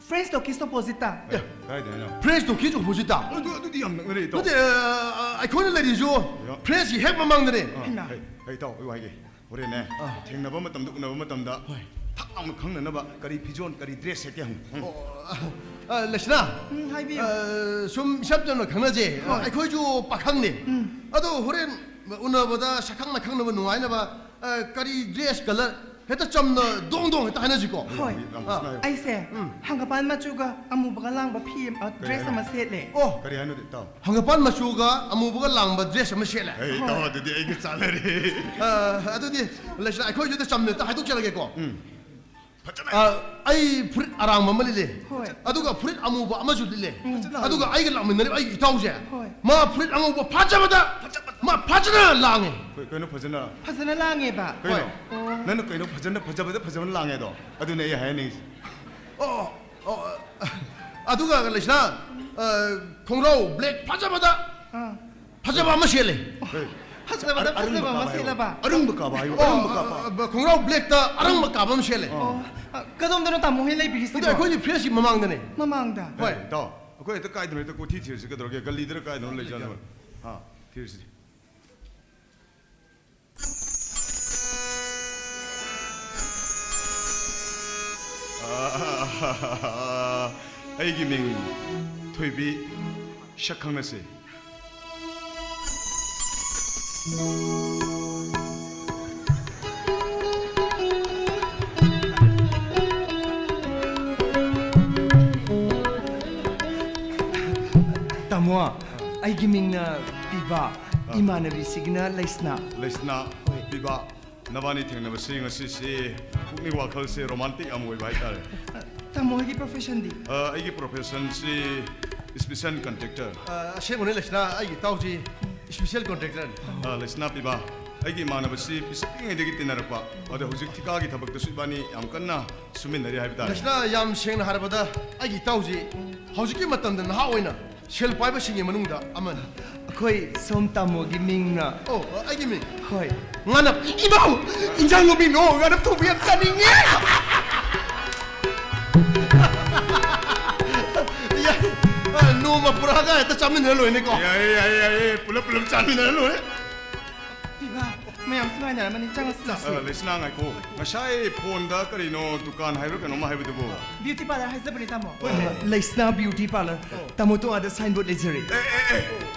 ꯐ꯭ꯔꯦꯟꯁ ꯇꯣꯀꯤꯁ ꯑꯣꯄꯣꯖꯤꯠꯇ꯫ ꯑꯦ, ꯀꯗꯥꯏꯗ ꯍꯥꯏꯅꯣ? ꯐ꯭ꯔꯦꯟꯁ ꯇꯣꯀꯤꯁ ꯑꯣꯄꯣꯖꯤꯠꯇ꯫ ꯑꯗꯨ, ꯑꯗꯨꯗꯤ ꯌꯥꯝ ꯅꯛꯅꯔꯦ, ꯏꯇꯥꯎ꯫ ꯅꯠꯇꯦ, ꯑ, ꯑ, ꯑꯩꯈꯣꯏꯅ ꯂꯩꯔꯤꯁꯨ ꯌꯥ꯫ ꯐ꯭ꯔꯦꯟꯁꯀꯤ ꯍꯦꯛ ꯃꯃꯥꯡꯗꯅꯦ꯫ ꯑꯥ, ꯍꯩꯃꯥ꯫ ꯑꯩ, ꯑꯩ, ꯏꯇꯥꯎ, ꯑꯩ ꯋꯥ ꯍꯥꯏꯒꯦ꯫ ꯍꯣꯔꯦꯟꯅꯦ, ꯑꯥ꯫ ꯊꯦꯡꯅꯕ ꯃꯇꯝꯗ, ꯎꯅꯕ ꯃꯇꯝꯗ ꯍꯣꯏ꯫ ꯊꯛ ꯂꯥꯎꯅ ꯈꯪꯅꯅꯕ ꯀꯔꯤ ꯐꯤꯖꯣꯜ, ꯀꯔꯤ ꯗ꯭ꯔꯦꯁ ꯁꯦꯠꯀꯦ ꯍꯪꯉꯨ꯫ ꯍꯪꯉꯨ꯫ ꯑꯣ, ꯑ, ꯂꯩꯁꯅꯥ, ꯎꯝ, ꯍꯥꯏꯕꯤꯌꯨ꯫ ꯑ, ꯁꯨꯝ ꯏꯁꯝ ꯆꯝꯅ ꯈꯪꯅꯁꯦ꯫ ꯍꯣꯏ꯫ ꯑꯩꯈꯣꯏꯁꯨ ꯄꯥꯈꯪꯅꯤ꯫ ꯎꯝ꯫ ꯑꯗꯣ ꯍꯣꯔꯦꯟ ꯎꯅꯕꯗ ꯁꯛꯈꯪ ꯃꯥꯏꯈꯪꯅꯕ ꯅꯨꯡꯉꯥꯏꯅꯕ, ꯑ, ꯀꯔꯤ ꯗ꯭ꯔꯦꯁ ꯀꯂꯔ ꯍꯦꯛꯇ ꯆꯝꯅ ꯗꯣꯡ ꯗꯣꯡ ꯍꯦꯛꯇ ꯍꯥꯏꯅꯁꯤꯀꯣ꯫ ꯍꯣꯏ꯫ ꯌꯥꯝ ꯑꯥ꯫ ꯐꯖꯅ ꯍꯥꯏꯌꯨ꯫ ꯑꯩꯁꯦ ꯎꯝ꯫ ꯍꯪꯒꯄꯥꯟ ꯃꯆꯨꯒ ꯑꯃꯨꯕꯒ ꯂꯥꯡꯕ ꯐꯤ ꯑꯃ, ꯀꯔꯤ ꯗ꯭ꯔꯦꯁ ꯍꯥꯏꯅꯣ? ꯑꯃ ꯁꯦꯠꯂꯦ꯫ ꯑꯣ, ꯀꯔꯤ ꯍꯥꯏꯅꯣ, ꯏꯇꯥꯎ? ꯍꯪꯒꯄꯥꯟ ꯃꯆꯨꯒ ꯑꯃꯨꯕꯒ ꯂꯥꯡꯕ ꯗ꯭ꯔꯦꯁ ꯑꯃ ꯁꯦꯠꯂꯦ꯫ ꯑꯦ, ꯏꯇꯥꯎ, ꯑꯗꯨꯗꯤ ꯑꯩꯒ ꯆꯥꯟꯅꯔꯦ꯫ ꯑ, ꯑꯗꯨꯗꯤ ꯂꯩꯁꯅꯥ, ꯑꯩꯈꯣꯏꯁꯨ ꯍꯦꯛꯇ ꯆꯝꯅ ꯍꯦꯛꯇ ꯍꯥꯏꯗꯣꯛꯆꯔꯒꯦꯀꯣ꯫ ꯎꯝ꯫ ꯐꯖꯅ꯫ ꯑ, ꯑꯩ ꯐꯨꯔꯤꯠ ꯑꯔꯥꯡꯕ ꯑꯃ ꯂꯤꯠꯂꯦ꯫ ꯍꯣꯏ꯫ ꯑꯗꯨꯒ ꯐꯨꯔꯤꯠ ꯑꯃꯨꯕ ꯑꯃꯁꯨ ꯂꯤꯠꯂꯦ꯫ ꯎꯝ꯫ ꯑꯗꯨꯒ ꯑꯩꯒ ꯂꯥꯛꯃꯤꯟꯅꯔꯤꯕ ꯑꯩꯒꯤ ꯏꯇꯥꯎꯁꯦ, ꯍꯣꯏ꯫ ꯃꯥ ꯐꯨꯔꯤꯠ ꯑꯉꯧꯕ ꯐꯖꯕꯗ ꯃꯥ ꯐꯖꯅ ꯂꯥꯡꯉꯦ꯫ ꯀꯩ-, ꯀꯩꯅꯣ ꯐꯖꯅ? ꯐꯖꯅ ꯂꯥꯡꯉꯦꯕ꯫ ꯀꯩꯅꯣ? ꯑꯣ꯫ ꯅꯪꯅ ꯀꯩꯅꯣ ꯐꯖꯅ, ꯐꯖꯕꯗ ꯐꯖꯕꯅ ꯂꯥꯡꯉꯦ ꯑꯗꯣ? ꯑꯗꯨꯅꯦ ꯑꯩ ꯍꯥꯏꯍꯟꯅꯤꯡꯉꯤꯁꯦ꯫ ꯑꯣ, ꯑꯣ, ꯑ, ꯑꯗꯨꯒ ꯂꯩꯁꯅꯥ, ꯑ, ꯈꯣꯡꯒ꯭ꯔꯥꯎ ꯕ꯭ꯂꯦꯛ ꯐꯖꯕꯗ ꯑꯥ꯫ ꯐꯖꯕ ꯑꯃ ꯁꯦꯠꯂꯦ꯫ ꯀꯩ? ꯐꯖꯕꯗ ꯑꯔ-, ꯑꯔꯪꯕ ꯐꯖꯕ ꯑꯃ ꯀꯥꯕ ꯍꯥꯏꯌꯨ꯫ ꯁꯦꯠꯂꯕ꯫ ꯑꯔꯪꯕ ꯀꯥꯕ ꯍꯥꯏꯌꯨ, ꯑꯣ, ꯑꯔꯪꯕ ꯀꯥꯕ꯫ ꯑ, ꯑ, ꯈꯣꯡꯒ꯭ꯔꯥꯎ ꯕ꯭ꯂꯦꯛꯇ ꯑꯔꯪꯕ ꯀꯥꯕ ꯑꯃ ꯁꯦꯠꯂꯦ꯫ ꯑꯣ, ꯑ, ꯀꯗꯣꯝꯗꯅꯣ ꯇꯥꯃꯣ ꯍꯣꯏ ꯂꯩꯕꯤꯔꯤꯁꯤꯕꯣ? ꯑꯗꯨꯗꯤ ꯑꯩꯈꯣꯏꯗꯤ ꯐ꯭ꯔꯦꯁꯀꯤ ꯃꯃꯥꯡꯗꯅꯦ꯫ ꯃꯃꯥꯡꯗ꯫ ꯍꯣꯏ꯫ ꯑꯦ, ꯏꯇꯥꯎ, ꯑꯩꯈꯣꯏ ꯍꯦꯛꯇ ꯀꯥꯏꯗꯅꯣ ꯍꯦꯛꯇ ꯀꯣꯏꯊꯤ ꯊꯤꯔꯁꯤ, ꯀꯩꯗꯧꯔꯒꯦ? ꯒꯂꯤꯗꯔ ꯀꯥꯏꯗꯅꯣ ꯂꯩꯖꯥꯠꯅꯣ? ꯑꯥ, ꯊꯤꯔꯁꯤ꯫ ꯑꯥ, ꯑꯩꯒꯤ ꯃꯤꯡ ꯊꯣꯏꯕꯤ, ꯁꯛ ꯈꯪꯅꯁꯦ꯫ ꯇꯥꯃꯣ, ꯑꯩꯒꯤ ꯃꯤꯡꯅ ꯄꯤꯕ, ꯑꯥ꯫ ꯏꯃꯥꯟꯅꯕꯤꯁꯤꯒꯤꯅ ꯂꯩꯁꯅꯥ꯫ ꯂꯩꯁꯅꯥ, ꯍꯣꯏ꯫ ꯄꯤꯕ, ꯅꯕꯥꯅꯤ ꯊꯦꯡꯅꯕꯁꯤ ꯉꯁꯤꯁꯤ ꯄꯨꯛꯅꯤꯡ ꯋꯥꯈꯜꯁꯦ romantic ꯌꯥꯝ ꯑꯣꯏꯕ ꯍꯥꯏꯇꯥꯔꯦ꯫ ꯇꯥꯃꯣ ꯍꯣꯏꯒꯤ professionꯗꯤ? ꯑ, ꯑꯩꯒꯤ professionꯁꯤ special contractor꯫ ꯑ, ꯑꯁꯦꯡꯕꯅꯤ ꯂꯩꯁꯅꯥ, ꯑꯩꯒꯤ ꯏꯇꯥꯎꯁꯤ special contractorꯅꯤ꯫ ꯑ, ꯂꯩꯁꯅꯥ ꯄꯤꯕ, ꯑꯩꯒꯤ ꯏꯃꯥꯟꯅꯕꯁꯤ ꯄꯤꯁꯛ ꯄꯤꯛꯏꯉꯩꯗꯒꯤ ꯇꯤꯟꯅꯔꯛꯄ꯫ ꯑꯗꯣ ꯍꯧꯖꯤꯛ ꯊꯤꯀꯥꯒꯤ ꯊꯕꯛꯇꯁꯨ ꯏꯕꯥꯅꯤ ꯌꯥꯝ ꯀꯟꯅ ꯁꯨꯃꯤꯟꯅꯔꯤ ꯍꯥꯏꯕ ꯇꯥꯔꯦ꯫ ꯂꯩꯁꯅꯥ, ꯌꯥꯝ ꯁꯦꯡꯅ ꯍꯥꯏꯔꯕꯗ ꯑꯩꯒꯤ ꯏꯇꯥꯎꯁꯤ ꯍꯧꯖꯤꯛꯀꯤ ꯃꯇꯝꯗ ꯅꯍꯥ ꯑꯣꯏꯅ ꯁꯦꯜ ꯄꯥꯏꯕꯁꯤꯡꯒꯤ ꯃꯅꯨꯡꯗ ꯑꯃꯅꯤ꯫ ꯑꯩꯈꯣꯏ ꯁꯣꯝ ꯇꯥꯃꯣꯒꯤ ꯃꯤꯡꯅ? ꯑꯣ, ꯑꯩꯒꯤ ꯃꯤꯡ? ꯍꯣꯏ꯫ ꯉꯥꯅꯝ꯫ ꯏꯃꯥꯎ! ꯏꯟꯖꯥꯡ ꯂꯣꯝꯃꯤꯅꯣ, ꯉꯥꯅꯝ ꯊꯣꯡꯕ ꯌꯥꯝ ꯆꯥꯅꯤꯡꯉꯦ! ꯌꯥꯏ꯫ ꯑ, ꯅꯣꯡꯃ ꯄꯨꯔꯛꯑꯒ ꯍꯦꯛꯇ ꯆꯥꯃꯤꯟꯅꯔ ꯂꯣꯏꯅꯦꯀꯣ꯫ ꯌꯥꯏꯌꯦ, ꯌꯥꯏꯌꯦ, ꯌꯥꯏꯌꯦ꯫ ꯄꯨꯂꯞ, ꯄꯨꯂꯞ ꯆꯥꯃꯤꯟꯅꯔ ꯂꯣꯏꯔꯦ꯫ ꯏꯃꯥ, ꯃꯌꯥꯝꯁꯨ ꯉꯥꯏꯅꯔꯝꯃꯅꯤ, ꯆꯪꯉꯁꯤ꯫ ꯑ, ꯂꯩꯁꯅꯥ, ꯉꯥꯏꯈꯣ꯫ ꯉꯁꯥꯏ phoneꯗ ꯀꯔꯤꯅꯣ ꯗꯨꯀꯥꯟ ꯍꯥꯏꯕ꯭ꯔꯥ ꯀꯩꯅꯣꯝꯃ ꯍꯥꯏꯕꯗꯨꯕꯨ? Beauty parlour ꯍꯥꯏꯖꯕꯅꯦ, ꯇꯥꯃꯣ꯫ ꯍꯣꯏ, ꯍꯣꯏ꯫ ꯂꯩꯁꯅꯥ Beauty Parlour꯫ ꯑꯣ꯫ ꯇꯥꯃꯣ, ꯇꯣ ꯑꯥꯗ signboard ꯂꯩꯖꯔꯦ꯫ ꯑꯦ, ꯑꯦ, ꯑꯦ꯫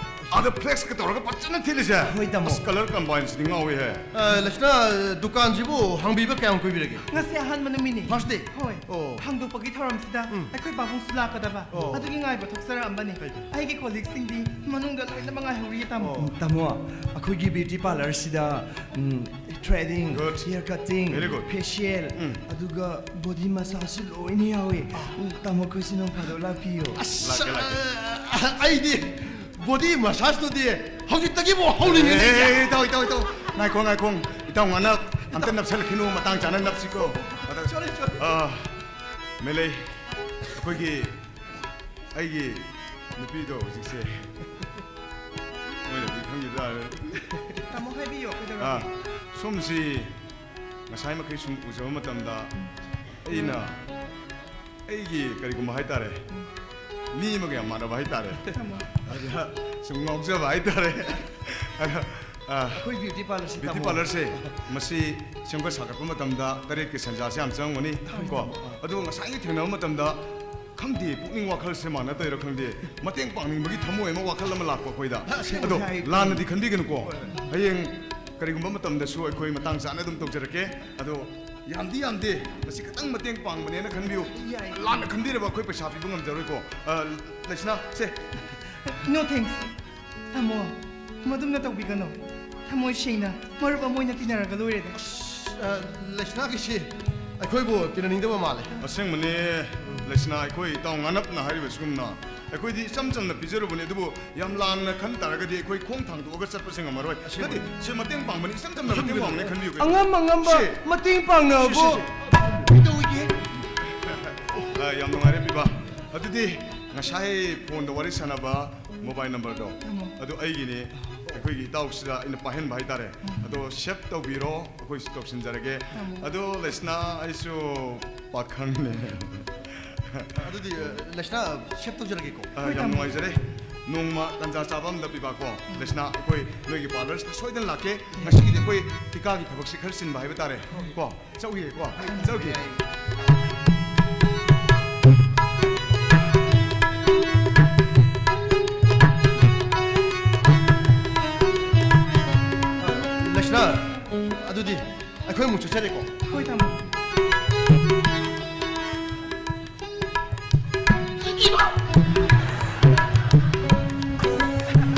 ꯑꯥꯗ flexꯀ ꯇꯧꯔꯒ ꯐꯖꯅ ꯊꯦꯠꯂꯤꯁꯦ꯫ ꯍꯣꯏ, ꯇꯥꯃꯣ꯫ ꯑꯁ, colour combineꯁꯤꯗꯤ ꯉꯥꯎꯋꯤꯍꯦ꯫ ꯑ, ꯂꯩꯁꯅꯥ, ꯗꯨꯀꯥꯟꯁꯤꯕꯨ ꯍꯥꯡꯕꯤꯕ ꯀꯌꯥꯝ ꯀꯨꯏꯕꯤꯔꯒꯦ? ꯉꯁꯤ ꯑꯍꯥꯟꯕ ꯅꯨꯃꯤꯠꯅꯤ꯫ First day? ꯍꯣꯏ꯫ ꯑꯣ꯫ ꯍꯥꯡꯗꯣꯛꯄꯒꯤ ꯊꯧꯔꯝꯁꯤꯗ ꯎꯝ꯫ ꯑꯩꯈꯣꯏ ꯄꯥꯕꯨꯡꯁꯨ ꯂꯥꯛꯀꯗꯕ꯫ ꯑꯣ꯫ ꯑꯗꯨꯒꯤ ꯉꯥꯏꯕ ꯊꯣꯛꯆꯔꯛꯑꯝꯕꯅꯤ꯫ ꯐꯩ, ꯐꯩ꯫ ꯑꯩꯒꯤ colleagueꯁꯤꯡꯗꯤ ꯃꯅꯨꯡꯗ ꯂꯣꯏꯅꯃꯛ ꯉꯥꯏꯍꯧꯔꯤ, ꯇꯥꯃꯣ꯫ ꯑꯣ꯫ ꯇꯥꯃꯣ, ꯑꯩꯈꯣꯏꯒꯤ beauty parlourꯁꯤꯗ, ꯎꯝ, threading, Good. Hair cutting, Very good. Facial, ꯎꯝ꯫ ꯑꯗꯨꯒ body massageꯁꯨ ꯂꯣꯏꯅ ꯌꯥꯎꯏ꯫ ꯎꯝ, ꯇꯥꯃꯣ, ꯑꯩꯈꯣꯏꯁꯨ ꯅꯣꯡ ꯐꯥꯗꯣꯛ ꯂꯥꯛꯄꯤꯌꯣ꯫ ꯑꯁ, ꯂꯥꯛꯀꯦ, ꯂꯥꯛꯀꯦ꯫ ꯑꯩꯗꯤ body massageꯇꯨꯗꯤ ꯍꯧꯖꯤꯛꯇꯒꯤꯕꯨ ꯍꯧꯅꯤꯡꯉꯤꯅꯦ꯫ ꯑꯦ, ꯑꯦ, ꯑꯦ, ꯏꯇꯥꯎ, ꯏꯇꯥꯎ, ꯏꯇꯥꯎ꯫ ꯉꯥꯏꯈꯣ, ꯉꯥꯏꯈꯣ꯫ ꯏꯇꯥꯎ, ꯉꯥꯅ ꯑꯝꯇ ꯅꯞꯁꯜꯂꯛꯈꯤꯅꯨ, ꯃꯇꯥꯡ ꯆꯥꯅ ꯅꯞꯁꯤꯀꯣ꯫ ꯑꯗ, Sorry, sorry. ꯑꯥ, ꯃꯦꯂꯩ, ꯑꯩꯈꯣꯏꯒꯤ ꯑꯩꯒꯤ ꯅꯨꯄꯤꯗꯣ ꯍꯧꯖꯤꯛꯁꯦ ꯃꯣꯏꯅꯗꯤ ꯈꯪꯈꯤꯗ꯭ꯔꯥ? ꯇꯥꯃꯣ, ꯍꯥꯏꯕꯤꯌꯣ, ꯀꯩꯗꯧꯔꯒꯦ? ꯑꯥ, ꯁꯣꯝꯁꯤ ꯉꯁꯥꯏ ꯃꯈꯩ ꯁꯨꯝ ꯎꯖꯕ ꯃꯇꯝꯗ ꯑꯩꯅ ꯑꯩꯒꯤ ꯀꯔꯤꯒꯨꯝꯕ ꯍꯥꯏꯇꯥꯔꯦ, ꯃꯤ ꯑꯃꯒ ꯌꯥꯝ ꯃꯥꯟꯅꯕ ꯍꯥꯏꯇꯥꯔꯦ꯫ ꯑꯗꯨꯗ ꯁꯨꯝ ꯉꯥꯎꯖꯕ ꯍꯥꯏꯇꯥꯔꯦ꯫ ꯑꯗꯣ, ꯑ, ꯑꯩꯈꯣꯏ ꯕ꯭ꯌꯨꯇꯤ ꯄꯥꯔꯂꯔꯁꯤ ꯕ꯭ꯌꯨꯇꯤ ꯇꯥꯃꯣ꯫ ꯄꯥꯔꯂꯔꯁꯦ ꯃꯁꯤ ꯁꯦꯝꯒꯠ ꯁꯥꯒꯠꯄ ꯃꯇꯝꯗ ꯇꯔꯦꯠꯀꯤ ꯁꯦꯟꯖꯥꯁꯦ ꯌꯥꯝ ꯆꯪꯉꯝꯒꯅꯤ ꯀꯣ꯫ ꯑꯗꯨꯒ ꯉꯁꯥꯏꯒꯤ ꯊꯦꯡꯅꯕ ꯃꯇꯝꯗ ꯈꯪꯗꯦ, ꯄꯨꯛꯅꯤꯡ ꯋꯥꯈꯜꯁꯦ ꯃꯥꯟꯅꯗꯣꯏꯔꯥ ꯈꯪꯗꯦ, ꯃꯇꯦꯡ ꯄꯥꯡꯅꯤꯡꯕꯒꯤ ꯊꯃꯣꯏ ꯑꯃ, ꯋꯥꯈꯜ ꯑꯃ ꯂꯥꯛꯄ ꯑꯩꯈꯣꯏꯗ꯫ ꯑꯁꯦꯡꯕ ꯑꯗꯣ ꯍꯥꯏꯒꯦ꯫ ꯂꯥꯟꯅꯗꯤ ꯈꯟꯕꯤꯒꯅꯨꯀꯣ꯫ ꯍꯣꯏ, ꯍꯣꯏ꯫ ꯍꯌꯦꯡ ꯀꯔꯤꯒꯨꯝꯕ ꯃꯇꯝꯗꯁꯨ ꯑꯩꯈꯣꯏ ꯃꯇꯥꯡ ꯆꯥꯅ ꯑꯗꯨꯝ ꯇꯧꯖꯔꯛꯀꯦ꯫ ꯑꯗꯣ ꯌꯥꯝꯗꯤ ꯌꯥꯝꯗꯦ, ꯃꯁꯤ ꯈꯤꯇꯪ ꯃꯇꯦꯡ ꯄꯥꯡꯕꯅꯦꯅ ꯈꯟꯕꯤꯌꯨ꯫ ꯌꯥꯏ꯫ ꯂꯥꯟꯅ ꯈꯟꯕꯤꯔꯕ ꯑꯩꯈꯣꯏ ꯄꯩꯁꯥ ꯄꯤꯕ ꯉꯝꯖꯔꯣꯏꯀꯣ꯫ ꯑ, ꯂꯩꯁꯅꯥ, ꯁꯦ꯫ No thanks꯫ ꯇꯥꯃꯣ, ꯃꯗꯨꯝꯅ ꯇꯧꯕꯤꯒꯅꯨ꯫ ꯊꯃꯣꯏ ꯁꯦꯡꯅ ꯃꯔꯨꯞ ꯑꯃ ꯑꯣꯏꯅ ꯇꯤꯟꯅꯔꯒ ꯂꯣꯏꯔꯦꯗ꯫ ꯑꯁ, ꯑ, ꯂꯩꯁꯅꯥꯒꯤꯁꯤ ꯑꯩꯈꯣꯏꯕꯨ ꯇꯤꯟꯅꯅꯤꯡꯗꯕ ꯃꯥꯜꯂꯦ꯫ ꯑꯁꯦꯡꯕꯅꯦ, ꯂꯩꯁꯅꯥ, ꯑꯩꯈꯣꯏ ꯏꯇꯥꯎ ꯉꯥꯅꯞꯅ ꯍꯥꯏꯔꯤꯕꯁꯤꯒꯨꯝꯅ ꯑꯩꯈꯣꯏꯗꯤ ꯏꯆꯝ ꯆꯝꯅ ꯄꯤꯖꯔꯨꯕꯅꯦ, ꯑꯗꯨꯕꯨ ꯌꯥꯝ ꯂꯥꯟꯅ ꯈꯟ ꯇꯥꯔꯒꯗꯤ ꯑꯩꯈꯣꯏ ꯈꯣꯡ ꯊꯥꯡꯗꯣꯛꯑꯒ ꯆꯠꯄꯁꯦ ꯉꯝꯃꯔꯣꯏ꯫ ꯑꯁꯦꯡꯕ꯫ ꯅꯠꯇꯦ, ꯁꯤ ꯃꯇꯦꯡ ꯄꯥꯡꯕꯅꯤ, ꯏꯆꯝ ꯆꯝꯅ ꯃꯇꯦꯡ ꯄꯥꯡꯕꯅꯤ ꯈꯟꯕꯤꯌꯨ ꯀꯩꯅꯣ꯫ ꯑꯉꯝ ꯑꯉꯝꯕ ꯁꯤ, ꯁꯤ꯫ ꯃꯇꯦꯡ ꯄꯥꯡꯅꯕꯕꯨ ꯁꯤ, ꯁꯤ, ꯁꯤ꯫ ꯀꯩꯗꯧꯔꯤꯒꯦ? ꯑ, ꯌꯥꯝ ꯅꯨꯡꯉꯥꯏꯔꯦ ꯄꯤꯕꯥ꯫ ꯑꯗꯨꯗꯤ ꯉꯁꯥꯏ ꯐꯣꯟꯗ ꯋꯥꯔꯤ ꯁꯥꯟꯅꯕ ꯃꯣꯕꯥꯏꯜ ꯅꯝꯕꯔꯗꯣ, ꯎꯝ꯫ ꯑꯗꯨ ꯑꯩꯒꯤꯅꯤ꯫ ꯑꯩꯈꯣꯏꯒꯤ ꯏꯇꯥꯎꯁꯤꯗ ꯑꯩꯅ ꯄꯥꯏꯍꯟꯕ ꯍꯥꯏꯇꯥꯔꯦ꯫ ꯎꯝ꯫ ꯑꯗꯣ ꯁꯦꯚ ꯇꯧꯕꯤꯔꯣ, ꯑꯩꯈꯣꯏꯁꯨ ꯇꯧꯁꯤꯟꯖꯔꯒꯦ꯫ ꯎꯝ꯫ ꯑꯗꯣ ꯂꯩꯁꯅꯥ, ꯑꯩꯁꯨ ꯄꯥꯈꯪꯅꯦ꯫ ꯑꯗꯨꯗꯤ, ꯑ, ꯂꯩꯁꯅꯥ, ꯁꯦꯚ ꯇꯧꯖꯔꯒꯦꯀꯣ꯫ ꯑ, ꯍꯣꯏ, ꯌꯥꯝ ꯇꯥꯃꯣ꯫ ꯅꯨꯡꯉꯥꯏꯖꯔꯦ꯫ ꯅꯣꯡꯃ ꯇꯥꯟꯖꯥ ꯆꯥꯕ ꯑꯃꯗ ꯄꯤꯕꯥꯀꯣ, ꯎꯝ꯫ ꯂꯩꯁꯅꯥ, ꯑꯩꯈꯣꯏ ꯅꯣꯏꯒꯤ ꯄꯥꯔꯂꯔꯁꯤꯗ ꯁꯣꯏꯗꯅ ꯂꯥꯛꯀꯦ꯫ ꯉꯁꯤꯒꯤꯗꯤ ꯑꯩꯈꯣꯏ ꯊꯤꯀꯥꯒꯤ ꯊꯕꯛꯁꯦ ꯈꯔ ꯆꯤꯟꯕ ꯍꯥꯏꯕ ꯇꯥꯔꯦ꯫ ꯀꯣ, ꯆꯠꯂꯨꯒꯦꯀꯣ꯫ ꯆꯠꯂꯨꯒꯦ꯫ ꯂꯩꯁꯅꯥ, ꯑꯗꯨꯗꯤ ꯑꯩꯈꯣꯏ ꯑꯃꯨꯛ ꯆꯠꯆꯔꯦꯀꯣ꯫ ꯍꯣꯏ, ꯇꯥꯃꯣ꯫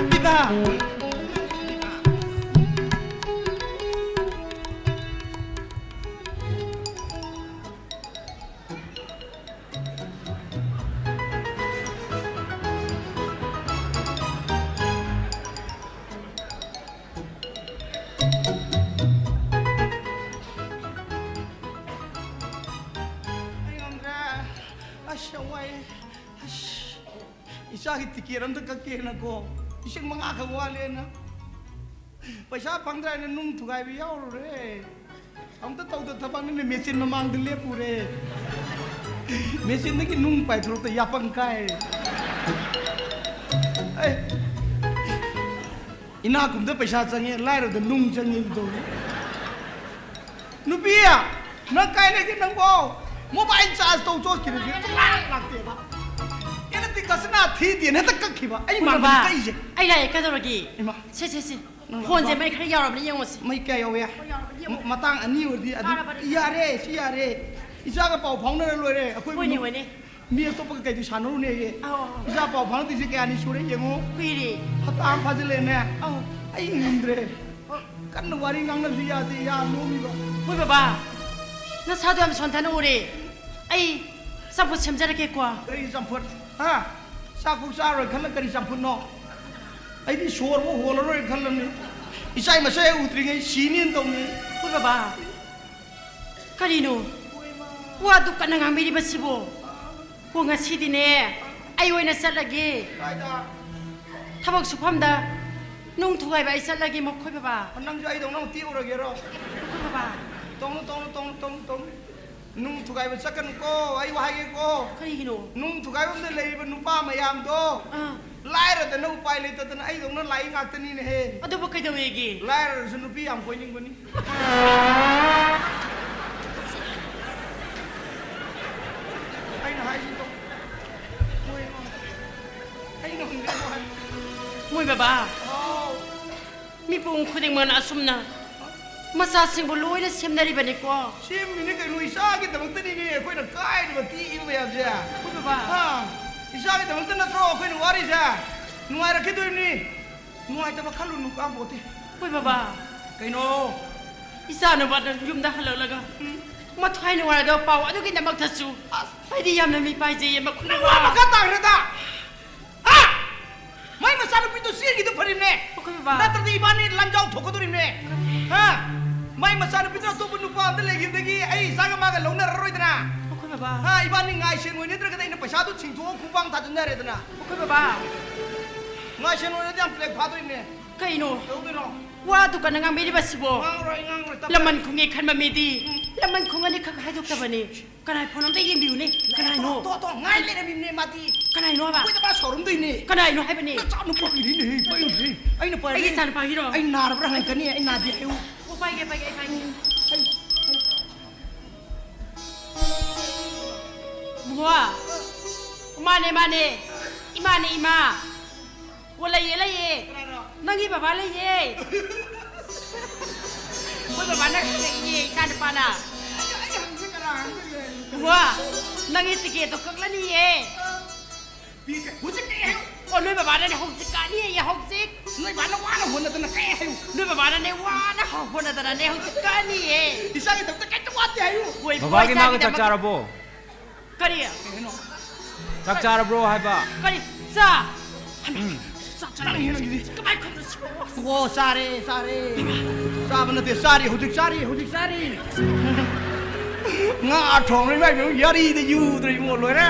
ꯄꯤꯕꯥ! ꯑꯩ ꯉꯝꯗ꯭ꯔꯦ꯫ ꯑꯁ, ꯌꯥꯝ ꯋꯥꯏꯌꯦ꯫ ꯑꯁ, ꯏꯆꯥꯒꯤ ꯇꯤꯀꯦꯠ ꯑꯝꯇ ꯀꯛꯀꯦꯅꯀꯣ, ꯂꯤꯁꯤꯡ ꯃꯉꯥ ꯈꯛ ꯋꯥꯠꯂꯦꯅ ꯄꯩꯁꯥ ꯐꯪꯗ꯭ꯔꯦꯅ ꯅꯨꯡ ꯊꯨꯒꯥꯏꯕ ꯌꯥꯎꯔꯨꯔꯦ꯫ ꯑꯝꯇ ꯇꯧꯗ ꯊꯕꯛꯅꯤꯅ ꯃꯦꯆꯤꯟ ꯃꯃꯥꯡꯗ ꯂꯦꯞꯄꯨꯔꯦ꯫ ꯃꯦꯆꯤꯟꯗꯒꯤ ꯅꯨꯡ ꯄꯥꯏꯊꯣꯔꯛꯇ ꯌꯥꯄꯪ ꯀꯥꯏ꯫ ꯑꯩ, ꯏꯅꯥꯛ ꯈꯨꯟꯕꯗ ꯄꯩꯁꯥ ꯆꯪꯉꯦ, ꯂꯥꯏꯔꯕꯗ ꯅꯨꯡ ꯆꯪꯉꯦ ꯑꯗꯨ ꯇꯧꯔꯤ꯫ ꯅꯨꯄꯤ, ꯅꯪ ꯀꯥꯏ ꯂꯩꯒꯦ ꯅꯪꯕꯣ? ꯃꯣꯕꯥꯏꯜ ꯆꯥꯔꯖ ꯇꯧ ꯆꯣꯠꯈꯤꯕꯁꯦ ꯁꯨꯡꯂꯥꯛ ꯂꯥꯛꯇꯦꯕ꯫ ꯑꯦ, ꯅꯠꯇꯦ, ꯈꯖꯅꯥ ꯊꯤꯗꯦꯅ ꯍꯦꯛꯇ ꯀꯛꯈꯤꯕ꯫ ꯑꯩ ꯃꯥꯡꯗ ꯀꯛꯏꯁꯦ꯫ ꯑꯩ ꯂꯥꯛꯑꯦ, ꯀꯩꯗꯧꯔꯒꯦ? ꯏꯃꯥ꯫ ꯁꯦ, ꯁꯦ, ꯁꯦ꯫ ꯎꯝ, ꯐꯣꯟꯁꯦ ꯃꯥ-, ꯃꯩ ꯈꯔ ꯌꯥꯎꯔꯕꯅ ꯌꯦꯡꯉꯨꯁꯤ꯫ ꯃꯩ ꯀꯌꯥ ꯌꯥꯎꯋꯦ? ꯃꯩ ꯌꯥꯎꯔꯕꯅ ꯌꯦꯡꯉꯨ꯫ ꯃ-, ꯃꯇꯥꯡ ꯑꯅꯤ ꯑꯣꯏꯔꯗꯤ ꯑꯗꯨꯝ ꯐꯥꯔꯕꯅꯦ꯫ ꯌꯥꯔꯦ, ꯁꯤ ꯌꯥꯔꯦ꯫ ꯏꯆꯥꯒ ꯄꯥꯎ ꯐꯥꯎꯅꯔ ꯂꯣꯏꯔꯦ꯫ ꯑꯩꯈꯣꯏ ꯍꯣꯏꯅꯦ, ꯃꯤ-, ꯍꯣꯏꯅꯦ꯫ ꯃꯤ ꯑꯇꯣꯞꯄꯒ ꯀꯩꯗꯤ ꯁꯥꯟꯅꯔꯨꯅꯦꯒꯦ? ꯑꯧ, ꯑꯧ, ꯑꯧ꯫ ꯏꯆꯥ ꯄꯥꯎ ꯐꯥꯎꯅꯗ꯭ꯔꯤꯁꯦ ꯀꯌꯥꯅꯤ ꯁꯨꯔꯦ ꯌꯦꯡꯉꯣ꯫ ꯀꯨꯏꯔꯦ꯫ ꯍꯞꯇꯥ ꯑꯃ ꯐꯥꯖꯤꯜꯂꯛꯑꯦꯅꯦ꯫ ꯑꯧ꯫ ꯑꯩ ꯉꯝꯗ꯭ꯔꯦ꯫ ꯑꯣ꯫ ꯀꯟꯅ ꯋꯥꯔꯤ ꯉꯥꯡꯅꯕꯁꯨ ꯌꯥꯗꯦ, ꯌꯥ ꯅꯣꯝꯃꯤꯕ꯫ ꯍꯣꯏ ꯕꯕꯥ, ꯅꯁꯥꯗꯣ ꯌꯥꯝ ꯁꯣꯟꯊꯅ ꯎꯔꯦ꯫ ꯑꯩ ꯆꯝꯐꯨꯠ ꯁꯦꯝꯖꯔꯛꯀꯦꯀꯣ꯫ ꯀꯔꯤ ꯆꯝꯐꯨꯠ? ꯍꯥ? ꯆꯥꯛꯐꯥꯎ ꯆꯥꯔꯣꯏ ꯈꯜꯂ ꯀꯔꯤ ꯆꯝꯐꯨꯠꯅꯣ? ꯑꯩꯗꯤ ꯁꯣꯔꯕꯨ ꯍꯣꯜꯂꯔꯣꯏ ꯈꯜꯂꯝꯅꯤ꯫ ꯏꯆꯥꯏ ꯃꯁꯛ ꯍꯦꯛ ꯎꯗ꯭ꯔꯤꯉꯩ ꯁꯤꯅꯤꯅ ꯇꯧꯅꯤ꯫ ꯍꯣꯏ ꯕꯕꯥ꯫ ꯀꯔꯤꯅꯣ? ꯋꯥꯗꯨ ꯀꯟꯅ ꯉꯥꯡꯕꯤꯔꯤꯕꯁꯤꯕꯣ? ꯑꯣ, ꯉꯁꯤꯗꯤꯅꯦ, ꯑꯩ ꯑꯣꯏꯅ ꯆꯠꯂꯒꯦ꯫ ꯀꯥꯏꯗ? ꯊꯕꯛ ꯁꯨꯐꯝꯗ ꯅꯨꯡ ꯊꯨꯒꯥꯏꯕ ꯑꯩ ꯆꯠꯂꯒꯦ, ꯃꯈꯣꯏ ꯕꯕꯥ꯫ ꯅꯪꯁꯨ ꯑꯩꯗꯧꯅ ꯑꯃꯨꯛ ꯇꯦꯛꯎꯔꯒꯦꯔꯣ? ꯃꯈꯣꯏ ꯕꯕꯥ꯫ ꯇꯧꯅꯨ, ꯇꯧꯅꯨ, ꯇꯧꯅꯨ, ꯇꯧꯅꯨ, ꯇꯧꯅꯨ꯫ ꯅꯨꯡ ꯊꯨꯒꯥꯏꯕ ꯆꯠꯀꯅꯨꯀꯣ, ꯑꯩ ꯋꯥ ꯍꯥꯏꯒꯦꯀꯣ꯫ ꯀꯔꯤꯒꯤꯅꯣ? ꯅꯨꯡ ꯊꯨꯒꯥꯏꯐꯝꯗ ꯂꯩꯔꯤꯕ ꯅꯨꯄꯥ ꯃꯌꯥꯝꯗꯣ ꯑꯥ꯫ ꯂꯥꯏꯔꯗꯅ ꯎꯄꯥꯏ ꯂꯩꯇꯗꯅ ꯑꯩꯗꯧꯅ ꯂꯥꯛꯏ ꯉꯥꯛꯇꯅꯤꯅꯦꯍꯦ꯫ ꯑꯗꯨꯕꯨ ꯀꯩꯗꯧꯋꯦꯒꯦ? ꯂꯥꯏꯔꯔꯁꯨ ꯅꯨꯄꯤ ꯌꯥꯝ ꯀꯣꯏꯅꯤꯡꯕꯅꯤ꯫ ꯑꯩꯅ ꯍꯥꯏꯁꯤ ꯇꯧ꯫ ꯃꯣꯏ ꯑꯩꯅ ꯍꯪꯒꯦ ꯇꯧ ꯍꯥꯏ꯫ ꯃꯣꯏ ꯕꯕꯥ꯫ ꯍꯥꯎ꯫ ꯃꯤꯄꯨꯝ ꯈꯨꯗꯤꯡꯃꯛꯅ ꯑꯁꯨꯝꯅ ꯃꯆꯥꯁꯤꯡꯕꯨ ꯂꯣꯏꯅ ꯁꯦꯝꯅꯔꯤꯕꯅꯤꯀꯣ꯫ ꯁꯦꯝꯃꯤꯅꯤ ꯀꯩꯅꯣ, ꯏꯆꯥꯒꯤꯗꯃꯛꯇꯅꯤꯅꯦ ꯑꯩꯈꯣꯏꯅ ꯀꯥꯏꯔꯤꯕ ꯇꯦꯛꯏꯕ ꯃꯌꯥꯝꯁꯦ꯫ ꯍꯣꯏ ꯕꯕꯥ꯫ ꯍꯥ? ꯏꯆꯥꯒꯤꯗꯃꯛꯇ ꯅꯠꯇ꯭ꯔꯣ ꯑꯩꯈꯣꯏꯅ ꯋꯥꯔꯤꯁꯦ? ꯅꯨꯡꯉꯥꯏꯔꯛꯈꯤꯗꯣꯏꯅꯤ꯫ ꯅꯨꯡꯉꯥꯏꯇꯕ ꯈꯜꯂꯨꯅꯨ, ꯀꯥꯟꯄꯣꯠꯇꯦ꯫ ꯍꯣꯏ ꯕꯕꯥ꯫ ꯀꯩꯅꯣ? ꯏꯆꯥꯅꯨꯄꯥꯗ ꯌꯨꯝꯗ ꯍꯜꯂꯛꯂꯒ ꯎꯝ꯫ ꯃꯊ꯭ꯋꯥꯏ ꯅꯨꯡꯉꯥꯏꯔꯗꯕ ꯄꯥꯎ ꯑꯗꯨꯒꯤꯗꯃꯛꯇꯁꯨ ꯑꯁ꯫ ꯑꯩꯗꯤ ꯌꯥꯝꯅ ꯃꯤꯄꯥꯏꯖꯩꯌꯦ, ꯃꯈꯣꯏ ꯅꯪ ꯕꯕꯥ꯫ ꯋꯥ ꯃꯈꯥ ꯇꯥꯈ꯭ꯔꯦꯗ꯫ ꯍꯥ? ꯃꯥꯏ ꯃꯆꯥꯅꯨꯄꯤꯗꯣ ꯆꯦꯟꯈꯤꯗꯨ ꯐꯔꯤꯕꯅꯦ꯫ ꯑꯩꯈꯣꯏ ꯕꯕꯥ꯫ ꯅꯠꯇ꯭ꯔꯗꯤ ꯏꯕꯥꯅꯤ ꯂꯥꯟꯖꯥꯎ ꯊꯣꯛꯀꯗꯧꯔꯤꯕꯅꯦ꯫ ꯍꯥ? ꯃꯥꯏ ꯃꯆꯥꯅꯨꯄꯤꯗꯣ ꯑꯇꯣꯞꯄ ꯅꯨꯄꯥ ꯑꯝꯗ ꯂꯩꯈꯤꯕꯗꯒꯤ ꯑꯩ ꯏꯆꯥꯒ ꯃꯥꯒ ꯂꯧꯅꯔꯔꯣꯏꯗꯅ꯫ ꯑꯩꯈꯣꯏ ꯕꯕꯥ꯫ ꯍꯥ? ꯏꯕꯥꯅꯤ ꯉꯥꯏ ꯁꯦꯟ ꯑꯣꯏꯅꯗ꯭ꯔꯒꯗꯤ ꯑꯩꯅ ꯄꯩꯁꯥꯗꯣ ꯁꯤꯡꯊꯣꯛꯑ ꯈꯣꯡꯄꯥꯡ ꯊꯥꯖꯤꯟ ꯌꯥꯔꯦꯗꯅ꯫ ꯑꯩꯈꯣꯏ ꯕꯕꯥ꯫ ꯉꯥꯏ ꯁꯦꯟ ꯑꯣꯏꯅꯗꯤ ꯌꯥꯝ ꯕ꯭ꯔꯦꯛ ꯐꯥꯗꯣꯏꯅꯦ꯫ ꯀꯩꯅꯣ? ꯀꯩꯗꯧꯗꯣꯏꯅꯣ? ꯋꯥꯗꯨ ꯀꯟꯅ ꯉꯥꯡꯕꯤꯔꯤꯕꯁꯤꯕꯣ? ꯉꯥꯡꯉꯔꯣꯏ, ꯉꯥꯡꯉꯔꯣꯏ, ꯇꯞ-, ꯂꯃꯟ ꯈꯨꯝꯒꯦ ꯈꯟꯕ ꯃꯤꯗꯤ ꯎꯝ꯫ ꯂꯃꯟ ꯈꯣꯡ ꯑꯅꯤꯈꯛ ꯍꯥꯏꯗꯣꯛꯇꯕꯅꯤ꯫ ꯀꯅꯥꯏ ꯐꯣꯟ ꯑꯝꯇ ꯌꯦꯡꯕꯤꯌꯨꯅꯦ꯫ ꯀꯅꯥꯏꯅꯣ? ꯇꯣ, ꯇꯣ, ꯉꯥꯏ ꯂꯩꯔꯝꯃꯤꯅꯦ ꯃꯥꯗꯤ꯫ ꯀꯅꯥꯏꯅꯣ ꯍꯥꯏꯕ? ꯑꯩꯈꯣꯏꯗ ꯃꯥ ꯁꯥꯎꯔꯝꯗꯣꯏꯅꯦ꯫ ꯀꯅꯥꯏꯅꯣ ꯍꯥꯏꯕꯅꯦ? ꯅꯆꯥ ꯅꯨꯄꯥꯒꯤꯅꯤꯅꯦ, ꯄꯥꯏꯌꯨꯅꯦ꯫ ꯑꯩꯅ ꯄꯥꯏꯔꯦ꯫ ꯑꯩꯒꯤ ꯏꯆꯥ ꯅꯨꯄꯥꯒꯤꯔꯣ? ꯑꯩ ꯅꯥꯔꯕ꯭ꯔꯥ ꯍꯪꯉꯛꯀꯅꯤ, ꯑꯩ ꯅꯥꯗꯦ ꯍꯥꯏꯌꯨ꯫ ꯑꯣ, ꯄꯥꯏꯒꯦ, ꯄꯥꯏꯒꯦ, ꯑꯩ ꯄꯥꯏꯒꯦ꯫ ꯕꯨꯡꯉꯣ, ꯃꯥꯅꯦ, ꯃꯥꯅꯦ꯫ ꯏꯃꯥꯅꯦ, ꯏꯃꯥ꯫ ꯑꯣ, ꯂꯩꯌꯦ, ꯂꯩꯌꯦ꯫ ꯀꯅꯥꯅꯣ? ꯅꯪꯒꯤ ꯕꯕꯥ ꯂꯩꯌꯦ꯫ ꯑꯩꯈꯣꯏ ꯕꯕꯥꯅ ꯈꯪꯉꯛꯏꯅꯦ, ꯏꯆꯥ ꯅꯨꯄꯥꯅ꯫ ꯑꯩ ꯍꯪꯁꯦ ꯀꯅꯥ ꯍꯪꯗꯣꯏꯅꯣ? ꯕꯨꯡꯉꯣ, ꯅꯪꯒꯤ ꯇꯤꯀꯦꯠꯇꯣ ꯀꯛꯂꯅꯤꯌꯦ꯫ ꯄꯤꯒꯦ꯫ ꯍꯧꯖꯤꯛ ꯀꯛꯑꯦ ꯍꯥꯏꯌꯨ꯫ ꯑꯣ, ꯅꯣꯏ ꯕꯕꯥꯅꯅꯦ ꯍꯧꯖꯤꯛ ꯀꯛꯑꯅꯤꯌꯦ, ꯍꯧꯖꯤꯛ꯫ ꯅꯣꯏ ꯕꯥꯅ ꯋꯥꯅ ꯍꯣꯠꯅꯗꯅ ꯀꯛꯑꯦ ꯍꯥꯏꯌꯨ꯫ ꯅꯣꯏ ꯕꯕꯥꯅꯅꯦ ꯋꯥꯅ ꯍꯣꯠꯅꯗꯅꯅꯦ ꯍꯧꯖꯤꯛ ꯀꯛꯑꯅꯤꯌꯦ꯫ ꯏꯆꯥꯒꯤꯗꯃꯛꯇ ꯀꯩꯝꯇ ꯋꯥꯠꯇꯦ ꯍꯥꯏꯌꯨ꯫ ꯍꯣꯏ, ꯕꯕꯥꯒꯤ ꯍꯣꯏ, ꯅꯥꯒ ꯆꯥꯛ ꯏꯆꯥꯒꯤꯗꯃꯛ- ꯆꯥꯔꯕꯣ? ꯀꯔꯤ? ꯀꯩꯅꯣ? ꯆꯥꯛ ꯆꯥꯔꯕ꯭ꯔꯣ ꯍꯥꯏꯕ? ꯀꯔꯤ? ꯆꯥ? ꯎꯝ꯫ ꯆꯥꯛ ꯆꯥꯔꯦ꯫ ꯅꯪ ꯍꯦꯟꯅ ꯏꯗꯤ꯫ ꯀꯃꯥꯏ ꯈꯨꯝꯗꯣꯏꯁꯤꯕꯣ? ꯑꯣ, ꯆꯥꯔꯦ, ꯆꯥꯔꯦ꯫ ꯆꯥꯕ ꯅꯠꯇꯦ, ꯆꯥꯔꯤ, ꯍꯧꯖꯤꯛ ꯆꯥꯔꯤ, ꯍꯧꯖꯤꯛ ꯆꯥꯔꯤ꯫ ꯉꯥ ꯊꯣꯡꯕ ꯏꯃꯥꯏ ꯏꯕꯦꯝꯃ, ꯌꯥꯔꯤꯗ ꯌꯨꯗ꯭ꯔꯦ ꯏꯕꯨꯡꯉꯣ, ꯂꯣꯏꯔꯦ꯫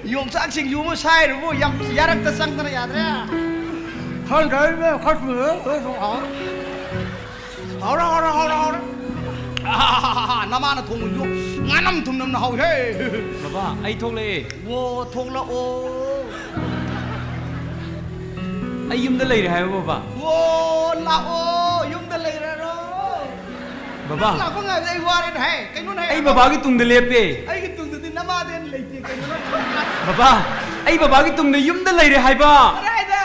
ꯌꯣꯡꯆꯥꯛ ꯁꯤꯡꯖꯨ ꯑꯃ ꯁꯥꯏꯔꯨꯕꯨ, ꯌꯥꯝ ꯌꯥꯔꯛꯇ ꯆꯪꯗꯅ ꯌꯥꯗ꯭ꯔꯦ꯫ ꯈꯪꯗ꯭ꯔꯦ ꯏꯕꯦꯝꯃ, ꯈꯔ ꯊꯨꯝ-, ꯍꯥꯎꯔꯦ, ꯍꯥꯎꯔꯦ, ꯍꯥꯎꯔꯦ, ꯍꯥꯎꯔꯦ꯫ ꯑꯥ, ꯅꯃꯥꯅ ꯊꯣꯡꯕꯁꯨ ꯉꯥꯅꯝ ꯊꯨꯝꯅꯝꯅ ꯍꯥꯎꯏꯍꯦ꯫ ꯕꯕꯥ, ꯑꯩ ꯊꯣꯛꯂꯛꯑꯦ꯫ ꯑꯣ, ꯊꯣꯛꯂꯛꯑꯣ꯫ ꯑꯩ ꯌꯨꯝꯗ ꯂꯩꯔꯦ ꯍꯥꯏꯕ, ꯕꯕꯥ꯫ ꯑꯣ, ꯂꯥꯛꯑꯣ, ꯌꯨꯝꯗ ꯂꯩꯔꯔꯣ꯫ ꯕꯕꯥ꯫ ꯅꯪ ꯂꯥꯛꯄ ꯉꯥꯏꯕꯗ ꯑꯩ ꯋꯥꯔꯦꯅꯦ, ꯍꯦ꯫ ꯀꯩꯅꯣꯅꯦ, ꯍꯦ? ꯑꯩ ꯕꯕꯥꯒꯤ ꯇꯨꯡꯗ ꯂꯦꯞꯄꯦ꯫ ꯑꯩꯒꯤ ꯇꯨꯡꯗꯗꯤ ꯅꯃꯥꯗꯩ ꯍꯦꯟꯅ ꯂꯩꯇꯦ, ꯀꯩꯅꯣꯅꯦ? ꯕꯕꯥ, ꯑꯩ ꯕꯕꯥꯒꯤ ꯇꯨꯡꯗ ꯌꯨꯝꯗ ꯂꯩꯔꯦ ꯍꯥꯏꯕ꯫ ꯀꯗꯥꯏꯗ?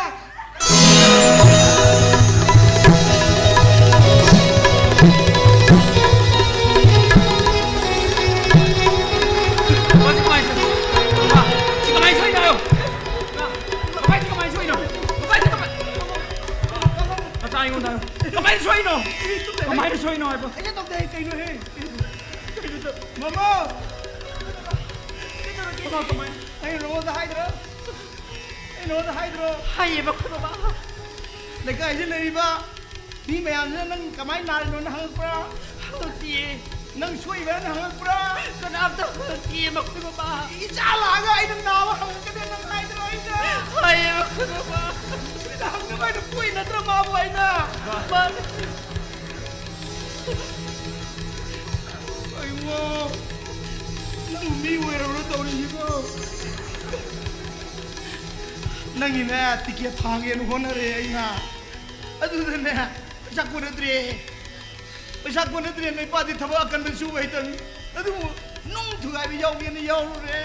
ꯁꯤ ꯀꯃꯥꯏꯅ ꯁꯣꯏꯅꯣ ꯍꯥꯏꯌꯣ? ꯀꯃꯥꯏ-, ꯁꯤ ꯀꯃꯥꯏꯅ ꯁꯣꯏꯅꯣ? ꯀꯃꯥꯏ-, ꯁꯤ ꯀꯃꯥꯏ-, ꯃꯆꯥ ꯑꯩꯉꯣꯟꯗ ꯍꯥꯏꯌꯣ꯫ ꯀꯃꯥꯏꯅ ꯁꯣꯏꯅꯣ? ꯀꯃꯥꯏꯅ ꯁꯣꯏꯅꯣ ꯍꯥꯏꯕ? ꯑꯩꯅ ꯇꯧꯗꯦ, ꯀꯩꯅꯣꯍꯦ? ꯀꯩꯅꯣ ꯇꯧ-, ꯃꯃꯥ! ꯀꯃꯥꯏ-, ꯀꯃꯥꯏ-, ꯑꯩ ꯅꯉꯣꯟꯗ ꯍꯥꯏꯗ꯭ꯔꯣ? ꯑꯩ ꯅꯉꯣꯟꯗ ꯍꯥꯏꯗ꯭ꯔꯣ? ꯍꯥꯏꯌꯦꯕ ꯑꯩꯈꯣꯏ ꯕꯕꯥ꯫ ꯂꯩꯀꯥꯏꯁꯤꯗ ꯂꯩꯔꯤꯕ ꯃꯤ ꯃꯌꯥꯝꯁꯤꯅ ꯅꯪ ꯀꯃꯥꯏꯅ ꯅꯥꯔꯤꯅꯣꯅ ꯍꯪꯉꯛꯄ꯭ꯔꯥ? ꯍꯪꯉꯛꯇꯤꯌꯦ꯫ ꯅꯪ ꯁꯣꯛꯏꯕ꯭ꯔꯥꯅ ꯍꯪꯉꯛꯄ꯭ꯔꯥ? ꯀꯅꯥꯝꯇ ꯍꯪꯉꯛꯇꯤꯌꯦ ꯃꯈꯣꯏ ꯕꯕꯥ꯫ ꯏꯆꯥ ꯂꯥꯛꯑꯒ ꯑꯩꯅ ꯅꯥꯕ ꯍꯪꯉꯛꯀꯅꯤ ꯅꯪ ꯍꯥꯏꯗ꯭ꯔꯣ ꯑꯩꯅ? ꯍꯥꯏꯌꯦ ꯃꯈꯣꯏ ꯕꯕꯥ꯫ ꯁꯤꯗ ꯍꯪꯅꯕ ꯑꯩꯅ ꯄꯣꯛꯏ ꯅꯠꯇ꯭ꯔꯣ ꯃꯥꯕꯨ ꯑꯩꯅ? ꯃꯥꯅꯦ꯫ ꯃꯤ ꯑꯣꯏꯔꯕ꯭ꯔꯥ ꯇꯧꯔꯤꯁꯤꯕꯣ? ꯅꯪꯒꯤꯅꯦ, ꯇꯤꯀꯦꯠ ꯊꯥꯒꯦꯅ ꯍꯣꯠꯅꯔꯦ ꯑꯩꯅ꯫ ꯑꯗꯨꯗꯅꯦ, ꯄꯩꯁꯥ ꯀꯣꯟꯅꯗ꯭ꯔꯦ꯫ ꯄꯩꯁꯥ ꯀꯣꯟꯅꯗ꯭ꯔꯦꯅ ꯏꯄꯥꯗꯤ ꯊꯕꯛ ꯑꯀꯟꯕ ꯁꯨꯕ ꯍꯩꯇꯕꯅꯤ꯫ ꯑꯗꯨꯕꯨ ꯅꯨꯡ ꯊꯨꯒꯥꯏꯕ ꯌꯥꯎꯒꯦꯅ ꯌꯥꯎꯔꯨꯔꯦ꯫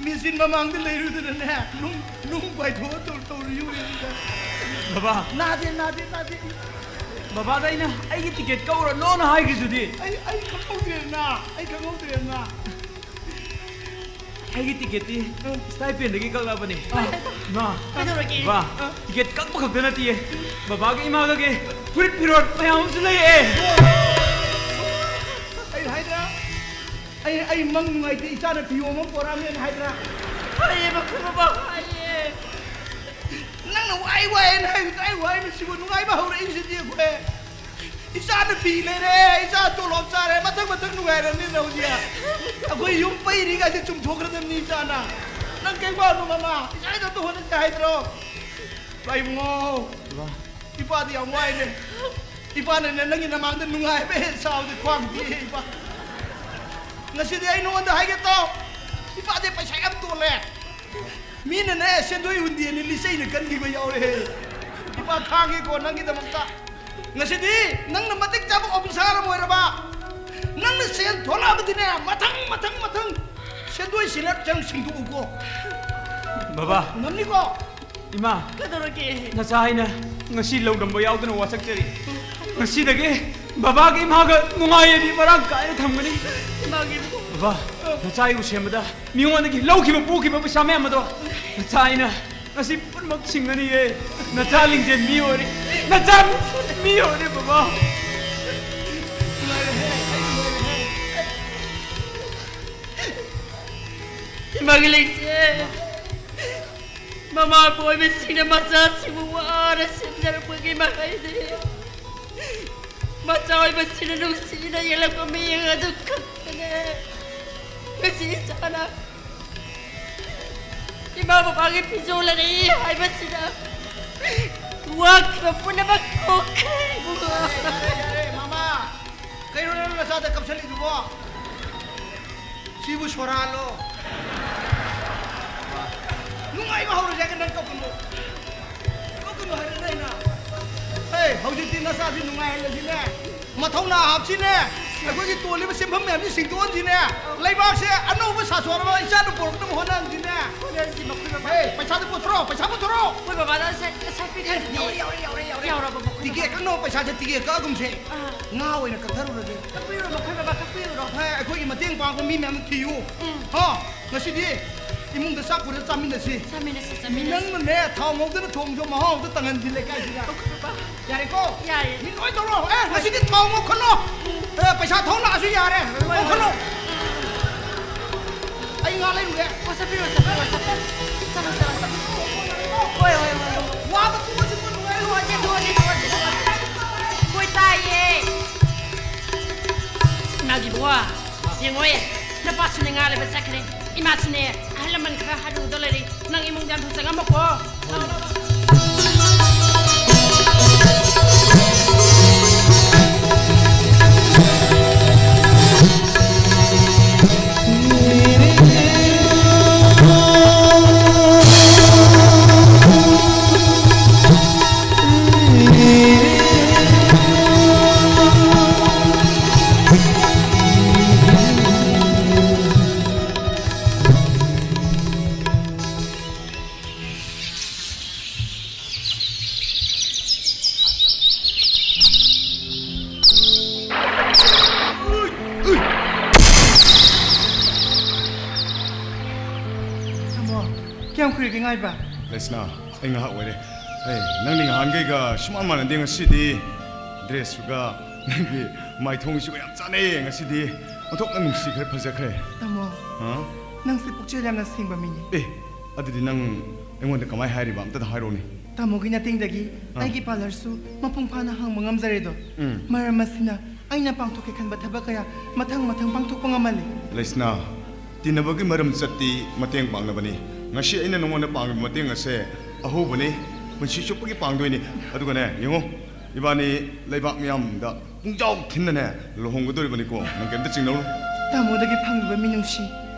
ꯃꯦꯆꯤꯟ ꯃꯃꯥꯡꯗ ꯂꯩꯔꯨꯗꯅꯅꯦ, ꯅꯨꯡ, ꯅꯨꯡ ꯄꯥꯏꯊꯣꯛꯑ ꯇꯧ-, ꯇꯧꯔꯨ ꯌꯨꯝꯗ꯫ ꯕꯕꯥ꯫ ꯅꯥꯗꯦ, ꯅꯥꯗꯦ, ꯅꯥꯗꯦ꯫ ꯕꯕꯥꯗ ꯑꯩꯅ ꯑꯩꯒꯤ ꯇꯤꯀꯦꯠ ꯀꯛꯎꯔꯅꯣꯅ ꯍꯥꯏꯈ꯭ꯔꯤꯗꯨꯗꯤ꯫ ꯑꯩ, ꯑꯩ ꯈꯪꯍꯧꯗ꯭ꯔꯦꯗꯅ, ꯑꯩ ꯈꯪꯍꯧꯗ꯭ꯔꯦꯗꯅ꯫ ꯑꯩꯒꯤ ꯇꯤꯀꯦꯠꯇꯤ ꯁ꯭ꯇꯥꯏꯄꯦꯟꯗꯒꯤ ꯀꯛꯂꯕꯅꯤ꯫ ꯏꯃꯥ꯫ ꯀꯩꯗꯧꯔꯒꯦ? ꯕꯥ, ꯇꯤꯀꯦꯠ ꯀꯛꯄ ꯈꯛꯇ ꯅꯠꯇꯤꯌꯦ꯫ ꯕꯕꯥꯒ ꯏꯃꯥꯒꯒꯤ ꯐꯨꯔꯤꯠ ꯐꯤꯔꯣꯜ ꯃꯌꯥꯝ ꯑꯃꯁꯨ ꯂꯩꯔꯛꯑꯦ꯫ ꯑꯩ ꯍꯥꯏꯗ꯭ꯔꯥ? ꯑꯩ, ꯑꯩ ꯃꯪ ꯅꯨꯡꯉꯥꯏꯇꯦ, ꯏꯆꯥꯅ ꯐꯤꯌꯣꯝ ꯑꯃ ꯄꯣꯔꯛꯑꯝꯃꯦꯅ ꯍꯥꯏꯗ꯭ꯔꯥ? ꯍꯥꯏꯌꯦ, ꯃꯈꯣꯏ ꯃꯃꯥ ꯍꯥꯏꯌꯦ꯫ ꯅꯪꯅ ꯋꯥꯏ ꯋꯥꯏꯅ ꯍꯥꯏꯕꯗꯣ ꯑꯩ ꯋꯥꯏ ꯃꯁꯤꯕꯨ ꯅꯨꯡꯉꯥꯏꯕ ꯍꯧꯔꯛꯏꯁꯤꯗꯤ ꯑꯩꯈꯣꯏ꯫ ꯏꯆꯥꯅ ꯐꯤ ꯂꯩꯔꯦ, ꯏꯆꯥ ꯇꯣꯂꯣꯞ ꯆꯥꯔꯦ, ꯃꯊꯪ ꯃꯊꯪ ꯅꯨꯡꯉꯥꯏꯔꯕꯅꯤꯅ ꯍꯧꯖꯤꯛ꯫ ꯑꯩꯈꯣꯏ ꯌꯨꯝ ꯄꯩꯔꯤꯒꯥꯏꯁꯦ ꯆꯨꯝꯊꯣꯛꯈ꯭ꯔꯗꯕꯅꯤ ꯏꯆꯥꯅ꯫ ꯅꯪ ꯀꯩꯝ ꯋꯥꯒꯅꯨ ꯃꯃꯥ, ꯏꯆꯥ ꯏꯊꯟꯇ ꯍꯣꯠꯅꯖ ꯍꯥꯏꯗ꯭ꯔꯣ? ꯏꯕꯨꯡꯉꯣ, ꯏꯄꯥꯗꯤ ꯌꯥꯝ ꯋꯥꯏꯅꯦ꯫ ꯏꯄꯥꯅꯅꯦ ꯅꯪꯒꯤ ꯅꯃꯥꯡꯗ ꯅꯨꯡꯉꯥꯏꯕ ꯍꯦꯛ ꯁꯥꯕꯗꯤ ꯈ꯭ꯋꯥꯡ ꯇꯦꯛꯑꯦ ꯏꯄꯥ꯫ ꯉꯁꯤꯗꯤ ꯑꯩ ꯅꯉꯣꯟꯗ ꯍꯥꯏꯒꯦ ꯇꯥꯎ꯫ ꯏꯄꯥꯗꯤ ꯄꯩꯁꯥ ꯌꯥꯝ ꯇꯣꯜꯂꯦ꯫ ꯃꯤꯅꯅꯦ ꯁꯦꯟꯗꯣꯏ ꯍꯨꯟꯗꯦꯅ ꯂꯤꯆꯩꯅ ꯀꯟꯈꯤꯕ ꯌꯥꯎꯔꯦ꯫ ꯏꯄꯥ ꯈꯥꯡꯒꯦꯀꯣ ꯅꯪꯒꯤꯗꯃꯛꯇ꯫ ꯉꯁꯤꯗꯤ ꯅꯪꯅ ꯃꯇꯤꯛ ꯆꯥꯕ ꯑꯣꯐꯤꯁꯥꯔ ꯑꯃ ꯑꯣꯏꯔꯕ, ꯅꯪꯅ ꯁꯦꯜ ꯊꯣꯛꯂꯛꯑꯕꯗꯤꯅꯦ ꯃꯊꯪ, ꯃꯊꯪ, ꯃꯊꯪ ꯁꯦꯟꯗꯣꯏ ꯁꯤꯅ ꯆꯪ ꯁꯤꯡꯗꯣꯛꯎꯀꯣ꯫ ꯕꯕꯥ꯫ ꯉꯝꯅꯤꯀꯣ? ꯏꯃꯥ꯫ ꯀꯩꯗꯧꯔꯒꯦ? ꯅꯆꯥ ꯑꯩꯅ ꯉꯁꯤ ꯂꯧ ꯅꯝꯕ ꯌꯥꯎꯗꯅ ꯋꯥꯁꯛꯆꯔꯤ꯫ ꯉꯁꯤꯗꯒꯤ ꯕꯕꯥꯒ ꯏꯃꯥꯒ ꯅꯨꯡꯉꯥꯏ ꯌꯥꯏꯕꯤ ꯃꯔꯥꯡ ꯀꯥꯏꯅ ꯊꯝꯒꯅꯤ꯫ ꯏꯃꯥꯒꯤ ꯕꯕꯥ, ꯅꯆꯥ ꯑꯩꯕꯨ ꯁꯦꯝꯕꯗ ꯃꯤꯉꯣꯟꯗꯒꯤ ꯂꯧꯈꯤꯕ ꯄꯨꯈꯤꯕ ꯄꯩꯁꯥ ꯃꯌꯥꯝ ꯑꯗꯣ ꯅꯆꯥ ꯑꯩꯅ ꯉꯁꯤ ꯄꯨꯝꯅꯃꯛ ꯁꯤꯡꯒꯅꯤꯌꯦ꯫ ꯅꯆꯥ ꯂꯤꯡꯖꯦꯜ ꯃꯤ ꯑꯣꯏꯔꯦ꯫ ꯅꯆꯥ ꯃꯤ ꯑꯣꯏꯔꯦ ꯕꯕꯥ꯫ ꯏꯃꯥꯒꯤ ꯂꯩꯁꯦ꯫ ꯃꯃꯥ ꯑꯣꯏꯕꯁꯤꯡꯅ ꯃꯆꯥꯁꯤꯡꯕꯨ ꯋꯥꯅ ꯁꯦꯝꯖꯔꯛꯄꯒꯤ ꯃꯍꯩꯗꯤ ꯃꯆꯥ ꯑꯣꯏꯕꯁꯤꯡꯅ ꯅꯨꯡꯁꯤꯅ ꯌꯦꯛꯂꯛꯄ ꯃꯤꯠꯌꯦꯡ ꯑꯗꯨ ꯈꯛꯇꯅꯦ꯫ ꯉꯁꯤ ꯏꯆꯥꯅ ꯏꯃꯥ ꯕꯕꯥꯒꯤ ꯐꯤꯖꯣꯜ ꯂꯩꯔꯛꯏ ꯍꯥꯏꯕꯁꯤꯗ ꯋꯥꯈꯤꯕ ꯄꯨꯝꯅꯃꯛ ꯀꯣꯛꯈ꯭ꯔꯦ, ꯏꯕꯨꯡꯉꯣ꯫ ꯌꯥꯔꯦ, ꯌꯥꯔꯦ, ꯃꯃꯥ꯫ ꯀꯩꯅꯣ ꯅꯪ ꯅꯆꯥꯗ ꯀꯞꯁꯜꯂꯤꯗꯨꯕꯣ? ꯁꯤꯕꯨ ꯁꯣꯔꯥꯂꯣ? ꯅꯨꯡꯉꯥꯏꯕ ꯍꯧꯔꯁꯦ ꯍꯥꯏꯒ ꯅꯪ ꯀꯞꯀꯅꯨ꯫ ꯀꯞꯀꯅꯨ ꯍꯥꯏꯔꯦ ꯑꯩꯅ꯫ ꯍꯦ, ꯍꯧꯖꯤꯛꯇꯤ ꯅꯆꯥꯁꯤ ꯅꯨꯡꯉꯥꯏꯍꯜꯂꯁꯤꯅꯦ꯫ ꯃꯊꯧꯅꯥ ꯍꯥꯞꯁꯤꯅꯦ꯫ ꯑꯩꯈꯣꯏꯒꯤ ꯇꯣꯜꯂꯤꯕ ꯁꯦꯟꯐꯝ ꯃꯌꯥꯝꯁꯤ ꯁꯤꯡꯗꯣꯛꯍꯟꯁꯤꯅꯦ꯫ ꯂꯩꯕꯥꯛꯁꯦ ꯑꯅꯧꯕ ꯁꯥꯁꯣꯔꯕ ꯏꯆꯥꯗꯨ ꯄꯨꯔꯛꯅꯕ ꯍꯣꯠꯅꯍꯟꯁꯤꯅꯦ꯫ ꯍꯣꯠꯅꯔꯁꯤ ꯃꯈꯣꯏ ꯃꯃꯥ꯫ ꯍꯦ, ꯄꯩꯁꯥꯗꯨ ꯄꯨꯊꯣꯔꯛꯑꯣ, ꯄꯩꯁꯥ ꯄꯨꯊꯣꯔꯛꯑꯣ꯫ ꯃꯈꯣꯏ ꯕꯕꯥꯗ ꯁꯦ-, ꯁꯦ-, ꯄꯤꯈ꯭ꯔꯗꯤ ꯌꯥꯎꯔꯦ, ꯌꯥꯎꯔꯦ, ꯌꯥꯎꯔꯦ, ꯌꯥꯎꯔꯦ꯫ ꯌꯥꯎꯔꯕ ꯃꯈꯣꯏ ꯇꯤꯀꯦꯠ ꯕꯕꯥ꯫ ꯀꯛꯅꯕ ꯄꯩꯁꯥꯁꯦ ꯇꯤꯀꯦꯠ ꯀꯛꯑꯒꯨꯝꯁꯦ꯫ ꯑꯥ꯫ ꯉꯥ ꯑꯣꯏꯅ ꯀꯛꯊꯔꯨꯔꯒꯦ꯫ ꯀꯛꯄꯤꯔꯨꯔꯣ, ꯃꯈꯣꯏ ꯕꯕꯥ, ꯀꯛꯄꯤꯔꯨꯔꯣ꯫ ꯍꯦ, ꯑꯩꯈꯣꯏꯒꯤ ꯃꯇꯦꯡ ꯄꯥꯡꯕ ꯃꯤ ꯃꯌꯥꯝꯗꯣ ꯊꯤꯌꯨ꯫ ꯎꯝ꯫ ꯍꯣ, ꯉꯁꯤꯗꯤ ꯏꯃꯨꯡꯗ ꯆꯥꯛ ꯄꯨꯔꯒ ꯆꯥꯃꯤꯟꯅꯁꯤ꯫ ꯆꯥꯃꯤꯟꯅꯁꯤ, ꯆꯥꯃꯤꯟꯅꯁꯤ꯫ ꯅꯪꯅ ꯊꯥꯎ ꯉꯧꯗꯅ ꯊꯣꯡꯁꯨ ꯃꯍꯥꯎ ꯑꯝꯇ ꯇꯪꯍꯟꯁꯤ ꯂꯩꯀꯥꯏꯁꯤꯗ꯫ ꯌꯥꯔꯦꯀꯣ? ꯌꯥꯔꯦ꯫ ꯃꯤ ꯂꯣꯏ ꯇꯧꯔꯣ꯫ ꯑꯦ, ꯉꯁꯤꯗꯤ ꯊꯥꯎ ꯉꯧꯈꯠꯂꯣ꯫ ꯑꯦ, ꯄꯩꯁꯥ ꯊꯧ ꯂꯥꯛꯑꯁꯨ ꯌꯥꯔꯦ꯫ ꯍꯣꯏ, ꯍꯣꯏ꯫ ꯉꯧꯈꯠꯂꯣ꯫ ꯑꯩ ꯉꯥ ꯂꯩꯔꯨꯒꯦ꯫ ꯑꯣ, ꯆꯠꯄꯤꯔꯣ, ꯆꯠꯄꯤꯔꯣ, ꯆꯠꯄꯤꯔꯣ꯫ ꯆꯠꯂꯣ, ꯆꯠꯂꯣ, ꯆꯠꯂꯣ꯫ ꯍꯣꯏ, ꯍꯣꯏ, ꯍꯣꯏ, ꯍꯣꯏ꯫ ꯋꯥꯕ ꯇꯣꯛꯑꯁꯤ, ꯅꯨꯡꯉꯥꯏꯔꯣ꯫ ꯇꯣꯛꯑꯁꯤ, ꯇꯣꯛꯑꯁꯤ, ꯇꯣꯛꯑꯁꯤ, ꯇꯣꯛꯑꯁꯤ꯫ ꯍꯣꯏ, ꯇꯥꯏꯌꯦ꯫ ꯏꯃꯥꯒꯤ ꯏꯕꯨꯡꯉꯣ, ꯌꯦꯡꯉꯣꯏ꯫ ꯅꯄꯥꯁꯨꯅꯦ ꯉꯥ ꯂꯩꯕ ꯆꯠꯈ꯭ꯔꯦ꯫ ꯏꯃꯥꯁꯨꯅꯦ ꯑꯍꯜ ꯂꯃꯟ ꯈꯔ ꯍꯥꯏꯔꯨꯗ ꯂꯩꯔꯦ꯫ ꯅꯪ ꯏꯃꯨꯡꯗ ꯍꯥꯟꯅ ꯆꯪꯉꯝꯃꯣꯀꯣ꯫ ꯂꯥꯛꯑꯣ, ꯂꯥꯛꯑꯣ, ꯂꯥꯛꯑꯣ꯫ ꯇꯥꯃꯣ, ꯀꯌꯥꯝ ꯀꯨꯏꯔꯒꯦ ꯉꯥꯏꯕ? ꯂꯩꯁꯅꯥ, ꯑꯩ ꯉꯥꯏꯍꯥꯛ ꯑꯣꯏꯔꯦ꯫ ꯑꯦ, ꯅꯪꯗꯤ ꯉꯍꯥꯟꯈꯩꯒ ꯁꯨꯃꯥꯟ ꯃꯥꯟꯅꯗꯦ ꯉꯁꯤꯗꯤ꯫ ꯗ꯭ꯔꯦꯁꯁꯨꯒ ꯅꯪꯒꯤ ꯃꯥꯏꯊꯣꯡꯁꯤꯒ ꯌꯥꯝ ꯆꯥꯟꯅꯩꯌꯦ ꯉꯁꯤꯗꯤ꯫ ꯑꯣꯟꯊꯣꯛꯅ ꯅꯨꯡꯁꯤꯈ꯭ꯔꯦ, ꯐꯖꯈ꯭ꯔꯦ꯫ ꯇꯥꯃꯣ, ꯍꯥ? ꯅꯪꯁꯦ ꯄꯨꯛꯆꯦꯜ ꯌꯥꯝꯅ ꯁꯦꯡꯕ ꯃꯤꯅꯤ꯫ ꯑꯦ, ꯑꯗꯨꯗꯤ ꯅꯪ ꯑꯩꯉꯣꯟꯗ ꯀꯃꯥꯏ ꯍꯥꯏꯔꯤꯕ? ꯑꯝꯇꯗ ꯍꯥꯏꯔꯛꯎꯅꯦ꯫ ꯇꯥꯃꯣꯒꯤ ꯃꯇꯦꯡꯗꯒꯤ ꯑꯥ꯫ ꯑꯩꯒꯤ ꯄꯥꯔꯂꯔꯁꯨ ꯃꯄꯨꯡ ꯐꯥꯅ ꯍꯥꯡꯕ ꯉꯝꯖꯔꯦꯗꯣ꯫ ꯎꯝ꯫ ꯃꯔꯝ ꯑꯁꯤꯅ ꯑꯩꯅ ꯄꯥꯡꯊꯣꯛꯀꯦ ꯈꯟꯕ ꯊꯕꯛ ꯀꯌꯥ ꯃꯊꯪ ꯃꯊꯪ ꯄꯥꯡꯊꯣꯛꯄ ꯉꯝꯍꯜꯂꯦ꯫ ꯂꯩꯁꯅꯥ, ꯇꯤꯟꯅꯕꯒꯤ ꯃꯔꯝ ꯆꯠꯇꯤ ꯃꯇꯦꯡ ꯄꯥꯡꯅꯕꯅꯤ꯫ ꯉꯁꯤ ꯑꯩꯅ ꯅꯉꯣꯟꯗ ꯄꯥꯡꯂꯤꯕ ꯃꯇꯦꯡ ꯑꯁꯦ ꯑꯍꯧꯕꯅꯤ, ꯄꯨꯟꯁꯤ ꯆꯨꯞꯄꯒꯤ ꯄꯥꯡꯗꯣꯏꯅꯤ꯫ ꯑꯗꯨꯒꯅꯦ, ꯌꯦꯡꯉꯣ, ꯏꯕꯥꯅꯤ ꯂꯩꯕꯥꯛ ꯃꯤꯌꯥꯝꯗ ꯄꯨꯡꯖꯥꯎ ꯊꯤꯟꯅꯅꯦ ꯂꯨꯍꯣꯡꯒꯗꯧꯔꯤꯕꯅꯤꯀꯣ꯫ ꯅꯪ ꯀꯩꯝꯇ ꯆꯤꯡꯅꯧꯅꯨ꯫ ꯇꯥꯃꯣꯗꯒꯤ ꯐꯪꯂꯤꯕ ꯃꯤꯅꯨꯡꯁꯤ,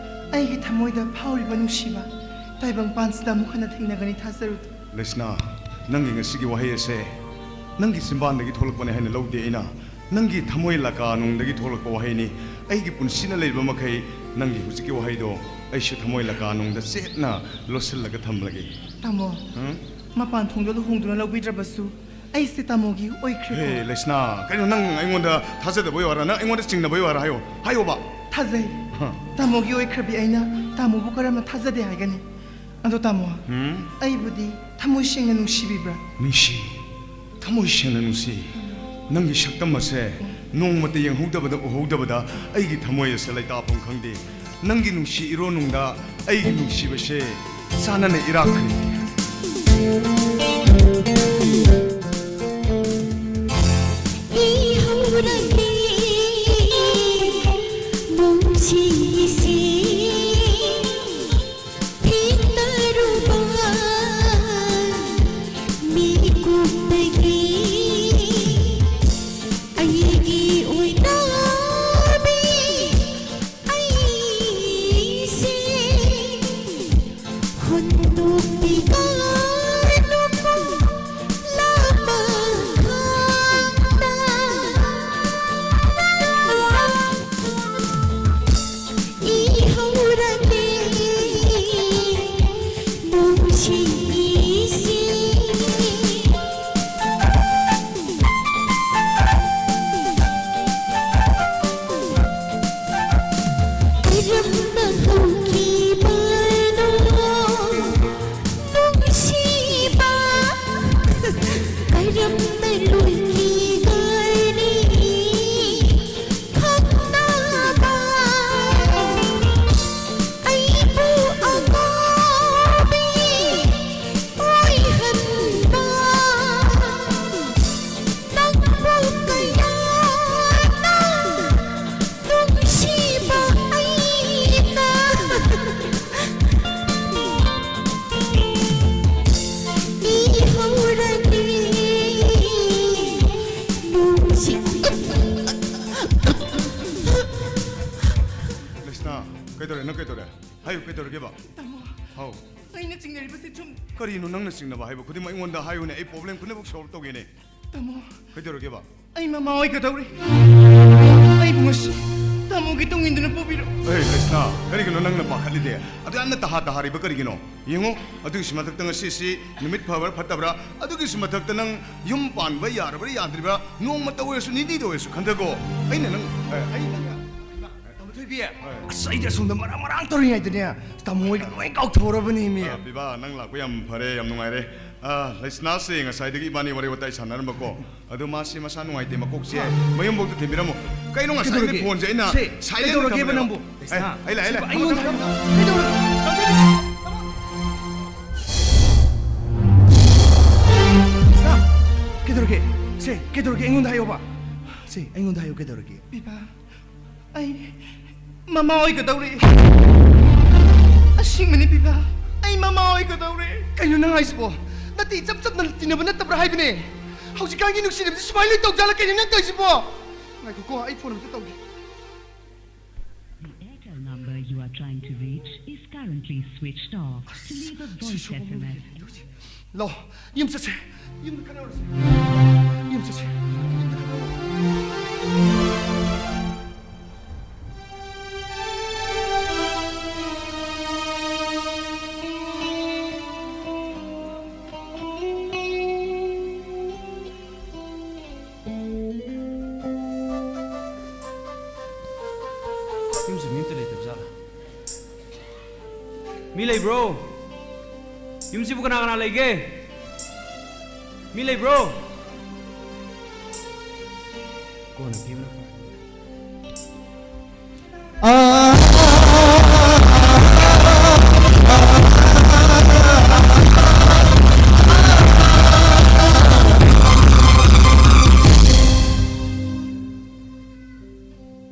ꯑꯩꯒꯤ ꯊꯃꯣꯏꯗ ꯐꯥꯎꯔꯤꯕ ꯅꯨꯡꯁꯤꯕ, ꯇꯥꯏꯕꯪꯄꯥꯟꯁꯤꯗ ꯑꯃꯨꯛ ꯍꯟꯅ ꯊꯦꯡꯅꯒꯅꯤ ꯊꯥꯖꯔꯨꯗꯦ꯫ ꯂꯩꯁꯅꯥ, ꯅꯪꯒꯤ ꯉꯁꯤꯒꯤ ꯋꯥꯍꯩ ꯑꯁꯦ ꯅꯪꯒꯤ ꯆꯤꯟꯕꯥꯟꯗꯒꯤ ꯊꯣꯛꯂꯛꯄꯅꯦ ꯍꯥꯏꯅ ꯂꯧꯗꯦ ꯑꯩꯅ꯫ ꯅꯪꯒꯤ ꯊꯃꯣꯏ ꯂꯀꯥꯅꯨꯡꯗꯒꯤ ꯊꯣꯛꯂꯛꯄ ꯋꯥꯍꯩꯅꯤ꯫ ꯑꯩꯒꯤ ꯄꯨꯟꯁꯤꯅ ꯂꯩꯔꯤꯕ ꯃꯈꯩ ꯅꯪꯒꯤ ꯍꯧꯖꯤꯛꯀꯤ ꯋꯥꯍꯩꯗꯣ ꯑꯩꯁꯨ ꯊꯃꯣꯏ ꯂꯀꯥꯅꯨꯡꯗ ꯆꯦꯠꯅ ꯂꯣꯠꯁꯤꯜꯂꯒ ꯊꯝꯂꯒꯦ꯫ ꯇꯥꯃꯣ, ꯎꯝ? ꯃꯄꯥꯟ ꯊꯣꯡꯗ ꯂꯨꯍꯣꯡꯗꯨꯅ ꯂꯧꯕꯤꯗ꯭ꯔꯕꯁꯨ ꯑꯩꯁꯦ ꯇꯥꯃꯣꯒꯤ ꯑꯣꯏꯈ꯭ꯔꯦꯀꯣ꯫ ꯍꯦ, ꯂꯩꯁꯅꯥ, ꯀꯩꯅꯣ ꯅꯪ ꯑꯩꯉꯣꯟꯗ ꯊꯥꯖꯗꯕ ꯑꯣꯏꯔ, ꯅꯪ ꯑꯩꯉꯣꯟꯗ ꯆꯤꯡꯅꯕ ꯑꯣꯏꯔ? ꯍꯥꯏꯌꯣ, ꯍꯥꯏꯌꯣꯕ꯫ ꯊꯥꯖꯩ꯫ ꯍ꯫ ꯇꯥꯃꯣꯒꯤ ꯑꯣꯏꯈ꯭ꯔꯕꯤ ꯑꯩꯅ ꯇꯥꯃꯣꯕꯨ ꯀꯔꯝꯅ ꯊꯥꯖꯗꯦ ꯍꯥꯏꯒꯅꯤ? ꯑꯗꯣ ꯇꯥꯃꯣ, ꯎꯝ? ꯑꯩꯕꯨꯗꯤ ꯊꯃꯣꯏ ꯁꯦꯡꯅ ꯅꯨꯡꯁꯤꯕꯤꯕ꯭ꯔꯥ? ꯅꯨꯡꯁꯤ, ꯊꯃꯣꯏ ꯁꯦꯡꯅ ꯅꯨꯡꯁꯤ꯫ ꯅꯪꯒꯤ ꯁꯛꯇꯝ ꯑꯁꯦ ꯅꯣꯡꯃꯇ ꯌꯦꯡꯍꯧꯗꯕꯗ, ꯎꯍꯧꯗꯕꯗ ꯑꯩꯒꯤ ꯊꯃꯣꯏ ꯑꯁꯦ ꯂꯩꯇꯥꯐꯝ ꯈꯪꯗꯦ꯫ ꯅꯪꯒꯤ ꯅꯨꯡꯁꯤ ꯏꯔꯣꯟꯅꯨꯡꯗ ꯑꯩꯒꯤ ꯅꯨꯡꯁꯤꯕꯁꯦ ꯆꯥꯅꯅ ꯏꯔꯥꯛꯈ꯭ꯔꯦ꯫ ꯏꯍꯧꯔꯒꯦ ꯅꯨꯡꯁꯤꯁꯦ ꯊꯦꯡꯅꯔꯨꯕ ꯃꯤꯀꯨꯞꯇꯒꯤ ꯑꯩꯒꯤ ꯑꯣꯏꯅꯕꯤ ꯑꯩꯁꯦ ꯍꯨꯟꯗꯣꯛꯄꯤꯒꯅꯨꯀꯣ ꯂꯃꯈꯥꯡꯗ꯫ ꯀꯩꯗꯧꯔꯦ? ꯅꯪ ꯀꯩꯗꯧꯔꯦ? ꯍꯥꯏꯌꯨ, ꯀꯩꯗꯧꯔꯒꯦꯕ? ꯇꯥꯃꯣ, ꯍꯥꯎ꯫ ꯑꯩꯅ ꯆꯤꯡꯅꯔꯤꯕꯁꯦ ꯆꯨꯝ- ꯀꯔꯤꯅꯣ ꯅꯪꯅ ꯆꯤꯡꯅꯕ ꯍꯥꯏꯕ ꯈꯨꯗꯤꯡꯃꯛ ꯑꯩꯉꯣꯟꯗ ꯍꯥꯏꯌꯨꯅꯦ, ꯑꯩ problem ꯄꯨꯝꯅꯃꯛ solve ꯇꯧꯒꯦꯅꯦ꯫ ꯇꯥꯃꯣ, ꯀꯩꯗꯧꯔꯒꯦꯕ? ꯑꯩ ꯃꯃꯥ ꯑꯣꯏꯒꯗꯧꯔꯦ꯫ ꯑꯩꯕꯨ ꯉꯁꯤ ꯇꯥꯃꯣꯒꯤ ꯇꯨꯡ ꯏꯟꯗꯨꯅ ꯄꯨꯕꯤꯔꯣ꯫ ꯑꯦ, ꯀ꯭ꯔꯤꯁꯅ, ꯀꯔꯤꯒꯤꯅꯣ ꯅꯪꯅ ꯄꯥꯈꯠꯂꯤꯗꯤ? ꯑꯗꯨ ꯌꯥꯝꯅ ꯇꯍꯥ ꯇꯍꯥꯔꯤꯕ ꯀꯔꯤꯒꯤꯅꯣ? ꯌꯦꯡꯉꯣ, ꯑꯗꯨꯒꯤꯁꯨ ꯃꯊꯛꯇ ꯉꯁꯤꯁꯤ ꯅꯨꯃꯤꯠ ꯐꯕ꯭ꯔꯥ ꯐꯠꯇꯕ꯭ꯔꯥ, ꯑꯗꯨꯒꯤꯁꯨ ꯃꯊꯛꯇ ꯅꯪ ꯌꯨꯝ ꯄꯥꯟꯕ ꯌꯥꯔꯕ꯭ꯔꯥ ꯌꯥꯗ꯭ꯔꯤꯕ꯭ꯔꯥ, ꯅꯣꯡꯃꯇ ꯑꯣꯏꯔꯁꯨ, ꯅꯤꯇꯤꯗ ꯑꯣꯏꯔꯁꯨ ꯈꯟꯊꯀꯣ꯫ ꯑꯩꯅ ꯅꯪ, ꯑꯦ, ꯑꯩ ꯅꯪ ꯇꯥꯃꯣ ꯊꯣꯏꯕꯤ, ꯑꯁ, ꯑꯩꯗꯤ ꯑꯁꯣꯝꯗ ꯃꯔꯥꯡ ꯃꯔꯥꯡ ꯇꯧꯔꯤꯉꯩꯗꯅꯦ, ꯇꯥꯃꯣ ꯍꯣꯏꯒ ꯂꯣꯏ ꯀꯥꯎꯊꯣꯛꯎꯔꯕꯅꯤꯃꯤ꯫ ꯑ, ꯕꯤꯕꯥ, ꯅꯪ ꯂꯥꯛꯄ ꯌꯥꯝ ꯐꯔꯦ, ꯌꯥꯝ ꯅꯨꯡꯉꯥꯏꯔꯦ꯫ ꯑ, ꯂꯩꯁꯅꯥꯁꯦ ꯉꯁꯥꯏꯗꯒꯤ ꯏꯕꯥꯅꯤ ꯋꯥꯔꯤ ꯋꯥꯇꯥꯏ ꯁꯥꯟꯅꯔꯝꯕꯀꯣ, ꯑꯗꯣ ꯃꯥꯁꯤ ꯃꯁꯥ ꯅꯨꯡꯉꯥꯏꯇꯦ, ꯃꯀꯣꯛꯁꯦ ꯃꯌꯨꯝꯐꯥꯎꯗ ꯊꯤꯟꯕꯤꯔꯝꯃꯣ꯫ ꯀꯩꯅꯣ ꯉꯁꯥꯏꯗꯒꯤ ꯀꯩꯗꯧꯔꯒꯦ? ꯐꯣꯟꯁꯦ ꯑꯩꯅ ꯁꯦ, silent ꯀꯩꯗꯧꯔꯒꯦꯕ ꯊꯝꯕꯅꯦꯕ? ꯅꯪꯕꯨ? ꯑꯦ, ꯂꯩꯁꯅꯥ, ꯑꯩ ꯂꯥꯛꯑꯦ, ꯑꯩ ꯁꯤꯕꯨ ꯂꯥꯛꯑꯦ꯫ ꯑꯩꯉꯣꯟꯗ ꯍꯥꯏꯌꯨ꯫ ꯀꯩꯗꯧꯔꯒꯦ? ꯂꯩꯁꯅꯥ, ꯀꯩꯗꯧꯔꯒꯦ? ꯁꯦ, ꯀꯩꯗꯧꯔꯒꯦ? ꯑꯩꯉꯣꯟꯗ ꯍꯥꯏꯌꯣꯕ꯫ ꯁꯦ, ꯑꯩꯉꯣꯟꯗ ꯍꯥꯏꯌꯨ, ꯀꯩꯗꯧꯔꯒꯦ? ꯕꯤꯕꯥ, ꯑꯩ ꯃꯃꯥ ꯑꯣꯏꯒꯗꯧꯔꯦ꯫ ꯑꯁꯦꯡꯕꯅꯤ ꯕꯤꯕꯥ, ꯑꯩ ꯃꯃꯥ ꯑꯣꯏꯒꯗꯧꯔꯦ꯫ ꯀꯩꯅꯣ ꯅꯪ ꯍꯥꯏꯁꯤꯕꯣ? ꯅꯠꯇꯦ, ꯏꯆꯝ ꯆꯝꯅ ꯇꯤꯟꯅꯕ ꯅꯠꯇꯕ꯭ꯔꯥ ꯍꯥꯏꯕꯅꯦ꯫ ꯍꯧꯖꯤꯛꯀꯥꯟꯒꯤ ꯅꯨꯡꯁꯤꯅꯕꯁꯤ ꯁꯨꯃꯥꯏꯅ ꯂꯣꯏ ꯇꯧꯖꯥꯠꯂ? ꯀꯩꯅꯣ ꯅꯪ ꯇꯧꯔꯤꯁꯤꯕꯣ? ꯉꯥꯏꯈꯣꯀꯣ, ꯑꯩ ꯐꯣꯟ ꯑꯝꯇ ꯇꯧꯒꯦ꯫ The Airtel number you are trying to reach is currently switched off. To leave a voice S M S. ꯂꯥꯛꯑꯣ, ꯌꯨꯝ ꯆꯠꯁꯦ꯫ ꯌꯨꯝꯗ ꯈꯟꯅꯔꯨꯔꯁꯦ꯫ ꯌꯨꯝ ꯆꯠꯁꯦ꯫ ꯌꯨꯝꯗ ꯈꯟꯅꯔꯨꯔꯁꯦ꯫ ꯌꯨꯝꯁꯤ ꯃꯤ ꯑꯝꯇ ꯂꯩꯇꯕ ꯖꯥꯠꯂꯥ? ꯃꯤ ꯂꯩꯕ꯭ꯔꯣ? ꯌꯨꯝꯁꯤꯕꯨ ꯀꯅꯥ ꯀꯅꯥ ꯂꯩꯒꯦ? ꯃꯤ ꯂꯩꯕ꯭ꯔꯣ? ꯀꯣꯟꯅ ꯄꯤꯕꯅ ꯐꯔꯦ꯫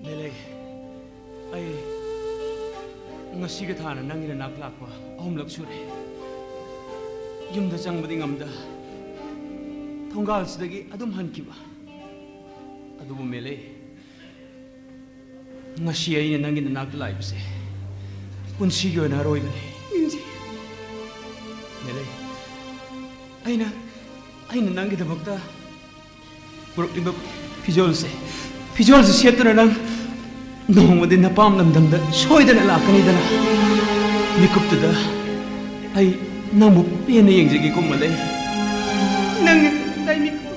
ꯂꯩꯂꯩ, ꯑꯩ ꯉꯁꯤꯒ ꯊꯥꯅ ꯅꯪꯒꯤ ꯅꯅꯥꯛ ꯂꯥꯛꯄ ꯑꯍꯨꯝꯂꯛ ꯁꯨꯔꯦ꯫ ꯌꯨꯝꯗ ꯆꯪꯕꯗꯤ ꯉꯝꯗ, ꯊꯣꯡꯒꯥꯜꯁꯤꯗꯒꯤ ꯑꯗꯨꯝ ꯍꯟꯈꯤꯕ꯫ ꯑꯗꯨꯕꯨ ꯃꯦꯂꯩ, ꯉꯁꯤ ꯑꯩꯅ ꯅꯪꯒꯤ ꯅꯅꯥꯛꯇ ꯂꯥꯛꯏꯕꯁꯦ ꯄꯨꯟꯁꯤꯒꯤ ꯑꯣꯏꯅ ꯑꯔꯣꯏꯕꯅꯤ꯫ ꯃꯦꯂꯩ, ꯑꯩꯅ ꯑꯩꯅ ꯅꯪꯒꯤꯗꯃꯛꯇ ꯄꯨꯔꯛꯂꯤꯕ ꯐꯤꯖꯣꯜꯁꯦ, ꯐꯤꯖꯣꯜꯁꯦ ꯁꯦꯠꯇꯨꯅ ꯅꯪ ꯅꯣꯡꯃꯗꯤ ꯅꯄꯥꯝ ꯂꯝꯗꯝꯗ ꯁꯣꯏꯗꯅ ꯂꯥꯛꯀꯅꯤꯗꯅ꯫ ꯃꯤꯀꯨꯞꯇꯨꯗ ꯑꯩ ꯅꯪꯕꯨ ꯄꯦꯟꯅ ꯌꯦꯡꯖꯒꯦꯀꯣ ꯃꯦꯂꯩ꯫ ꯅꯪ ꯉꯁꯤ ꯀꯗꯥꯏ ꯃꯤꯀꯨꯞ?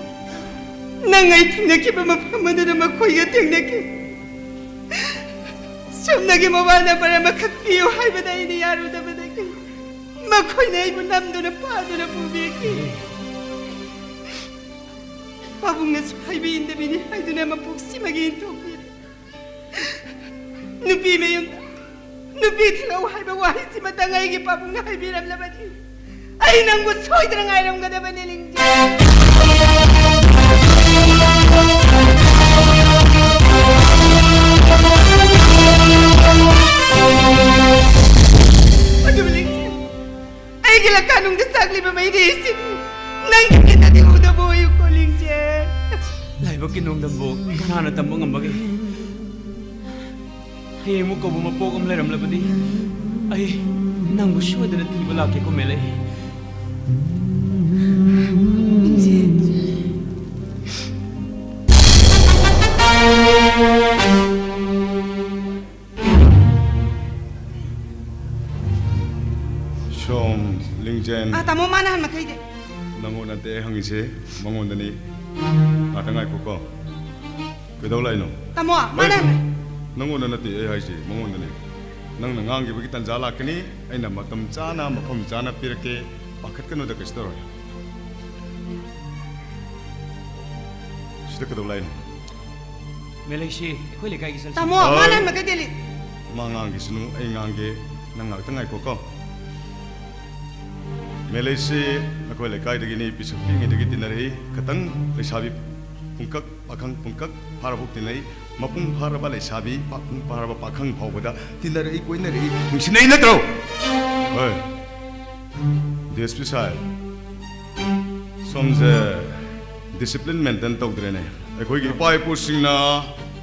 ꯅꯪ ꯑꯩ ꯊꯦꯡꯅꯈꯤꯕ ꯃꯐꯝ ꯑꯗꯨꯗ ꯃꯈꯣꯏꯒ ꯊꯦꯡꯅꯈꯤ꯫ ꯁꯨꯞꯅꯒꯤ ꯃꯋꯥꯅ ꯃꯔꯝ ꯑꯃꯈꯛ ꯄꯤꯌꯨ ꯍꯥꯏꯕꯗ ꯑꯩꯅ ꯌꯥꯔꯨꯗꯕꯗꯒꯤ ꯃꯈꯣꯏꯅ ꯑꯩꯕꯨ ꯅꯝꯗꯨꯅ ꯐꯥꯗꯨꯅ ꯄꯨꯕꯤꯈꯤ꯫ ꯄꯥꯕꯨꯡꯅꯁꯨ ꯍꯥꯏꯕ ꯏꯟꯗꯕꯤꯅꯤ ꯍꯥꯏꯗꯨꯅ ꯃꯄꯣꯛꯁꯤꯃꯒꯤ ꯏꯟꯊꯣꯛꯄꯤꯔꯦ꯫ ꯅꯨꯄꯤ ꯃꯌꯨꯝꯗ ꯅꯨꯄꯤ ꯊꯤꯜꯂꯛꯎ ꯍꯥꯏꯕ ꯋꯥꯍꯩꯁꯤꯃꯇꯪ ꯑꯩꯒꯤ ꯄꯥꯕꯨꯡꯅ ꯍꯥꯏꯕꯤꯔꯝꯂꯕꯗꯤ ꯑꯩ ꯅꯪꯕꯨ ꯁꯣꯏꯗꯅ ꯉꯥꯏꯔꯝꯒꯗꯕꯅꯤ, ꯂꯤꯡꯖꯦꯜ꯫ ꯑꯗꯨꯕꯨ ꯂꯤꯡꯖꯦꯜ, ꯑꯩꯒꯤ ꯂꯀꯥꯅꯨꯡꯗ ꯆꯥꯛꯂꯤꯕ ꯃꯩꯔꯩꯁꯤꯕꯨ ꯅꯪꯒꯤ ꯃꯤꯠꯅꯗꯤ ꯎꯗꯕ ꯑꯣꯏꯌꯨꯀꯣ, ꯂꯤꯡꯖꯦꯜ꯫ ꯂꯥꯏꯕꯛꯀꯤ ꯅꯣꯡꯗꯝꯕꯨ ꯀꯅꯥꯅ ꯇꯝꯕ ꯉꯝꯕꯒꯦ? ꯍꯌꯦꯡꯃꯨꯛ ꯀꯧꯕ ꯃꯄꯣꯛ ꯑꯃ ꯂꯩꯔꯝꯂꯕꯗꯤ ꯑꯩ ꯅꯪꯕꯨ ꯁꯣꯏꯗꯅ ꯊꯤꯕ ꯂꯥꯛꯀꯦꯀꯣ ꯃꯦꯂꯩ꯫ ꯁꯣꯝ, ꯂꯤꯡꯖꯦꯜ꯫ ꯑꯥ, ꯇꯥꯃꯣ, ꯃꯥꯅ ꯍꯟꯃꯈꯩꯗꯤ꯫ ꯅꯪꯉꯣꯟꯗ ꯅꯠꯇꯦ ꯑꯩ ꯍꯪꯉꯤꯁꯦ, ꯃꯉꯣꯟꯗꯅꯤ꯫ ꯉꯥꯛꯇ ꯉꯥꯏꯈꯣꯀꯣ꯫ ꯀꯩꯗꯧ ꯂꯥꯛꯏꯅꯣ? ꯇꯥꯃꯣ, ꯃꯥꯅ ꯑꯩ, ꯍꯟꯃ- ꯅꯪꯉꯣꯟꯗ ꯅꯠꯇꯦ ꯑꯩ ꯍꯥꯏꯁꯦ, ꯃꯉꯣꯟꯗꯅꯤ꯫ ꯅꯪꯅ ꯉꯥꯡꯈꯤꯕꯒꯤ ꯇꯥꯟꯖꯥ ꯂꯥꯛꯀꯅꯤ, ꯑꯩꯅ ꯃꯇꯝ ꯆꯥꯅ, ꯃꯐꯝ ꯆꯥꯅ ꯄꯤꯔꯛꯀꯦ꯫ ꯄꯥꯈꯠꯀꯅꯨꯗ, ꯀꯩꯁꯨ ꯇꯧꯔꯣꯏ꯫ ꯁꯤꯗ ꯀꯩꯗꯧ ꯂꯥꯛꯏꯅꯣ? ꯃꯦꯂꯩꯁꯤ ꯑꯩꯈꯣꯏ ꯂꯩꯀꯥꯏꯒꯤ ꯆꯠꯁꯤ꯫ ꯇꯥꯃꯣ, ꯍꯣꯏ꯫ ꯃꯥꯅ ꯍꯟꯃꯈꯩ ꯗꯦꯜꯂꯤ꯫ ꯃꯥ ꯉꯥꯡꯈꯤꯁꯅꯨ, ꯑꯩ ꯉꯥꯡꯒꯦ꯫ ꯅꯪ ꯉꯥꯛꯇ ꯉꯥꯏꯈꯣꯀꯣ꯫ ꯃꯦꯂꯩꯁꯤ ꯑꯩꯈꯣꯏ ꯂꯩꯀꯥꯏꯗꯒꯤꯅꯤ, ꯄꯤꯁꯛ ꯄꯤꯛꯏꯉꯩꯗꯒꯤ ꯇꯤꯟꯅꯔꯛꯏ꯫ ꯈꯇꯪ ꯂꯩꯁꯥꯕꯤ ꯄꯨꯡꯀꯛ ꯄꯥꯈꯪ ꯄꯨꯡꯀꯛ ꯐꯥꯔꯐꯥꯎ ꯇꯤꯟꯅꯩ꯫ ꯃꯄꯨꯡ ꯐꯥꯔꯕ ꯂꯩꯁꯥꯕꯤ, ꯃꯄꯨꯡ ꯐꯥꯔꯕ ꯄꯥꯈꯪ ꯐꯥꯎꯕꯗ ꯇꯤꯟꯅꯔꯛꯏ, ꯀꯣꯏꯅꯔꯛꯏ, ꯅꯨꯡꯁꯤꯅꯩ ꯅꯠꯇ꯭ꯔꯣ? ꯍꯣꯏ꯫ ꯗꯤ ꯑꯦꯁ ꯄꯤ ꯁꯥꯍꯦꯕ, ꯁꯣꯝꯁꯦ ꯗꯤꯁꯤꯄ꯭ꯂꯤꯟ ꯃꯦꯟꯇꯦꯟ ꯇꯧꯗ꯭ꯔꯦꯅꯦ꯫ ꯑꯩꯈꯣꯏꯒꯤ ꯏꯄꯥ ꯏꯄꯨꯁꯤꯡꯅ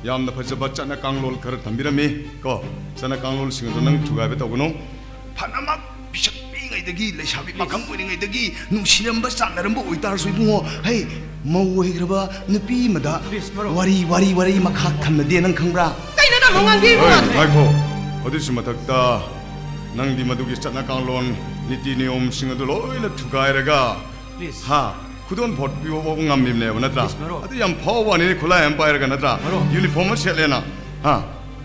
ꯌꯥꯝꯅ ꯐꯖꯕ ꯆꯠꯅ ꯀꯥꯡꯂꯣꯟ ꯈꯔ ꯊꯝꯕꯤꯔꯝꯃꯤ ꯀꯣ꯫ ꯆꯠꯅ ꯀꯥꯡꯂꯣꯟꯁꯤꯡ ꯑꯗꯨ ꯅꯪ ꯊꯨꯒꯥꯏꯕ ꯇꯧꯒꯅꯨ꯫ ꯐꯅꯃꯛ ꯄꯤꯁꯛ ꯄꯤꯛꯏꯉꯩꯗꯒꯤ, ꯂꯩꯁꯥꯕꯤ ꯄꯥꯈꯪ ꯑꯣꯏꯔꯤꯉꯩꯗꯒꯤ ꯅꯨꯡꯁꯤꯔꯝꯕ ꯆꯥꯟꯅꯔꯝꯕ ꯑꯣꯏꯇꯥꯔꯁꯨ ꯏꯕꯨꯡꯉꯣ, ꯍꯩ, ꯃꯧ ꯑꯣꯏꯈ꯭ꯔꯕ ꯅꯨꯄꯤ ꯑꯃꯗ Please, ꯃꯔꯨꯞ꯫ ꯋꯥꯔꯤ, ꯋꯥꯔꯤ, ꯋꯥꯔꯤ ꯃꯈꯥ ꯊꯝꯅꯗꯦ, ꯅꯪ ꯈꯪꯕ꯭ꯔꯥ? ꯀꯩꯅꯣ ꯇꯥꯃꯣ ꯉꯥꯡꯕꯤꯔꯤꯕ ꯍꯣꯏ, ꯋꯥꯁꯦ? ꯉꯥꯏꯈꯣ꯫ ꯑꯗꯨꯒꯤꯁꯨ ꯃꯊꯛꯇ ꯅꯪꯗꯤ ꯃꯗꯨꯒꯤ ꯆꯠꯅ ꯀꯥꯡꯂꯣꯟ, ꯅꯤꯇꯤ ꯅꯤꯌꯣꯝꯁꯤꯡ ꯑꯗꯨ ꯂꯣꯏꯅ ꯊꯨꯒꯥꯏꯔꯒ, Please꯫ ꯍꯥ, ꯈꯨꯗꯣꯜ ꯄꯣꯠ ꯄꯤꯕ ꯐꯥꯎꯕ ꯉꯝꯃꯤꯕꯅꯦꯕ, ꯅꯠꯇ꯭ꯔꯥ? Please, ꯃꯔꯨꯞ꯫ ꯑꯗꯨ ꯌꯥꯝ ꯐꯥꯎꯕ ꯋꯥꯅꯤꯅꯦ, ꯈꯨꯠꯂꯥꯏ ꯑꯃ ꯄꯥꯏꯔꯒ, ꯅꯠꯇ꯭ꯔꯥ? ꯃꯔꯨꯞ꯫ Uniform ꯑꯃ ꯁꯦꯠꯂꯦꯅ, ꯍꯥ?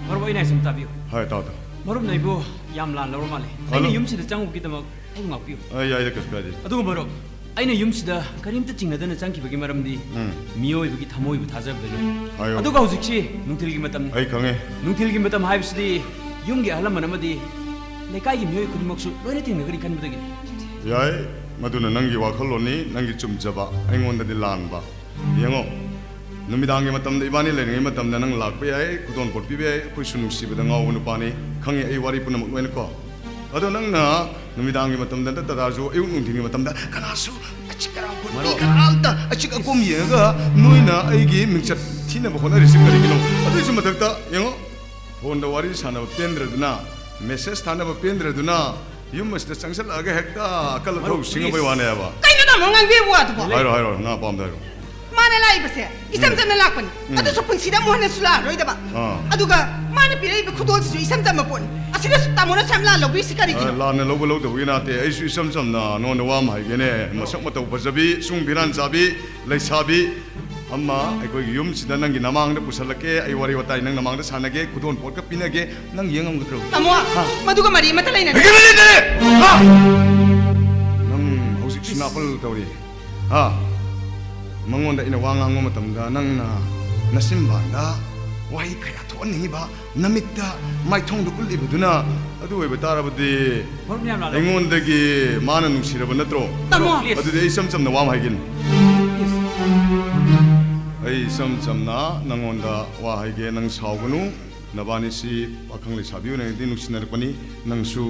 ꯃꯔꯨꯞ, ꯑꯩꯅ ꯍꯥꯏꯁꯦ ꯑꯝꯇ ꯇꯥꯕꯤꯌꯨ꯫ ꯍꯣꯏ, ꯇꯥꯎ, ꯇꯥꯎ꯫ ꯃꯔꯨꯞꯅ ꯑꯩꯕꯨ ꯌꯥꯝ ꯂꯥꯟ ꯂꯧꯔ ꯃꯥꯜꯂꯦ꯫ ꯍꯜꯂꯣ꯫ ꯑꯩꯅ ꯌꯨꯝꯁꯤꯗ ꯆꯪꯉꯨꯕꯒꯤꯗꯃꯛ ꯑꯩꯕꯨ ꯉꯥꯛꯄꯤꯌꯨ꯫ ꯑ, ꯌꯥꯏꯗ, ꯀꯩꯁꯨ ꯀꯥꯏꯗꯦ꯫ ꯑꯗꯨꯒ ꯃꯔꯨꯞ, ꯑꯩꯅ ꯌꯨꯝꯁꯤꯗ ꯀꯔꯤꯝꯇ ꯆꯤꯡꯅꯗꯅ ꯆꯪꯈꯤꯕꯒꯤ ꯃꯔꯝꯗꯤ ꯎꯝ꯫ ꯃꯤꯑꯣꯏꯕꯒꯤ ꯊꯃꯣꯏꯕꯨ ꯊꯥꯖꯕꯗꯒꯤ꯫ ꯍꯥꯏꯌꯣ꯫ ꯑꯗꯨꯒ ꯍꯧꯖꯤꯛꯁꯤ ꯅꯨꯡꯊꯤꯜꯒꯤ ꯃꯇꯝꯅꯤ꯫ ꯑꯩ ꯈꯪꯉꯦ꯫ ꯅꯨꯡꯊꯤꯜꯒꯤ ꯃꯇꯝ ꯍꯥꯏꯕꯁꯤꯗꯤ ꯌꯨꯝꯒꯤ ꯑꯍꯜ ꯂꯃꯟ ꯑꯃꯗꯤ ꯂꯩꯀꯥꯏꯒꯤ ꯃꯤꯑꯣꯏ ꯈꯨꯗꯤꯡꯃꯛꯁꯨ ꯂꯣꯏꯅ ꯊꯦꯡꯅꯒꯅꯤ ꯈꯟꯕꯗꯒꯤꯅꯤ꯫ ꯌꯥꯏ, ꯃꯗꯨꯅ ꯅꯪꯒꯤ ꯋꯥꯈꯜꯂꯣꯟꯅꯤ, ꯅꯪꯒꯤ ꯆꯨꯝꯖꯕ, ꯑꯩꯉꯣꯟꯗꯗꯤ ꯂꯥꯟꯕ꯫ ꯌꯦꯡꯉꯣ, ꯅꯨꯃꯤꯗꯥꯡꯒꯤ ꯃꯇꯝꯗ ꯏꯕꯥꯅꯤ ꯂꯩꯔꯤꯉꯩ ꯃꯇꯝꯗ ꯅꯪ ꯂꯥꯛꯄ ꯌꯥꯏ, ꯈꯨꯗꯣꯜ ꯄꯣꯠ ꯄꯤꯕ ꯌꯥꯏ, ꯑꯩꯈꯣꯏꯁꯨ ꯅꯨꯡꯁꯤꯕꯗ ꯉꯥꯎꯕ ꯅꯨꯄꯥꯅꯤ, ꯈꯪꯉꯤ ꯑꯩ ꯋꯥꯔꯤ ꯄꯨꯝꯅꯃꯛ ꯂꯣꯏꯅ ꯀꯣ꯫ ꯑꯗꯣ ꯅꯪꯅ ꯅꯨꯃꯤꯗꯥꯡꯒꯤ ꯃꯇꯝꯗ ꯅꯠꯇ ꯇꯥꯔꯁꯨ ꯑꯌꯨꯛ ꯅꯨꯡꯊꯤꯜꯒꯤ ꯃꯇꯝꯗ ꯀꯅꯥꯁꯨ ꯑꯆꯤꯛ ꯑꯔꯥꯎ ꯈꯣꯠꯄꯤ ꯃꯔꯨꯞ꯫ ꯀꯅꯥꯝꯇ ꯑꯆꯤꯛ ꯑꯀꯣꯝ ꯌꯦꯡꯉꯒ ꯅꯣꯏꯅ ꯑꯩꯒꯤ ꯃꯤꯡꯆꯠ ꯊꯤꯅꯕ ꯍꯣꯠꯅꯔꯤꯁꯤ ꯀꯔꯤꯒꯤꯅꯣ? ꯑꯗꯨꯒꯤꯁꯨ ꯃꯊꯛꯇ ꯌꯦꯡꯉꯣ, ꯐꯣꯟꯗ ꯋꯥꯔꯤ ꯁꯥꯟꯅꯕ ꯄꯦꯟꯗ꯭ꯔꯗꯨꯅ, ꯃꯦꯁꯦꯖ ꯊꯥꯅꯕ ꯄꯦꯟꯗ꯭ꯔꯗꯨꯅ, ꯌꯨꯝ ꯑꯁꯤꯗ ꯆꯪꯁꯜꯂꯛꯑꯒ ꯍꯦꯛꯇ ꯑꯀꯜ ꯑꯊꯧ ꯃꯔꯨꯞ, ꯁꯤꯡꯉꯕꯩ please꯫ ꯋꯥꯅꯦꯕ꯫ ꯀꯩꯅꯣ ꯇꯥꯃꯣ ꯉꯥꯡꯕꯤꯕ ꯋꯥꯗꯨꯕꯣ? ꯍꯥꯏꯔꯣ, ꯍꯥꯏꯔꯣ, ꯅꯪ ꯑꯄꯥꯝꯕꯗ ꯍꯥꯏꯔꯣ꯫ ꯃꯥꯅ ꯂꯥꯛꯏꯕꯁꯦ ꯏꯆꯝ ꯎꯝ꯫ ꯆꯝꯅ ꯂꯥꯛꯄꯅꯤ꯫ ꯎꯝ꯫ ꯑꯗꯨꯁꯨ ꯄꯨꯟꯁꯤꯗ ꯑꯃꯨꯛ ꯍꯟꯅꯁꯨ ꯂꯥꯛꯑꯔꯣꯏꯗꯕ꯫ ꯑꯥ꯫ ꯑꯗꯨꯒ ꯃꯥꯅ ꯄꯤꯔꯛꯏꯕ ꯈꯨꯗꯣꯜꯁꯤꯁꯨ ꯏꯆꯝ ꯆꯝꯕ ꯄꯣꯠꯅꯤ꯫ ꯑꯁꯤꯗꯁꯨ ꯇꯥꯃꯣꯅ ꯁꯨꯌꯥꯝ ꯂꯥꯟ ꯂꯧꯕꯤꯔꯤꯁꯤ ꯀꯔꯤꯒꯤꯅꯣ? ꯑ, ꯂꯥꯟꯅ ꯂꯧꯕ ꯂꯧꯗꯕꯒꯤ ꯅꯠꯇꯦ꯫ ꯑꯩꯁꯨ ꯏꯆꯝ ꯆꯝꯅ ꯅꯉꯣꯟꯗ ꯋꯥ ꯑꯃ ꯍꯥꯏꯒꯦꯅꯦ꯫ ꯃꯁꯛ ꯃꯇꯧ ꯐꯖꯕꯤ, ꯁꯨꯡ ꯐꯤꯔꯥꯟ ꯆꯥꯕꯤ, ꯂꯩꯁꯥꯕꯤ ꯑꯃ ꯑꯩꯈꯣꯏꯒꯤ ꯌꯨꯝꯁꯤꯗ ꯅꯪꯒꯤ ꯅꯃꯥꯡꯗ ꯄꯨꯁꯜꯂꯛꯀꯦ꯫ ꯑꯩ ꯋꯥꯔꯤ ꯋꯥꯇꯥꯏ ꯅꯪ ꯅꯃꯥꯡꯗ ꯁꯥꯟꯅꯒꯦ꯫ ꯈꯨꯗꯣꯜ ꯄꯣꯠꯀ ꯄꯤꯅꯒꯦ꯫ ꯅꯪ ꯌꯦꯡꯉꯝꯒꯗ꯭ꯔꯣ? ꯇꯥꯃꯣ, ꯍꯥ? ꯃꯗꯨꯒ ꯃꯔꯤ ꯑꯃꯠꯇ ꯂꯩꯅꯗꯦ꯫ ꯀꯔꯤ ꯃꯔꯤ ꯂꯩꯅꯗꯦ? ꯍꯥ? ꯅꯪ ꯍꯧꯖꯤꯛꯁꯨ ꯅꯥꯄꯜ ꯇꯧꯔꯤ꯫ ꯍꯥ? ꯃꯉꯣꯟꯗ ꯑꯩꯅ ꯋꯥ ꯉꯥꯡꯕ ꯃꯇꯝꯗ ꯅꯪꯅ ꯅꯆꯤꯟꯕꯥꯟꯗ ꯋꯥꯍꯩ ꯀꯌꯥ ꯊꯣꯛꯍꯟꯅꯤꯡꯉꯤꯕ, ꯅꯃꯤꯠꯇ ꯃꯥꯏꯊꯣꯡꯗ ꯎꯠꯂꯤꯕꯗꯨꯅ ꯑꯗꯨ ꯑꯣꯏꯕ ꯇꯥꯔꯕꯗꯤ ꯃꯔꯨꯞ ꯌꯥꯝ ꯂꯥꯜꯂꯦ꯫ ꯑꯩꯉꯣꯟꯗꯒꯤ ꯃꯥꯅ ꯅꯨꯡꯁꯤꯔꯕ ꯅꯠꯇ꯭ꯔꯣ? ꯇꯥꯃꯣ꯫ Please꯫ ꯑꯗꯨꯗꯤ ꯑꯩ ꯏꯆꯝ ꯆꯝꯅ ꯋꯥ ꯑꯃ ꯍꯥꯏꯒꯦꯅꯤ꯫ Please꯫ ꯑꯩ ꯏꯆꯝ ꯆꯝꯅ ꯅꯪꯉꯣꯟꯗ ꯋꯥ ꯍꯥꯏꯒꯦ, ꯅꯪ ꯁꯥꯎꯒꯅꯨ꯫ ꯅꯕꯥꯅꯤꯁꯤ ꯄꯥꯈꯪ ꯂꯩꯁꯥꯕꯤ ꯑꯣꯏꯔꯤꯉꯩꯗꯤ ꯅꯨꯡꯁꯤꯅꯔꯛꯄꯅꯤ꯫ ꯅꯪꯁꯨ,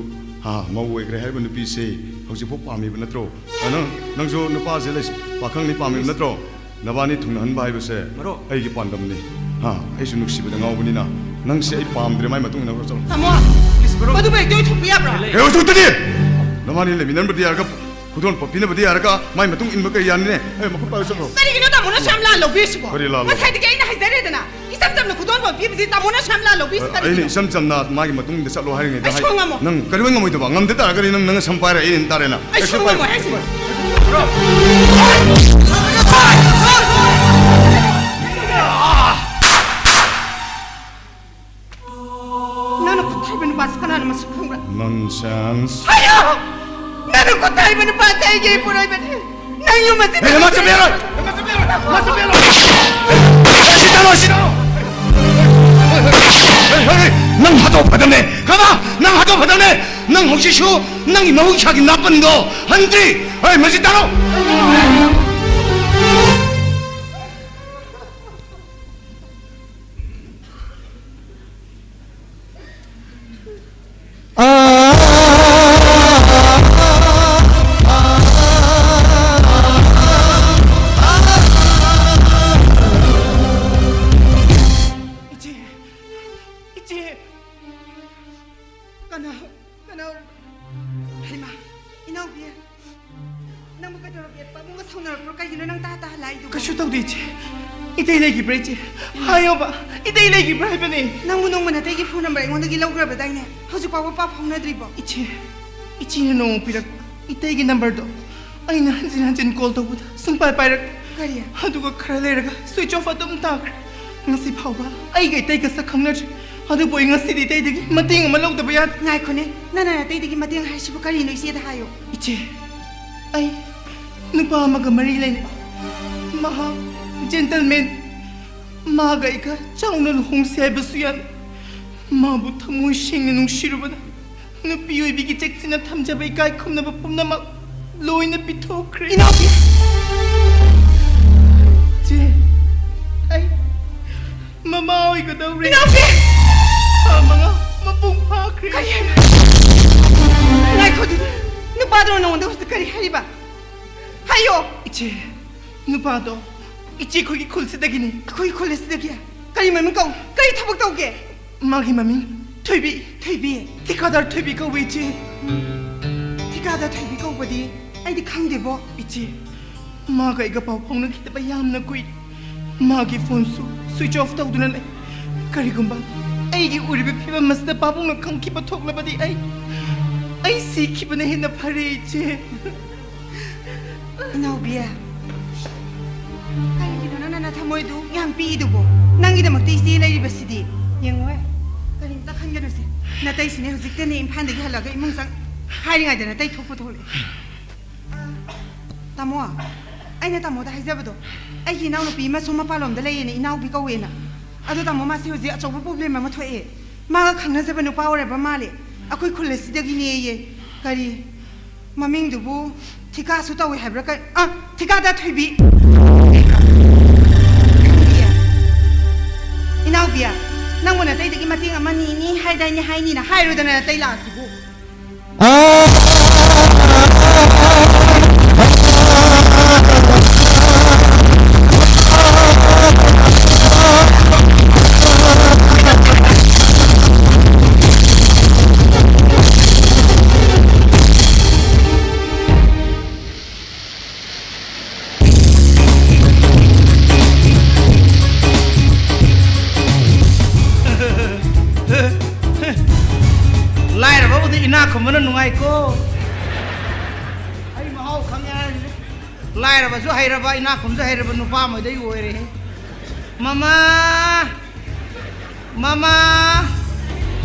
ꯍꯥ, ꯃꯧ ꯑꯣꯏꯈ꯭ꯔꯦ ꯍꯥꯏꯔꯤꯕ ꯅꯨꯄꯤꯁꯦ ꯍꯧꯖꯤꯛꯐꯥꯎ ꯄꯥꯝꯃꯤꯕ ꯅꯠꯇ꯭ꯔꯣ? ꯑ, ꯅꯪ, ꯅꯪꯁꯨ ꯅꯨꯄꯥꯁꯦ ꯂꯩ-, ꯄꯥꯈꯪꯅꯤ ꯄꯥꯝꯃꯤꯕ ꯅꯠꯇ꯭ꯔꯣ? ꯅꯕꯥꯅꯤ ꯊꯨꯡꯅꯍꯟꯕ ꯍꯥꯏꯕꯁꯦ ꯃꯔꯨꯞ꯫ ꯑꯩꯒꯤ ꯄꯥꯟꯗꯝꯅꯤ꯫ ꯍꯥ, ꯑꯩꯁꯨ ꯅꯨꯡꯁꯤꯕꯗ ꯉꯥꯎꯕꯅꯤꯅ ꯅꯪꯁꯦ ꯑꯩ ꯄꯥꯝꯗ꯭ꯔꯦ, ꯃꯥꯏ ꯃꯇꯨꯡ ꯏꯟꯅꯈ꯭ꯔꯣ, ꯆꯠꯂꯣ꯫ ꯇꯥꯃꯣ, ꯃꯗꯨꯕꯨ ꯍꯦꯛꯇ ꯑꯣꯏꯊꯣꯛꯄ ꯌꯥꯕ꯭ꯔꯥ? ꯀꯩ ꯑꯣꯏꯊꯣꯛꯇꯅꯤ? ꯅꯕꯥꯅꯤ ꯂꯩꯃꯤꯟꯅꯔꯝꯕꯗꯤ ꯌꯥꯔꯒ, ꯈꯨꯗꯣꯜ ꯄꯣꯠ ꯄꯤꯅꯕꯗꯤ ꯌꯥꯔꯒ, ꯃꯥꯏ ꯃꯇꯨꯡ ꯏꯟꯕ ꯀꯩ ꯌꯥꯅꯤꯅꯦ? ꯑꯦ, ꯃꯈꯨꯠ ꯄꯥꯏꯌꯨ, ꯆꯠꯈ꯭ꯔꯣ꯫ ꯀꯔꯤꯒꯤꯅꯣ ꯇꯥꯃꯣꯅ ꯁꯨꯌꯥꯝ ꯂꯥꯟ ꯂꯧꯕꯤꯔꯤꯁꯤꯕꯣ? ꯀꯔꯤ ꯂꯥꯟ ꯂꯧꯕ? ꯉꯁꯥꯏꯗꯒꯤ ꯑꯩꯅ ꯍꯥꯏꯖꯔꯦꯗꯅ, ꯏꯆꯝ ꯆꯝꯅ ꯈꯨꯗꯣꯜ ꯄꯣꯠ ꯄꯤꯕꯁꯤ ꯇꯥꯃꯣꯅ ꯁꯨꯌꯥꯝ ꯂꯥꯟ ꯂꯧꯕꯤꯔꯤꯁꯤ ꯑꯩꯅ ꯀꯔꯤꯒꯤꯅꯣ? ꯏꯆꯝ ꯆꯝꯅ ꯃꯥꯒꯤ ꯃꯇꯨꯡ ꯏꯟꯗ ꯆꯠꯂꯣ ꯍꯥꯏꯔꯤꯉꯩꯗ ꯑꯩ ꯍꯥꯏ-, ꯁꯨꯡꯉꯝ ꯉꯝꯃꯣꯏ꯫ ꯅꯪ ꯀꯔꯤꯒꯨꯝꯕ ꯉꯝꯃꯣꯏꯗꯕ? ꯉꯝꯗ ꯇꯥꯔꯒꯗꯤ ꯅꯪ, ꯅꯪꯅ ꯁꯝ ꯄꯥꯏꯔ ꯑꯩ ꯏꯟ ꯇꯥꯔꯦꯅ꯫ ꯑꯩ ꯑꯩ ꯁꯨꯡꯉꯝ ꯁꯝ ꯄꯥꯏꯔ-, ꯉꯝꯃꯣꯏ ꯍꯥꯏꯁꯤꯅꯤ꯫ ꯅꯪꯅ ꯈꯨꯠ ꯊꯥꯏꯕ ꯅꯨꯄꯥꯁꯤ ꯀꯅꯥꯅꯣ ꯃꯁꯛ ꯈꯪꯕ꯭ꯔꯥ? Nonsense. ꯑꯌꯥ! ꯅꯪꯅ ꯈꯨꯠ ꯊꯥꯏꯕ ꯅꯨꯄꯥꯁꯤ ꯑꯩꯒꯤ ꯏꯄꯨꯔꯣꯏꯕꯅꯤ꯫ ꯅꯪ ꯌꯨꯝ ꯑꯁꯤꯗ ꯑꯦ, ꯃꯥ ꯆꯠꯄ ꯌꯥꯔꯣꯏ! ꯃꯥ ꯆꯠꯄ ꯌꯥꯔꯣꯏ! ꯃꯥ ꯆꯠꯄ ꯌꯥꯔꯣꯏ! ꯁꯤ ꯇꯥꯔꯣ, ꯁꯤ ꯇꯥꯔꯣ! ꯍꯦ, ꯍꯦ, ꯍꯦ, ꯅꯪ ꯍꯥꯠꯇꯣꯛ ꯐꯗꯝꯅꯦ! ꯈꯪꯉꯕ? ꯅꯪ ꯍꯥꯠꯇꯣꯛ ꯐꯗꯝꯅꯦ! ꯅꯪ ꯍꯧꯖꯤꯛꯁꯨ ꯅꯪꯒꯤ ꯃꯍꯧꯁꯥꯒꯤ ꯅꯥꯄꯟꯗꯣ ꯍꯟꯗ꯭ꯔꯤ! ꯍꯦ, ꯃꯁꯤ ꯇꯥꯔꯣ! ꯏꯆꯦ, ꯏꯆꯦ, ꯀꯅꯥ, ꯀꯅꯥ? ꯍꯩꯃꯥ, ꯏꯅꯥꯎꯕꯤ, ꯅꯪꯕꯨ ꯀꯩꯗꯧꯔꯒꯦ? ꯄꯥꯕꯨꯡꯒ ꯁꯥꯎꯅꯔꯛꯄ꯭ꯔꯣ? ꯀꯩꯒꯤꯅꯣ ꯅꯪ ꯇꯥ ꯇꯥ ꯂꯥꯛꯏꯗꯨꯕꯣ? ꯀꯩꯁꯨ ꯇꯧꯗꯦ, ꯏꯆꯦ꯫ ꯏꯇꯩ ꯂꯩꯈꯤꯕ꯭ꯔꯥ, ꯏꯆꯦ? ꯍꯥꯏꯌꯣꯕ, ꯏꯇꯩ ꯂꯩꯈꯤꯕ꯭ꯔꯥ ꯍꯥꯏꯕꯅꯦ꯫ ꯅꯪꯕꯨ ꯅꯣꯡꯃ ꯅꯇꯩꯒꯤ ꯐꯣꯟ ꯅꯝꯕꯔ ꯑꯩꯉꯣꯟꯗꯒꯤ ꯂꯧꯈ꯭ꯔꯕꯗꯥꯏꯅꯦ? ꯍꯧꯖꯤꯛ ꯐꯥꯎꯕ ꯄꯥꯎ ꯐꯥꯎꯅꯗ꯭ꯔꯤꯕꯣ? ꯏꯆꯦ, ꯏꯆꯦꯅ ꯅꯣꯡꯃ ꯄꯤꯔꯛꯄ ꯏꯇꯩꯒꯤ ꯅꯝꯕꯔꯗꯣ ꯑꯩꯅ ꯍꯟꯖꯤꯟ ꯍꯟꯖꯤꯟ ꯀꯣꯜ ꯇꯧꯕꯗ ꯁꯨꯡꯄꯥꯏ ꯄꯥꯏꯔꯛꯇꯦ꯫ ꯀꯔꯤ? ꯑꯗꯨꯒ ꯈꯔ ꯂꯩꯔꯒ ꯁ꯭ꯋꯤꯆ ꯑꯣꯐ ꯑꯗꯨꯝ ꯇꯥꯈ꯭ꯔꯦ꯫ ꯉꯁꯤ ꯐꯥꯎꯕ ꯑꯩꯒ ꯏꯇꯩꯒ ꯁꯛ ꯈꯪꯅꯗ꯭ꯔꯤ꯫ ꯑꯗꯨꯕꯨ ꯑꯩ ꯉꯁꯤꯗꯤ ꯏꯇꯩꯗꯒꯤ ꯃꯇꯦꯡ ꯑꯃ ꯂꯧꯗꯕ ꯌꯥꯗꯦ꯫ ꯉꯥꯏꯈꯣꯅꯦ, ꯅꯪꯅ ꯅꯇꯩꯗꯒꯤ ꯃꯇꯦꯡ ꯍꯥꯏꯁꯤꯕꯨ ꯀꯔꯤꯅꯣ? ꯏꯆꯦꯗ ꯍꯥꯏꯌꯣ꯫ ꯏꯆꯦ, ꯑꯩ ꯅꯨꯄꯥ ꯑꯃꯒ ꯃꯔꯤ ꯂꯩꯅꯩ꯫ ꯃꯍꯥꯛ ꯖꯦꯟꯇꯜꯃꯦꯟ꯫ ꯃꯥꯒ ꯑꯩꯒ ꯆꯥꯎꯅ ꯂꯨꯍꯣꯡꯁꯦ ꯍꯥꯏꯕꯁꯨ ꯌꯥꯅꯤ꯫ ꯃꯥꯕꯨ ꯊꯃꯣꯏ ꯁꯦꯡꯅ ꯅꯨꯡꯁꯤꯔꯨꯕꯅ ꯅꯨꯄꯤ ꯑꯣꯏꯕꯤꯒꯤ ꯆꯦꯛꯁꯤꯟꯅ ꯊꯝꯖꯕ ꯏꯀꯥꯏ ꯈꯨꯝꯅꯕ ꯄꯨꯝꯅꯃꯛ ꯂꯣꯏꯅ ꯄꯤꯊꯣꯛꯈ꯭ꯔꯦ꯫ ꯏꯅꯥꯎꯄꯤ! ꯆꯦ, ꯑꯩ ꯃꯃꯥ ꯑꯣꯏꯒꯗꯧꯔꯦ꯫ ꯏꯅꯥꯎꯄꯤ! ꯊꯥ ꯃꯉꯥ ꯃꯄꯨꯡ ꯐꯥꯈ꯭ꯔꯦ꯫ ꯀꯔꯤ ꯍꯥꯏꯕ? ꯉꯥꯏꯈꯣ ꯑꯗꯨꯗꯤ, ꯅꯨꯄꯥꯗꯨꯅ ꯅꯉꯣꯟꯗ ꯍꯧꯖꯤꯛ ꯀꯔꯤ ꯍꯥꯏꯔꯤꯕ? ꯍꯥꯏꯌꯣ! ꯏꯆꯦ, ꯅꯨꯄꯥꯗꯣ ꯏꯆꯦ ꯑꯩꯈꯣꯏꯒꯤ ꯈꯨꯜꯁꯤꯗꯒꯤꯅꯤ꯫ ꯑꯩꯈꯣꯏꯒꯤ ꯈꯨꯜ ꯑꯁꯤꯗꯒꯤ? ꯃꯃꯤꯡ ꯀꯧ꯫ ꯀꯔꯤ ꯊꯕꯛ ꯇꯧꯒꯦ? ꯃꯥꯒꯤ ꯃꯃꯤꯡ ꯊꯣꯏꯕꯤ꯫ ꯊꯣꯏꯕꯤ? ꯊꯤꯀꯥꯗꯥꯔ ꯊꯣꯏꯕꯤ ꯀꯧꯋꯦ, ꯏꯆꯦ꯫ ꯊꯤꯀꯥꯗꯥꯔ ꯊꯣꯏꯕꯤ ꯀꯧꯕꯗꯤ ꯑꯩꯗꯤ ꯈꯪꯗꯦꯕꯣ꯫ ꯏꯆꯦ, ꯃꯥꯒ ꯑꯩꯒ ꯄꯥꯎ ꯐꯥꯎꯅꯈꯤꯗꯕ ꯌꯥꯝꯅ ꯀꯨꯏꯔꯦ꯫ ꯃꯥꯒꯤ ꯐꯣꯟꯁꯨ switch off ꯇꯧꯗꯨꯅ ꯂꯩ꯫ ꯀꯔꯤꯒꯨꯝꯕ ꯑꯩꯒꯤ ꯑꯣꯏꯔꯤꯕ ꯐꯤꯕꯝ ꯑꯁꯤꯗ ꯄꯥꯕꯨꯡꯅ ꯈꯪꯈꯤꯕ ꯊꯣꯛꯂꯕꯗꯤ ꯑꯩ, ꯑꯩ ꯁꯤꯈꯤꯕꯅ ꯍꯦꯟꯅ ꯐꯔꯦ, ꯏꯆꯦ꯫ ꯏꯅꯥꯎꯕꯤ, ꯀꯔꯤꯒꯤꯅꯣ ꯅꯪꯅ ꯅꯊꯃꯣꯏꯗꯨ ꯌꯥꯝ ꯄꯤꯛꯏꯗꯨꯕꯣ? ꯅꯪꯒꯤꯗꯃꯛꯇ ꯏꯆꯦ ꯂꯩꯔꯤꯕꯁꯤꯗꯤ꯫ ꯌꯦꯡꯉꯣꯍꯦ, ꯀꯔꯤꯝꯇ ꯈꯟꯒꯅꯨꯁꯦ꯫ ꯅꯇꯩꯁꯤꯅꯦ ꯍꯧꯖꯤꯛꯇꯅꯦ ꯏꯝꯐꯥꯜꯗꯒꯤ ꯍꯜꯂꯛꯑꯒ ꯏꯃꯨꯡ ꯆꯪ ꯍꯥꯏꯔꯤꯉꯩꯗ ꯅꯇꯩ ꯊꯣꯛꯄ ꯊꯣꯛꯂꯛꯑꯦ꯫ ꯇꯥꯃꯣ, ꯑꯩꯅ ꯇꯥꯃꯣꯗ ꯍꯥꯏꯖꯕꯗꯣ, ꯑꯩꯒꯤ ꯏꯅꯥꯎꯅꯨꯄꯤ ꯑꯃꯁꯨ ꯃꯄꯥꯟꯂꯣꯝꯗ ꯂꯩꯌꯦꯅ, ꯏꯅꯥꯎꯕꯤ ꯀꯧꯋꯦꯅ꯫ ꯑꯗꯣ ꯇꯥꯃꯣ, ꯃꯥꯁꯤ ꯍꯧꯖꯤꯛ ꯑꯆꯧꯕ problem ꯑꯃ ꯊꯣꯛꯑꯦ꯫ ꯃꯥꯒ ꯈꯪꯅꯖꯕ ꯅꯨꯄꯥ ꯑꯣꯏꯔꯕ ꯃꯥꯜꯂꯦ꯫ ꯑꯩꯈꯣꯏ ꯈꯨꯜ ꯑꯁꯤꯗꯒꯤꯅꯦꯌꯦ꯫ ꯀꯔꯤ ꯃꯃꯤꯡꯗꯨꯕꯨ ꯊꯤꯀꯥꯁꯨ ꯇꯧꯋꯦ ꯍꯥꯏꯕ꯭ꯔꯥ? ꯀ-, ꯑ, ꯊꯤꯀꯥꯗꯥꯔ ꯊꯣꯏꯕꯤ꯫ ꯏꯅꯥꯎꯕꯤ, ꯅꯪꯕꯨ ꯅꯇꯩꯗꯒꯤ ꯃꯇꯦꯡ ꯑꯃ ꯅꯤꯅꯤ ꯍꯥꯏꯗꯥꯏꯅꯦ, ꯍꯥꯏꯅꯤꯅ ꯍꯥꯏꯔꯨꯗꯅ ꯅꯇꯩ ꯂꯥꯛꯑꯁꯤꯕꯨ꯫ ꯂꯥꯏꯔꯕꯕꯨꯗꯤ ꯏꯅꯥꯛ ꯈꯨꯟꯕꯅ ꯅꯨꯡꯉꯥꯏꯀꯣ꯫ ꯑꯩ ꯃꯍꯥꯎ ꯈꯪꯉꯦ ꯍꯥꯏꯔꯤꯁꯦ꯫ ꯂꯥꯏꯔꯕꯁꯨ ꯍꯩꯔꯕ, ꯏꯅꯥꯛ ꯈꯨꯟꯕꯁꯨ ꯍꯩꯔꯕ ꯅꯨꯄꯥ ꯑꯃꯗꯩ ꯑꯣꯏꯔꯦ꯫ ꯃꯃꯥ! ꯃꯃꯥ!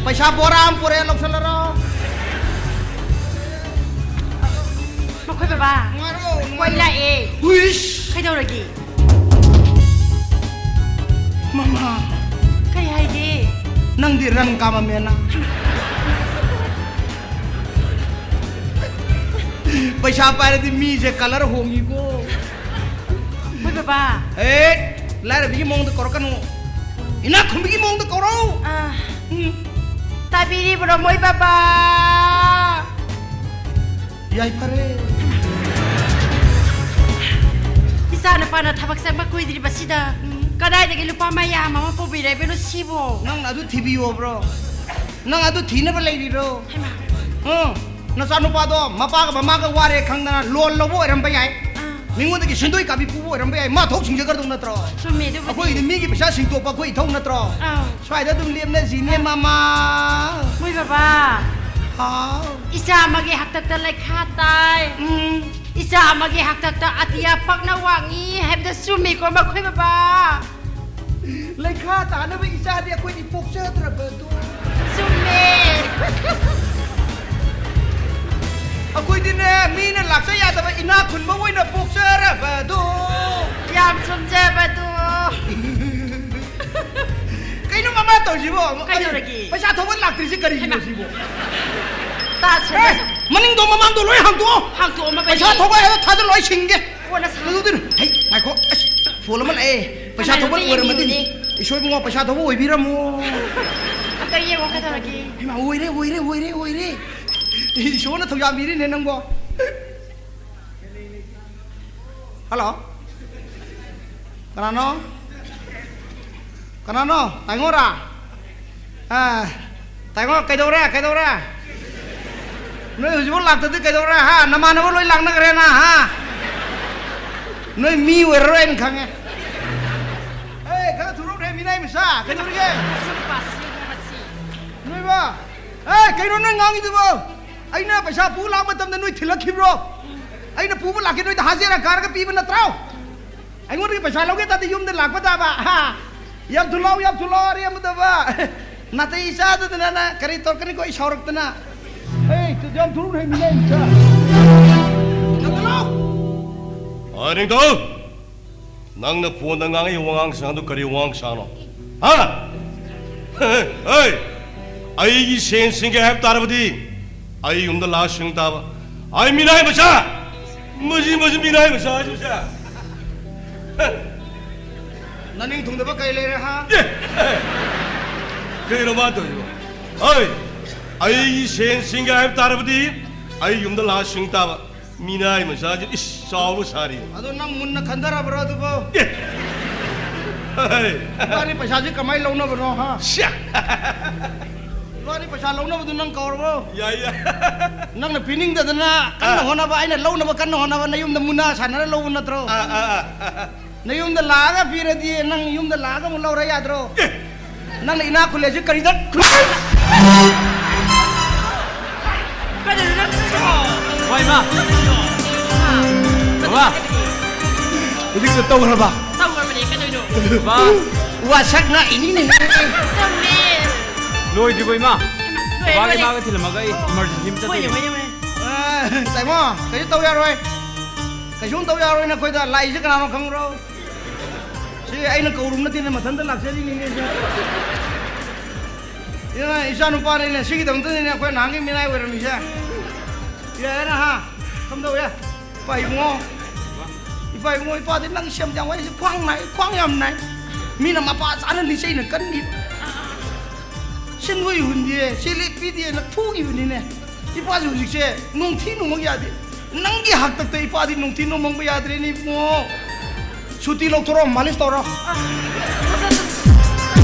ꯄꯩꯁꯥ ꯕꯣꯔꯥ ꯑꯃ ꯄꯨꯔꯛꯑꯦ, ꯂꯧꯁꯜꯂꯔꯣ? ꯃꯈꯣꯏ ꯕꯕꯥ, ꯅꯨꯡꯉꯥꯏꯔꯣ, ꯅꯨꯡꯉꯥꯏꯔꯣ꯫ ꯀꯣꯏ ꯂꯥꯛꯑꯦ꯫ ꯍꯨꯏꯁ! ꯀꯩꯗꯧꯔꯒꯦ? ꯃꯃꯥ! ꯀꯩ ꯍꯥꯏꯒꯦ? ꯅꯪꯗꯤ ꯔꯪ ꯀꯥꯃꯝꯃꯦꯅ꯫ ꯄꯩꯁꯥ ꯄꯥꯏꯔꯗꯤ ꯃꯤꯁꯦ colour ꯍꯣꯡꯉꯤꯀꯣ꯫ ꯃꯣꯏ ꯕꯕꯥ꯫ ꯑꯦ, ꯂꯥꯏꯔꯕꯤꯒꯤ ꯃꯑꯣꯡꯗ ꯀꯧꯔꯛꯀꯅꯨ꯫ ꯏꯅꯥꯛ ꯈꯨꯟꯕꯤꯒꯤ ꯃꯑꯣꯡꯗ ꯀꯧꯔꯛꯎ꯫ ꯑꯥ꯫ ꯎꯝ꯫ ꯇꯥꯕꯤꯔꯤꯕ꯭ꯔꯣ, ꯃꯣꯏ ꯕꯕꯥ? ꯌꯥꯏꯐꯔꯦ꯫ ꯏꯆꯥ ꯅꯨꯄꯥꯅ ꯊꯕꯛ ꯆꯪꯕ ꯀꯨꯏꯗ꯭ꯔꯤꯕꯁꯤꯗ, ꯎꯝ, ꯀꯗꯥꯏꯗꯒꯤ ꯂꯨꯄꯥ ꯃꯌꯥꯝ ꯑꯃ ꯄꯨꯕꯤꯔꯛꯏꯕꯅꯣ ꯁꯤꯕꯣ? ꯅꯪꯅ ꯑꯗꯨ ꯊꯤꯕꯤꯌꯣꯕ꯭ꯔꯣ? ꯅꯪ ꯑꯗꯨ ꯊꯤꯅꯕ ꯂꯩꯔꯤꯔꯣ? ꯍꯩꯃꯥ꯫ ꯎꯝ, ꯅꯆꯥꯅꯨꯄꯥꯗꯣ ꯃꯄꯥꯒ ꯃꯃꯥꯒ ꯋꯥꯔꯦ ꯈꯪꯗꯅ ꯂꯣꯟ ꯂꯧꯕ ꯑꯣꯏꯔꯝꯕ ꯌꯥꯏ꯫ ꯑꯥ꯫ ꯃꯤꯉꯣꯟꯗꯒꯤ ꯁꯦꯟꯗꯣꯏ ꯀꯥꯕꯤ ꯄꯨꯕ ꯑꯣꯏꯔꯝꯕ ꯌꯥꯏ꯫ ꯃꯥ ꯊꯣꯛ ꯁꯤꯡꯖꯒꯗꯧ ꯅꯠꯇ꯭ꯔꯣ? ꯆꯨꯝꯃꯦ ꯑꯗꯨꯕꯨꯗꯤ꯫ ꯑꯩꯈꯣꯏꯒꯤꯗꯤ ꯃꯤꯒꯤ ꯄꯩꯁꯥ ꯁꯤꯡꯇꯣꯛꯄ ꯑꯩꯈꯣꯏ ꯏꯊꯧ ꯅꯠꯇ꯭ꯔꯣ? ꯑꯥꯎ꯫ ꯁ꯭ꯋꯥꯏꯗ ꯑꯗꯨꯝ ꯂꯦꯞꯅꯁꯤꯅꯦ, ꯑꯥ꯫ ꯃꯃꯥ꯫ ꯃꯣꯏ ꯕꯕꯥ꯫ ꯍꯥꯎ꯫ ꯏꯆꯥ ꯑꯃꯒꯤ ꯍꯥꯛꯇꯛꯇ ꯂꯩꯈꯥ ꯇꯥꯏ꯫ ꯎꯝ꯫ ꯏꯆꯥ ꯑꯃꯒꯤ ꯍꯥꯛꯇꯛꯇ ꯑꯇꯤꯌꯥ ꯄꯛꯅ ꯋꯥꯡꯉꯤ ꯍꯥꯏꯕꯗ ꯆꯨꯝꯃꯤꯀꯣ ꯃꯈꯣꯏ ꯕꯕꯥ? ꯂꯩꯈꯥ ꯇꯥꯅꯕ ꯏꯆꯥꯗꯤ ꯑꯩꯈꯣꯏꯗꯤ ꯄꯣꯛꯆꯗ꯭ꯔꯕꯗꯣ꯫ ꯆꯨꯝꯃꯦ꯫ ꯑꯩꯈꯣꯏꯗꯤꯅꯦ, ꯃꯤꯅ ꯂꯥꯛꯆ ꯌꯥꯗꯕ ꯏꯅꯥꯛ ꯈꯨꯟꯕ ꯑꯣꯏꯅ ꯄꯣꯛꯆꯔꯕꯗꯣ꯫ ꯌꯥꯝ ꯆꯨꯝꯖꯕꯗꯣ꯫ ꯀꯩꯅꯣ ꯃꯃꯥ ꯇꯧꯔꯤꯁꯤꯕꯣ? ꯀꯩꯗꯧꯔꯒꯦ? ꯄꯩꯁꯥ ꯊꯧꯕ ꯂꯥꯛꯇ꯭ꯔꯤꯁꯤ ꯀꯔꯤꯒꯤꯅꯣ ꯍꯩꯃꯥ꯫ ꯁꯤꯕꯣ? ꯇꯥꯁ ꯑꯦ, ꯍꯩꯃꯥ꯫ ꯃꯅꯤꯡꯗꯣ ꯃꯃꯥꯡꯗꯣ ꯂꯣꯏ ꯍꯥꯡꯗꯣꯛꯑꯣ꯫ ꯍꯥꯡꯗꯣꯛꯑꯝꯃꯕꯅꯤ꯫ ꯄꯩꯁꯥ ꯊꯧꯕ ꯍꯥꯏꯕ ꯊꯥꯖꯤꯜꯂꯣ, ꯑꯩ ꯁꯤꯡꯒꯦ꯫ ꯀꯣꯟꯅ ꯁꯥ- ꯑꯗꯨꯗꯨꯅ, ꯍꯩ, ꯉꯥꯏꯈꯣ꯫ ꯑꯁ, ꯐꯣꯟ ꯑꯃ ꯂꯥꯛꯑꯦ꯫ ꯄꯩꯁꯥ ꯀꯅꯥꯅꯣ ꯊꯧꯕ ꯅꯪꯅ ꯑꯣꯏꯔꯝꯃꯗꯤ꯫ ꯌꯦꯡꯉꯤꯗꯨꯅꯦ? ꯏꯁꯣꯔ ꯏꯕꯨꯡꯉꯣ, ꯄꯩꯁꯥ ꯊꯧꯕ ꯑꯣꯏꯕꯤꯔꯝꯃꯣ꯫ ꯑꯝꯇ ꯌꯦꯡꯉꯣ ꯀꯩꯗꯧꯔꯒꯦ? ꯍꯩꯃꯥ, ꯑꯣꯏꯔꯦ, ꯑꯣꯏꯔꯦ, ꯑꯣꯏꯔꯦ, ꯑꯣꯏꯔꯦ꯫ ꯏꯁꯣꯔꯅ ꯊꯧꯖꯥꯟꯕꯤꯔꯤꯅꯦ ꯅꯪꯕꯣ꯫ ꯍꯜꯂꯣ꯫ ꯀꯅꯥꯅꯣ? ꯀꯅꯥꯅꯣ? ꯇꯥꯏꯉꯣꯔꯥ? ꯑꯥ, ꯇꯥꯏꯉꯣ, ꯀꯩꯗꯧꯔꯦ? ꯀꯩꯗꯧꯔꯦ? ꯅꯣꯏ ꯍꯧꯖꯤꯛꯐꯥꯎ ꯂꯥꯛꯇꯗꯤ ꯀꯩꯗꯧꯔꯦ? ꯍꯥ? ꯅꯃꯥꯟꯅꯕ ꯂꯣꯏ ꯂꯥꯛꯅꯈ꯭ꯔꯦꯅ, ꯍꯥ? ꯅꯣꯏ ꯃꯤ ꯑꯣꯏꯔꯔꯣꯏꯅ ꯈꯪꯉꯦ꯫ ꯑꯦ, ꯈꯔ ꯊꯨꯔꯛꯎꯅꯦ, ꯃꯤꯅꯥꯏ ꯃꯆꯥ꯫ ꯀꯩꯗꯧꯔꯤꯒꯦ? ꯃꯁꯤ ꯅꯨꯄꯥꯁꯤ, ꯃꯁꯤ꯫ ꯅꯣꯏꯕ? ꯑꯦ, ꯀꯩꯅꯣ ꯅꯣꯏ ꯉꯥꯡꯉꯤꯗꯨꯕꯣ? ꯑꯩꯅ ꯄꯩꯁꯥ ꯄꯨ ꯂꯥꯛꯄ ꯃꯇꯝꯗ ꯅꯣꯏ ꯊꯤꯜꯂꯛꯈꯤꯕ꯭ꯔꯣ? ꯑꯩꯅ ꯄꯨꯕ ꯂꯥꯛꯀꯦ ꯅꯣꯏꯗ ꯍꯥꯖꯤꯔꯥ ꯀꯥꯔꯒ ꯄꯤꯕ ꯅꯠꯇ꯭ꯔꯣ? ꯑꯩꯉꯣꯟꯗꯒꯤ ꯄꯩꯁꯥ ꯂꯧꯒꯦ ꯇꯥꯗꯤ ꯌꯨꯝꯗ ꯂꯥꯛꯄ ꯇꯥꯕ꯫ ꯍꯥ? ꯌꯥꯝ ꯊꯨꯂꯥꯎ, ꯌꯥꯝ ꯊꯨꯂꯥꯎ, ꯑꯔꯦꯝꯕꯗꯕ꯫ ꯅꯥꯇꯩ ꯆꯥꯗꯗꯅ ꯅꯪ ꯀꯔꯤ ꯇꯧꯔꯛꯀꯅꯤꯀꯣ ꯑꯩ ꯁꯥꯎꯔꯛꯇꯅ꯫ ꯑꯩ ꯌꯥꯝ ꯊꯨꯔꯨ ꯍꯩꯃꯤꯟꯅꯩ, ꯏꯆꯥ꯫ ꯌꯥꯝ ꯊꯨꯂꯥꯎ꯫ ꯑ, ꯅꯤꯡꯊꯧ! ꯅꯪꯅ ꯐꯣꯟꯗ ꯉꯥꯡꯉꯛꯏ ꯋꯥꯉꯥꯡ ꯁꯉꯥꯡꯗꯣ ꯀꯔꯤ ꯋꯥꯉꯥꯡ ꯁꯉꯥꯡꯅꯣ? ꯍꯥ? ꯍꯦ, ꯍꯦ, ꯑꯩꯒꯤ ꯁꯦꯟ ꯁꯤꯡꯒꯦ ꯍꯥꯏꯕ ꯇꯥꯔꯕꯗꯤ ꯑꯩ ꯌꯨꯝꯗ ꯂꯥꯛꯑ ꯁꯤꯡ ꯇꯥꯕ꯫ ꯑꯩ ꯃꯤꯅꯥꯏ ꯃꯆꯥ! ꯃꯁꯤ, ꯃꯁꯤ ꯃꯤꯅꯥꯏ ꯃꯆꯥ ꯍꯥꯏꯁꯤꯁꯦ꯫ ꯍꯦ꯫ ꯅꯅꯤꯡ ꯊꯨꯡꯗꯕ ꯀꯩ ꯂꯩꯔꯦ, ꯍꯥ? ꯑꯦ, ꯑꯦ꯫ ꯀꯩꯅꯣ ꯃꯥ ꯇꯧꯔꯤꯕꯣ? ꯑꯩ, ꯑꯩꯒꯤ ꯁꯦꯟ ꯁꯤꯡꯒꯦ ꯍꯥꯏꯕ ꯇꯥꯔꯕꯗꯤ ꯑꯩ ꯌꯨꯝꯗ ꯂꯥꯛꯑ ꯁꯤꯡ ꯇꯥꯕ꯫ ꯃꯤꯅꯥꯏ ꯃꯆꯥꯁꯦ, ꯏꯁ, ꯆꯥꯎꯕ ꯁꯥꯔꯤ꯫ ꯑꯗꯣ ꯅꯪ ꯃꯨꯟꯅ ꯈꯟꯊꯔꯕ꯭ꯔꯣ ꯑꯗꯨꯕꯣ? ꯑꯦ! ꯏꯕꯥꯅꯤ ꯄꯩꯁꯥꯁꯦ ꯀꯃꯥꯏꯅ ꯂꯧꯅꯕꯅꯣ, ꯍꯥ? ꯁ꯭ꯌꯥ! ꯏꯕꯥꯅꯤ ꯄꯩꯁꯥ ꯂꯧꯅꯕꯗꯨ ꯅꯪ ꯀꯧꯔꯕꯣ? ꯌꯥꯏ, ꯌꯥꯏ꯫ ꯅꯪꯅ ꯄꯤꯅꯤꯡꯗꯗꯅ ꯀꯟꯅ ꯑꯥ꯫ ꯍꯣꯠꯅꯕ, ꯑꯩꯅ ꯂꯧꯅꯕ ꯀꯟꯅ ꯍꯣꯠꯅꯕ, ꯅꯌꯨꯝꯗ ꯃꯨꯟꯅꯥ ꯁꯥꯟꯅꯔ ꯂꯧꯕ ꯅꯠꯇ꯭ꯔꯣ? ꯑꯥ, ꯑꯥ, ꯑꯥ, ꯑꯥ꯫ ꯅꯌꯨꯝꯗ ꯂꯥꯛꯑꯒ ꯄꯤꯔꯗꯤ ꯅꯪ ꯌꯨꯝꯗ ꯂꯥꯛꯑꯒ ꯑꯃꯨꯛ ꯂꯧꯔ ꯌꯥꯗ꯭ꯔꯣ? ꯑꯦ! ꯅꯪꯅ ꯏꯅꯥꯛ ꯈꯨꯜꯂꯦꯁꯤ ꯀꯔꯤꯗ? ꯀꯩꯗꯧꯔꯤꯅꯣ ꯅꯪ? ꯍꯣꯏ, ꯏꯃꯥ꯫ ꯍꯥ? ꯕꯕꯥ꯫ ꯍꯧꯖꯤꯛꯇ ꯇꯧꯈ꯭ꯔꯕ? ꯇꯧꯈ꯭ꯔꯕꯅꯦ, ꯀꯩꯗꯧꯔꯤꯅꯣ? ꯕꯕꯥ꯫ ꯋꯥꯁꯛ ꯉꯥꯛꯏꯅꯤꯅꯦ꯫ ꯆꯨꯝꯃꯦ꯫ ꯂꯣꯏꯗ꯭ꯔꯤꯕꯣ, ꯏꯃꯥ? ꯂꯣꯏꯔꯦ, ꯕꯕꯥꯒ ꯂꯣꯏꯔꯦ꯫ ꯏꯃꯥꯒ ꯊꯤꯜꯂꯝꯃꯒ ꯑꯩ ꯑꯣ꯫ Emergency ꯑꯃ ꯍꯣꯏꯅꯦ, ꯆꯠꯇꯣꯏꯅꯦ꯫ ꯍꯣꯏꯅꯦ, ꯍꯣꯏꯅꯦ꯫ ꯑ, ꯇꯥꯏꯃꯣ, ꯀꯩꯁꯨ ꯇꯧ ꯌꯥꯔꯣꯏ꯫ ꯀꯩꯁꯨꯝ ꯇꯧ ꯌꯥꯔꯣꯏ ꯅꯈꯣꯏꯗ꯫ ꯂꯥꯛꯏꯁꯦ ꯀꯅꯥꯅꯣ ꯈꯪꯕ꯭ꯔꯣ? ꯁꯤ ꯑꯩꯅ ꯀꯧꯔꯨꯕ ꯅꯠꯇꯦꯅꯦ, ꯃꯊꯟꯇ ꯂꯥꯛꯆꯔꯤꯅꯤꯅꯦ ꯁꯦ꯫ ꯏꯆꯥ, ꯏꯆꯥ ꯅꯨꯄꯥꯅꯤꯅꯦ, ꯁꯤꯒꯤꯗꯃꯛꯇꯅꯤꯅꯦ ꯑꯩꯈꯣꯏ ꯅꯍꯥꯟꯒꯤ ꯃꯤꯅꯥꯏ ꯑꯣꯏꯔꯝꯃꯤꯁꯦ꯫ ꯌꯥꯔꯦꯅ, ꯍꯥ? ꯀꯝꯗꯧꯋꯦ? ꯏꯄꯥ ꯏꯕꯨꯡꯉꯣ, ꯏꯄꯥ ꯏꯕꯨꯡꯉꯣ, ꯏꯄꯥꯗꯤ ꯅꯪ ꯁꯦꯝ ꯌꯥꯝ ꯋꯥꯏꯁꯦ, ꯈ꯭ꯋꯥꯡ ꯅꯥꯏ, ꯈ꯭ꯋꯥꯡ ꯌꯥꯝ ꯅꯥꯏ꯫ ꯃꯤꯅ ꯃꯄꯥ ꯆꯥꯅ ꯂꯤꯆꯩꯅ ꯀꯟꯈꯤꯕ꯫ ꯁꯤꯟꯕ ꯍꯨꯟꯗꯦ, ꯁꯤ ꯂꯦꯞꯄꯤꯗꯦꯅ ꯐꯨꯈꯤꯕꯅꯤꯅꯦ꯫ ꯏꯄꯥꯁꯦ ꯍꯧꯖꯤꯛꯁꯦ ꯅꯨꯡꯊꯤ ꯅꯨꯡꯃꯛ ꯌꯥꯗꯦ꯫ ꯅꯪꯒꯤ ꯍꯥꯛꯇꯛꯇ ꯏꯄꯥꯗꯤ ꯅꯨꯡꯊꯤ ꯅꯨꯡꯃꯪꯕ ꯌꯥꯗ꯭ꯔꯦꯅꯦ ꯏꯕꯨꯡꯉꯣ꯫ ꯁꯨꯇꯤ ꯂꯧꯊꯣꯔꯛꯑꯣ, ꯃꯥꯂꯤꯁ ꯇꯧꯔꯣ꯫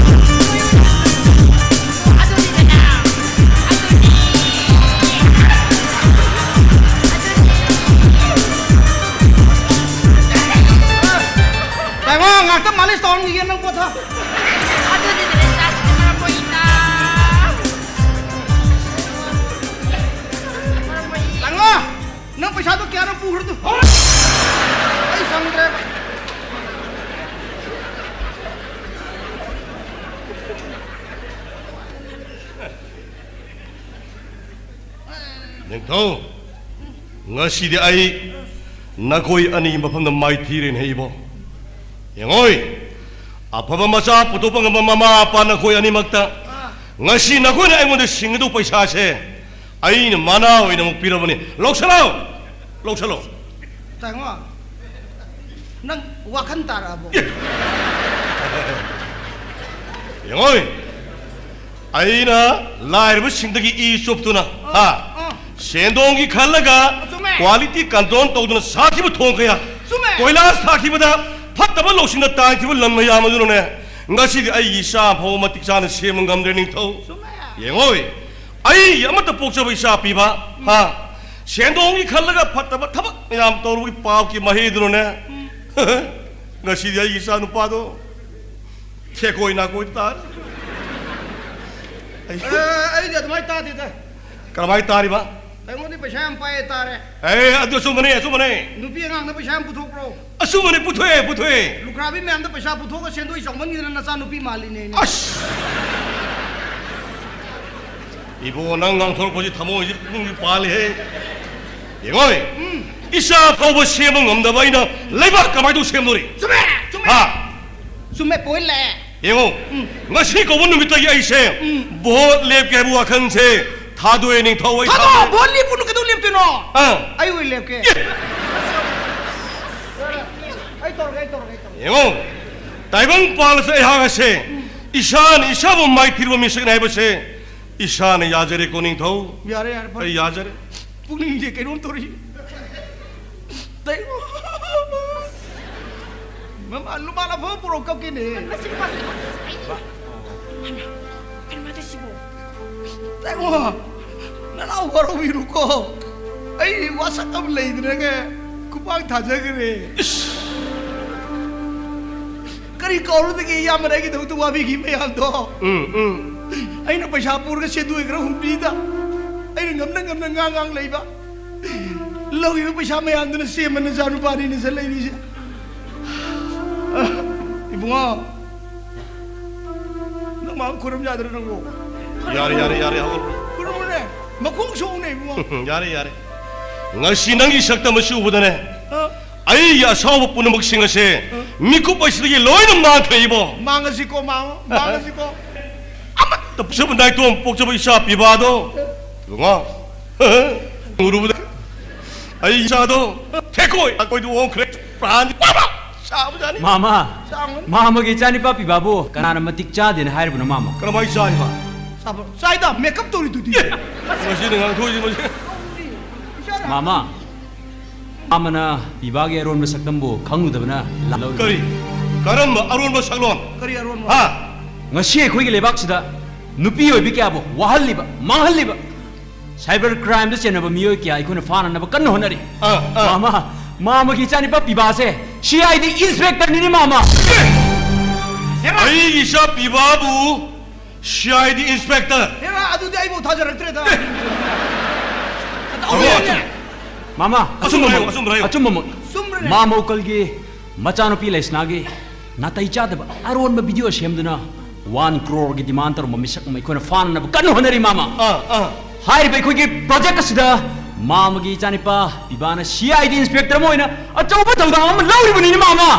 ꯑꯗꯨꯅꯤꯗꯅ, ꯑꯗꯨꯅꯤ, ꯑꯗꯨꯅꯤ꯫ ꯇꯥꯏꯃꯣ, ꯉꯥꯛꯇ ꯃꯥꯂꯤꯁ ꯇꯧꯍꯟꯈꯤꯒꯦ, ꯅꯪ ꯄꯣꯊꯥ꯫ ꯑꯗꯨꯅꯤꯗꯅ, ꯏꯆꯥꯁꯤꯗꯤ ꯃꯔꯝ ꯃꯣꯛꯏꯗ꯫ ꯃꯔꯝ ꯃꯣꯛꯏ꯫ ꯇꯥꯏꯃꯣ! ꯅꯪ ꯄꯩꯁꯥꯗꯣ ꯀꯌꯥꯅꯣ ꯄꯨꯈ꯭ꯔꯗꯨ? ꯑꯩ ꯁꯪꯗ꯭ꯔꯦꯕ꯫ ꯅꯤꯡꯊꯧ, ꯉꯁꯤꯗꯤ ꯑꯩ ꯅꯈꯣꯏ ꯑꯅꯤꯒꯤ ꯃꯐꯝꯗ ꯃꯥꯏꯊꯤꯔꯦꯅꯦ ꯏꯕꯣ꯫ ꯌꯦꯡꯉꯣꯏ, ꯑꯐꯕ ꯃꯆꯥ ꯄꯨꯊꯣꯛꯄ ꯉꯝꯕ ꯃꯃꯥ ꯃꯄꯥ ꯅꯈꯣꯏ ꯑꯅꯤꯃꯛꯇ꯫ ꯉꯁꯤ ꯅꯈꯣꯏꯅ ꯑꯩꯉꯣꯟꯗ ꯁꯤꯡꯒꯗꯧ ꯄꯩꯁꯥꯁꯦ ꯑꯩꯅ ꯃꯅꯥ ꯑꯣꯏꯅ ꯑꯃꯨꯛ ꯄꯤꯔꯕꯅꯤ꯫ ꯂꯧꯁꯜꯂꯣ! ꯂꯧꯁꯜꯂꯣ! ꯇꯥꯏꯉꯣ, ꯅꯪ ꯋꯥꯈꯜ ꯇꯥꯔꯛꯑꯕꯣ? ꯌꯦꯡꯉꯣꯏ, ꯑꯩꯅ ꯂꯥꯏꯔꯕꯁꯤꯡꯗꯒꯤ ꯏ ꯆꯨꯞꯇꯨꯅ, ꯑ, ꯍꯥ? ꯑ꯫ ꯁꯦꯟꯗꯣꯡꯒꯤ ꯈꯜꯂꯒ ꯆꯨꯝꯃꯦ꯫ Quality control ꯇꯧꯗꯨꯅ ꯁꯥꯈꯤꯕ ꯊꯣꯡ ꯀꯌꯥ, ꯆꯨꯝꯃꯦ꯫ ꯀꯣꯏꯂꯥꯁ ꯊꯥꯈꯤꯕꯗ ꯐꯠꯇꯕ ꯂꯧꯁꯤꯡꯗ ꯇꯥꯡꯈꯤꯕ ꯂꯟ ꯃꯌꯥꯝ ꯑꯗꯨꯅꯅꯦ, ꯉꯁꯤꯗꯤ ꯑꯩꯒꯤ ꯏꯆꯥ ꯐꯥꯎꯕ ꯃꯇꯤꯛ ꯆꯥꯅ ꯁꯦꯝꯕ ꯉꯝꯗ꯭ꯔꯦ, ꯅꯤꯡꯊꯧ꯫ ꯆꯨꯝꯃꯦ꯫ ꯌꯦꯡꯉꯣꯏ, ꯑꯩꯒꯤ ꯑꯃꯠꯇ ꯄꯣꯛꯆꯕ ꯏꯆꯥ ꯄꯤꯕ, ꯍꯥ? ꯁꯦꯟꯗꯣꯡꯒꯤ ꯈꯜꯂꯒ ꯐꯠꯇꯕ ꯊꯕꯛ ꯃꯌꯥꯝ ꯇꯧꯔꯨꯕꯒꯤ ꯄꯥꯞꯀꯤ ꯃꯍꯩꯗꯨꯅꯅꯦ, ꯉꯁꯤꯗꯤ ꯑꯩꯒꯤ ꯏꯆꯥ ꯅꯨꯄꯥꯗꯣ ꯊꯦꯀꯣꯏ ꯅꯥꯀꯣꯏ ꯇꯥꯔꯦ꯫ ꯑꯩ ꯑꯦ, ꯑꯩꯗꯤ ꯑꯗꯨꯃꯥꯏꯅ ꯇꯥꯗꯦꯗ꯫ ꯀꯔꯝꯍꯥꯏꯅ ꯇꯥꯔꯤꯕ? ꯑꯩꯉꯣꯟꯗ ꯄꯩꯁꯥ ꯌꯥꯝ ꯄꯥꯏꯌꯦ ꯇꯥꯔꯦ꯫ ꯑꯦ, ꯑꯗꯨ ꯑꯆꯨꯝꯕꯅꯦ, ꯑꯆꯨꯝꯕꯅꯦ꯫ ꯅꯨꯄꯤ ꯑꯉꯥꯡꯗ ꯄꯩꯁꯥ ꯌꯥꯝ ꯄꯨꯊꯣꯛꯄ꯭ꯔꯣ? ꯑꯆꯨꯝꯕꯅꯦ, ꯄꯨꯊꯣꯛꯑꯦ, ꯄꯨꯊꯣꯛꯑꯦ꯫ ꯂꯨꯈ꯭ꯔꯥꯕꯤ ꯃꯌꯥꯝꯗ ꯄꯩꯁꯥ ꯄꯨꯊꯣꯛꯑꯒ ꯁꯦꯟꯗꯣꯏ ꯆꯥꯎꯃꯟꯈꯤꯗꯅ ꯅꯆꯥ ꯅꯨꯄꯤ ꯃꯥꯜꯂꯤꯅꯦ꯫ ꯑꯁ! ꯏꯕꯣ, ꯅꯪ ꯉꯥꯡꯊꯣꯔꯛꯄꯁꯤ ꯊꯃꯣꯏꯁꯤ ꯄꯨꯛꯅꯤꯡꯁꯤ ꯄꯥꯜꯂꯤꯍꯦ꯫ ꯌꯦꯡꯉꯣꯏ, ꯎꯝ꯫ ꯏꯆꯥ ꯐꯥꯎꯕ ꯁꯦꯝꯕ ꯉꯝꯗꯕ ꯑꯩꯅ ꯂꯩꯕꯥꯛ ꯀꯃꯥꯏꯅ ꯇꯧ ꯁꯦꯝꯗꯣꯔꯤ? ꯆꯨꯝꯃꯦ, ꯆꯨꯝꯃꯦ꯫ ꯍꯥ? ꯆꯨꯝꯃꯦ, ꯄꯣꯏꯟ ꯂꯥꯛꯑꯦ꯫ ꯌꯦꯡꯉꯣ, ꯎꯝ꯫ ꯉꯁꯤ ꯀꯧꯕ ꯅꯨꯃꯤꯠꯇꯒꯤ ꯑꯩꯁꯦ ꯎꯝ꯫ ꯚꯣꯠ ꯂꯦꯞꯀꯦ ꯍꯥꯏꯕ ꯋꯥꯈꯜꯁꯦ ꯊꯥꯗꯣꯛꯑꯦ, ꯅꯤꯡꯊꯧ, ꯑꯩ ꯊꯥꯗꯣꯛꯑꯣ, ꯊꯥꯗꯣꯛꯑꯦ꯫ ꯚꯣꯠ ꯂꯦꯞꯄꯨꯅꯨ, ꯀꯩꯗꯧ ꯂꯦꯞꯇꯣꯏꯅꯣ? ꯑꯥ꯫ ꯑꯩ ꯑꯣꯏꯅ ꯂꯦꯞꯀꯦ꯫ ꯑꯦ꯫ ꯑꯩ ꯇꯧꯔꯒꯦ, ꯑꯩ ꯇꯧꯔꯒꯦ, ꯑꯩ ꯇꯧꯔꯒꯦ꯫ ꯌꯦꯡꯉꯣ, ꯇꯥꯏꯕꯪ ꯄꯥꯜꯂꯁꯨ ꯑꯩꯍꯥꯛ ꯑꯁꯦ ꯎꯝ꯫ ꯏꯁꯥꯅ ꯏꯁꯥꯕꯨ ꯃꯥꯏꯊꯤꯔꯕ ꯃꯤꯁꯛꯅꯤ ꯍꯥꯏꯕꯁꯦ ꯏꯁꯥꯅ ꯌꯥꯖꯔꯦꯀꯣ, ꯅꯤꯡꯊꯧ꯫ ꯌꯥꯔꯦ, ꯌꯥꯔꯦ, ꯐꯔꯦ꯫ ꯑꯩ ꯌꯥꯖꯔꯦ꯫ ꯄꯨꯛꯅꯤꯡꯁꯦ ꯀꯩꯅꯣꯝ ꯇꯧꯔꯤ꯫ ꯇꯩ-, ꯃꯃꯥ, ꯂꯨꯃꯥ ꯂꯐꯣꯏ ꯄꯨꯔꯛꯑꯣ, ꯀꯞꯀꯦꯅꯦ꯫ ꯃꯁꯤ ꯅꯨꯄꯥꯁꯦ, ꯑꯩ, ꯍꯩꯃꯥ, ꯀꯩꯅꯣ ꯃꯥ ꯇꯧꯏꯁꯤꯕꯣ? ꯇꯩꯉꯣ, ꯅꯅꯥꯎ ꯋꯥꯔꯧꯕꯤꯔꯨꯀꯣ꯫ ꯑꯩ ꯋꯥꯁꯛ ꯑꯃ ꯂꯩꯗꯅꯒ ꯈꯨꯄꯥꯛ ꯊꯥꯖꯈ꯭ꯔꯦ꯫ ꯏꯁ! ꯀꯔꯤ ꯀꯧꯔꯨꯗꯒꯦ, ꯏꯌꯥꯝꯕꯅ ꯑꯩꯒꯤꯗꯃꯛꯇ ꯋꯥꯕꯤꯈꯤ ꯃꯌꯥꯝꯗꯣ? ꯎꯝ, ꯎꯝ꯫ ꯑꯩꯅ ꯄꯩꯁꯥ ꯄꯨꯔꯒ ꯁꯦꯟꯗꯣꯏ ꯈꯔ ꯍꯨꯟꯕꯤꯗ, ꯑꯩꯅ ꯉꯝꯅ ꯉꯝꯅ ꯉꯥꯡ ꯉꯥꯡ ꯂꯩꯕ꯫ ꯂꯧꯈꯤꯕ ꯄꯩꯁꯥ ꯃꯌꯥꯝꯗꯨꯅ ꯁꯦꯝꯕ ꯅꯆꯥꯅꯨꯄꯥꯅꯤꯅꯦ ꯁꯤꯗ ꯂꯩꯔꯤꯁꯦ꯫ ꯏꯕꯨꯡꯉꯣ, ꯅꯪ ꯃꯥ ꯈꯨꯔꯨꯝ ꯌꯥꯗ꯭ꯔꯥ ꯅꯪꯕꯨ? ꯌꯥꯔꯦ, ꯌꯥꯔꯦ, ꯌꯥꯔꯦ, ꯍꯧꯒꯠꯂꯣ꯫ ꯈꯨꯔꯨꯝꯃꯨꯅꯦ, ꯃꯈꯣꯡ ꯁꯣꯛꯎꯅꯦ ꯏꯕꯨꯡꯉꯣ꯫ ꯌꯥꯔꯦ, ꯌꯥꯔꯦ꯫ ꯉꯁꯤ ꯅꯪꯒꯤ ꯁꯛꯇꯝ ꯑꯁꯤ ꯎꯕꯗꯅꯦ, ꯑ? ꯑꯩꯒꯤ ꯑꯁꯥꯎꯕ ꯄꯨꯝꯅꯃꯛꯁꯤꯡ ꯑꯁꯦ ꯑ? ꯃꯤꯀꯨꯞ ꯑꯁꯤꯗꯒꯤ ꯂꯣꯏꯅ ꯃꯥꯡꯈ꯭ꯔꯦ ꯏꯕꯣ꯫ ꯃꯥꯡꯉꯁꯤꯀꯣ, ꯃꯥꯡꯉꯣ, ꯃꯥꯡꯉꯁꯤꯀꯣ꯫ ꯑꯃꯠꯇ ꯄꯣꯛꯆꯕ ꯅꯥꯏꯇꯣꯝ ꯄꯣꯛꯆꯕ ꯏꯆꯥ ꯄꯤꯕ ꯑꯗꯣ, ꯏꯕꯨꯡꯉꯣ, ꯎꯔꯨꯕꯗ ꯑꯩ ꯏꯆꯥꯗꯣ ꯊꯦꯀꯣꯏ ꯊꯥꯀꯣꯏꯗ ꯑꯣꯟꯈ꯭ꯔꯦ꯫ ꯄ꯭ꯔꯥꯟꯗꯤ ꯄꯥꯕ ꯆꯥꯕꯖꯥꯠꯅꯤ꯫ ꯃꯥꯃ, ꯆꯥꯎꯅ꯫ ꯃꯥꯃꯒꯤ ꯏꯆꯥꯅꯤꯄꯥ ꯄꯤꯕꯥꯕꯨ ꯀꯅꯥꯅ ꯃꯇꯤꯛ ꯆꯥꯗꯦꯅ ꯍꯥꯏꯔꯤꯕꯅꯣ, ꯃꯥꯃ? ꯀꯔꯝꯍꯥꯏꯅ ꯆꯥꯔꯤꯕ? ꯆꯥꯕ-, ꯆꯥꯏꯗ, ꯃꯦꯀꯞ ꯇꯧꯔꯤꯗꯨꯗꯤ꯫ ꯑꯦ, ꯃꯁꯤꯅ ꯉꯥꯡꯊꯣꯛꯏꯁꯤ ꯃꯁꯤ꯫ ꯃꯥꯃ, ꯑꯃꯅ ꯄꯤꯕꯥꯒꯤ ꯑꯔꯣꯟꯕ ꯁꯛꯇꯝꯕꯨ ꯈꯪꯂꯨꯗꯕꯅ ꯂꯥꯜꯍꯧꯔꯤꯕ꯫ ꯀꯔꯤ? ꯀꯔꯝꯕ ꯑꯔꯣꯟꯕ ꯁꯛꯂꯣꯟ? ꯀꯔꯤ ꯑꯔꯣꯟꯕ? ꯍꯥ? ꯉꯁꯤ ꯑꯩꯈꯣꯏꯒꯤ ꯂꯩꯕꯥꯛꯁꯤꯗ ꯅꯨꯄꯤ ꯑꯣꯏꯕꯤ ꯀꯌꯥꯕꯨ ꯋꯥꯍꯜꯂꯤꯕ, ꯃꯥꯡꯍꯜꯂꯤꯕ, ꯁꯥꯏꯕꯔ ꯀ꯭ꯔꯥꯏꯝꯗ ꯆꯦꯟꯅꯕ ꯃꯤꯑꯣꯏ ꯀꯌꯥ ꯑꯩꯈꯣꯏꯅ ꯐꯥꯅꯅꯕ ꯀꯟꯅ ꯍꯣꯠꯅꯔꯤ꯫ ꯑꯥ, ꯑꯥ꯫ ꯃꯥꯃ, ꯃꯥꯃꯒꯤ ꯏꯆꯥꯅꯤꯄꯥ ꯄꯤꯕꯥꯁꯦ ꯁꯤ ꯑꯥꯏ ꯗꯤ ꯏꯟꯁꯄꯦꯛꯇꯔꯅꯤꯅꯦ, ꯃꯥꯃ꯫ ꯑꯩꯒꯤ ꯏꯆꯥ ꯄꯤꯕꯥꯕꯨ ꯁꯤ ꯑꯥꯏ ꯗꯤ ꯏꯟꯁꯄꯦꯛꯇꯔ? ꯍꯦꯔꯥ, ꯑꯗꯨꯗꯤ ꯑꯩꯕꯨ ꯊꯥꯖꯔꯛꯇ꯭ꯔꯦꯗ꯫ ꯃꯥꯃ, ꯑꯆꯨꯝꯕ ꯑꯆꯨꯝꯕ ꯍꯥꯏꯌꯨ, ꯃꯛ-, ꯑꯆꯨꯝꯕ ꯍꯥꯏꯌꯨ꯫ ꯑꯆꯨꯝꯕ ꯃꯛ-, ꯆꯨꯝꯕ꯭ꯔꯅꯦ? ꯃꯥꯃ ꯎꯀꯜꯒꯤ ꯃꯆꯥꯅꯨꯄꯤ ꯂꯩꯁꯅꯥꯒꯤ ꯅꯥꯇꯩ ꯆꯥꯗꯕ ꯑꯔꯣꯟꯕ ꯚꯤꯗꯤꯑꯣ ꯁꯦꯝꯗꯨꯅ ꯋꯥꯟ ꯀ꯭ꯔꯣꯔꯒꯤ ꯗꯤꯃꯥꯟ ꯇꯧꯔꯝꯕ ꯃꯤꯁꯛ ꯑꯃ ꯑꯩꯈꯣꯏꯅ ꯐꯥꯅꯅꯕ ꯀꯟꯅ ꯍꯣꯠꯅꯔꯤ, ꯃꯥꯃ꯫ ꯑꯥ, ꯑꯥ꯫ ꯍꯥꯏꯔꯤꯕ ꯑꯩꯈꯣꯏꯒꯤ ꯄ꯭ꯔꯣꯖꯦꯛ ꯑꯁꯤꯗ ꯃꯥꯃꯒꯤ ꯏꯆꯥꯅꯤꯄꯥ ꯄꯤꯕꯥꯅ ꯁꯤ ꯑꯥꯏ ꯗꯤ ꯏꯟꯁꯄꯦꯛꯇꯔ ꯑꯃ ꯑꯣꯏꯅ ꯑꯆꯧꯕ ꯊꯧꯗꯥꯡ ꯑꯃ ꯂꯧꯔꯤꯕꯅꯤꯅꯦ, ꯃꯥꯃ꯫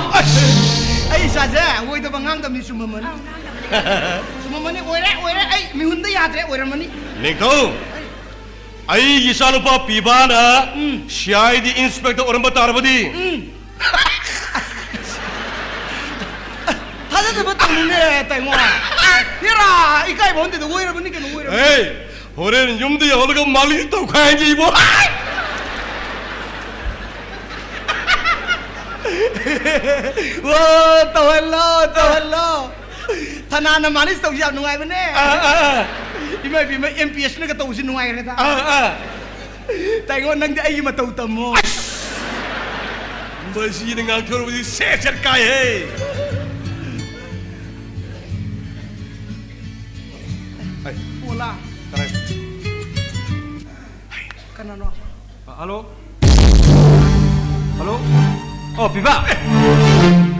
ꯑꯩ ꯏꯆꯥꯁꯦ ꯑꯣꯏꯗꯕ ꯉꯥꯡꯗꯕꯅꯤ, ꯆꯨꯝꯃꯝꯃꯅꯤ꯫ ꯆꯨꯝꯃꯝꯃꯅꯤ, ꯑꯣꯏꯔꯦ, ꯑꯣꯏꯔꯦ, ꯑꯩ ꯃꯤꯍꯨꯟꯗ ꯌꯥꯗ꯭ꯔꯦ, ꯑꯣꯏꯔꯝꯃꯅꯤ꯫ ꯅꯤꯡꯊꯧ, ꯑꯩꯒꯤ ꯏꯆꯥꯅꯨꯄꯥ ꯄꯤꯕꯥꯅ ꯁꯤ ꯑꯥꯏ ꯗꯤ ꯏꯟꯁꯄꯦꯛꯇꯔ ꯑꯣꯏꯔꯝꯕ ꯇꯥꯔꯕꯗꯤ? ꯊꯥꯖꯗꯕ ꯇꯧꯅꯨꯅꯦ, ꯇꯥꯏꯉꯣ꯫ ꯍꯦꯔꯥ, ꯏꯀꯥꯏꯕ ꯍꯟꯗꯦꯗ, ꯑꯣꯏꯔꯕꯅꯤ ꯀꯩꯅꯣ, ꯑꯣꯏꯔꯕꯅꯤ꯫ ꯑꯦ, ꯍꯣꯔꯦꯟ ꯌꯨꯝꯗ ꯌꯧꯍꯜꯂꯒ ꯃꯥꯂꯤꯁ ꯇꯧꯈꯥꯏꯍꯟꯁꯤ ꯏꯕꯣ꯫ ꯑꯣ, ꯇꯧꯍꯜꯂꯣ, ꯇꯧꯍꯜꯂꯣ꯫ ꯊꯅꯥꯅ ꯃꯥꯂꯤꯁ ꯇꯧꯕꯁꯤ ꯌꯥꯝ ꯅꯨꯡꯉꯥꯏꯕꯅꯦ꯫ ꯑꯥ, ꯑꯥ, ꯏꯃꯥ ꯏꯕꯦꯝꯃ, ꯑꯦꯝ ꯄꯤ ꯑꯦꯁꯅꯒ ꯇꯧꯕꯁꯤ ꯅꯨꯡꯉꯥꯏꯈ꯭ꯔꯦꯗ꯫ ꯑꯥ, ꯑꯥ꯫ ꯇꯥꯏꯉꯣ, ꯅꯪꯗꯤ ꯑꯩꯒꯤ ꯃꯇꯧ ꯇꯝꯃꯣ꯫ ꯃꯁꯤꯅ ꯉꯥꯡꯊꯣꯔꯛꯄꯁꯤ ꯁꯦꯠ ꯁꯦꯠ ꯀꯥꯏꯍꯦ꯫ ꯑꯣꯂꯥ꯫ ꯀꯔꯥꯏ? ꯀꯅꯥꯅꯣ? ꯍꯜꯂꯣ? ꯍꯜꯂꯣ? ꯑꯣ, ꯄꯤꯕꯥ!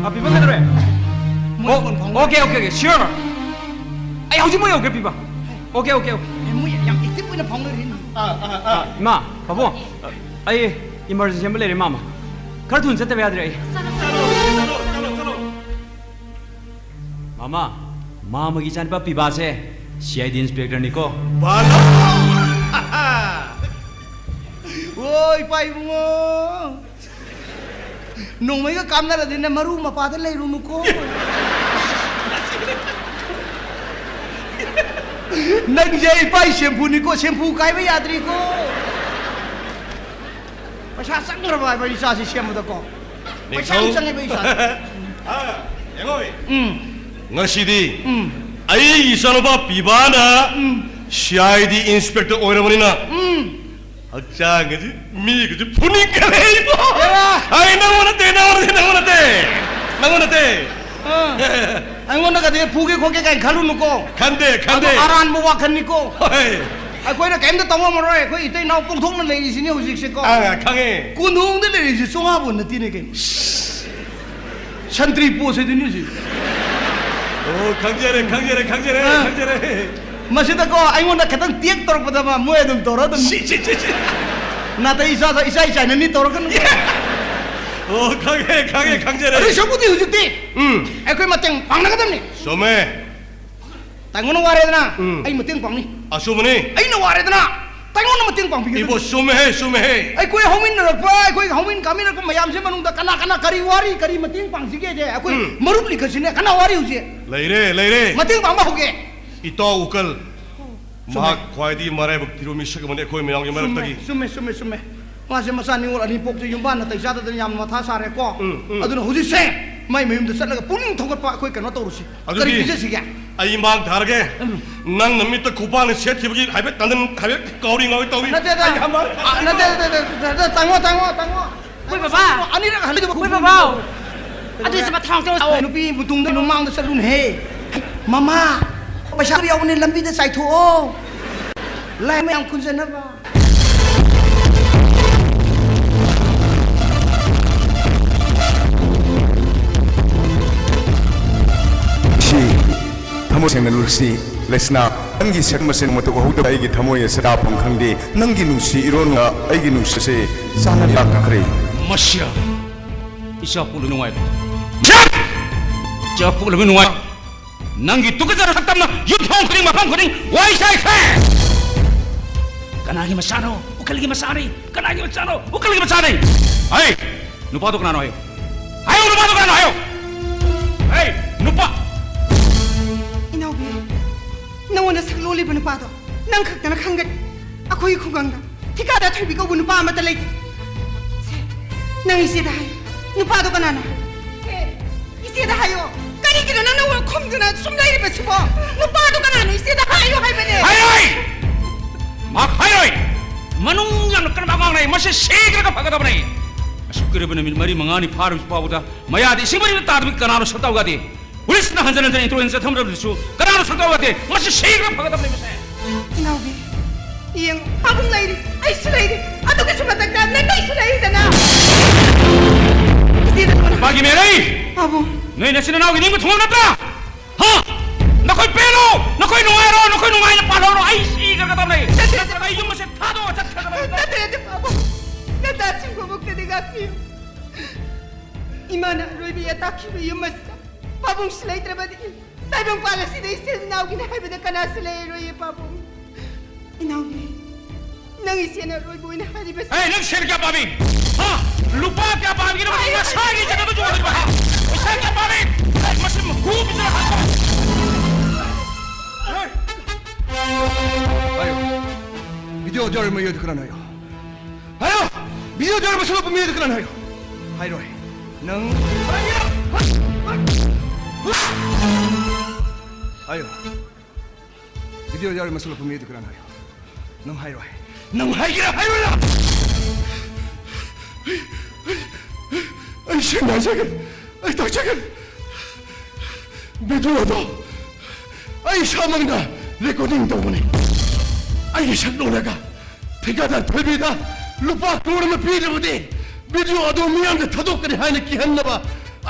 ꯑ, ꯄꯤꯕꯥ ꯀꯩꯗꯧꯔꯦ? ꯃꯣꯏ ꯐꯣꯟ ꯐꯥꯎꯅ- ꯑꯣꯀꯦ, ꯑꯣꯀꯦ, ꯑꯣꯀꯦ, ꯁꯤꯌꯣꯔ! ꯑꯩ ꯍꯧꯖꯤꯛꯃꯛ ꯌꯧꯒꯦ, ꯄꯤꯕꯥ꯫ Okay, okay, okay. ꯑꯦ, ꯃꯣꯏ ꯌꯥꯝ ꯑꯦꯛꯇꯤꯚ ꯑꯣꯏꯅ ꯐꯥꯎꯅꯔꯤ꯫ ꯑꯥ, ꯑꯥ, ꯑꯥ꯫ ꯏꯃꯥ, ꯄꯥꯕꯨꯡ, ꯑꯩ ꯏꯃꯥꯔꯖꯦꯟꯁꯤ ꯑꯃ ꯂꯩꯔꯦ, ꯃꯥꯃ꯫ ꯈꯔ ꯊꯨꯅ ꯆꯠꯇꯕ ꯌꯥꯗ꯭ꯔꯦ ꯑꯩ꯫ ꯆꯠꯂꯣ, ꯆꯠꯂꯣ, ꯆꯠꯂꯣ, ꯆꯠꯂꯣ꯫ ꯃꯥꯃ, ꯃꯥꯃꯒꯤ ꯏꯆꯥꯅꯨꯄꯥ ꯄꯤꯕꯥꯁꯦ ꯁꯤ ꯑꯥꯏ ꯗꯤ ꯏꯟꯁꯄꯦꯛꯇꯔꯅꯤꯀꯣ꯫ ꯕꯥꯂꯣ! ꯑꯣ, ꯏꯄꯥ ꯏꯕꯨꯡꯉꯣ꯫ ꯅꯣꯡꯃꯩꯒ ꯀꯥꯞꯅꯔꯗꯤꯅꯦ, ꯃꯔꯨ ꯃꯄꯥꯗ ꯂꯩꯔꯨꯅꯨꯀꯣ꯫ ꯅꯪꯁꯦ ꯏꯄꯥ ꯁꯦꯝꯐꯨꯅꯤꯀꯣ, ꯁꯦꯝꯐꯨ ꯀꯥꯏꯕ ꯌꯥꯗ꯭ꯔꯤꯀꯣ꯫ ꯄꯩꯁꯥ ꯆꯪꯈ꯭ꯔꯕ ꯍꯥꯏꯕ ꯏꯆꯥꯁꯤ ꯁꯦꯝꯕꯗꯀꯣ꯫ ꯄꯩꯁꯥ ꯌꯥꯝ ꯅꯤꯡꯊꯧ꯫ ꯆꯪꯉꯦꯕ ꯏꯆꯥꯁꯤ꯫ ꯑꯥ, ꯌꯦꯡꯉꯣ꯫ ꯎꯝ꯫ ꯉꯁꯤꯗꯤ ꯎꯝ꯫ ꯑꯩꯒꯤ ꯏꯆꯥꯅꯨꯄꯥ ꯄꯤꯕꯥꯅ ꯎꯝ꯫ CID inspector ꯑꯣꯏꯔꯕꯅꯤꯅ ꯎꯝ꯫ ꯍꯛꯆꯥꯡꯒꯁꯤ ꯃꯤꯒꯁꯤ ꯐꯨꯅꯤꯡꯈꯔꯦ ꯏꯕꯣ꯫ ꯑꯦꯔꯥ! ꯑꯩ ꯅꯪꯉꯣꯟ ꯅꯠꯇꯦ, ꯅꯪꯉꯣꯟ ꯅꯠꯇꯦ, ꯅꯪꯉꯣꯟ ꯅꯠꯇꯦ꯫ ꯅꯪꯉꯣꯟ ꯅꯠꯇꯦ꯫ ꯑꯥ꯫ ꯑꯩꯉꯣꯟꯗꯒꯗꯤ ꯐꯨꯒꯦ ꯈꯣꯠꯀꯦ ꯀꯥꯏꯅ ꯈꯜꯂꯨꯅꯨꯀꯣ꯫ ꯈꯟꯗꯦ, ꯈꯟꯗꯦ꯫ ꯑꯗꯣ ꯑꯔꯥꯟꯕ ꯋꯥꯈꯜꯅꯤꯀꯣ꯫ ꯍꯣꯏ꯫ ꯑꯩꯈꯣꯏꯅ ꯀꯩꯝꯇ ꯇꯧ ꯉꯝꯃꯔꯣꯏ꯫ ꯑꯩꯈꯣꯏ ꯏꯇꯩ ꯏꯅꯥꯎ ꯄꯣꯛꯊꯣꯛꯅ ꯂꯩꯔꯤꯁꯤꯅꯤ ꯍꯧꯖꯤꯛꯁꯦꯀꯣ꯫ ꯑꯥ, ꯈꯪꯉꯦ꯫ ꯀꯣꯟꯊꯣꯡꯗ ꯂꯩꯔꯤꯁꯤ ꯆꯣꯉꯥꯕꯣꯟ ꯅꯠꯇꯦꯅꯦ ꯀꯩꯅꯣ꯫ ꯁꯟꯇ꯭ꯔꯤ ꯄꯣꯠꯁꯤꯗꯨꯅꯤ ꯍꯧꯖꯤꯛ꯫ ꯑꯣ, ꯈꯪꯖꯔꯦ, ꯈꯪꯖꯔꯦ, ꯈꯪꯖꯔꯦ, ꯑꯥ꯫ ꯈꯪꯖꯔꯦ꯫ ꯃꯁꯤꯗꯀꯣ ꯑꯩꯉꯣꯟꯗ ꯈꯤꯇꯪ ꯇꯦꯛ ꯇꯧꯔꯛꯄꯗ ꯃꯥ ꯃꯣꯏ ꯑꯗꯨꯝ ꯇꯧꯔ ꯑꯗꯨꯝ ꯁꯤ, ꯁꯤ, ꯁꯤ, ꯁꯤ꯫ ꯅꯥꯇꯩ ꯏꯆꯥ ꯏꯆꯥ ꯏꯆꯥꯏꯅꯅꯤ ꯇꯧꯔꯛꯀꯅꯨ꯫ ꯑꯣ, ꯈꯪꯉꯦ, ꯈꯪꯉꯦ, ꯈꯪꯖꯔꯦ꯫ ꯑꯗꯨꯏ ꯁꯔꯨꯛꯄꯨꯗꯤ ꯍꯧꯖꯤꯛꯇꯤ ꯎꯝ꯫ ꯑꯩꯈꯣꯏ ꯃꯇꯦꯡ ꯄꯥꯡꯅꯒꯗꯕꯅꯤ꯫ ꯆꯨꯝꯃꯦ꯫ ꯇꯥꯏꯉꯣꯟꯅ ꯋꯥꯔꯦꯗꯅ ꯎꯝ꯫ ꯑꯩ ꯃꯇꯦꯡ ꯄꯥꯡꯅꯤ꯫ ꯑꯆꯨꯝꯕꯅꯤ꯫ ꯑꯩꯅ ꯋꯥꯔꯦꯗꯅ ꯇꯥꯏꯉꯣꯟꯅ ꯃꯇꯦꯡ ꯄꯥꯡꯕꯤꯒꯗꯕꯅꯤ꯫ ꯏꯕꯣ, ꯆꯨꯝꯃꯦꯍꯦ, ꯆꯨꯝꯃꯦꯍꯦ꯫ ꯑꯩꯈꯣꯏ ꯍꯧꯃꯤꯟꯅꯔꯛꯄ, ꯑꯩꯈꯣꯏ ꯍꯧꯃꯤꯟ ꯀꯥꯃꯤꯟꯅꯔꯛꯄ ꯃꯌꯥꯝꯁꯦ ꯃꯅꯨꯡꯗ ꯀꯅꯥ ꯀꯅꯥ ꯀꯔꯤ ꯋꯥꯔꯤ, ꯀꯔꯤ ꯃꯇꯦꯡ ꯄꯥꯡꯁꯤꯒꯦꯁꯦ ꯑꯩꯈꯣꯏ ꯎꯝ꯫ ꯃꯔꯨꯞ ꯂꯤꯈꯠꯁꯤꯅꯦ꯫ ꯀꯅꯥ ꯋꯥꯔꯤ ꯍꯧꯖꯤꯛ? ꯂꯩꯔꯦ, ꯂꯩꯔꯦ꯫ ꯃꯇꯦꯡ ꯄꯥꯡꯕ ꯍꯧꯒꯦ꯫ ꯏꯇꯥꯎ ꯎꯀꯜ꯫ ꯆꯨꯝꯃꯦ꯫ ꯃꯍꯥꯛ ꯈ꯭ꯋꯥꯏꯗꯒꯤ ꯃꯔꯥꯏꯕꯛ ꯊꯤꯕ ꯃꯤꯁꯛ ꯑꯃꯅꯤ ꯑꯩꯈꯣꯏ ꯃꯌꯥꯝꯒꯤ ꯃꯔꯛꯇꯒꯤ꯫ ꯆꯨꯝꯃꯦ, ꯆꯨꯝꯃꯦ, ꯆꯨꯝꯃꯦ꯫ ꯃꯥꯁꯦ ꯃꯆꯥ ꯅꯤꯉꯣꯜ ꯑꯅꯤ ꯄꯣꯛꯄꯁꯦ ꯌꯨꯝꯕꯥꯟ ꯅꯥꯇꯩ ꯆꯥꯗꯗꯅ ꯌꯥꯝꯅ ꯃꯊꯥ ꯁꯥꯔꯦꯀꯣ꯫ ꯎꯝ, ꯎꯝ꯫ ꯑꯗꯨꯅ ꯍꯧꯖꯤꯛꯁꯦ ꯃꯥꯏ ꯃꯌꯨꯝꯗ ꯆꯠꯂꯒ ꯄꯨꯛꯅꯤꯡ ꯊꯧꯒꯠꯄ ꯑꯩꯈꯣꯏ ꯀꯩꯅꯣ ꯇꯧꯔꯨꯁꯤ꯫ ꯑꯗꯨꯗꯤ ꯀꯔꯤ ꯄꯤꯖꯁꯤꯒꯦ? ꯑꯩ ꯃꯥꯡ ꯊꯥꯔꯒꯦ꯫ ꯎꯝ꯫ ꯅꯪ ꯅꯃꯤꯠꯇ ꯈꯨꯄꯥꯛꯅ ꯁꯦꯠꯈꯤꯕꯒꯤ ꯍꯥꯏꯐꯦꯠ ꯇꯟꯗꯟ, ꯍꯥꯏꯐꯦꯠ ꯀꯥꯎꯔꯤ ꯉꯥꯎꯔꯤ ꯇꯧꯔꯤ꯫ ꯅꯠꯇꯦꯗ꯫ ꯑꯩ ꯌꯥꯝ ꯃꯥꯡ-, ꯑ, ꯅꯠꯇꯦ, ꯅꯠꯇꯦ, ꯅꯠꯇꯦ, ꯅꯠꯇꯦ, ꯇꯥꯡꯉꯣ, ꯇꯥꯡꯉꯣ, ꯇꯥꯡꯉꯣ꯫ ꯍꯣꯏ, ꯕꯕꯥ꯫ ꯑꯅꯤꯔꯛ ꯍꯜꯂꯤꯗꯨꯕꯨ ꯍꯣꯏ, ꯕꯕꯥ꯫ ꯑꯗꯨꯏꯁꯨ ꯃꯊꯥ ꯍꯣꯏ, ꯅꯨꯄꯤ ꯃꯇꯨꯡꯗ ꯃꯃꯥꯡꯗ ꯆꯠꯂꯨꯅꯦꯍꯦ꯫ ꯃꯃꯥ, ꯄꯩꯁꯥ ꯌꯥꯎꯕꯅꯦ, ꯂꯝꯕꯤꯗ ꯆꯥꯏꯊꯣꯛꯑꯣ꯫ ꯂꯥꯏ ꯃꯌꯥꯝ ꯈꯨꯟꯖꯅꯕ꯫ ꯁꯤ ꯊꯃꯣꯏ ꯁꯦꯡꯅ ꯂꯨꯔꯁꯤ꯫ ꯂꯩꯁꯅꯥ, ꯅꯪꯒꯤ ꯁꯛ ꯃꯁꯦꯟ ꯃꯇꯧ ꯎꯍꯧꯗꯕ ꯑꯩꯒꯤ ꯊꯃꯣꯏ ꯑꯁꯤ ꯇꯥꯐꯝ ꯈꯪꯗꯦ꯫ ꯅꯪꯒꯤ ꯅꯨꯡꯁꯤ ꯏꯔꯣꯟꯒ ꯑꯩꯒꯤ ꯅꯨꯡꯁꯤꯁꯦ ꯆꯥꯟꯅꯕ ꯂꯥꯛꯈ꯭ꯔꯦ꯫ ꯃꯁꯤꯌꯥ, ꯏꯆꯥ ꯄꯣꯛꯂꯕ ꯅꯨꯡꯉꯥꯏꯕ꯫ ꯏꯆꯥ ꯄꯣꯛꯂꯕ ꯅꯨꯡꯉꯥꯏ꯫ ꯅꯪꯒꯤ ꯇꯨꯀꯠꯆꯕ ꯁꯛꯇꯝꯅ ꯌꯨꯝꯊꯣꯡ ꯈꯨꯗꯤꯡ, ꯃꯐꯝ ꯈꯨꯗꯤꯡ ꯋꯥꯏ ꯆꯥꯏꯈ꯭ꯔꯦ꯫ ꯀꯅꯥꯒꯤ ꯃꯆꯥꯅꯣ? ꯎꯀꯜꯒꯤ ꯃꯆꯥꯅꯤ꯫ ꯀꯅꯥꯒꯤ ꯃꯆꯥꯅꯣ? ꯎꯀꯜꯒꯤ ꯃꯆꯥꯅꯤ꯫ ꯍꯩ! ꯅꯨꯄꯥꯗꯣ ꯀꯅꯥꯅꯣ ꯍꯥꯏꯌꯨ꯫ ꯍꯥꯏꯌꯨ, ꯅꯨꯄꯥꯗꯣ ꯀꯅꯥꯅꯣ ꯍꯥꯏꯌꯨ꯫ ꯍꯩ! ꯅꯨꯄꯥ! ꯏꯅꯥꯎꯕꯤ, ꯅꯉꯣꯟꯗ ꯁꯛꯂꯣꯜꯂꯤꯕ ꯅꯨꯄꯥꯗꯣ ꯅꯪ ꯈꯛꯇꯅ ꯈꯪꯒꯅꯤ꯫ ꯑꯩꯈꯣꯏꯒꯤ ꯈꯨꯡꯒꯪꯗ ꯊꯤꯀꯥꯗꯥꯔ ꯊꯣꯏꯕꯤ ꯀꯧꯕ ꯅꯨꯄꯥ ꯑꯃꯠꯇ ꯂꯩꯇꯦ꯫ ꯅꯪ ꯏꯆꯦꯗ ꯍꯥꯏꯌꯨ꯫ ꯅꯨꯄꯥꯗꯣ ꯀꯅꯥꯅꯣ? ꯑꯦ, ꯏꯆꯦꯗ ꯍꯥꯏꯌꯣ꯫ ꯀꯔꯤꯒꯤꯅꯣ ꯅꯪꯅ ꯋꯥ ꯈꯨꯝꯗꯨꯅ ꯁꯨꯝ ꯂꯩꯔꯤꯕꯁꯤꯕꯣ? ꯅꯨꯄꯥꯗꯣ ꯀꯅꯥꯅꯣ? ꯏꯆꯦꯗ ꯍꯥꯏꯌꯨ ꯍꯥꯏꯕꯅꯦ꯫ ꯍꯥꯏꯔꯣꯏ! ꯃꯍꯥꯛ ꯍꯥꯏꯔꯣꯏ! ꯃꯅꯨꯡ ꯌꯥꯝꯅ ꯀꯟꯕ ꯑꯉꯥꯡꯅꯦ꯫ ꯃꯁꯤ ꯁꯤꯈ꯭ꯔꯒ ꯐꯒꯗꯕꯅꯦ꯫ ꯑꯁꯨꯛ ꯀꯨꯏꯔꯕ ꯅꯨꯃꯤꯠ ꯃꯔꯤ ꯃꯉꯥꯅꯤ ꯐꯥꯔꯕꯁꯤ ꯐꯥꯎꯕꯗ ꯃꯌꯥꯗ ꯏꯁꯤꯡ ꯃꯔꯤꯗ ꯇꯥꯗꯕꯒꯤ ꯀꯅꯥꯅꯣ ꯁꯛꯇꯥꯎ ꯌꯥꯗꯦ? ꯄꯨꯂꯤꯁꯅ ꯍꯟꯖꯟ ꯍꯟꯖꯟ ꯏꯟꯇ꯭ꯔꯣꯒꯦꯁꯟ ꯆꯠꯊꯝꯗ꯭ꯔꯕꯗꯨꯁꯨ ꯀꯅꯥꯅꯣ ꯁꯛꯇꯥꯎ ꯌꯥꯗꯦ? ꯃꯁꯤ ꯁꯤꯈ꯭ꯔ ꯐꯒꯗꯕꯅꯦ ꯃꯁꯦ꯫ ꯏꯅꯥꯎꯕꯤ, ꯌꯦꯡꯉꯨ, ꯄꯥꯕꯨꯡ ꯂꯩꯔꯤ, ꯑꯩꯁꯨ ꯂꯩꯔꯤ, ꯑꯗꯨꯒꯤꯁꯨ ꯃꯊꯛꯇ ꯅꯪ ꯑꯩꯁꯨ ꯂꯩꯔꯤꯗꯅ꯫ ꯏꯆꯦꯗ ꯀꯣꯟꯅ ꯄꯥꯒꯤ ꯃꯦꯔꯩ! ꯄꯥꯕꯨꯡ꯫ ꯅꯣꯏ ꯅꯆꯤꯟ ꯅꯅꯥꯎꯒꯤ ꯅꯤꯡꯕ ꯊꯨꯡꯉꯕ ꯅꯠꯇ꯭ꯔꯥ? ꯍꯥ? ꯅꯈꯣꯏ ꯄꯦꯜꯂꯣ! ꯅꯈꯣꯏ ꯅꯨꯡꯉꯥꯏꯔꯣ! ꯅꯈꯣꯏ ꯅꯨꯡꯉꯥꯏꯅ ꯄꯥꯜꯍꯧꯔꯣ! ꯑꯩ ꯁꯤꯈ꯭ꯔꯒꯗꯕꯅꯦ! ꯅꯠꯇꯦ, ꯅꯠꯇꯦ꯫ ꯅꯠꯇ꯭ꯔꯒ ꯑꯩ ꯌꯨꯝ ꯑꯁꯦ ꯊꯥꯗꯣꯛꯑ ꯆꯠꯈ꯭ꯔꯒꯗꯕꯅꯦ! ꯅꯠꯇꯦ, ꯅꯠꯇꯦ, ꯄꯥꯕꯨꯡ꯫ ꯅꯆꯥꯁꯤꯡꯕꯨꯃꯛꯇꯗꯤ ꯉꯥꯛꯄꯤꯌꯨ꯫ ꯏꯃꯥꯅ ꯑꯔꯣꯏꯕ ꯌꯦꯇꯥꯛꯈꯤꯕ ꯌꯨꯝ ꯑꯁꯤꯗ ꯄꯥꯕꯨꯡꯁꯨ ꯂꯩꯇ꯭ꯔꯕꯗꯤ ꯇꯥꯏꯕꯪꯄꯥꯜ ꯑꯁꯤꯗ ꯏꯆꯤꯜ ꯏꯅꯥꯎꯒꯤꯅꯤ ꯍꯥꯏꯕꯗ ꯀꯅꯥꯁꯨ ꯂꯩꯔꯔꯣꯏꯌꯦ ꯄꯥꯕꯨꯡ꯫ ꯏꯅꯥꯎꯒꯤ, ꯅꯪ ꯏꯆꯦꯅ ꯑꯔꯣꯏꯕ ꯑꯣꯏꯅ ꯍꯥꯏꯔꯤꯕꯁꯤ꯫ ꯑꯦ, ꯅꯪ ꯁꯦꯜ ꯀꯌꯥ ꯄꯥꯝꯃꯤ? ꯍꯥ? ꯂꯨꯄꯥ ꯀꯌꯥ ꯄꯥꯝꯒꯦ? ꯅꯪ ꯑꯩ ꯅꯁꯥꯒꯤ ꯏꯆꯦꯗ ꯑꯗꯨ ꯌꯣꯜꯂꯤꯕ, ꯍꯥ? ꯄꯩꯁꯥ ꯀꯌꯥ ꯄꯥꯝꯃꯤ? ꯑꯦ, ꯃꯁꯤ ꯃꯀꯨ ꯄꯤꯖꯔ ꯍꯥ? ꯍꯥꯏꯌꯣ꯫ ꯚꯤꯗꯤꯑꯣ ꯖꯥꯔ ꯃꯌꯣꯏꯗꯨ ꯀꯅꯥꯅꯣ ꯍꯥꯏꯌꯣ? ꯍꯥꯏꯌꯣ! ꯚꯤꯗꯤꯑꯣ ꯖꯥꯔ ꯃꯁꯛ ꯂꯣꯛꯄ ꯃꯤꯑꯣꯏꯗꯨ ꯀꯅꯥꯅꯣ ꯍꯥꯏꯌꯣ? ꯍꯥꯏꯔꯣꯏ꯫ ꯅꯪ ꯍꯥꯏꯌꯣ꯫ ꯚꯤꯗꯤꯑꯣ ꯖꯥꯔ ꯃꯁꯛ ꯂꯣꯛꯄ ꯃꯤꯑꯣꯏꯗꯨ ꯀꯅꯥꯅꯣ ꯍꯥꯏꯌꯣ? ꯅꯪ ꯍꯥꯏꯔꯣꯏ꯫ ꯅꯪ ꯍꯥꯏꯒꯦꯔꯥ ꯍꯥꯏꯔꯣꯏꯔꯥ? ꯑꯩ ꯁꯦꯡꯅ ꯍꯥꯏꯖꯒꯦ꯫ ꯑꯩ ꯇꯥꯛꯆꯒꯦ꯫ ꯚꯤꯗꯤꯑꯣꯗꯣ ꯑꯩ ꯏꯁꯥꯃꯛꯅ ꯔꯦꯀꯣꯔꯗꯤꯡ ꯇꯧꯕꯅꯤ꯫ ꯑꯩꯒꯤ ꯁꯛ ꯂꯣꯜꯂꯒ ꯊꯤꯀꯥꯗꯥꯔ ꯊꯣꯏꯕꯤꯗ ꯂꯨꯄꯥ ꯀ꯭ꯔꯣꯔ ꯑꯃ ꯄꯤꯗ꯭ꯔꯕꯗꯤ ꯚꯤꯗꯤꯑꯣ ꯑꯗꯨ ꯃꯤꯌꯥꯝꯗ ꯊꯥꯗꯣꯛꯀꯅꯤ ꯍꯥꯏꯅ ꯀꯤꯍꯟꯅꯕ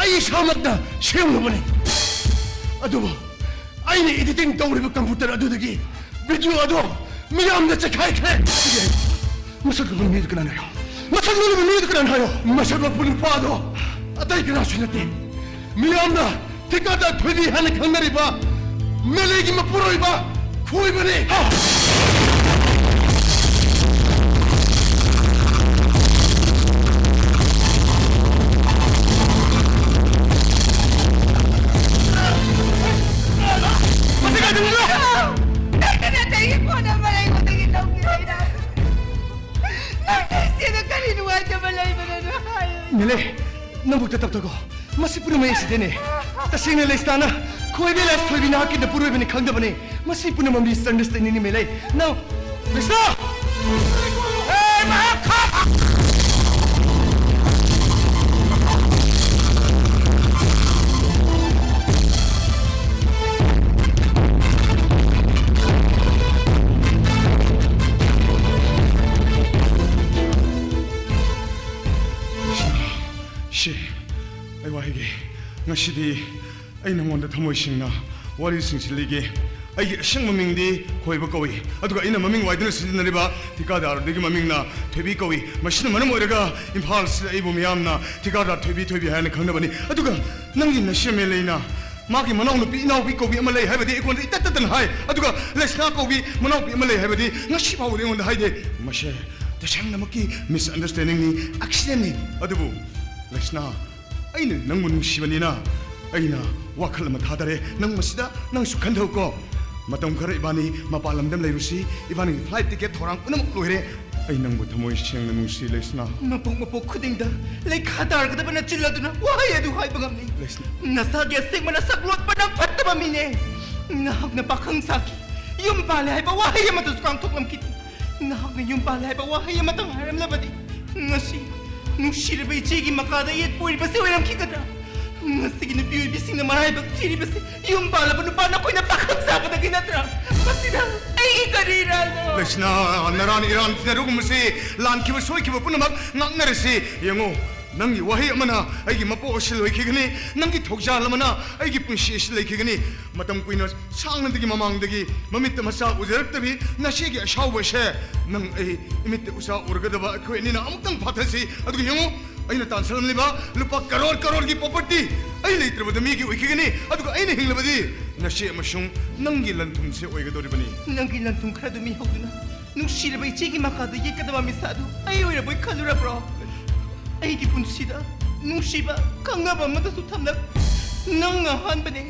ꯑꯩ ꯏꯁꯥꯃꯛꯅ ꯁꯦꯝꯂꯨꯕꯅꯤ꯫ ꯑꯗꯨꯕꯨ ꯑꯩꯅ ꯏꯗꯤꯇꯤꯡ ꯇꯧꯔꯤꯕ ꯀꯝꯄ꯭ꯌꯨꯇꯔ ꯑꯗꯨꯗꯒꯤ ꯚꯤꯗꯤꯑꯣ ꯑꯗꯨ ꯃꯤꯌꯥꯝꯗ ꯆꯦꯈꯥꯏꯈ꯭ꯔꯦ꯫ ꯃꯁꯛ ꯂꯣꯜꯂꯤꯕ ꯃꯤꯗꯨ ꯀꯅꯥꯅꯣ ꯍꯥꯏꯌꯣ? ꯃꯁꯛ ꯂꯣꯜꯂꯤꯕ ꯃꯤꯗꯨ ꯀꯅꯥꯅꯣ ꯍꯥꯏꯌꯣ? ꯃꯁꯛ ꯂꯣꯜꯂꯤꯕ ꯅꯨꯄꯥꯗꯣ ꯑꯇꯩ ꯀꯅꯥꯁꯨ ꯅꯠꯇꯦ꯫ ꯃꯤꯌꯥꯝꯅ ꯊꯤꯀꯥꯗꯥꯔ ꯊꯣꯏꯕꯤ ꯍꯥꯏꯅ ꯈꯪꯅꯔꯤꯕ ꯃꯦꯂꯩꯒꯤ ꯃꯄꯨꯔꯣꯏꯕ ꯈꯣꯏꯕꯅꯤ꯫ ꯍꯥ! ꯃꯁꯤ ꯀꯩꯗꯧꯔꯤꯅꯣ? ꯅꯪꯅ ꯅꯇꯩꯒꯤ ꯐꯣꯟ ꯅꯝꯕꯔ ꯑꯩꯉꯣꯟꯗꯒꯤ ꯂꯧꯈꯤꯕꯩꯔꯥ? ꯅꯪꯅ ꯏꯆꯦꯗ ꯀꯔꯤ ꯅꯨꯡꯉꯥꯏꯇꯕ ꯂꯩꯕꯅꯣ ꯍꯥꯏ? ꯃꯦꯂꯩ, ꯅꯪꯕꯨ ꯇꯞ ꯇꯞꯊꯈꯣ꯫ ꯃꯁꯤ ꯄꯨꯝꯅꯃꯛ ꯑꯦꯛꯁꯤꯗꯦꯟꯅꯤ꯫ ꯇꯁꯦꯡꯅ ꯂꯩꯁꯅꯥꯅ ꯈꯣꯏꯕꯤ ꯂꯥꯏꯁ ꯊꯣꯏꯕꯤ ꯅꯍꯥꯛꯀꯤ ꯅꯄꯨꯔꯣꯏꯕꯅꯤ ꯈꯪꯗꯕꯅꯤ꯫ ꯃꯁꯤ ꯄꯨꯝꯅꯃꯛ ꯃꯤꯁꯑꯟꯗꯔꯁꯇꯦꯟꯗꯤꯡꯅꯤ ꯃꯦꯂꯩ꯫ ꯅꯪ, ꯂꯩꯁꯅꯥ! ꯑꯦ, ꯃꯍꯥꯛ ꯈꯥ-! ꯁꯤ, ꯑꯩ ꯋꯥ ꯍꯥꯏꯒꯦ꯫ ꯉꯁꯤꯗꯤ ꯑꯩ ꯅꯉꯣꯟꯗ ꯊꯃꯣꯏ ꯁꯦꯡꯅ ꯋꯥꯔꯤꯁꯤꯡꯁꯤ ꯂꯤꯒꯦ꯫ ꯑꯩꯒꯤ ꯑꯁꯦꯡꯕ ꯃꯤꯡꯗꯤ ꯈꯣꯏꯕ ꯀꯧꯏ, ꯑꯗꯨꯒ ꯑꯩꯅ ꯃꯃꯤꯡ ꯋꯥꯏꯗꯨꯅ ꯁꯤꯖꯤꯟꯅꯔꯤꯕ ꯊꯤꯀꯥꯗꯥꯔꯗꯨꯒꯤ ꯃꯃꯤꯡꯅ ꯊꯣꯏꯕꯤ ꯀꯧꯏ꯫ ꯃꯁꯤꯅ ꯃꯔꯝ ꯑꯣꯏꯔꯒ ꯏꯝꯐꯥꯜꯁꯤꯗ ꯑꯩꯕꯨ ꯃꯤꯌꯥꯝꯅ ꯊꯤꯀꯥꯗꯥꯔ ꯊꯣꯏꯕꯤ, ꯊꯣꯏꯕꯤ ꯍꯥꯏꯅ ꯈꯪꯅꯕꯅꯤ꯫ ꯑꯗꯨꯒ ꯅꯪꯒꯤ ꯅꯁꯤ ꯃꯦꯂꯩꯅ ꯃꯥꯒꯤ ꯃꯅꯥꯎꯅꯨꯄꯤ, ꯏꯅꯥꯎꯄꯤ ꯀꯧꯕꯤ ꯑꯃ ꯂꯩ ꯍꯥꯏꯕꯗꯤ ꯑꯩꯉꯣꯟꯗ ꯏꯇꯠ ꯇꯠꯇꯅ ꯍꯥꯏ, ꯑꯗꯨꯒ ꯂꯩꯁꯅꯥ ꯀꯧꯕꯤ ꯃꯅꯥꯎꯄꯤ ꯑꯃ ꯂꯩ ꯍꯥꯏꯕꯗꯤ ꯉꯁꯤ ꯐꯥꯎꯕꯗꯤ ꯑꯩꯉꯣꯟꯗ ꯍꯥꯏꯗꯦ꯫ ꯃꯁꯦ ꯇꯁꯦꯡꯅꯃꯛꯀꯤ ꯃꯤꯁꯑꯟꯗꯔꯁꯇꯦꯟꯗꯤꯡꯅꯤ, ꯑꯦꯛꯁꯤꯗꯦꯟꯅꯤ꯫ ꯑꯗꯨꯕꯨ ꯂꯩꯁꯅꯥ, ꯑꯩꯅ ꯅꯪꯕꯨ ꯅꯨꯡꯁꯤꯕꯅꯤꯅ ꯑꯩꯅ ꯋꯥꯈꯜ ꯑꯃ ꯊꯥꯗꯔꯦ꯫ ꯅꯪ ꯃꯁꯤꯗ ꯅꯪꯁꯨ ꯈꯟꯊꯧꯀꯣ꯫ ꯃꯇꯝ ꯈꯔ ꯏꯕꯥꯅꯤ ꯃꯄꯥꯟ ꯂꯝꯗ ꯂꯩꯔꯨꯁꯤ꯫ ꯏꯕꯥꯅꯤꯒꯤ ꯐ꯭ꯂꯥꯏꯠ ꯇꯤꯀꯦꯠ ꯊꯧꯔꯥꯡ ꯄꯨꯝꯅꯃꯛ ꯂꯣꯏꯔꯦ꯫ ꯑꯩ ꯅꯪꯕꯨ ꯊꯃꯣꯏ ꯁꯦꯡꯅ ꯅꯨꯡꯁꯤ, ꯂꯩꯁꯅꯥ꯫ ꯃꯄꯣꯛ ꯃꯄꯣꯛ ꯈꯨꯗꯤꯡꯗ ꯂꯩꯈꯥ ꯇꯥꯔꯒꯗꯕ ꯅꯆꯤꯜ ꯑꯗꯨꯅ ꯋꯥꯍꯩ ꯑꯗꯨ ꯍꯥꯏꯕ ꯉꯝꯂꯤ꯫ ꯂꯩꯁꯅꯥ꯫ ꯅꯁꯥꯒꯤ ꯑꯁꯦꯡꯕ ꯅꯁꯛ ꯂꯣꯠꯄ ꯅꯪ ꯐꯠꯇꯕ ꯃꯤꯅꯦ꯫ ꯅꯍꯥꯛꯅ ꯄꯥꯈꯪ ꯁꯥꯈꯤ, ꯌꯨꯝ ꯄꯥꯜꯂꯦ ꯍꯥꯏꯕ ꯋꯥꯍꯩ ꯑꯃꯗꯨꯁꯨ ꯉꯥꯡꯊꯣꯛꯂꯝꯈꯤꯗꯦ꯫ ꯅꯍꯥꯛꯅ ꯌꯨꯝ ꯄꯥꯜꯂꯦ ꯍꯥꯏꯕ ꯋꯥꯍꯩ ꯑꯃꯇꯪ ꯍꯥꯏꯔꯝꯂꯕꯗꯤ ꯉꯁꯤ ꯅꯨꯡꯁꯤꯔꯕ ꯏꯆꯦꯒꯤ ꯃꯀꯥꯗ ꯌꯦꯠꯄ ꯑꯣꯏꯔꯤꯕꯁꯤ ꯑꯣꯏꯔꯝꯈꯤꯒꯗ꯭ꯔꯥ? ꯉꯁꯤꯒꯤ ꯅꯨꯄꯤ ꯑꯣꯏꯕꯤꯁꯤꯡꯅ ꯃꯔꯥꯏꯕꯛ ꯊꯤꯔꯤꯕꯁꯤ ꯌꯨꯝ ꯄꯥꯜꯂꯕ ꯅꯨꯄꯥ ꯅꯈꯣꯏꯅ ꯄꯥꯈꯪ ꯁꯥꯕꯗꯒꯤ ꯅꯠꯇ꯭ꯔꯥ? ꯃꯁꯤꯗ ꯑꯩꯒꯤ ꯀꯔꯤ ꯏꯔꯥꯜꯅꯣ? ꯂꯩꯁꯅꯥ, ꯅꯔꯥꯟ ꯏꯔꯥꯟ ꯇꯤꯟꯅꯔꯨꯒꯨꯝꯕꯁꯤ ꯂꯥꯟꯈꯤꯕ ꯁꯣꯏꯈꯤꯕ ꯄꯨꯝꯅꯃꯛ ꯉꯥꯛꯅꯔꯁꯤ꯫ ꯌꯦꯡꯉꯨ, ꯅꯪꯒꯤ ꯋꯥꯍꯩ ꯑꯃꯅ ꯑꯩꯒꯤ ꯃꯄꯣꯛ ꯑꯁꯤ ꯂꯣꯏꯈꯤꯒꯅꯤ, ꯅꯪꯒꯤ ꯊꯧꯖꯥꯜ ꯑꯃꯅ ꯑꯩꯒꯤ ꯄꯨꯟꯁꯤ ꯑꯁꯤ ꯂꯩꯈꯤꯒꯅꯤ꯫ ꯃꯇꯝ ꯀꯨꯏꯅ ꯁꯥꯡꯅꯗꯒꯤ ꯃꯃꯥꯡꯗꯒꯤ ꯃꯃꯤꯠꯇ ꯃꯆꯥ ꯎꯖꯔꯛꯇꯕꯤ ꯅꯆꯦꯒꯤ ꯑꯁꯥꯎꯕ ꯑꯁꯦ ꯅꯪ ꯑꯩ ꯏꯃꯤꯠꯇ ꯎꯆꯥ ꯎꯔꯒꯗꯕ ꯑꯩꯈꯣꯏ ꯑꯅꯤꯅ ꯑꯃꯨꯛꯇꯪ ꯐꯥꯊꯁꯤ꯫ ꯑꯗꯨꯒ ꯌꯦꯡꯉꯨ, ꯑꯩꯅ ꯇꯥꯟꯁꯤꯜꯂꯝꯂꯤꯕ ꯂꯨꯄꯥ ꯀꯔꯣꯔ ꯀꯔꯣꯔꯒꯤ ꯄ꯭ꯔꯣꯄꯔꯇꯤ ꯑꯩ ꯂꯩꯇ꯭ꯔꯕꯗ ꯃꯤꯒꯤ ꯑꯣꯏꯈꯤꯒꯅꯤ, ꯑꯗꯨꯒ ꯑꯩꯅ ꯍꯤꯡꯂꯕꯗꯤ ꯅꯆꯦ ꯑꯃꯁꯨꯡ ꯅꯪꯒꯤ ꯂꯟ-ꯊꯨꯝꯁꯦ ꯑꯣꯏꯒꯗꯧꯔꯤꯕꯅꯤ꯫ ꯅꯪꯒꯤ ꯂꯟ-ꯊꯨꯝ ꯈꯔꯗꯨ ꯃꯤꯍꯧꯗꯨꯅ ꯅꯨꯡꯁꯤꯔꯕ ꯏꯆꯦꯒꯤ ꯃꯈꯥꯗ ꯌꯦꯠꯀꯗꯕ ꯃꯤꯁꯛ ꯑꯗꯨ ꯑꯩ ꯑꯣꯏꯔꯕꯣꯏ ꯈꯜꯂꯨꯔꯕ꯭ꯔꯣ? ꯑꯩꯒꯤ ꯄꯨꯟꯁꯤꯗ ꯅꯨꯡꯁꯤꯕ ꯈꯪꯅꯕ ꯑꯃꯗꯁꯨ ꯊꯝꯂꯛ, ꯅꯪꯅ ꯑꯍꯥꯟꯕꯅꯦ꯫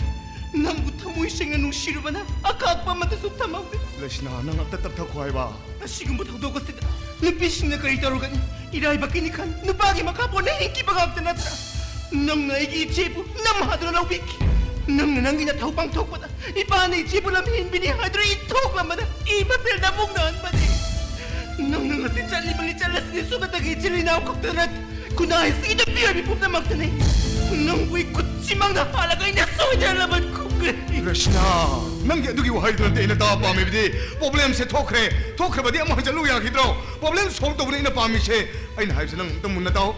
ꯅꯪꯕꯨ ꯊꯃꯣꯏ ꯁꯦꯡꯅ ꯅꯨꯡꯁꯤꯔꯨꯕꯅ ꯑꯀꯥꯛꯄ ꯑꯃꯗꯁꯨ ꯊꯝꯍꯧꯗꯦ꯫ ꯂꯩꯁꯅꯥ, ꯅꯪ ꯑꯝꯇ ꯇꯞꯊꯈꯣ ꯍꯥꯏꯕ꯫ ꯑꯁꯤꯒꯨꯝꯕ ꯊꯧꯗꯣꯛ ꯑꯁꯤꯗ ꯅꯨꯄꯤꯁꯤꯡꯅ ꯀꯔꯤ ꯇꯧꯔꯨꯒꯅꯤ? ꯏꯔꯥꯏꯕꯛꯀꯤꯅꯤ ꯈꯟ ꯅꯨꯄꯥꯒꯤ ꯃꯈꯥ ꯄꯣꯟꯅ ꯍꯤꯡꯈꯤꯕ ꯉꯥꯛꯇ ꯅꯠꯇ꯭ꯔꯥ? ꯅꯪꯅ ꯑꯩꯒꯤ ꯏꯆꯦꯕꯨ ꯅꯝ ꯍꯥꯗꯨꯅ ꯂꯧꯕꯤꯈꯤ꯫ ꯅꯪꯅ ꯅꯪꯒꯤ ꯅꯊꯧ ꯄꯥꯡꯊꯣꯛꯄꯗ ꯏꯄꯥꯅ ꯏꯆꯦꯕꯨ ꯂꯝꯍꯦꯟꯕꯤꯅꯤ ꯍꯥꯏꯗꯨꯅ ꯏꯊꯣꯛꯂꯝꯕꯗ ꯏ ꯃꯁꯦꯜꯗ ꯃꯨꯛꯅꯍꯟꯕꯅꯤ꯫ ꯅꯪꯅ ꯉꯁꯤ ꯆꯠꯂꯤꯕ ꯂꯤꯆꯠ ꯑꯁꯤꯗꯤ ꯁꯨꯞꯅꯇꯒꯤ ꯏꯆꯤꯜ ꯏꯅꯥꯎ ꯈꯛꯇ ꯅꯠꯇꯦ, ꯈꯨꯟꯅꯥꯏꯁꯤꯒꯤ ꯅꯨꯄꯤ ꯑꯣꯏꯕꯤ ꯄꯨꯝꯅꯃꯛꯇꯅꯤ꯫ ꯅꯪꯕꯨ ꯑꯩ ꯈꯨꯠꯁꯤꯃꯛꯅ ꯍꯥꯜꯂꯒ ꯑꯩꯅ ꯁꯣꯏꯗꯅ ꯂꯃꯟ ꯈꯨꯝꯒꯅꯤ꯫ ꯔꯁꯅꯥ, ꯅꯪꯒꯤ ꯑꯗꯨꯒꯤ ꯋꯥꯍꯩꯗꯨ ꯅꯠꯇꯦ ꯑꯩꯅ ꯇꯥꯕ ꯄꯥꯝꯃꯤꯕꯗꯤ꯫ ꯄ꯭ꯔꯣꯕ꯭ꯂꯦꯝꯁꯦ ꯊꯣꯛꯈ꯭ꯔꯦ, ꯊꯣꯛꯈ꯭ꯔꯕꯗꯤ ꯑꯃꯨꯛ ꯍꯟꯖꯤꯜꯂꯨ ꯌꯥꯈꯤꯗ꯭ꯔꯣ? ꯄ꯭ꯔꯣꯕ꯭ꯂꯦꯝ ꯁꯣꯜꯕ ꯇꯧꯕꯅ ꯑꯩꯅ ꯄꯥꯝꯃꯤꯁꯦ꯫ ꯑꯩꯅ ꯍꯥꯏꯕꯁꯦ ꯅꯪ ꯑꯝꯇ ꯃꯨꯟꯅ ꯇꯥꯎ꯫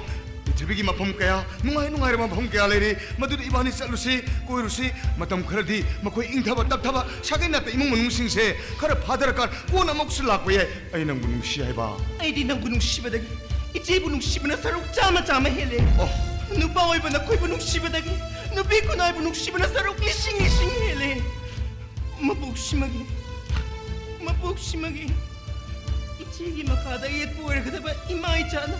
ꯄ꯭ꯔꯤꯊꯤꯕꯤꯒꯤ ꯃꯐꯝ ꯀꯌꯥ, ꯅꯨꯡꯉꯥꯏ ꯅꯨꯡꯉꯥꯏꯔꯕ ꯃꯐꯝ ꯀꯌꯥ ꯂꯩꯔꯤ, ꯃꯗꯨꯗ ꯏꯕꯥꯅꯤ ꯆꯠꯂꯨꯁꯤ, ꯀꯣꯏꯔꯨꯁꯤ꯫ ꯃꯇꯝ ꯈꯔꯗꯤ ꯃꯈꯣꯏ ꯏꯪꯊꯕ ꯇꯞꯊꯕ, ꯁꯥꯒꯩ ꯅꯥꯇꯩ ꯏꯃꯨꯡ ꯃꯅꯨꯡꯁꯤꯡꯁꯦ ꯈꯔ ꯐꯥꯊꯔꯀꯥꯟ ꯀꯣꯟꯅ ꯑꯃꯨꯛꯁꯨ ꯂꯥꯛꯄ ꯌꯥꯏ꯫ ꯑꯩ ꯅꯪꯕꯨ ꯅꯨꯡꯁꯤ ꯍꯥꯏꯕ꯫ ꯑꯩꯗꯤ ꯅꯪꯕꯨ ꯅꯨꯡꯁꯤꯕꯗꯒꯤ ꯏꯆꯦꯕꯨ ꯅꯨꯡꯁꯤꯕꯅ ꯁꯔꯨꯛ ꯆꯥꯝꯃ ꯆꯥꯝꯃ ꯍꯦꯜꯂꯦ꯫ ꯑꯣ꯫ ꯅꯨꯄꯥ ꯑꯣꯏꯕ ꯅꯈꯣꯏꯕꯨ ꯅꯨꯡꯁꯤꯕꯗꯒꯤ ꯅꯨꯄꯤ ꯈꯨꯟꯅꯥꯏꯕꯨ ꯅꯨꯡꯁꯤꯕꯅ ꯁꯔꯨꯛ ꯂꯤꯁꯤꯡ ꯂꯤꯁꯤꯡ ꯍꯦꯜꯂꯦ꯫ ꯃꯄꯣꯛꯁꯤꯃꯒꯤ, ꯃꯄꯣꯛꯁꯤꯃꯒꯤ ꯏꯆꯦꯒꯤ ꯃꯈꯥꯗ ꯌꯦꯠꯄ ꯑꯣꯏꯔꯒꯗꯕ ꯏꯃꯥ ꯏꯆꯥꯅ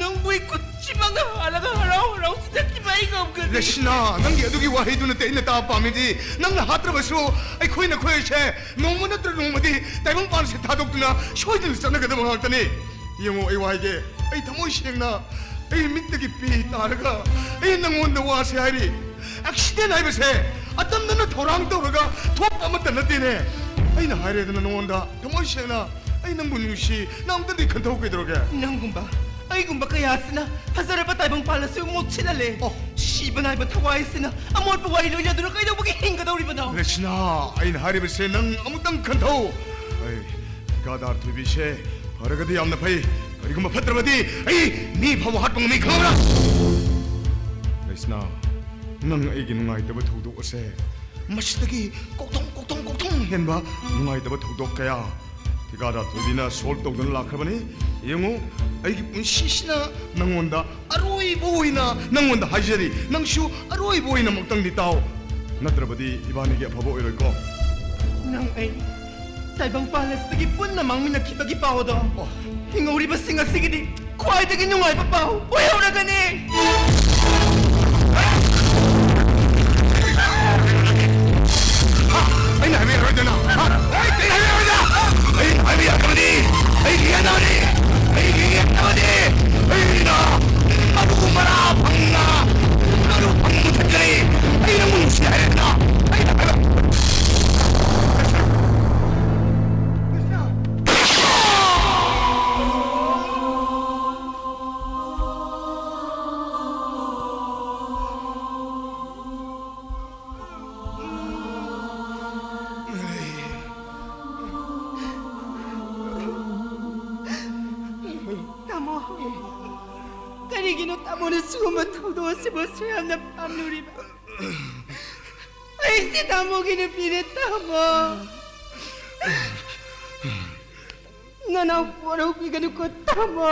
ꯅꯪꯕꯨ ꯑꯩ ꯈꯨꯠꯁꯤꯃꯛꯅ ꯍꯥꯜꯂꯒ ꯍꯔꯥꯎ ꯍꯔꯥꯎ ꯆꯠꯈꯤꯕ ꯑꯩ ꯉꯝꯒꯅꯤ꯫ ꯔꯦꯁꯤꯅꯥ, ꯅꯪꯒꯤ ꯑꯗꯨꯒꯤ ꯋꯥꯍꯩꯗꯨ ꯅꯠꯇꯦ ꯑꯩꯅ ꯇꯥꯕ ꯄꯥꯝꯃꯤꯗꯤ꯫ ꯅꯪꯅ ꯍꯥꯠꯇ꯭ꯔꯕꯁꯨ ꯑꯩꯈꯣꯏ ꯅꯈꯣꯏꯁꯦ ꯅꯣꯡꯃ ꯅꯠꯇ꯭ꯔ ꯅꯣꯡꯃꯗꯤ ꯇꯥꯏꯕꯪꯄꯥꯟꯁꯦ ꯊꯥꯗꯣꯛꯇꯨꯅ ꯁꯣꯏꯗꯅ ꯆꯠꯅꯒꯗꯕ ꯉꯥꯛꯇꯅꯤ꯫ ꯌꯦꯡꯉꯣ, ꯑꯩ ꯋꯥ ꯍꯥꯏꯒꯦ, ꯑꯩ ꯊꯃꯣꯏ ꯁꯦꯡꯅ ꯑꯩ ꯃꯤꯠꯇꯒꯤ ꯄꯤ ꯇꯥꯔꯒ ꯑꯩ ꯅꯪꯉꯣꯟꯗ ꯋꯥꯁꯦ ꯍꯥꯏꯔꯤ꯫ ꯑꯦꯛꯁꯤꯗꯦꯟ ꯍꯥꯏꯕꯁꯦ ꯑꯇꯝꯅꯅ ꯊꯧꯔꯥꯡ ꯇꯧꯔꯒ ꯊꯣꯛꯄ ꯑꯃꯠꯇ ꯅꯠꯇꯦꯅꯦ꯫ ꯑꯩꯅ ꯍꯥꯏꯔꯦꯗꯅ ꯅꯉꯣꯟꯗ ꯊꯃꯣꯏ ꯁꯦꯡꯅ, ꯑꯩ ꯅꯪꯕꯨ ꯅꯨꯡꯁꯤ, ꯅꯪ ꯑꯝꯇꯗꯤ ꯈꯟꯊꯧ ꯀꯩꯗꯧꯔꯒꯦ? ꯅꯪꯒꯨꯝꯕ, ꯑꯩꯒꯨꯝꯕ ꯀꯌꯥꯁꯤꯅ ꯐꯖꯔꯕ ꯇꯥꯏꯕꯪ ꯄꯥꯜꯂꯁꯨ ꯃꯣꯠꯁꯤꯜꯍꯜꯂꯦ꯫ ꯑꯣ꯫ ꯁꯤꯕ ꯅꯥꯏꯕ ꯊꯋꯥꯏꯁꯤꯅ ꯑꯃꯣꯠꯄ ꯋꯥꯔꯤ ꯂꯣꯏꯅꯗꯨꯅ ꯀꯩꯗꯧꯕꯒꯤ ꯍꯤꯡꯒꯗꯧꯔꯤꯕꯅꯣ? ꯔꯦꯁꯤꯅꯥ, ꯑꯩꯅ ꯍꯥꯏꯔꯤꯕꯁꯦ ꯅꯪ ꯑꯃꯨꯛꯇꯪ ꯈꯟꯊꯧ꯫ ꯑꯩ ꯒꯥꯗꯥꯔ ꯊꯣꯏꯕꯤꯁꯦ ꯐꯔꯒꯗꯤ ꯌꯥꯝꯅ ꯐꯩ, ꯀꯔꯤꯒꯨꯝꯕ ꯐꯠꯇ꯭ꯔꯕꯗꯤ ꯑꯩ ꯃꯤ ꯐꯥꯎꯕ ꯍꯥꯠꯄ ꯉꯝꯃꯤ, ꯈꯪꯕ꯭ꯔꯥ? ꯔꯦꯁꯤꯅꯥ, ꯅꯪ ꯑꯩꯒꯤ ꯅꯨꯡꯉꯥꯏꯇꯕ ꯊꯧꯗꯣꯛ ꯑꯁꯦ ꯃꯁꯤꯗꯒꯤ ꯀꯣꯛꯊꯣꯡ, ꯀꯣꯛꯊꯣꯡ, ꯀꯣꯛꯊꯣꯡ ꯍꯦꯟꯕ ꯅꯨꯡꯉꯥꯏꯇꯕ ꯊꯧꯗꯣꯛ ꯀꯌꯥ ꯊꯤꯀꯥꯗꯥꯔ ꯊꯣꯏꯕꯤꯅ ꯁꯣꯜꯕ ꯇꯧꯗꯨꯅ ꯂꯥꯛꯈ꯭ꯔꯕꯅꯤ꯫ ꯌꯦꯡꯉꯨ, ꯑꯩꯒꯤ ꯄꯨꯟꯁꯤꯁꯤꯅ ꯅꯪꯉꯣꯟꯗ ꯑꯔꯣꯏꯕ ꯑꯣꯏꯅ ꯅꯪꯉꯣꯟꯗ ꯍꯥꯏꯖꯔꯤ, ꯅꯪꯁꯨ ꯑꯔꯣꯏꯕ ꯑꯣꯏꯅ ꯑꯃꯨꯛꯇꯪꯗꯤ ꯇꯥꯎ, ꯅꯠꯇ꯭ꯔꯕꯗꯤ ꯏꯕꯥꯅꯤꯒꯤ ꯑꯐꯕ ꯑꯣꯏꯔꯣꯏꯀꯣ꯫ ꯅꯪ ꯑꯩ ꯇꯥꯏꯕꯪ ꯄꯥꯜ ꯑꯁꯤꯗꯒꯤ ꯄꯨꯟꯅ ꯃꯥꯡꯃꯤꯟꯅꯈꯤꯕꯒꯤ ꯄꯥꯎ ꯑꯗꯣ ꯑꯣ꯫ ꯍꯤꯡꯍꯧꯔꯤꯕꯁꯤꯡ ꯑꯁꯤꯒꯤꯗꯤ ꯈ꯭ꯋꯥꯏꯗꯒꯤ ꯅꯨꯡꯉꯥꯏꯕ ꯄꯥꯎ ꯑꯣꯏꯍꯧꯔꯒꯅꯤ꯫ ꯑꯩꯅ ꯍꯥꯏꯕ ꯌꯥꯔꯣꯏꯗꯅ? ꯍꯥ? ꯑꯩ ꯀꯩ ꯍꯥꯏꯕ ꯌꯥꯔꯣꯏꯗ? ꯑꯩ ꯍꯥꯏꯕ ꯌꯥꯗꯕꯅꯤ꯫ ꯑꯩꯒꯤ ꯌꯦꯛꯅꯕꯅꯤ꯫ ꯑꯩꯒꯤ ꯌꯦꯛꯅꯕꯅꯤ꯫ ꯑꯩꯅ ꯃꯔꯨ ꯃꯔꯥ ꯐꯪꯅ ꯃꯔꯨ ꯐꯪ ꯃꯨꯊꯠꯀꯅꯤ꯫ ꯑꯩ ꯅꯪꯕꯨ ꯅꯨꯡꯁꯤ ꯍꯥꯏꯔꯦꯗꯅ꯫ ꯑꯩꯅ ꯍꯥꯏꯕ꯫ ꯇꯥꯃꯣ, ꯀꯔꯤꯒꯤꯅꯣ ꯇꯥꯃꯣꯅ ꯁꯤꯒꯨꯝꯕ ꯊꯧꯗꯣꯛ ꯑꯁꯤꯕꯨ ꯑꯁꯨꯛ ꯌꯥꯝꯅ ꯄꯥꯝꯂꯨꯔꯤꯕ? ꯑꯩꯁꯦ ꯇꯥꯃꯣꯒꯤ ꯅꯨꯄꯤꯅꯦ, ꯇꯥꯃꯣ꯫ ꯅꯅꯥꯎ ꯋꯥꯔꯧꯕꯤꯒꯅꯨꯀꯣ, ꯇꯥꯃꯣ꯫